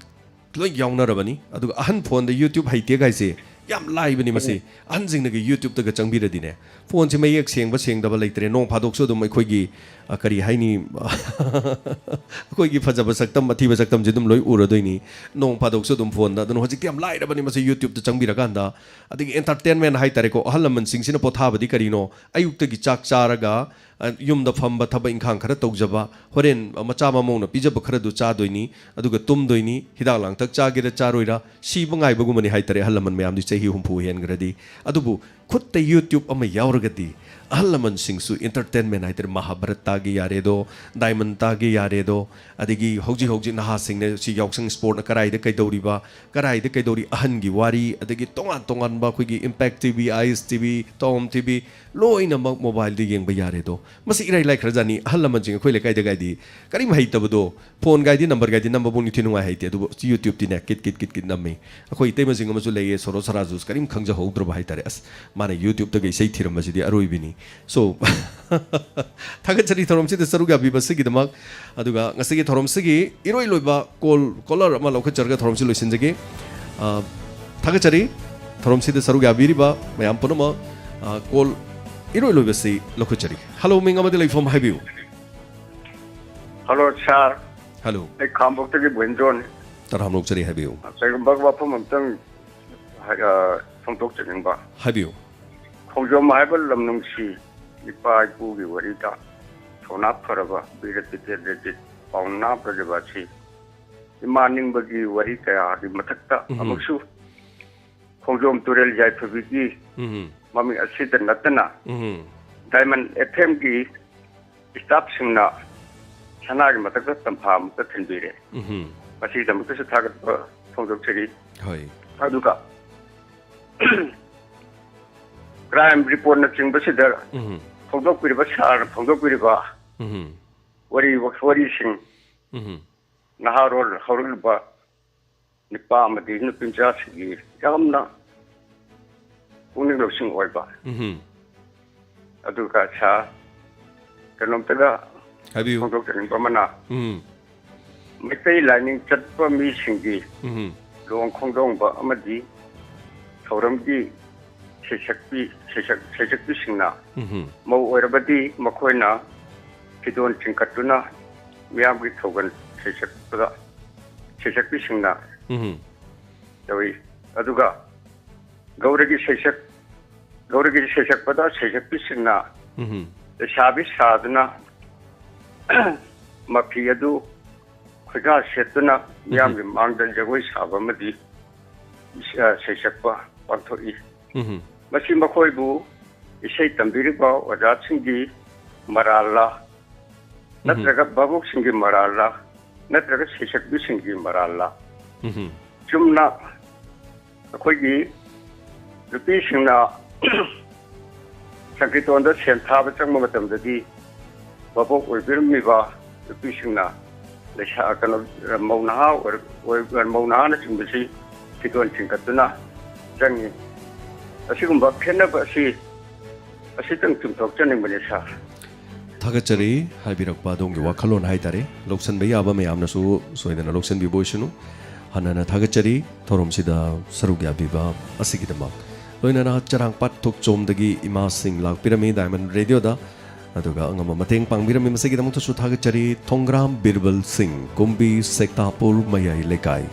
ꯂꯣꯏ ꯌꯥꯎꯅꯔꯕꯅꯤ꯫ ꯑꯗꯨꯒ ꯑꯍꯟ ꯐꯣꯟꯗ YouTube ꯍꯩꯇꯦ ꯀꯥꯏꯁꯦ ꯌꯥꯝ ꯂꯥꯏꯕꯅꯤ꯫ ꯃꯁꯤ ꯑꯍꯟꯁꯤꯡꯅꯒ YouTubeꯇꯒ ꯆꯪꯕꯤꯔꯗꯤꯅꯦ, ꯐꯣꯟꯁꯤ ꯃꯌꯦꯛ ꯁꯦꯡꯕ ꯁꯦꯡꯗꯕ ꯂꯩꯇ꯭ꯔꯦ꯫ ꯅꯣꯡ ꯐꯥꯗꯣꯛꯁꯨ ꯑꯗꯨꯝ ꯑꯩꯈꯣꯏꯒꯤ, ꯑ, ꯀꯔꯤ ꯍꯥꯏꯅꯤ, ꯑꯩꯈꯣꯏꯒꯤ ꯐꯖꯕ ꯁꯛꯇꯝ, ꯑꯊꯤꯕ ꯁꯛꯇꯝꯁꯤ ꯑꯗꯨꯝ ꯂꯣꯏ ꯎꯔꯗꯣꯏꯅꯤ ꯅꯣꯡ ꯐꯥꯗꯣꯛꯁꯨ ꯑꯗꯨꯝ ꯐꯣꯟꯗ꯫ ꯑꯗꯨꯅ ꯍꯧꯖꯤꯛꯇꯤ ꯌꯥꯝ ꯂꯥꯏꯔꯕꯅꯤ ꯃꯁꯤ YouTubeꯇ ꯆꯪꯕꯤꯔꯀꯥꯟꯗ꯫ ꯑꯗꯒꯤ entertainment ꯍꯥꯏꯇꯥꯔꯦꯀꯣ, ꯑꯍꯜ ꯂꯃꯟꯁꯤꯡꯁꯤꯅ ꯄꯣꯊꯥꯕꯗꯤ ꯀꯔꯤꯅꯣ? ꯑꯌꯨꯛꯇꯒꯤ ꯆꯥꯛ ꯆꯥꯔꯒ, ꯑ, ꯌꯨꯝꯗ ꯐꯝꯕ, ꯊꯕꯛ ꯏꯪꯈꯥꯡ ꯈꯔ ꯇꯧꯖꯕ, ꯍꯣꯔꯦꯟ ꯃꯆꯥ ꯃꯃꯧꯅ ꯄꯤꯖꯕ ꯈꯔꯗꯨ ꯆꯥꯗꯣꯏꯅꯤ, ꯑꯗꯨꯒ ꯇꯨꯝꯗꯣꯏꯅꯤ꯫ ꯍꯤꯗꯥꯛ ꯂꯥꯡꯊꯛ ꯆꯥꯒꯦꯔꯥ ꯆꯥꯔꯣꯏꯔꯥ, ꯁꯤꯕ ꯉꯥꯏꯕꯒꯨꯝꯕꯅꯤ ꯍꯥꯏꯇꯥꯔꯦ ꯑꯍꯜ ꯂꯃꯟ ꯃꯌꯥꯝꯗꯤ ꯆꯍꯤ ꯍꯨꯝꯐꯨ ꯍꯦꯟꯈ꯭ꯔꯗꯤ꯫ ꯑꯗꯨꯕꯨ ꯈꯨꯠꯇ YouTube ꯑꯃ ꯌꯥꯎꯔꯒꯗꯤ ꯑꯍꯜ ꯂꯃꯟꯁꯤꯡꯁꯨ entertainment ꯍꯥꯏꯇꯥꯔꯦ, ꯃꯍꯥꯚꯥꯔꯠꯇꯒꯤ ꯌꯥꯔꯦꯗꯣ, ꯗꯥꯏꯃꯟꯇꯒꯤ ꯌꯥꯔꯦꯗꯣ, ꯑꯗꯒꯤ ꯍꯧꯖꯤꯛ ꯍꯧꯖꯤꯛ ꯅꯍꯥꯁꯤꯡꯅ ꯁꯤ ꯌꯥꯎꯁꯪ sportꯅ ꯀꯔꯥꯏꯗ ꯀꯩꯗꯧꯔꯤꯕ, ꯀꯔꯥꯏꯗ ꯀꯩꯗꯧꯔꯤ, ꯑꯍꯟꯒꯤ ꯋꯥꯔꯤ, ꯑꯗꯒꯤ ꯇꯣꯉꯥꯟ ꯇꯣꯉꯥꯟꯕ ꯑꯩꯈꯣꯏꯒꯤ Impact TV, Ice TV, Tom TV, ꯂꯣꯏꯅꯃꯛ mobileꯗ ꯌꯦꯡꯕ ꯌꯥꯔꯦꯗꯣ꯫ ꯃꯁꯤ ꯏꯔꯥꯏ ꯂꯥꯏꯈ꯭ꯔꯖꯥꯠꯅꯤ꯫ ꯑꯍꯜ ꯂꯃꯟꯁꯤꯡ ꯑꯩꯈꯣꯏ ꯂꯩꯀꯥꯏꯗꯒꯥꯏꯗꯤ ꯀꯔꯤꯝ ꯍꯩꯇꯕꯗꯣ, ꯐꯣꯟꯒꯥꯏꯗꯤ numberꯒꯥꯏꯗꯤ ꯅꯝꯕꯕꯨ ꯅꯤꯡꯊꯤ ꯅꯨꯡꯉꯥꯏ ꯍꯩꯇꯦ, ꯑꯗꯨꯕꯨ YouTubeꯇꯤꯅꯦ ꯀꯤꯠ ꯀꯤꯠ ꯀꯤꯠ ꯀꯤꯠ ꯅꯝꯃꯤ꯫ ꯑꯩꯈꯣꯏ ꯏꯇꯩꯃꯁꯤꯡ ꯑꯃꯁꯨ ꯂꯩꯌꯦ, ꯁꯣꯔꯣ ꯁꯔꯥꯖꯨꯁ, ꯀꯔꯤꯝ ꯈꯪꯖꯍꯧꯗ꯭ꯔꯕ ꯍꯥꯏꯇꯥꯔꯦ꯫ "ꯑꯁ, ꯃꯥꯅ YouTubeꯇꯒ ꯏꯁꯩ ꯊꯤꯔꯝꯕꯁꯤꯗꯤ ꯑꯔꯣꯏꯕꯤꯅꯤ"꯫ So, ꯊꯥꯒꯠꯆꯔꯤ ꯊꯧꯔꯝꯁꯤꯗ ꯁꯔꯨꯛ ꯌꯥꯕꯤꯕꯁꯤꯒꯤꯗꯃꯛ꯫ ꯑꯗꯨꯒ ꯉꯁꯤꯒꯤ ꯊꯧꯔꯝꯁꯤꯒꯤ ꯏꯔꯣꯏ ꯂꯣꯏꯕ call, caller ꯑꯃ ꯂꯧꯈꯠꯆꯔꯒ ꯊꯧꯔꯝꯁꯤ ꯂꯣꯏꯁꯤꯟꯖꯒꯦ꯫ ꯑ, ꯊꯥꯒꯠꯆꯔꯤ ꯊꯧꯔꯝꯁꯤꯗ ꯁꯔꯨꯛ ꯌꯥꯕꯤꯔꯤꯕ ꯃꯌꯥꯝ ꯄꯨꯝꯅꯃꯛ꯫ ꯑ, call ꯏꯔꯣꯏ ꯂꯣꯏꯕꯁꯤ ꯂꯧꯈꯠꯆꯔꯤ꯫ Hello, ꯃꯤꯡ ꯑꯃꯗꯤ ꯂꯩꯐꯝ ꯍꯥꯏꯕꯤꯌꯨ꯫ Hello sir, Hello, ꯑꯩ ꯈꯥꯉꯕꯣꯛꯇꯒꯤ ꯕꯣꯍꯦꯟꯗ꯭ꯔꯣꯅꯤ꯫ ꯇꯔꯥꯝꯅ ꯑꯣꯛꯆꯔꯤ, ꯍꯥꯏꯕꯤꯌꯨ꯫ ꯀꯔꯤꯒꯨꯝꯕ ꯋꯥꯐꯝ ꯑꯝꯇꯪ ꯍꯥꯏ-, ꯑ, ꯐꯣꯡꯗꯣꯛꯆꯅꯤꯡꯕ꯫ ꯍꯥꯏꯕꯤꯌꯨ꯫ ꯈꯣꯡꯖꯣꯝ ꯍꯥꯏꯕ ꯂꯝ ꯅꯨꯡꯁꯤ ꯏꯄꯥ ꯏꯄꯨꯒꯤ ꯋꯥꯔꯤꯗ ꯊꯧꯅꯥ ꯐꯔꯕ ꯕꯤꯔ ꯇꯤꯀꯦꯟꯗ꯭ꯔꯖꯤꯠ ꯄꯥꯎꯅꯥ ꯕ꯭ꯔꯖꯕꯥꯁꯤ ꯏꯃꯥ ꯅꯤꯡꯕꯒꯤ ꯋꯥꯔꯤ ꯀꯌꯥꯒꯤ ꯃꯊꯛꯇ ꯎꯝ꯫ ꯑꯃꯨꯛꯁꯨ ꯈꯣꯡꯖꯣꯝ ꯇꯨꯔꯦꯜ ꯌꯥꯏꯐꯕꯤꯒꯤ ꯎꯝ, ꯃꯃꯤꯡ ꯑꯁꯤꯗ ꯅꯠꯇꯅ ꯎꯝ, Diamond FMꯒꯤ staffꯁꯤꯡꯅ ꯁꯅꯥꯒꯤ ꯃꯊꯛꯇ ꯇꯝꯐꯥ ꯑꯃꯨꯛꯇ ꯊꯤꯟꯕꯤꯔꯦ꯫ ꯎꯝ꯫ ꯃꯁꯤꯒꯤꯗꯃꯛꯇꯁꯨ ꯊꯥꯒꯠꯄ ꯐꯣꯡꯗꯣꯛꯆꯔꯤ꯫ ꯍꯣꯏ꯫ ꯑꯗꯨꯒ ꯀ꯭ꯔꯥꯏꯝ ꯔꯤꯄꯣꯔꯠꯅꯆꯤꯡꯕꯁꯤꯗ ꯎꯝ꯫ ꯐꯣꯡꯗꯣꯛꯄꯤꯔꯤꯕ, ꯁꯥꯔꯅ ꯐꯣꯡꯗꯣꯛꯄꯤꯔꯤꯕ ꯎꯝ꯫ ꯋꯥꯔꯤ, ꯋꯥꯔꯤꯁꯤꯡ, ꯎꯝ꯫ ꯅꯍꯥꯔꯣꯜ ꯍꯧꯔꯛꯂꯤꯕ ꯅꯨꯄꯥ ꯑꯃꯗꯤ ꯅꯨꯄꯤ ꯃꯆꯥꯁꯤꯡꯒꯤ ꯌꯥꯝꯅ ꯄꯨꯛꯅꯤꯡ ꯂꯧꯁꯤꯡ ꯑꯣꯏꯕ꯫ ꯎꯝ꯫ ꯑꯗꯨꯒ ꯁꯥꯔ, ꯀꯩꯅꯣꯝꯇꯒ ꯍꯥꯏꯕꯤꯌꯨ꯫ ꯐꯣꯡꯗꯣꯛꯆꯅꯤꯡꯕ ꯑꯃꯅ, ꯎꯝ꯫ ꯃꯩꯇꯩ ꯂꯥꯏꯅꯤꯡ ꯆꯠꯄ ꯃꯤꯁꯤꯡꯒꯤ ꯎꯝ꯫ ꯂꯨꯍꯣꯡ ꯈꯣꯡꯗꯣꯡꯕ ꯑꯃꯗꯤ ꯊꯧꯔꯝꯒꯤ ꯁꯩꯁꯛꯄꯤ, ꯁꯩꯁꯛ-, ꯁꯩꯁꯛꯄꯤꯁꯤꯡꯅ ꯎꯝ꯫ ꯃꯧ ꯑꯣꯏꯔꯕꯗꯤ ꯃꯈꯣꯏꯅ ꯐꯤꯗꯣꯟ ꯆꯤꯡꯈꯠꯇꯨꯅ ꯃꯤꯌꯥꯝꯒꯤ ꯊꯧꯒꯜ ꯁꯩꯁꯛꯄꯗ ꯁꯩꯁꯛꯄꯤꯁꯤꯡꯅ ꯎꯝ꯫ ꯇꯧꯏ꯫ ꯑꯗꯨꯒ ꯒꯧꯔꯒꯤ ꯁꯩꯁꯛ, ꯒꯧꯔꯒꯤ ꯁꯩꯁꯛꯄꯗ ꯁꯩꯁꯛꯄꯤꯁꯤꯡꯅ ꯎꯝ꯫ ꯂꯩꯁꯥꯕꯤ ꯁꯥꯗꯨꯅ ꯃꯐꯤ ꯑꯗꯨ ꯈꯨꯖꯥ ꯁꯦꯠꯇꯨꯅ ꯃꯤꯌꯥꯝꯒꯤ ꯃꯥꯡꯗ ꯖꯒꯣꯏ ꯁꯥꯕ ꯑꯃꯗꯤ, ꯑ, ꯁꯩꯁꯛꯄ ꯄꯥꯡꯊꯣꯛꯏ꯫ ꯎꯝ꯫ ꯃꯁꯤ ꯃꯈꯣꯏꯕꯨ ꯏꯁꯩ ꯇꯝꯕꯤꯔꯤꯕ ꯑꯣꯖꯥꯁꯤꯡꯒꯤ ꯃꯔꯥꯜꯂ, ꯎꯝ꯫ ꯅꯠꯇ꯭ꯔꯒ ꯚꯥꯕꯣꯛꯁꯤꯡꯒꯤ ꯃꯔꯥꯜꯂ, ꯅꯠꯇ꯭ꯔꯒ ꯁꯩꯁꯛꯄꯤꯁꯤꯡꯒꯤ ꯃꯔꯥꯜꯂ? ꯎꯝ꯫ ꯆꯨꯝꯅ ꯑꯩꯈꯣꯏꯒꯤ ꯅꯨꯄꯤꯁꯤꯡꯅ ꯁꯪꯀꯤꯔꯇꯣꯟꯗ ꯁꯦꯟ ꯊꯥꯕ ꯆꯪꯕ ꯃꯇꯝꯗꯗꯤ ꯚꯥꯕꯣꯛ ꯑꯣꯏꯕꯤꯔꯝꯃꯤꯕ ꯅꯨꯄꯤꯁꯤꯡꯅ ꯂꯩꯁꯥ-, ꯀꯩꯅꯣ, ꯃꯧ ꯅꯍꯥ ꯑꯣꯏꯔ-, ꯑꯣꯏ-, ꯃꯧ ꯅꯍꯥꯅꯆꯤꯡꯕꯁꯤ ꯐꯤꯗꯣꯟ ꯆꯤꯡꯈꯠꯇꯨꯅ ꯆꯪꯉꯤ꯫ ꯑꯁꯤꯒꯨꯝꯕ ꯈꯦꯠꯅꯕ ꯑꯁꯤ, ꯑꯁꯤꯇꯪ ꯆꯨꯝꯊꯣꯛꯆꯅꯤꯡꯕꯅꯤ, ꯁꯥꯔ꯫ ꯊꯥꯒꯠꯆꯔꯤ꯫ ꯍꯥꯏꯕꯤꯔꯛꯄ ꯑꯗꯣꯝꯒꯤ ꯋꯥꯈꯜꯂꯣꯟ ꯍꯥꯏꯇꯥꯔꯦ, ꯂꯧꯁꯤꯟꯕ ꯌꯥꯕ ꯃꯌꯥꯝꯅꯁꯨ ꯁꯣꯏꯗꯅ ꯂꯧꯁꯤꯟꯕꯤꯕ ꯑꯣꯏꯁꯅꯨ꯫ ꯍꯟꯅ ꯍꯟꯅ ꯊꯥꯒꯠꯆꯔꯤ ꯊꯧꯔꯝꯁꯤꯗ ꯁꯔꯨꯛ ꯌꯥꯕꯤꯕ ꯑꯁꯤꯒꯤꯗꯃꯛ꯫ ꯂꯣꯏꯅꯅ ꯆꯔꯥꯡꯄꯥꯠ ꯊꯣꯛꯆꯣꯝꯗꯒꯤ ꯏꯃꯥꯁꯤꯡ ꯂꯥꯛꯄꯤꯔꯝꯃꯤ ꯗꯥꯏꯃꯟ ꯔꯦꯗꯤꯑꯣꯗ, ꯑꯗꯨꯒ ꯑꯉꯝꯕ ꯃꯇꯦꯡ ꯄꯥꯡꯕꯤꯔꯝꯃꯤ, ꯃꯁꯤꯒꯤꯗꯃꯛꯇꯁꯨ ꯊꯥꯒꯠꯆꯔꯤ꯫ ꯊꯣꯡꯒ꯭ꯔꯥꯝ ꯕꯤꯔꯕꯜ ꯁꯤꯡ, ꯀꯨꯝꯕꯤ ꯁꯦꯛꯇꯥꯄꯨꯔ ꯃꯌꯥꯏ ꯂꯩꯀꯥꯏ,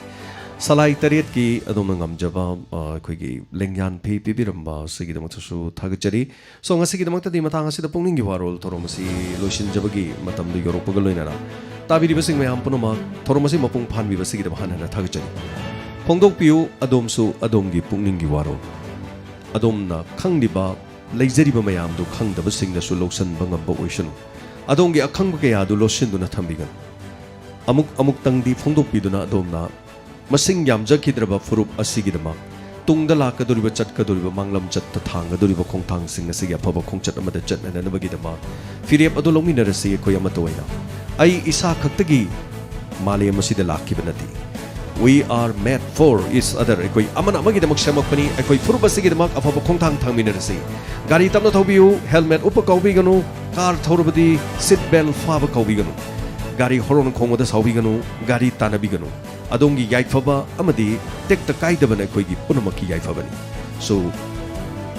ꯁꯂꯥꯏ ꯇꯔꯦꯠꯀꯤ ꯑꯗꯣꯝꯅ ꯉꯝꯖꯕ, ꯑ, ꯑꯩꯈꯣꯏꯒꯤ ꯂꯦꯡꯌꯥꯟ ꯐꯤ ꯄꯤꯕꯤꯔꯝꯕ ꯑꯁꯤꯒꯤꯗꯃꯛꯇꯁꯨ ꯊꯥꯒꯠꯆꯔꯤ꯫ ꯁꯣ, ꯉꯁꯤꯒꯤꯗꯃꯛꯇꯗꯤ ꯃꯇꯥꯡ ꯑꯁꯤꯗ ꯄꯨꯛꯅꯤꯡꯒꯤ ꯋꯥꯔꯣꯜ ꯊꯧꯔꯝ ꯑꯁꯤ ꯂꯣꯏꯁꯤꯟꯖꯕꯒꯤ ꯃꯇꯝꯗꯨ ꯌꯧꯔꯛꯄꯒ ꯂꯣꯏꯅꯅ ꯇꯥꯕꯤꯔꯤꯕꯁꯤꯡ ꯃꯌꯥꯝ ꯄꯨꯝꯅꯃꯛ ꯊꯧꯔꯝ ꯑꯁꯤ ꯃꯄꯨꯡ ꯐꯥꯍꯟꯕꯤꯕ ꯑꯁꯤꯒꯤꯗꯃꯛ ꯍꯟꯅ ꯍꯟꯅ ꯊꯥꯒꯠꯆꯔꯤ꯫ ꯐꯣꯡꯗꯣꯛꯄꯤꯌꯨ ꯑꯗꯣꯝꯁꯨ ꯑꯗꯣꯝꯒꯤ ꯄꯨꯛꯅꯤꯡꯒꯤ ꯋꯥꯔꯣꯜ꯫ ꯑꯗꯣꯝꯅ ꯈꯪꯂꯤꯕ, ꯂꯩꯖꯔꯤꯕ ꯃꯌꯥꯝꯗꯨ ꯈꯪꯗꯕꯁꯤꯡꯅꯁꯨ ꯂꯧꯁꯤꯟꯕ ꯉꯝꯕ ꯑꯣꯏꯁꯅꯨ꯫ ꯑꯗꯣꯝꯒꯤ ꯑꯈꯪꯕ ꯀꯌꯥꯗꯨ ꯂꯣꯠꯁꯤꯟꯗꯨꯅ ꯊꯝꯕꯤꯒꯅꯨ꯫ ꯑꯃꯨꯛ ꯑꯃꯨꯛꯇꯪꯗꯤ ꯐꯣꯡꯗꯣꯛꯄꯤꯗꯨꯅ ꯑꯗꯣꯝꯅ ꯃꯁꯤꯡ ꯌꯥꯝꯖꯈꯤꯗ꯭ꯔꯕ ꯐꯨꯔꯨꯞ ꯑꯁꯤꯒꯤꯗꯃꯛ ꯇꯨꯡꯗ ꯂꯥꯛꯀꯗꯧꯔꯤꯕ, ꯆꯠꯀꯗꯧꯔꯤꯕ, ꯃꯥꯡꯂꯝ ꯆꯠꯇ ꯊꯥꯡꯒꯗꯧꯔꯤꯕ ꯈꯣꯡꯊꯥꯡꯁꯤꯡ ꯑꯁꯤꯒꯤ ꯑꯐꯕ ꯈꯣꯡꯆꯠ ꯑꯃꯗ ꯆꯠꯅꯅꯕꯒꯤꯗꯃꯛ ꯐꯤꯔꯦꯞ ꯑꯗꯨ ꯂꯧꯃꯤꯟꯅꯔꯁꯤ꯫ ꯑꯩꯈꯣꯏ ꯑꯃꯠꯇ ꯑꯣꯏꯅ, ꯑꯩ ꯏꯁꯥ ꯈꯛꯇꯒꯤ ꯃꯥꯂꯦꯝ ꯑꯁꯤꯗ ꯂꯥꯛꯈꯤꯕ ꯅꯠꯇꯦ꯫ We are made for each other. ꯑꯩꯈꯣꯏ ꯑꯃꯅ ꯑꯃꯒꯤꯗꯃꯛ ꯁꯦꯝꯃꯛꯄꯅꯤ꯫ ꯑꯩꯈꯣꯏ ꯐꯨꯔꯨꯞ ꯑꯁꯤꯒꯤꯗꯃꯛ ꯑꯐꯕ ꯈꯣꯡꯊꯥꯡ ꯊꯥꯡꯃꯤꯟꯅꯔꯁꯤ꯫ ꯒꯥꯔꯤ ꯇꯞꯅ ꯊꯧꯕꯤꯌꯨ, helmet ꯎꯞꯄ ꯀꯥꯎꯕꯤꯒꯅꯨ, car ꯊꯧꯔꯕꯗꯤ seat belt ꯐꯥꯕ ꯀꯥꯎꯕꯤꯒꯅꯨ, ꯒꯥꯔꯤ horn ꯈꯣꯡꯕꯗ ꯁꯥꯎꯕꯤꯒꯅꯨ, ꯒꯥꯔꯤ ꯇꯥꯟꯅꯕꯤꯒꯅꯨ꯫ ꯑꯗꯣꯝꯒꯤ ꯌꯥꯏꯐꯕ ꯑꯃꯗꯤ ꯇꯦꯛꯇ ꯀꯥꯏꯗꯕꯅ ꯑꯩꯈꯣꯏꯒꯤ ꯄꯨꯝꯅꯃꯛꯀꯤ ꯌꯥꯏꯐꯕꯅꯤ꯫ So,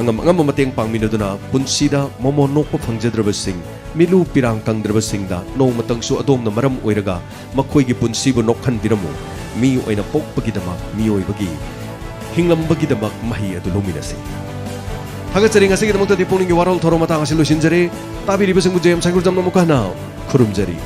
ꯑꯉꯝ ꯑꯉꯝꯕ ꯃꯇꯦꯡ ꯄꯥꯡꯃꯤꯟꯅꯗꯨꯅ ꯄꯨꯟꯁꯤꯗ ꯃꯣꯃꯣꯟ ꯅꯣꯛꯄ ꯐꯪꯖꯗ꯭ꯔꯕꯁꯤꯡ, ꯃꯤꯠꯂꯨ ꯄꯤꯔꯥꯡ ꯀꯪꯗ꯭ꯔꯕꯁꯤꯡꯗ ꯅꯣꯡꯃꯇꯪꯁꯨ ꯑꯗꯣꯝꯅ ꯃꯔꯝ ꯑꯣꯏꯔꯒ ꯃꯈꯣꯏꯒꯤ ꯄꯨꯟꯁꯤꯕꯨ ꯅꯣꯛꯍꯟꯕꯤꯔꯝꯃꯨ꯫ ꯃꯤ ꯑꯣꯏꯅ ꯄꯣꯛꯄꯒꯤꯗꯃꯛ, ꯃꯤꯑꯣꯏꯕꯒꯤ ꯍꯤꯡꯂꯝꯕꯒꯤꯗꯃꯛ ꯃꯍꯩ ꯑꯗꯨ ꯂꯧꯃꯤꯟꯅꯁꯤ꯫ ꯊꯥꯒꯠꯆꯔꯤ꯫ ꯉꯁꯤꯒꯤꯗꯃꯛꯇꯗꯤ ꯄꯨꯛꯅꯤꯡꯒꯤ ꯋꯥꯔꯣꯜ ꯊꯧꯔꯝ ꯃꯇꯥꯡ ꯑꯁꯤ ꯂꯣꯏꯁꯤꯟꯖꯔꯦ꯫ ꯇꯥꯕꯤꯔꯤꯕꯁꯤꯡꯕꯨ ꯖꯦꯝꯁ ꯁꯥꯏꯀꯨꯔꯖꯝꯅ ꯑꯃꯨꯛ ꯍꯟꯅ ꯈꯨꯔꯨꯝꯖꯔꯤ꯫